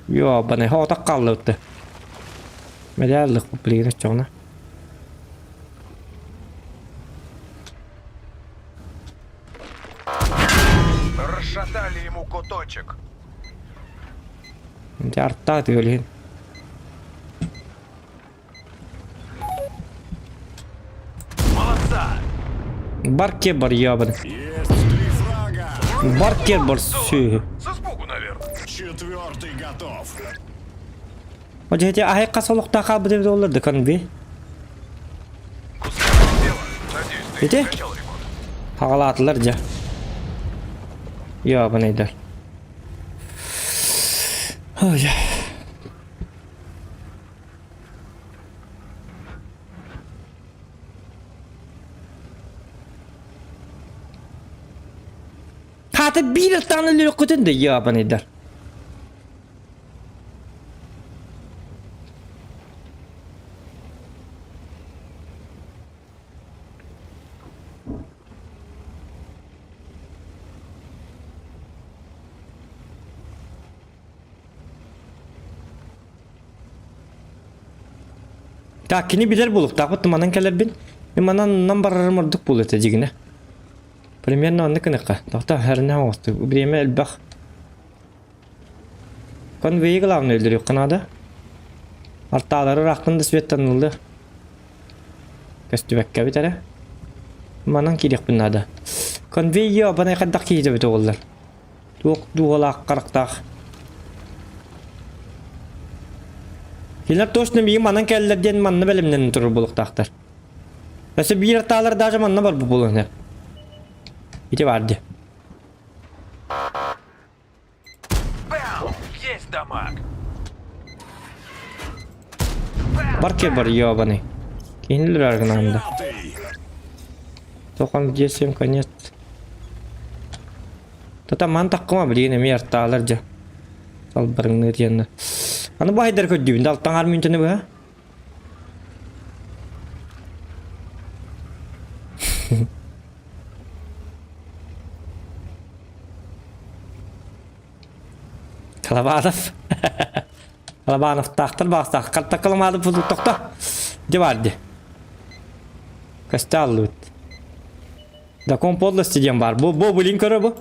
Ёбаный, хоотох хааллыбытты. Мэдээллих билигин оччоҕуна. Расшатали ему куточек. Дьэ артаа тыалиһин. Молодца! Барке бар ябын. Барке бар сү. С испугу, наверное. Четвертый готов. Одете аһайка солуктаа хаалбыт эбит оллар да конвей. Ити? Хагалаатылар дьэ. Ябынайдар. Ой. Хата биир аттааны өлөрөххүтүн да ябанайдар. Так, кини билэр буолуохтаахпыт манан кэлэрбин. Мин манан нам барарым ордук буолуо этэ дьигинэ. Примерно оннук гыныахха. Тохтоо, хэринэ оҥостуу. Время элбэх. Конвейи главное өлөрүөххэ наада. Артаалары ыраахтан да светтаныллыа. Көстүбэккэбит эрэ. Манан киириэхпин наада. Конвейи абанай хайдах киитэбит оҕоллор. Туох дууһалаах харахтаах. Кинилэр точно миигин манан кэллэр диэн манна бэлэмнэнэн турар буолуохтаахтар. Өссө биир артаалар даже манна барбыт буолуон сөп. Ити баар дии. Бэу! Есть дамаг! Бар кел бар ебаный. Кинилер аргынанда. Тохан десем конец. Тата ман таккыма билигин эмиэ артаалар дьэ. Салбарыҥныы диэннэ. Аны баайдар көрдүүбүн да алтаҥар мүнтүнү быһа. Колобанов. Колобановтаахтар баҕастаах. Карта Коломадов тохто. Дьэ баар дии. Көстө аллыбыт. Закон подлости диэн баар. Бу, бу блин көрө бу.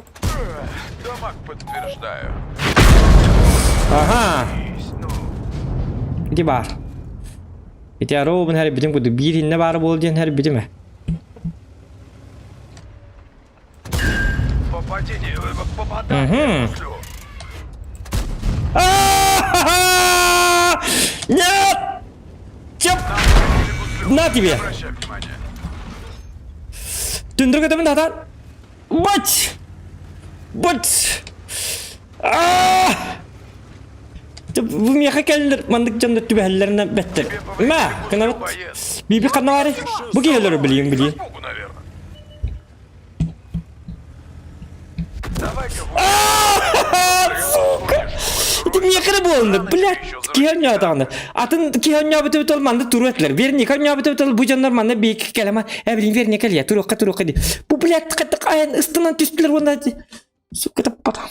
Дамаг подтверждаю. Ага. Ити баар. Ити арообун хэрбитим курдук биир иннэ баара буол диэн хэрбитим ээ. Попадение, попадание. Угу. Нет! Чеп! На тебе! Түндүр көтөмүн татан. Бач! Бач! Бу миэхэ кэллэр маннык дьоннор түбэһэллэринэн бэттэр. Мэ, кынабыт. Биби ханна бары? Бу киһилэр билиин билиин. Сука! Ити миэхэ эрэ буолла, блядь, киһи оонньоотоҕуна. Атын киһи оонньообут эбит ол манна туруо этилэр. Верника оонньообут эбит ол бу дьоннор манна биики кэлэмэ. Э, блин, Верника кэлиэ, туруохха туруохха дии. Бу, блядь, хайдах айан ыстынан түстүлэр уонна сука таппатам.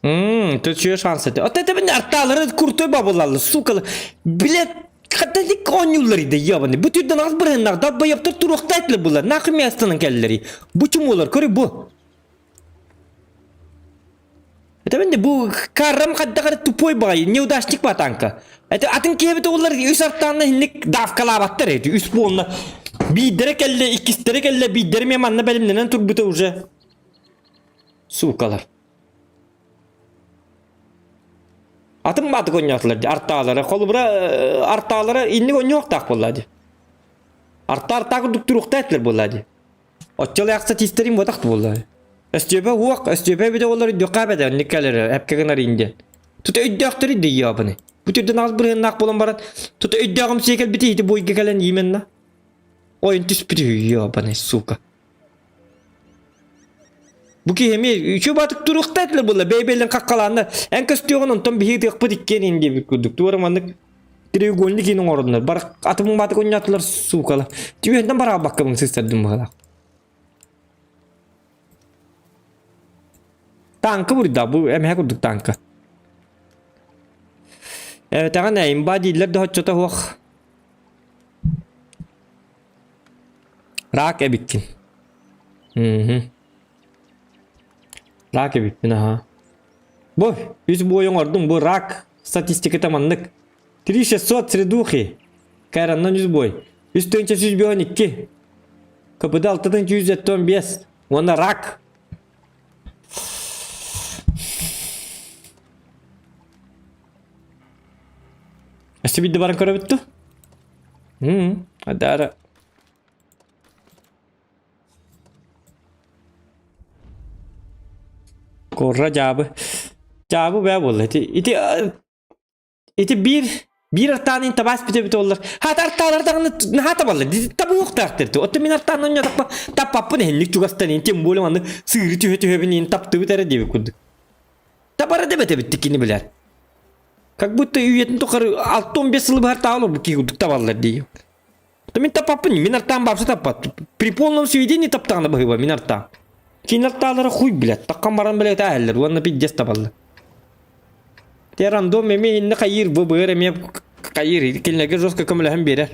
Ммм, тут еще шанс это. Вот это меня арталары крутой бабылаллар, сука. Блядь, хаталик оонньууллар иде, ебаный. Бу түрден ас бырыһыннар, долбоебтар туруохта этилер булар. Нахуй мястанан кэллэри. Бу чумулар, көрү бу. Это мен бу карам хаддагар тупой баҕайы, неудачник батанка. Это атын киһибит оҕолор үс артаанна инник давкалаабаттар эти үс буолна. Биирдэрэ кэллэ, иккистэрэ кэллэ, биирдэрэ мен манна бэлэмнэнэн турбута уже. Суукалар. Атын баатык оонньоотулар дии, артаалара. Холобура, артаалара инник оонньуохтаах буолла дии. Арта артаа курдук туруохтаах этилэр буолла дии. Оччолоох статистарым буотах буолла. Өстүөпэ уох, өстүөпэ эбитэ олор өйдүөххэ эбэтэ, оннук кэлэр, эпкэ гынар индиэн. Тута өйдөөхтөр идэ ебаный. Бу түрдэн аҕыс бырыһыннаах буолан баран, тута өйдөөҕүм кэлбити ити буйга кэлэн именно. Ойун түспүт ебаный, сука. Бу киһи эмиэ үчү батык туруохта этилэр буолла, бэйбэлин хаккалааннар. Эн көстүөҕүн онтон биһиги тыахпыт иккиэн ин диэбит курдук. Туора маннык треугольник иин оҥордунар. Бар атымын батык онньоотулар суукала. Түһэнтэн бараабаккабын сыстардым быһалаах. Танка бурда бу эмэһэ курдук танка. Эбэтэҕин эйимба дииллэр да оччото суох. Рак эбиккин. Мгм. Рак эбиппин аха. Бу үс буой оҥордум бу рак статистиката маннык. 3600 средухи. Кайраннан үс бой. Үс тыһыынча 152. КПД 675. Уонна рак. Өссө биирдэ баран көрөбүт дуу? М, Адара. Корра дьаабы. Дьаабы бээ буолла. Ити ити Ити биир биир артаанын табаас бүтэ бүтэ оллар. Хаат артаалар даҕаны наһаа табаллар. Табыахтаахтар. Оттон мин артаанын онньотохпо таппаппын иһинник чугастан ин тем более маннык сыыры түһэ түһэбин ин таптыбыт эрэ диэбит курдук. Табара да бэтэбит кини билэр. Как будто үйэтин тухары 6-15 сылы быһар таал олорбут киһи курдук табаллар дии. Мин таппаппын, мин артаан баапса таппат. При полном сведении таптаҕына быһыыба мин артаан. Кини артаалара хуй билет. Таккан баран билет ааһаллар уонна пиздец табаллар. Те рандом эмиэ инне хайыыр бу быар эмиэ хайыыр кинилэргэ жестко көмөлөһөн биэрэр.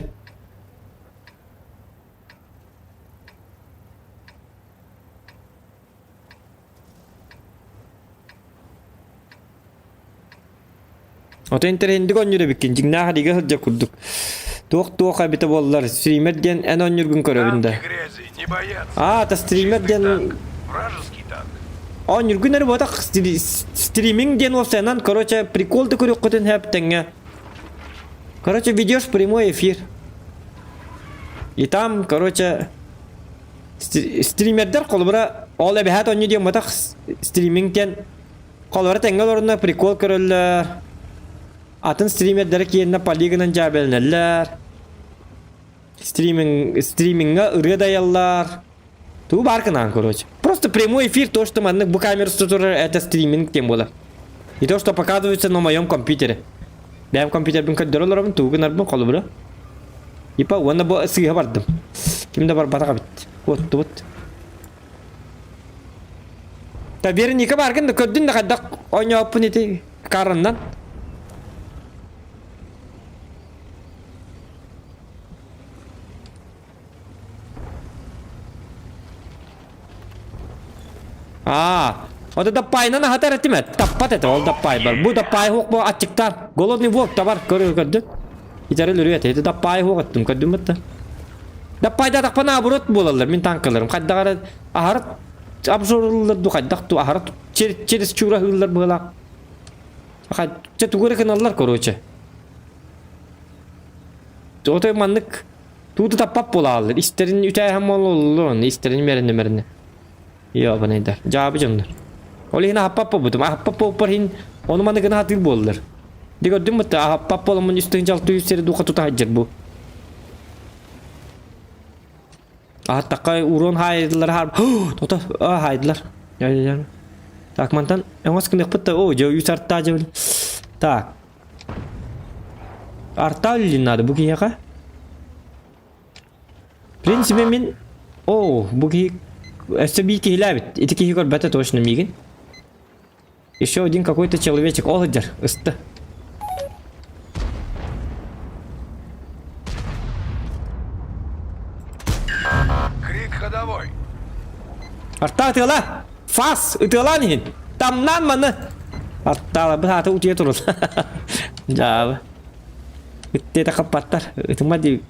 Ото интэриэһиндик оонньуур эбиккин, дьиҥнээх эригэ сылдьар курдук. Туох-туох эбитэ буоллар, стример диэн эн оонньуургун көрөбүн да. Танки грязи, не боятся. Аа, это стример Чистый диэн танк. Вражеский танк. оонньуургун эрэ буотах стриминг диэн уопсайынан, короче, прикол да көрүөххүтүн сөп тэҥҥэ. Короче, ведешь прямой эфир. И там, короче, стримердэр холобура ол эбэһээт оонньуу диэн буотах стриминг диэн Холоро тэҥҥэ олорунна прикол көрөллөр. Атын стримердэрэ киэннэ полигонан дьаабэлэнэллэр. Стриминг, стримиҥҥа ырыа дайаллар. Тугу баар гынаан, короче. Просто прямой эфир, то, что маннык бу камера турар, это стриминг тем буолар. И то, что показывается на моем компьютере. Бэйэм компьютербин көрдөрө олоробун, тугу гынарбын холобура. Типа, уонна бу сыыһа бардым. Ким да барбатах эбит. Оттубут. Та Вероника бааргын да көрдүн да хайдах оонньооппун ити караннан. Аа, вот это пайнан аһатар этим таппат это ол да пай бар. Бу да пай хук бу аччыктар. Голодный волк табар көрү көрдүн. Итәрел үрү это да пай хук аттым көрдүн бытта. Да пайда тахпа наоборот буолаллар мин танкаларым. Хайдагара аһар обжоруллар ду хайдах ту аһара через чураһыыллар быһыылаах. Чэ тугу эрэ гыналлар короче. Отой маннык тууту таппат буолааллар. Истэрин үтээһэн буолаллар истэрин мэринэ мэринэ. Ебаныйдар. Дьаабы дьоннор. Ол иһин аһаппат буолбутум. Аһаппат буолпар иһин ону маны гына сатыыр буоллар. Ди көрдүм бытта аһаппат буоламмын үс тыһыынча алты сүүс сири духа тута сылдьар бу. Аһаттахха урон хаайдылар хаар Тота хаайдылар. Так мантан өҥөс гыныахпыт да о дьэ үс артаа дьэ Так. Артаа үллүн надо бу киһиэхэ. В принципе мин О, бу киһи өссө биир киһилээбит. Ити киһи көрбөтө точно миигин. Еще один какой-то человечек. Ол сылдьар, ысты. Крик ходовой. Артаа ытыала! Фас! Ытыалаан иһин! Тамнаан маны! Артаала быһаата утуйа турул. Дьаабы. Ыттыата хаппаттар. Ытыма дии.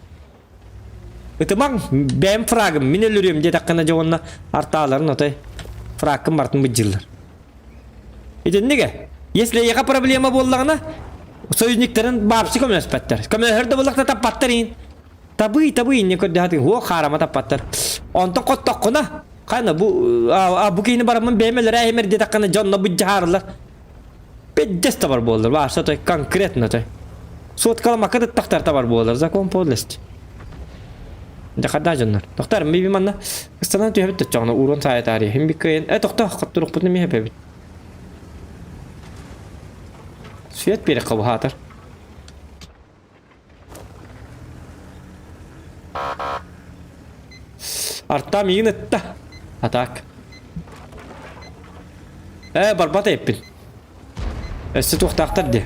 Ытымаҥ! Бэйэм фрагым, мин өлөрүөм диэтэххинэ дьэ уонна артааларын отой фрагкын бартын быдьыыллар. Итинник ээ. Если эйиэхэ проблема буоллаҕына, союзниктарын баапсы көмөлөспөттөр. Көмөлөһөр да буоллахта таппаттар иин. Табый, табый инне көрдөһөтүн, хуох хаарама таппаттар. Онтон хоттоххуна. Хана бу а, бу киһини бараммын бэйэм өлөрөөһүмэр диэтэххинэ дьонно быдьаарылар. Пиздец табар буоллар. Вообще той конкретно той. Соткаламакка тыттахтар табар буолар. Закон подлости. Дьэ хадаа дьоннор. Тохтор ми манна ыстанан түһэбит төччөҕүнэ уурун саайатаарыйа. Хим биккэйин. Э тохто хаттурукпутун эмиэ хэпэбит. Свет берекка бухаатар. Арта миигин ытта. Атак. Э, барбат эппин. Өссө туохтаахтар дии.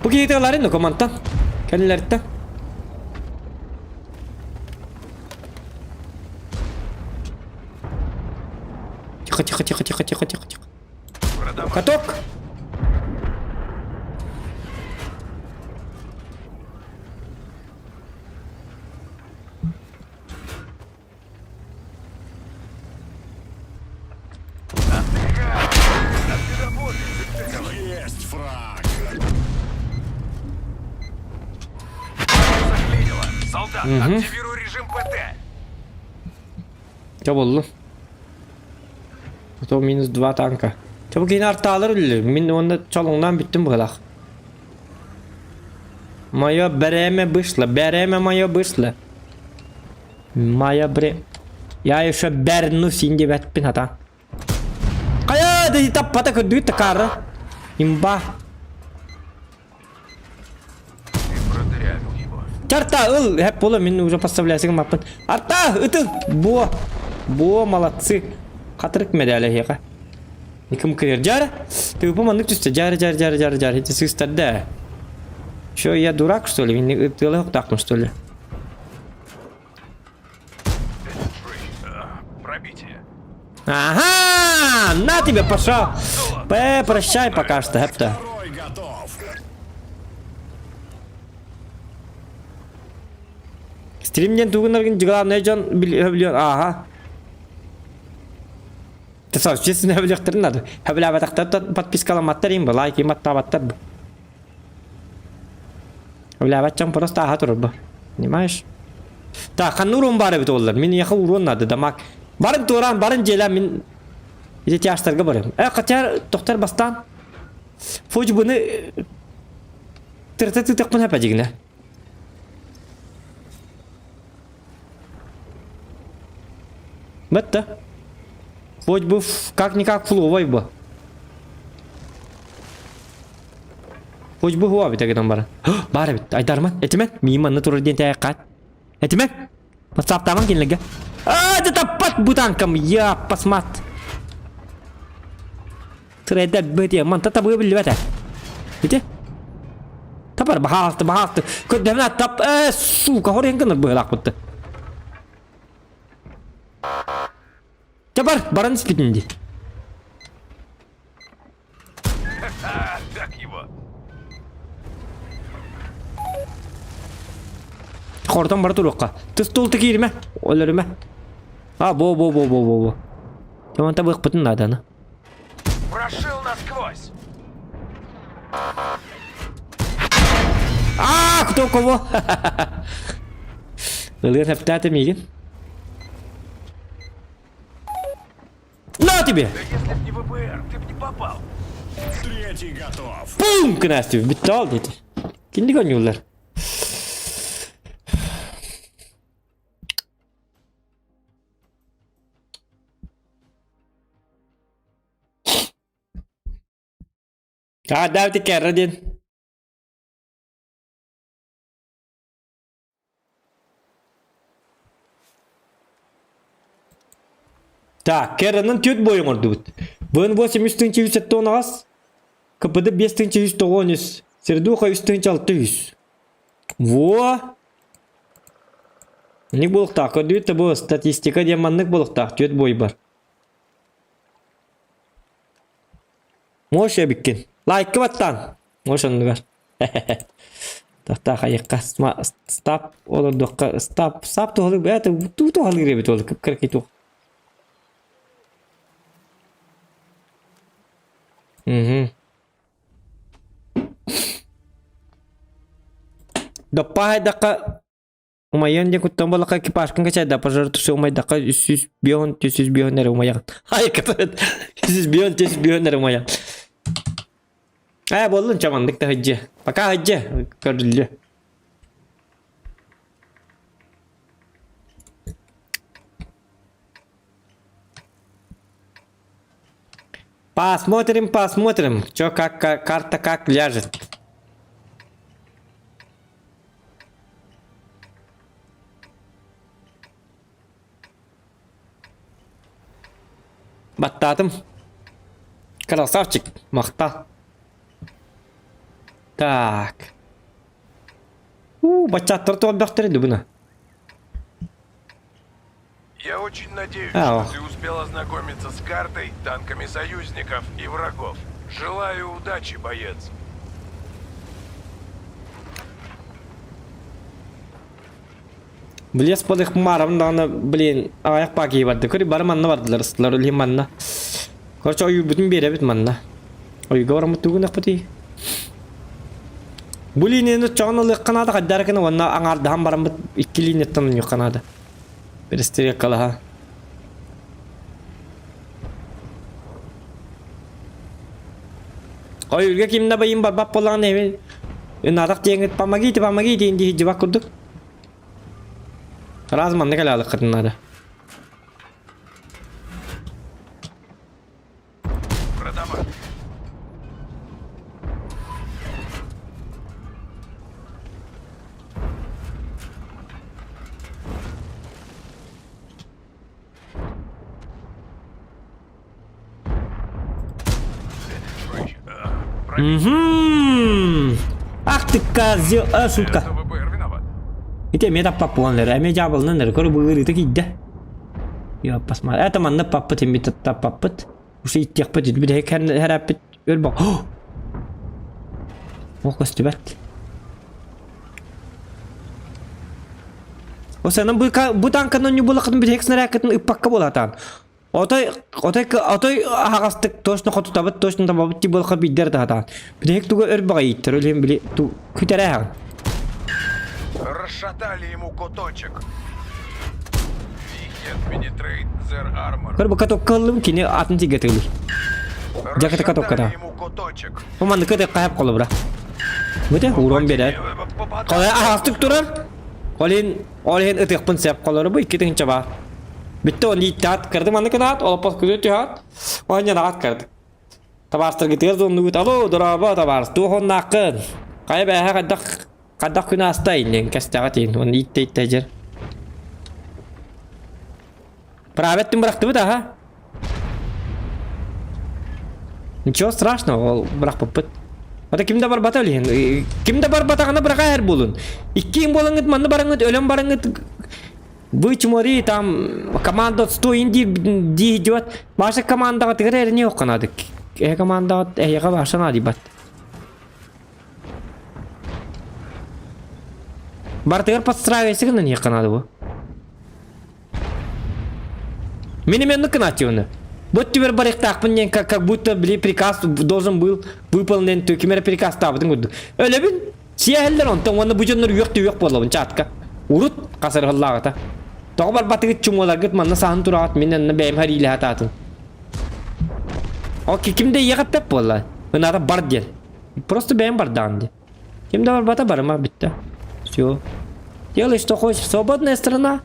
Бу киһи ыларын докумантан. Кэллэртэн. Тихо, тихо, тихо, тихо, тихо, тихо, тихо. Каток! Есть фраг. Заклинило. Солдат, активируй режим ПТ. Чэ буоллун. А то минус два танка. Чэ бу киһини артаалар үллү. Мин уонна чолоҥноон бүттүм быһылаах. Мое время вышло, время мое вышло. Мое время... Я еще вернусь диэбэппин хата. Хайа, да таппата көрдүгүт такаара. Имба. Ты продырявил его. Чарта ыл, хэп була мин уже поставлясың маппын. Арта, ытын, бо. Бо, молодцы. Хатырык медалі хеқа. Никім кірер. Жары. Ты маннык түсті. Жары, жары, жары, жары, жары. Эти сыстарды. Че, я дурак, что ли? Мен ытылы тақпын, что ли? Пробитие. Ага! На тебе, пошел! П, прощай пока что, хэпта. Второй готов. Стримден тугунаргын главное дьон билион ага. Ты сам честно билиэхтэрин надо. Хэбилээбэтэхтэр подпискаламматтар им лайк им аттаабаттар бу. Хэбилээбэт дьон просто аха турар бу. Понимаешь? Так, ханна урон баар эбит оллар. Мин яха урон надо дамаг. Барын туораан, барын дьиэлээн мин ити тяжтарга барым. Э, хотя тохтар бастаан. Фудь буны тырта тытыкпын хэпэ дигинэ. Бетте. Хоть бы как-никак фловой бы. Хоть бы хуа бит гынан бара. Бар бит. Айдарман. Этимен. Миим манна турар диэн тээк каат. Этимен. Ватсаптаман кинилерге. А, это таппат бутанкам. Я посмат. Трейдер бытия. Манта табы биллибэт. Ити. Тапар баһаалты баһаалты. Көрдөмүнэ тап. Э, сука, хорен гыныр быһылаах бутты. Табар, баран испитин ди. Так его. Хортон бара туруохха. Тыс тулты кииримэ, өлөрүмэ. А, бо бо бо бо бо бо. Томанта быахпытын нааданы. Прошил насквозь. А, кто кого? Ылыан хэптээтэ миигин. На тебе! Да если б не ВБР, ты б не попал. Третий готов. Пум! Кынастив, бүттэ дети. Киндик оонньууллар. А, давайте керра диэн. Так, Керранын түөрт бойу оҥордубут. ВН8 3 378, КПД 5 393, Сердуха 3 600. Во! Маннык буолуохтаах, көрдүгүт да бу статистика диэн маннык буолуохтаах, түөрт бой бар. Мощь эбиккин. Лайкка баттаан. Мощь оннугар. Тахтаах айыкка стап олордуохха стап сап туһалык бэйэтэ туу туһалыыр эбит ол кып-кыракый туох. Мгм. Доппаһайдахха Умайан диэн куттан буоллахха экипажкын качайда пожар тусы умайдахха 305 305 эрэ умайаҕын. Ай кытыт 305 305 эрэ умайан. Ээ буоллун чаманнык да сылдьыа. Пока сылдьыа көрүллүө. Посмотрим, посмотрим, чё как карта как ляжет. Баттаатым. Красавчик, махта. Так. У, баччааттар туолбахтар дубуна. Я очень надеюсь, А, что ты успел ознакомиться с картой, танками союзников и врагов. Желаю удачи, боец. Блес подых марам даҕаны, блин, аҕыйах паа киһи барда. Көрү бары манна бардылар, ыстылар үлэһин манна. Короче, ойуурбутун биэрэбит манна. Ойууга бараммыт тугу гынахпытый? Бу линияны чоҕун ылыахха наада хайдара гына уонна аҥаардаһан бараммыт икки линияттан оонньуохха наада. Перестрелкалаһа. Ойуурга ким да байым барбат буоллаҕына эбин Ынарах диэҥҥит помогите, помогите дии дьыбак курдук. Раз маннык элэалыккытын наада. Продавай. Мгм. Ах ты козел, а, шутка. Это ВБР виноват. Ити эмиэ таппаппылан эрэ, эмиэ дьаабылынан эрэ, көрө быырыыта киирдэ. Я посмотри. Это манна паппыт эмиэ таппаппыт. Ушу иттиэхпит, бүтэһик хэрээппит өр бак. О, көстүбэт. Осанан бу бу танканан ньубулахатын бүтэһик снарядкатын ыппакка буолатаан. Отой отой отой аһаҕастык точно хотутабыт, точно табабыт дии буолха биирдэр таһатаан. Бүтэһик тугу өр баҕайы ииттэр, өлүөн били ту күтэрээҕин. Расшатали ему куточек. Вихет Пенетрейт Зер Армор. Көр бу катокка ыллым кини атын сиргэ тыылый. Дьакыта катокката. Расшатали ему куточек. Бу маннык кыты хайап холобура. Бүтэ ууран биэрэр. Қалай аһаҕастык турар. Ол иһин ол иһин ытыахпын сөп холору бу 2000 баар. Бүттэ он ииттэат кырды маннык гынаат, олоппос күлү түһаат, оонньонаат кырды. Табаарыстаргытыгар зоннугут алло, дорообо табаарыс, туох оннааххын? Хайа бээһэ хайдах хайдах күн ааста иннин кэстэҕэ тиин, он иитте иитте дьэр. Праветтин бырахтыбыт аха. Ничего страшного, ол бырахпыппыт. Ата ким да барбата билиһин. Ким да барбатаҕына быраха эр буолун. Иккиэн буолаҥҥыт манна бараҥҥыт өлөн бараҥҥыт вы чмори там команда отстой дии дии идиот. Ваша командаҕа тыгар эрини охханадык. Эһэ командаҕа эһиэхэ ваша наадыйбат. Бартыгар подстраивайся гынан иһиэххэ наада бу. Мин именно кынативны. Вот теперь барыктаахпын диэн как, как будто били приказ должен был выполнен ким эрэ приказтаабытын курдук. Өлөбүн сиэһэллэр онтон уонна бу дьоннор үөх түөх буолабын чаатка. Урут хасырһыллааҕыта. Тоҕо барбатыгыт чумуоларгыт манна саһан тураҕыт мин анна бэйэм хариилэһэ атаатын. Ол ким да иэҕэппэт буолла. Ынаата бар диэн. Просто бэйэм бардаҕын диэн. Ким да барбата барыма бүттэ. Все. Делай что хочешь. Свободная страна.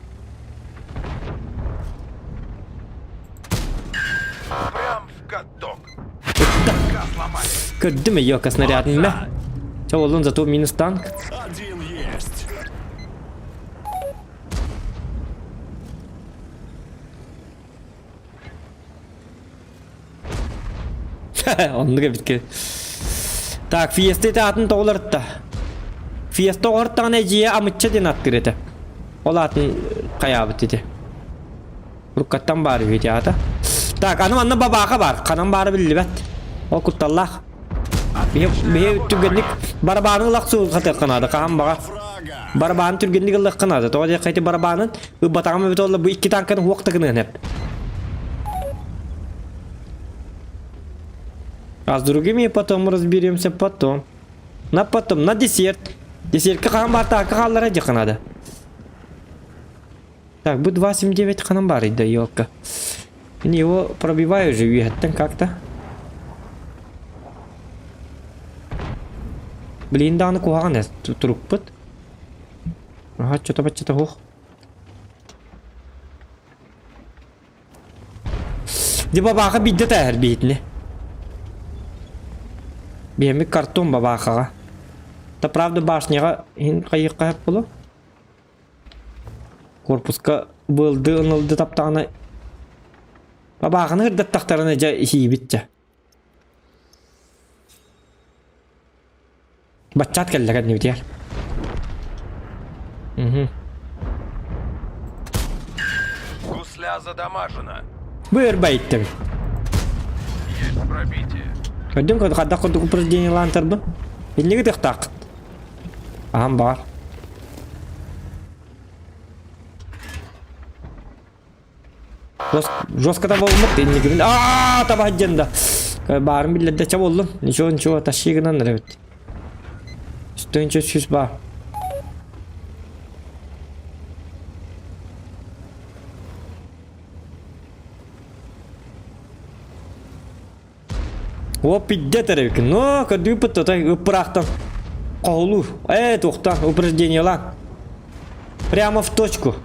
Прям в каток. Көрдүм ее снарядын мэ. Чэ олун зато минус танк. Один есть. Оннук эбит Так, Фиеста ити атын тоҕуларта. Фиеста оҕортаҕына эдьиийэ Амычча диэн аттыыр этэ. Ол аатын хайаабыт ити. Уруккаттан баар үһү ити аата. Так, аны манна бабааха баар. Ханан баара биллибэт. Ол кутталлаах. Биһи биһи түргэнник барабааны ылах суолхатыахха наада. Хаһан баҕар. Барабааны түргэнник ылыахха наада. Тоҕо диэххэ ити барабаанын ылбатаҕым эбит буолла бу икки танканы уох да гыныан эп. А с другими потом разберемся потом. На потом, на десерт. Десертке хаһан баар таакка хааллара диэххэ наада. Так, бу 2.79 ханан баарый да, елка. Мин его пробиваю же үөһэттэн как-то. Блин даҕаны куһаҕан э турукпут. Аха, чото баччата суох. Дьэ бабааха биирдэ тээһэр биһитини. Биһэммит картон бабаахаҕа. Да правда башняҕа иһин хайыахха сөп буолуо. Корпуска быылды ынылды таптаҕына бабааханы ырдаттахтарына дьэ иһиибит дьэ. Баччаат кэллэ кэннибитигэр. Угу. Гусля задамажена. Бу өр байыттым. Есть пробитие. Көрдүҥ хайдах курдук упражнениелаан тарбын? Инники тыахтааххыт. Аһан баар. Жестко табылмыт инникибин аа таба диэн да баарын биллэрдэ ча буоллун ничего ничего тащи гынан эрэбит үстүнчэ сүс баар О пиздец эрэбикин но көрдүүппүт тотой ыппыраахтан хоһулуу ээ туохтан упражнениелаан прямо в точку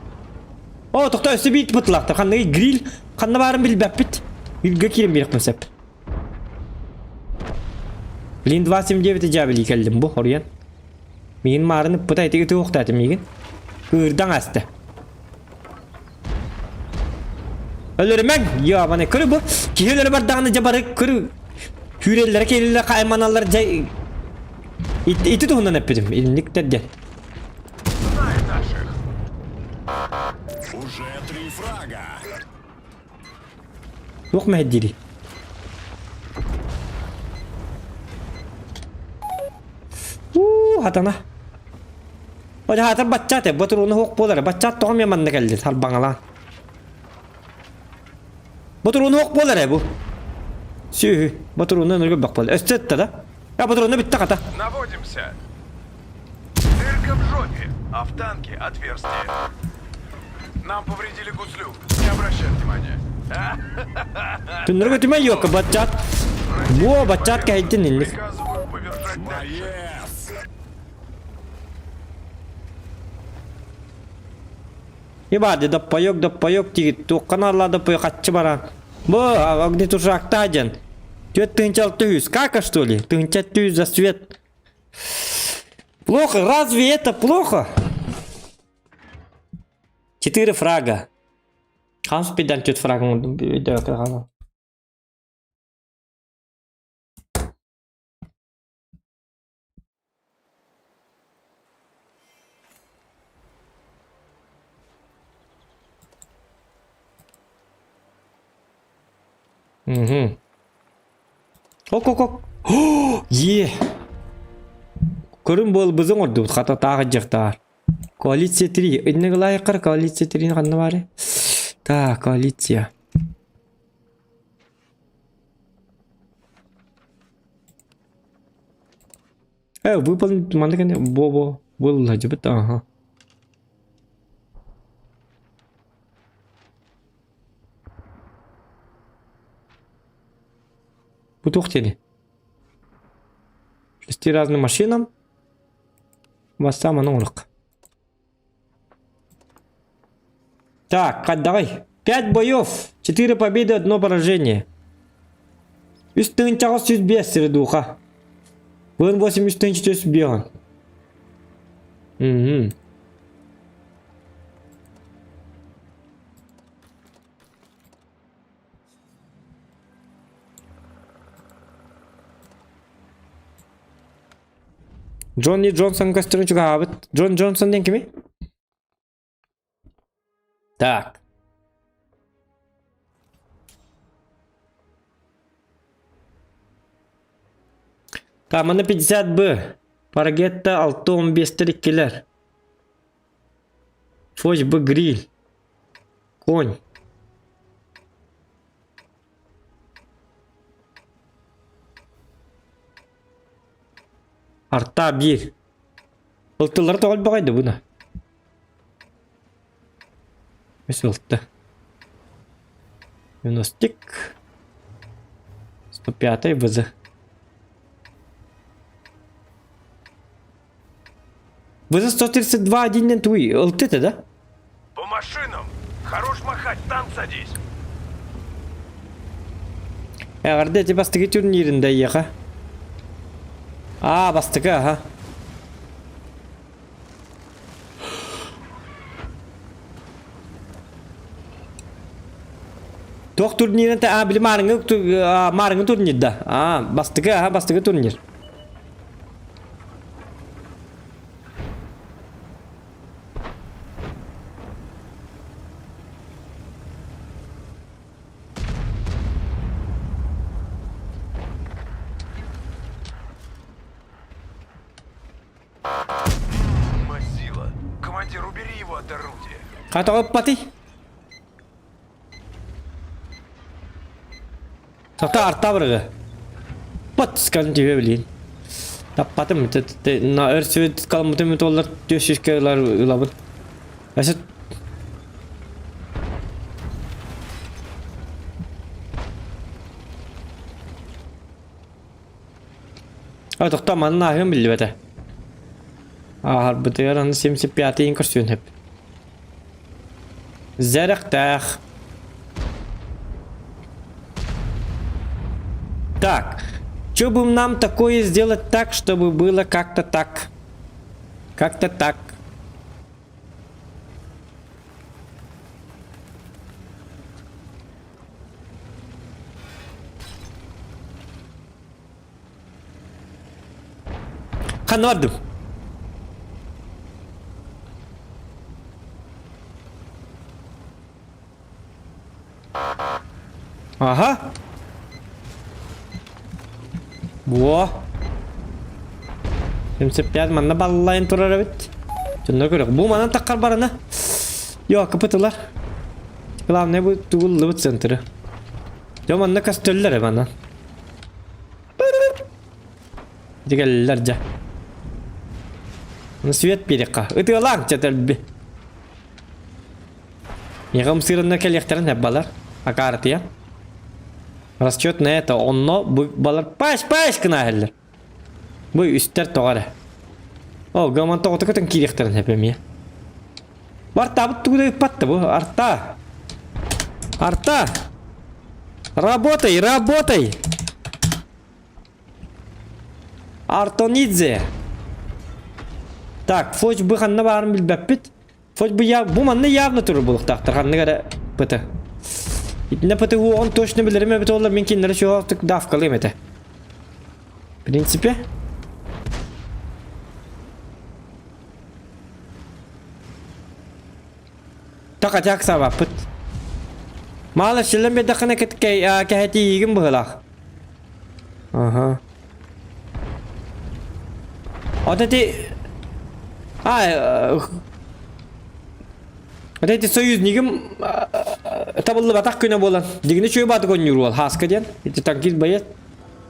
О, тохтоо өссө биир бытылаахтар. Ханныгы гриль ханна баарын билбэппит. Грильгэ киирэн биэриэхпин сөп. Блин, 279 дьаабылыы кэллим бу, хоруйан. Миигин маарын ыппыта ити ытыахтаата миигин. Кыырдан аста. Өлөрүмэҥ! Йоабаны көрү бу. Киһи өлөрө бардаҕына дьэ бары көрү күүрэллэрэ киирэллэр хайманаллар дьэ ити туһунан эппитим. Инниктэр диэн. Знает наших. Уже три фрага. Туох мэһэйдиирий? Уу, хатана. О, хаатар баччаат, ботуруну хуох буолар. Баччаат тоҕо эмиэ манна кэллин, харбаҥалаан. Ботуруну хуох буолар ээ бу. Сүөһү, ботуруну өлгө бөх буолар. Өссө ытта да. Я ботуруну бүтте хата. Наводимся. Дырка в жопе, а в танке отверстие. Нам повредили гуслю. Не обращай внимания. Түннүргө түмэ йока баччаат. Буо баччаат кэһэйдин инник. Приказываю повержать дальше. Боец! Ибади доппойок доппойок тигит туохха нааллаа доппойок хаччы баран. Бу огнетушактаа диэн. Түөрт тыһыынча алта үс. Кака что ли? Тыһыынча түс за свет. Плохо, разве это плохо? Четыре фрага. Ханс пидан түөрт фраг оҥордум өйдөөкө Угу. Ок-ок-ок. Е! Көрүн буолбузун ордубут хата таах дьахтаар. Коалиция 3. Иннег лайкар коалиция 3 ханна баары? Так, коалиция. Э, выполнить маннык бо-бо был дьыбыт, ага. Бу туох диэни? Шести разным машинам. Бастаан маны оҥоруох. Так, давай. Пять боев, четыре победы, одно поражение. Үс тыһыынчаҕа 105 средуха. Быын 83 тыһыынча 405. Угу. Джонни Джонсон көстөрүн чугаһаабыт. Джон Джонсон диэн кимий? Так. Так, манна 50 Б. Парагетта 6-15 иккилэр. Фось Б гриль. Конь. Арта биир. Ылтыллара тоҕо элбэҕэй да буна. Үс ылта. Минустик. 105 ВЗ. ВЗ 132 один туй. Ылты это, да? По машинам! Хорош махать, там садись! Эҕэрдэ ити бастакы турнирында эйиэхэ. Аа, бастакы, аха. Туох турнирын та, а, били маарыҥҥы маарыҥҥы турнир да. Аа, бастакы, аха, бастакы турнир. Мазила. Командир, убери его от орудия. Хатаҕыппатый? Тоқта арта барыгы. Пат скажем тебе блин. Таппатым на өр сүбэт калмытым толлар төшүскэ ылар ылабын. Әсет А тоқта манна аһыам биллибэтэ. Ааһарбытыгар аны 75-ин көрсүөн сөп. Зэрэхтээх. Так, что бы нам такое сделать так, чтобы было как-то так? Как-то так. Ханна бардым? Аха. Во. 75 манна баллайын турар эбит. Дьонно көрөх. Бу манан таххар барана. Йо, капытылар. Главное бу тугуллубут центры. Дьэ манна көстөллөр манан. Дигеллер дьэ. Ну свет биэриэххэ. Ытыалааҥ чэтэлби. Миэхэ ымсыырынна кэлиэхтэрин балар. Акаарытыйа. Расчет на это. Онно бу балар паш паш гына Бу үстэр тоҕо эрэ. О, гаман тоҕото көтөн киириэхтэрин сөп эмиэ. Бартаабыт тугу да ыппат да бу. Арта! Арта! Работай, работай! Артонидзе! Так, фоч бы ханна баарын билбэппит. Фоч бы я... Бу манна явно турар буолуохтаахтар. Ханнык эрэ пыты. Итиннэ пыты уоҕун точно билэрим эбит оллар мин кинилэри чугаһтык давкалыам этэ. В принципе. Такатяк сабаппыт. Мало силен бедахына кэһэтиигин быһылаах. Ага. Вот эти... А, вот эти союзнигим табыллыбатах күнэ буолан. Дигини чуй бааты коннюр уол Хаска диэн. Эти танкист боец.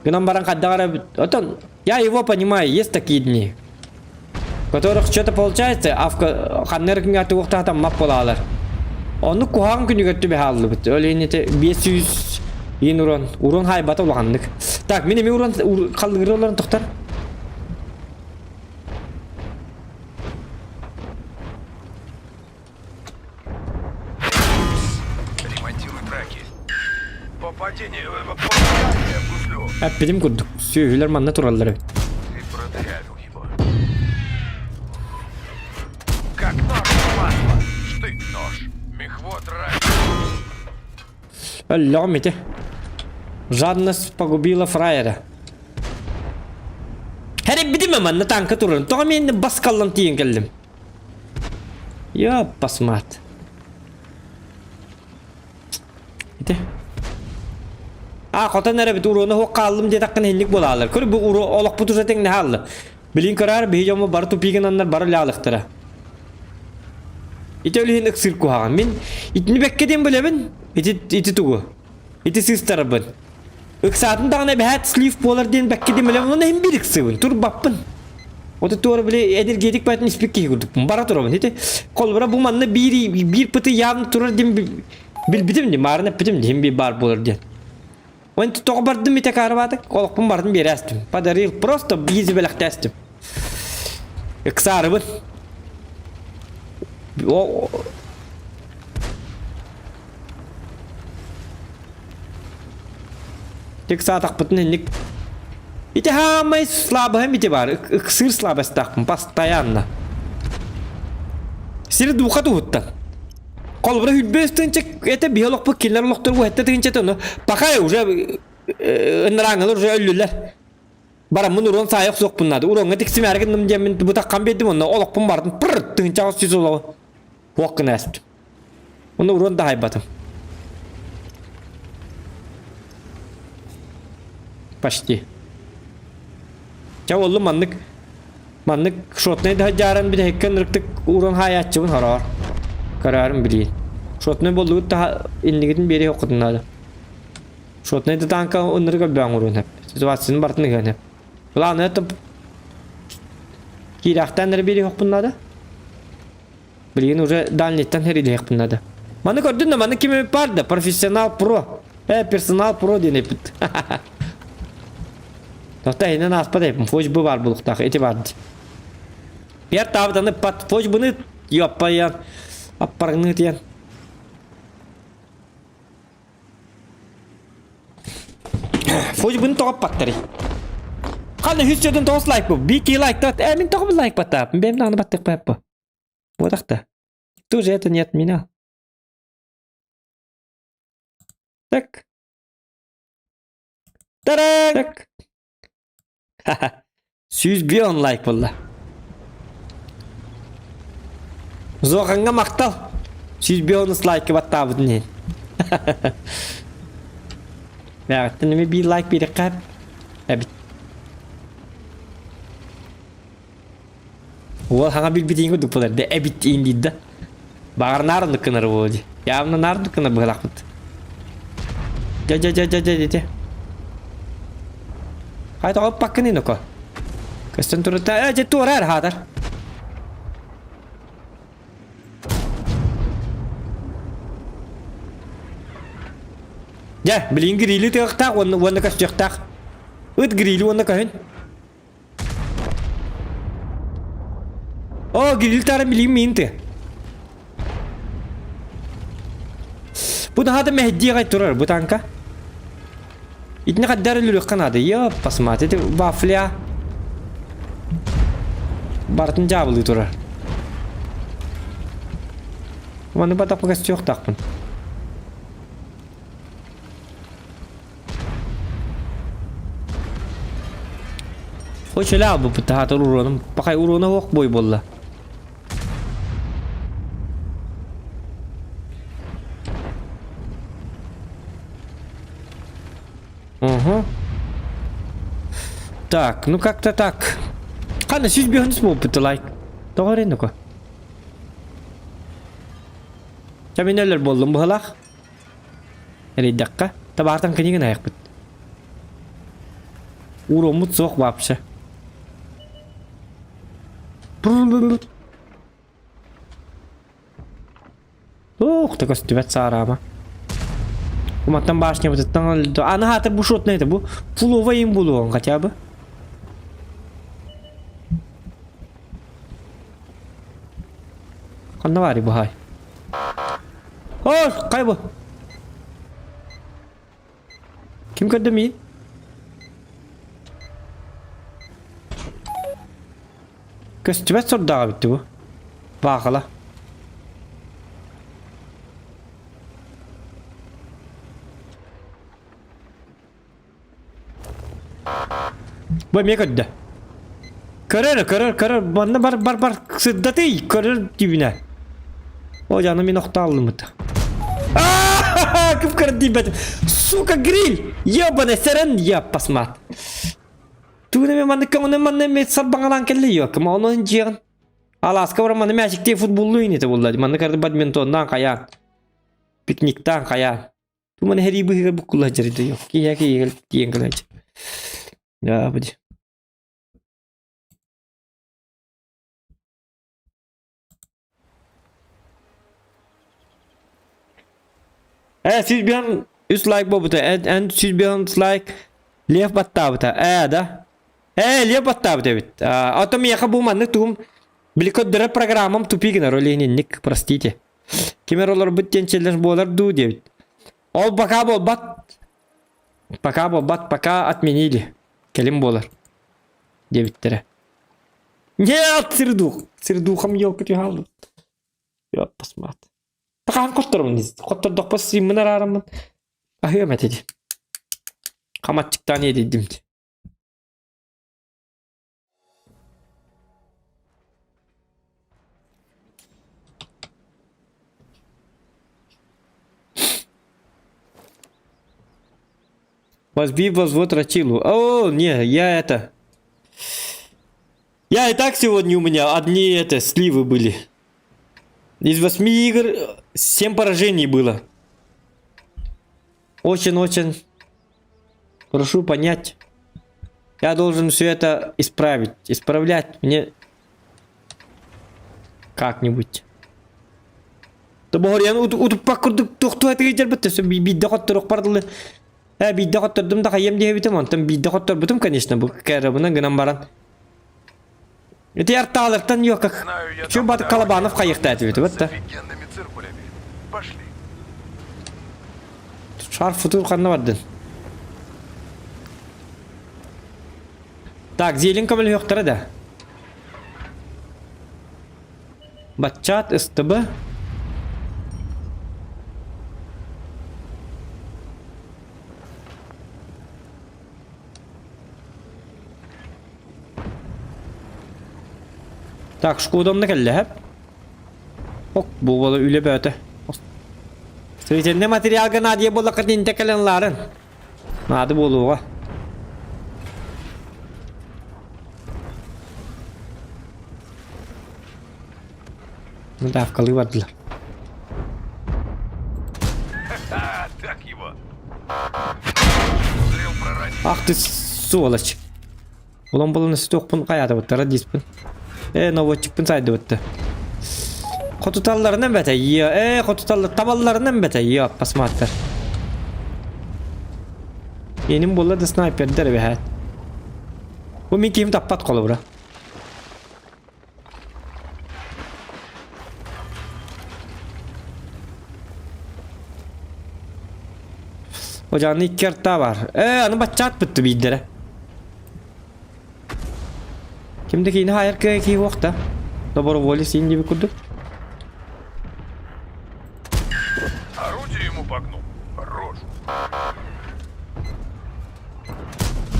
Гынан баран хаддагара... Отон, я его понимаю, есть такие дни. В которых что-то получается, а в ханнер күҥҥэ туохтаатан мап буолаалар. Оннук куһаҕан күнүгэр түбэһэ хааллыбыт. Ол иһин ити 500 иин урон. Урон хайбата улаханнык. Так, мин эми урон халлыгыры олорон тохтор. Ремонтируй траки. Попадение, э, попадание в гуслю. Эппитим курдук. Сүөһүлэр манна тураллар эбит. Ты продырявил его. Как нож в масло. Штык-нож. Мехвод ранен. Өллөҕүм ити. Жадность погубила фраера. Хэрибитим манна танка турарын. Тоҕо миэнни баскаллан тиийэн кэллим. Йоппасмаат. Ити. А, хотон эрэ бит уруону хуох хааллым диэтэххинэ инник буолаалар. Көр бу уруо олохпут уже тэҥнэһэ хаалла. Билин көрөөр биһи дьоммут бары тупигын аннар бары лаалыктара. Ити өлүһүн ыксыыр куһаҕан. Мин итини бэккэ диэн билэбин. Ити ити тугу? Ити сыыстарбын. Ыксаатын даҕаны эбэһээт слив буолар диэн бэккэ диэн билэбин. Онон иһин биир ыксыыбын. Турбаппын. Ото туора били энергетик байтын испик киһи курдукпун. Бара турабын. Ити холбура бу манна биир биир пыты явно турар диэн билбитим ди, маарын эппитим ди, би бар болар диэн. Онт тоҕо бардым ите карабатык, олохпун бардым биэрээстим. Подарил, просто биизи бэлэхтээстим. Ыксаарыбын. О, Тик саатахпытын инник Ити хаамай слабыһым ити бар. Ыксыыр слабостаахпын постоянно. Сири дууха туһуттан. Холобура хүлбэс тыынча это биһи олохпут кинилэр олохтору уһэтте тыынча ону пока уже ынырааҥылар уже өллүлэр. Бараммын урон саайах суохпун наада. Уроҥҥа тиксимээри гынным диэммин бутаххан биэрдим онно олохпун бардым пыр тыынчаҕа сүз олоҕу. Хуох гына эстим. Онно урон да хайбатым. Почти. Ча оллу маннык маннык шотнай да дьааран бүтэһиккэ ынырыктык урон хаайааччыбын хороор. Көрөөрүм билиин. Шотнай боллугут та иннигитин биэри хоккутун наада. Шотнай да танка ынырык өлбөөн уруун хэп. Ситуацияны бартын ыһыан хэп. Главное это киирээхтээн эрэ биэри хоккун наада. Билигин уже дальнийтан хэрилиэхпин надо. Маны көрдүн да, маны ким эбит бар да, профессионал про. Э, персонал про диэн эппит. Тоқта инен ааспат эппин, фочбы бар булуктаах, ити бар ди. Пер таабытаны пат фочбыны ёппайан, аппаргны тиэн. Фочбыны тоҕоппаттары. Ханна 109 лайк бу. Бики лайктат. Э, мин тоҕо лайк баттааппын. Бэм даҕаны баттык Вот так Кто же это не отменял? Так. Таран! Так. Ха-ха. 101 лайк буолла. Зоханга махтал. 101 лайкы баттаабытын иһин. Бэҕэттэн эми биир лайк биэриэххэ эбит. Уол хаҥа билбитиҥ курдук буолар да эбит диир да. Баҕар наар гынар буолуо дии. Явно наар гынар быһалаахпыт. Дьэ дьэ дьэ дьэ дьэ дьэ. Хайда оппаккын иноко. Көстөн турута э дьэ туораар хаатар. Дьэ, билигин грили тыахтаах уонна уонна көстүөхтээх. Ыт грили уонна көһүн. О, гриль билим минты. Бу наһаа мэһдиэҕэй турар бу танка. Итини хаддар өлүрүөххэ наада. Йоп, посмотри, вафля. Бартын дьаабылыы турар. Маны батаппа көстүөхтаахпын. Хоча албыппыт таһаатар уруонум. Пахай уруона ох бой буолла. Угу. Так, ну как-то так. Хана сүүс биһонус буолбут лайк. Тоҕо эрэ ну-ка. Ча мин өлөр буоллум быһалаах. Эрэйдэххэ, табаартан кэнигин айахпыт. Уроммут суох вообще. Ох, да көстүбэт саараама. Уматтан башнябытыттан аны хаатыр бу шотный это бу фуловый им булуон хотя бы. Ханна баарый баһаай? О, хай бу? Ким көрдө миин? Көстүбэт сордооҕо бүттү бу. Баахала. Бу эмиэ көрдө. Көрөр, көрөр, көрөр. Манна бар, бар, бар. Сырдатый, көрөр түбүнэ. О, жаны мин охтааллымыт. Кып көрдүйбэт. Сука, гриль! Ебаный сэрэн, я посмат. Тугун эме манны көҥүнэн манна эме сарбаҥалаан кэллэ йокка. Онон дьиэҕин. Алааска баран манна мээчиктии футболлуу инити булла. Манна карды бадминтоннаан хайаан. Пикниктаан хайаан. Туман һэрии быһыыга буккулла дьарыйда yok. Киһи киһи тиийэн кэлээччи. Да, бу. Э, 153 лайк буолбута. Эн 105 лайк Лев баттаабыта. Э, да? Э, Лев баттаабыт эбит. А то миэхэ бу маннык тугум били көрдөрөр программам тупи гынар, ол иһин простите. Кимер олорбут диэн челлендж буолар дуу диэбит. Ол пока буолбат. Пока буолбат, пока отменили. Кэлин буолар. Диэбиттэрэ. Нет, сирдух. Сирдухам елка түһалды. Yok басмат. Тахаан хотторумун хоттордохпо симмин араараммын. Аһыам этэ дии. Хаматчыктаан иэдэйдим дии. Возьми возвод Рачилу. О, не, я это... Я и так сегодня у меня одни это сливы были. Из восьми игр семь поражений было. Очень-очень прошу понять. Я должен все это исправить. Исправлять мне как-нибудь. Тобоһориан утуппак курдук тохтуу этигэр битте биирдэ хотторох бардылы. Э биирдэ хоттордум да хайым диэбитим онтон биирдэ хотторбутум конечно бу кэрабынан гынан баран. Ити артаалартан yok как Знаю я Чү там бат по Колобанов дороге хайыхта этибит с бытта. офигенными циркулями. Пошли. Шар футур ханна бардын. Так, зелень көмөлөһүөхтэрэ да. Батчаат СТБ. Так, Шкодамна кэллэ Ок, бу буола үлэ бөөтө. Строительный материалга наадыйа буоллахха интэ кэлэн лаарын. Наады буолуоҕа. Ну давкалыы бардылар. Так его. Узрел прорать. Ах ты сволочь. Улан булан өстөөхпүн хайаатыбыттара диспин. Э, наводчикпын сайдыбытты. Хотуталларынан бэтэ, э, хотуталлар табалларынан бэтэ, я посмотр. Еним буолла да снайпердер эбэһээт. Бу мин киһим таппат холобура. Ожаны икки артаа бар. Э, аны баччаат бытты биирдэрэ. Ким да киини хаайар кыа киһи уохта. Доброволец син диэбит курдук. Орудие ему погнул. Хорош.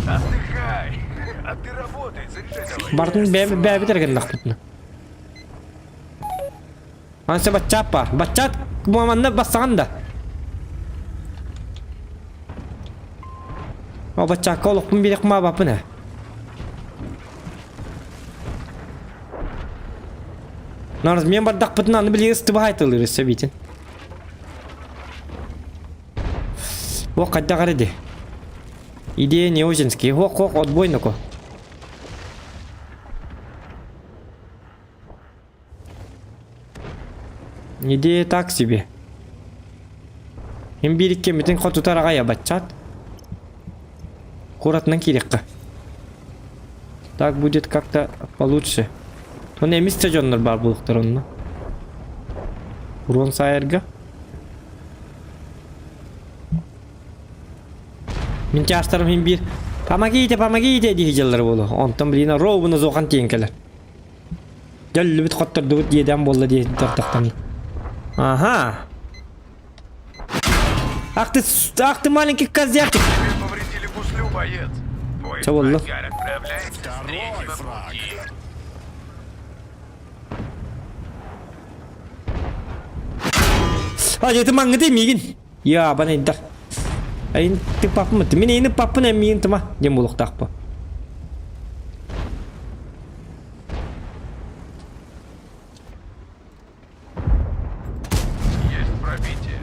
Отдыхай. А ты работай, заряжай давай. Бартын бэйбит бэйбит эргиннахпытына. Анса баччаат баар. Баччаат манна бассаҕан да. О баччаакка олохпун биэриэх маабаппын ээ. Нарыз мен бардахпытын аны билиги ыстыбаһай тылыр өссө битин. О хайдах эрэ ди. Идея не озинский. Хох-хох отбойноко. Идея так себе. Им биир кэммитин хотутар аҕай абаччаат. Куоратынан киириэххэ. Так будет как-то получше. Оны эмис да дьоннор баар буолуохтар онно. Урон саайарга. Мин чаастарым иһин биир «Помогите, помогите» дии дьыллар буолуо. Онтон блин ровно зохан тиийэн кэлэр. Дьөллүбүт хоттордубут диэдээн буолла дии тахтан. Ага. Ах ты, ах ты маленький козявчик. Тебе повредили гуслю, боец. Твой Чё было? ангар отправляется с Второй третьего фраг. пути. А, это маңгыты мигин. Я, банайдар. Айын ты папым, мин эйни паппын эммиин тыма диэн буолуохтаахпа. Есть пробитие.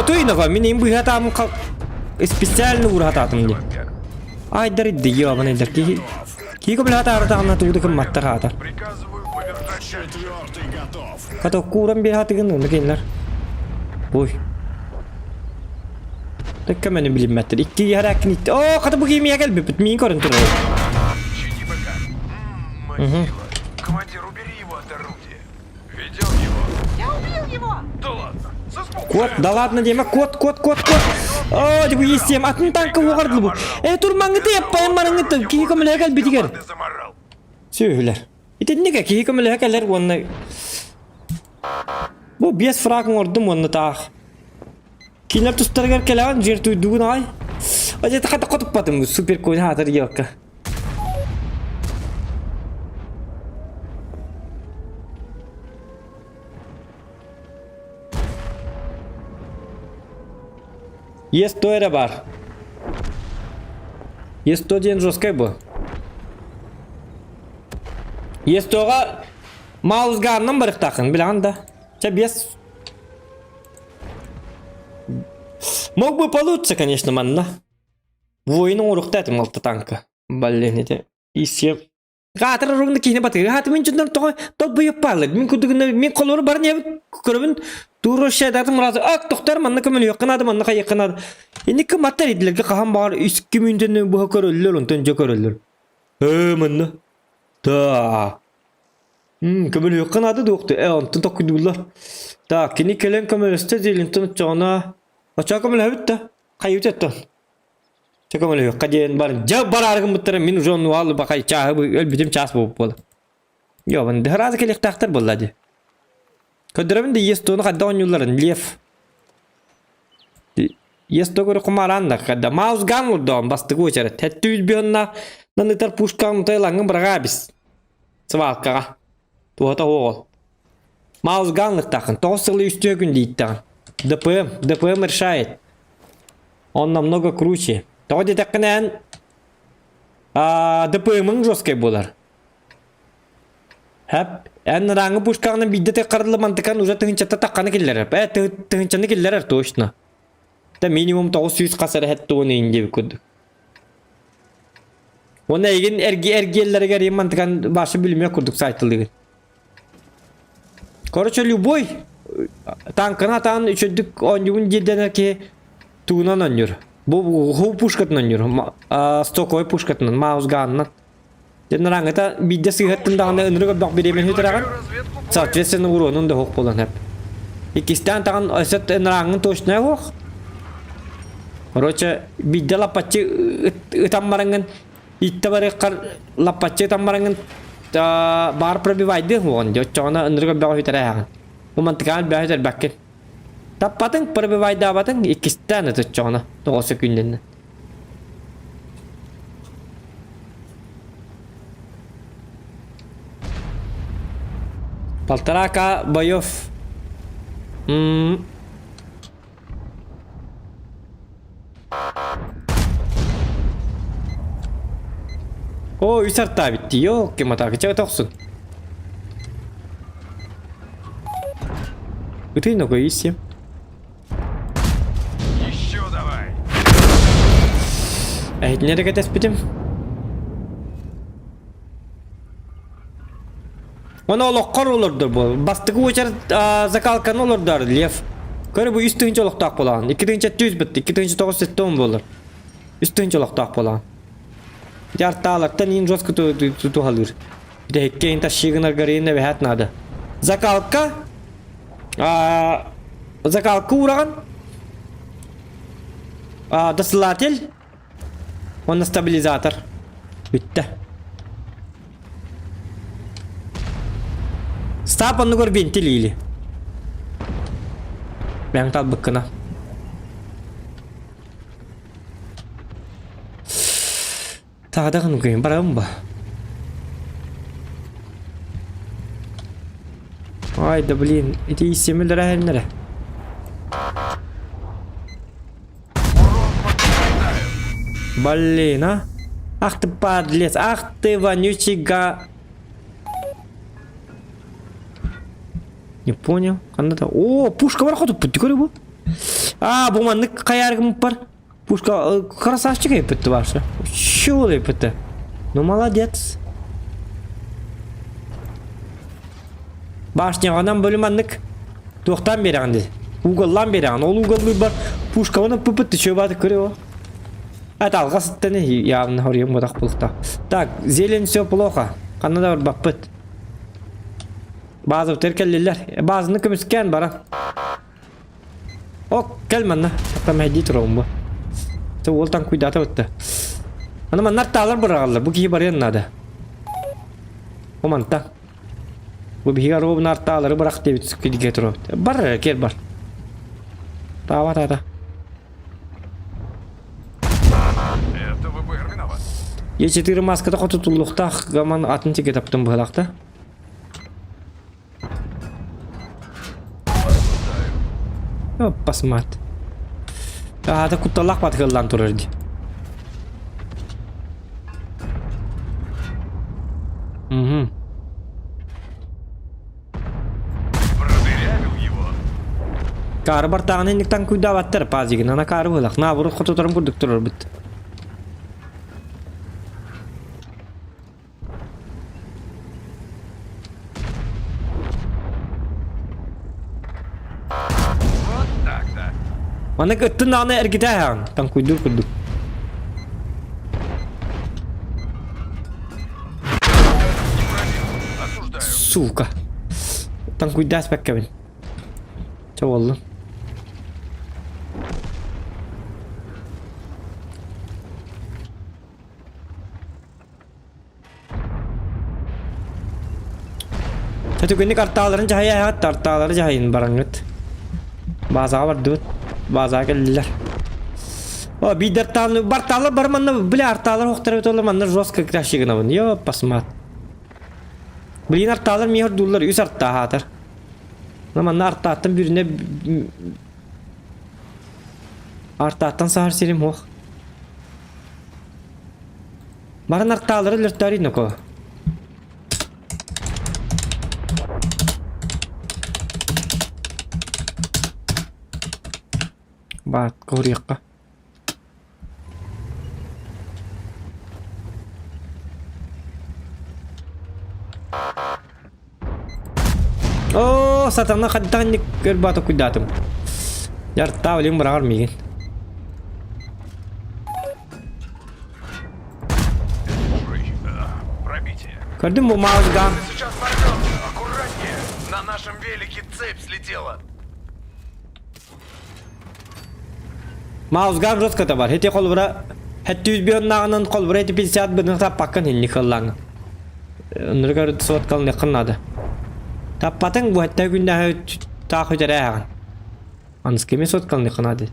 Отой нога, мин им быһатаамын хал... Специально уурахатаатым дии. Айдар идди, ёбаный дар. Киһи... Киһи көмөлөһө таҕына тугу да кымматтар хаатар. Четвертый готов. Хата кууран биэр хатыгын онно кинилэр. Ой. Тэккэ мени билиммэттэр. Икки яракын итти. Оо, хата бу кимия кэлбиппит. Миин көрөн турар. Чини БК. Мгм. Командир, убери его от орудия. Ведем его. Я убил его! Да ладно. Со смуг. Кот, да ладно диэме, кот, кот, кот, кот. Оо, дьэ бу иссиэм, атын танка уоҕардыл бу. Э, турмаҥҥыты яппайын бараҥҥыт, киһи көмөлөһө кэлбитигэр. Заморал. Сүөһүлэр. Итинник киһи көмөлөһө кэлэр уонна Бу биэс фраг оҥордум уонна таах. Кинилэр тустарыгар кэлэҕин жертвуйдугун аҕай. Ожета хата хотуппатым супер конь хаатар елка. Е100 эрэ баар. Е100 диэн жесткай бу. Е100-га маузгааннан барыктаахын билэҕин да. Чэ без Мог бы получше, конечно, манна. Воин оҥоруохта этим алта танка. Блин, ити исиэм Хаатыр ровно киһини батыыр. Хааты мин дьоннор тоҕо толбуйуппааллар. Мин курдугунна мин холору барын ебит көрөбүн тууру шайдатым разы ак тохтор манна көмөлүөххэ наада манна хайыахха наада. Инникки маттар идилерге хаһан баҕар үскү мүнтэн быһа көрөллөр онтон дьэ көрөллөр. Ээ манна. Та. Көмөлүөххэ наада дуохту. Э онтон токкуйдууллар. Так, кини кэлэн көмөлөстө диилинтэн оччоҕуна оччоҕо көмөлөһөбүт да. Хайыбыт оттон. Чэ көмөлөһүөххэ диэн баран, дьэ бараары гыммыттара мин уже оннугаал бакай чааһы өлбүтүм чаас буолбут буола. Йобан дыһараазы кэлиэхтээхтэр буолла дии. Көрдөрөбүн да ЕС-тону хайдах оонньуулларын Лев. ЕС-то көрө кумараан да когда Маус Ган урдоон бастыгы уочарат. Хэттүү билбионна нанытар пушкаң тайлаңын быраға бис. Свалкаға. Туһата оҕол. Маус Ганлыктахын. Тоҕус сылы үстүө күн дииттэҕин. ДПМ. ДПМ решает. Он намного круче. Тоҕо диэтэххинэ эн ДПМ-ың жесткай буолар. Хэп, эн рангы пушкаҕынан биирдэ тыккарылы мантыкан уже тыһынчата тахханы киллэрэр. Э, тыһынчаны киллэрэр точно. Та минимум 900 хас эрэ туон иин диэбит курдук. Уонна эйигин эрги эргиэллэригэр им мантыкан башы билимиэх курдук сайтылыгын. Короче, любой танканы атаан үчүрдүк оонньугун диирдэнэр киһи тугунан оонньуур. Бу хуу пушкатынан оонньуур. Стоковой пушкатынан, маусгаанынан. Дьэ рангата биирдэ сыыһаттын даҕаны ынырык өрбөх бириэмэни сүтэрэҕин. Соответственно, уруонун да суох буолан сөп. Иккистээн таҕан өссө рангын точная суох. Короче, биирдэ лаппаччы ытан бараҥҥын Иттэ барыаххар лаппаччы ытан бараҥҥын баар пробивайдыах буоҕун дии оччоҕуна ынырык элбэҕи сүтэрээҕин. Бу мантыкаан элбэҕи сүтэрбэккин. Таппатыҥ, пробивайдаабатыҥ иккистээн ыт оччоҕуна тоҕо күннэннэ. Полтора К боев. М Оо, үс артаабит дии, ёлки матаки, чэ тохсун. Ытый ногой исем. Еще давай. Эһитинэ кэтэспитим. Оны олоххор олордор бу. Бастакы уочарат закалканы олордор Лев. Көрө бу 3 тыһыынча олохтоох буолаҕын. 2 тыһыынча 700 бытты, 2 970 буолар. 3 тыһыынча олохтоох буолаҕын. Ити артаалартан иин жестко туһалыыр. Ити иин тащигынаргар иин эбэһээт надо. Закалка закалка уураҕын досылатель Уонна стабилизатор. Бүттэ. Стап оннугар вентиль или. Бэйэҥ талбыккына. Тағадаҕын үкүйін барабын ба? Ай да блин, ити иссемилер әһэннэрэ. Блин, а? Ах ты подлец, ах ты вонючий га... Не понял. Ханна да. О, пушка бар хоту путти көрө бу. А, бу маннык хайааргым бар. Пушка красавчик эппитти барса. Чего эппитти? Ну молодец. Башняҕынан бөлүм маннык туохтан биэрэҕин дии. Уголлаан биэрэҕин. Ол уголлуур бар пушкабын ыппыппыт чё бааты көрө Это алҕас иттэн явно хоруйум бодох булта. Так, зелень все плохо. Ханна да барбаппыт. База кэллилэр. Базаны көмүскээн баран. Ок, кэл манна. Там хэдии турабын бу. Ты уол таҥкуйдаата бытта. Аны манна артаалар быраҕаллар. Бу киһи барыан наада. Бу манта. Бу биһиги ровно артаалары бырах диэбит килгэ турабыт. Бар эрэ, кэр бар. Таава таата. Это ВБР виноват. Е4 маската хотутуллуохтаах гаман атын тигэ таптым быһалаахта. Посмат. Аата кутталлаах батыгыллаан турар дии. Угу. Продырявил его. Каары бартааҕын инниктан куйдаабаттар пазигин ана каары быһылах наабыры хототорун курдук турарбыт. Вот так-то. Маннык ыттын даҕаны эргитэ аһаҕын, таҥкуйдуур курдук. Не пробил. Осуждаю. Сука. Таҥкуйдааспаккабын. Чэ буоллун. Түгэнник артааларын дьаһайа аһаат, артаалары дьаһайын бараҥҥыт. Баазаҕа бардыбыт. Баазаҕа кэллилэр. О, биир артаалны, бартаалар бар манна, бля, артаалар охтор эбит олор манна жестко кращи гынабын. Йо, посмат. Блин, артаалар миэхэ ордууллар, үс артаа аһаатар. Манна артааттан бүрүнэ артааттан саһар сирим суох. Баран артаалары өлөртөөрүй ноко. Баат куһуруйахха. Оо, сатана хаддаанник өлбаата куйдаатым. Яртаа билин быраҕар миигин. Пробитие. Көрдүм бу маузган. Сейчас порвется. Аккуратнее. На нашем велике цепь слетела. Маузган жестката бар. Хете холбура хетти үзбүөннааҕынан холбура эти 50 быны таппаккын хинни кыллаҥ. Ныргар суоткалыныаххын наада. Таппатыҥ бу хэтте күннээхи таах үтэрээҕин. Аныскы суоткалыныаххын наада.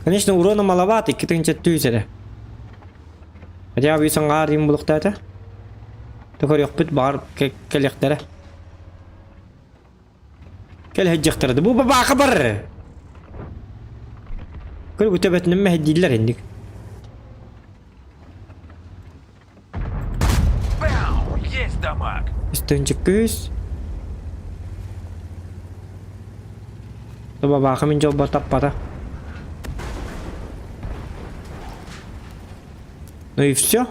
Конечно, урона маловато, 2 эрэ. Хотя бы саҥаар им булуктаата. Төхөрүөхпүт баҕар кэлиэхтэрэ. Кэлэһдьиэхтэрэ да бу бабааха бар. Көр бу төбөтүнэн мэһэйдииллэр инник. Бау! Есть дамаг! Үстөнчүк күүс. Бабааха мин дьолбор таппата. Ну и все.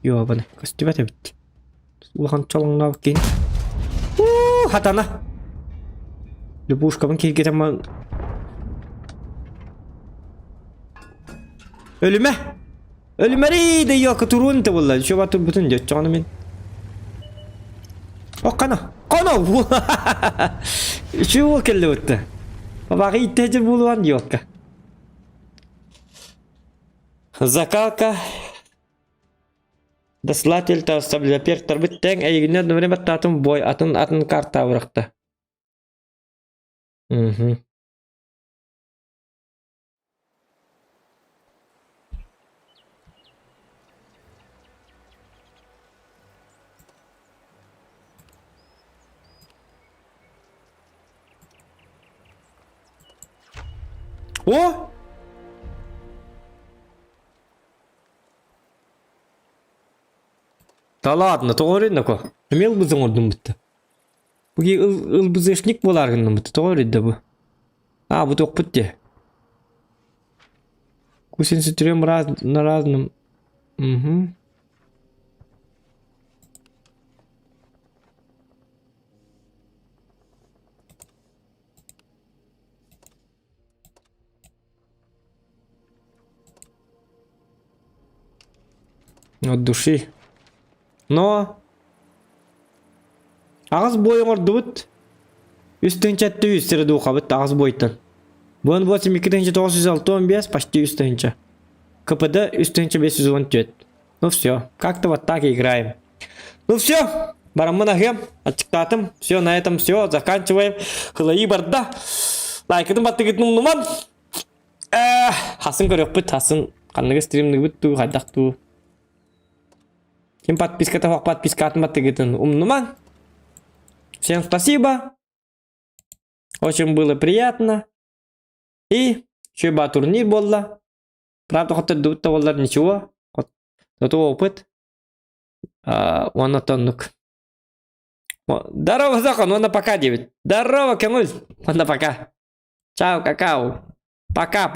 Ёбаны, көстүбэт эбит. Улахан чолоҥноох киһи. Уу, хатана. Любушкабын кииргэтэн Өлүмэ! Өлүмэрий да ёка туруон да буолла. Чуба турбутун дьэ оччоҕуна мин. О кана. Кана. Үчүгэй кэллэ бутта. Бабаҕы иттээдьир буолуон ёлка. Закалка Дослатель таастаблапертарбыт тэҥ эйигиннэр номере баттаатым бой атын атын карта бырахта. Мгм. О! Да ладно, тоҕо өрүннэ ко? Эмиэ ылбызы оҥордум бутта. Бу ылбызышник буолаар гынным бутта, тоҕо өрүйдэ бу? А, бу туохпут дии. Гусеницы трем раз на разном. Угу. От души. Но аҕыс бой оҥордубут. Үс тыһыынча үс сири дуухабыт аҕыс бойтан. Буон 8 2965 почти үс тыһыынча. КПД үс тыһыынча 514. Ну все, как-то вот так и играем. Ну все, бараммын аһыам, аччыктаатым. Все, на этом все, заканчиваем. Кылайыы барда. Лайкытын баттыгытын умнуман. Хасын көрүөхпүт, хасын ханныгы стримныгыбыт дуу, хайдах дуу. Ким подписката суох подпискатын баттыгытын умнуман. Всем спасибо. Очень было приятно. И Чуба турнир буолла. Правда, хоттордубут да буоллар ничего. Зато опыт. Уонна оннук. Здорово, Захан, уонна пока диэбит. Здорово, көҥүл. Уонна пока. Чао, какао. Пока.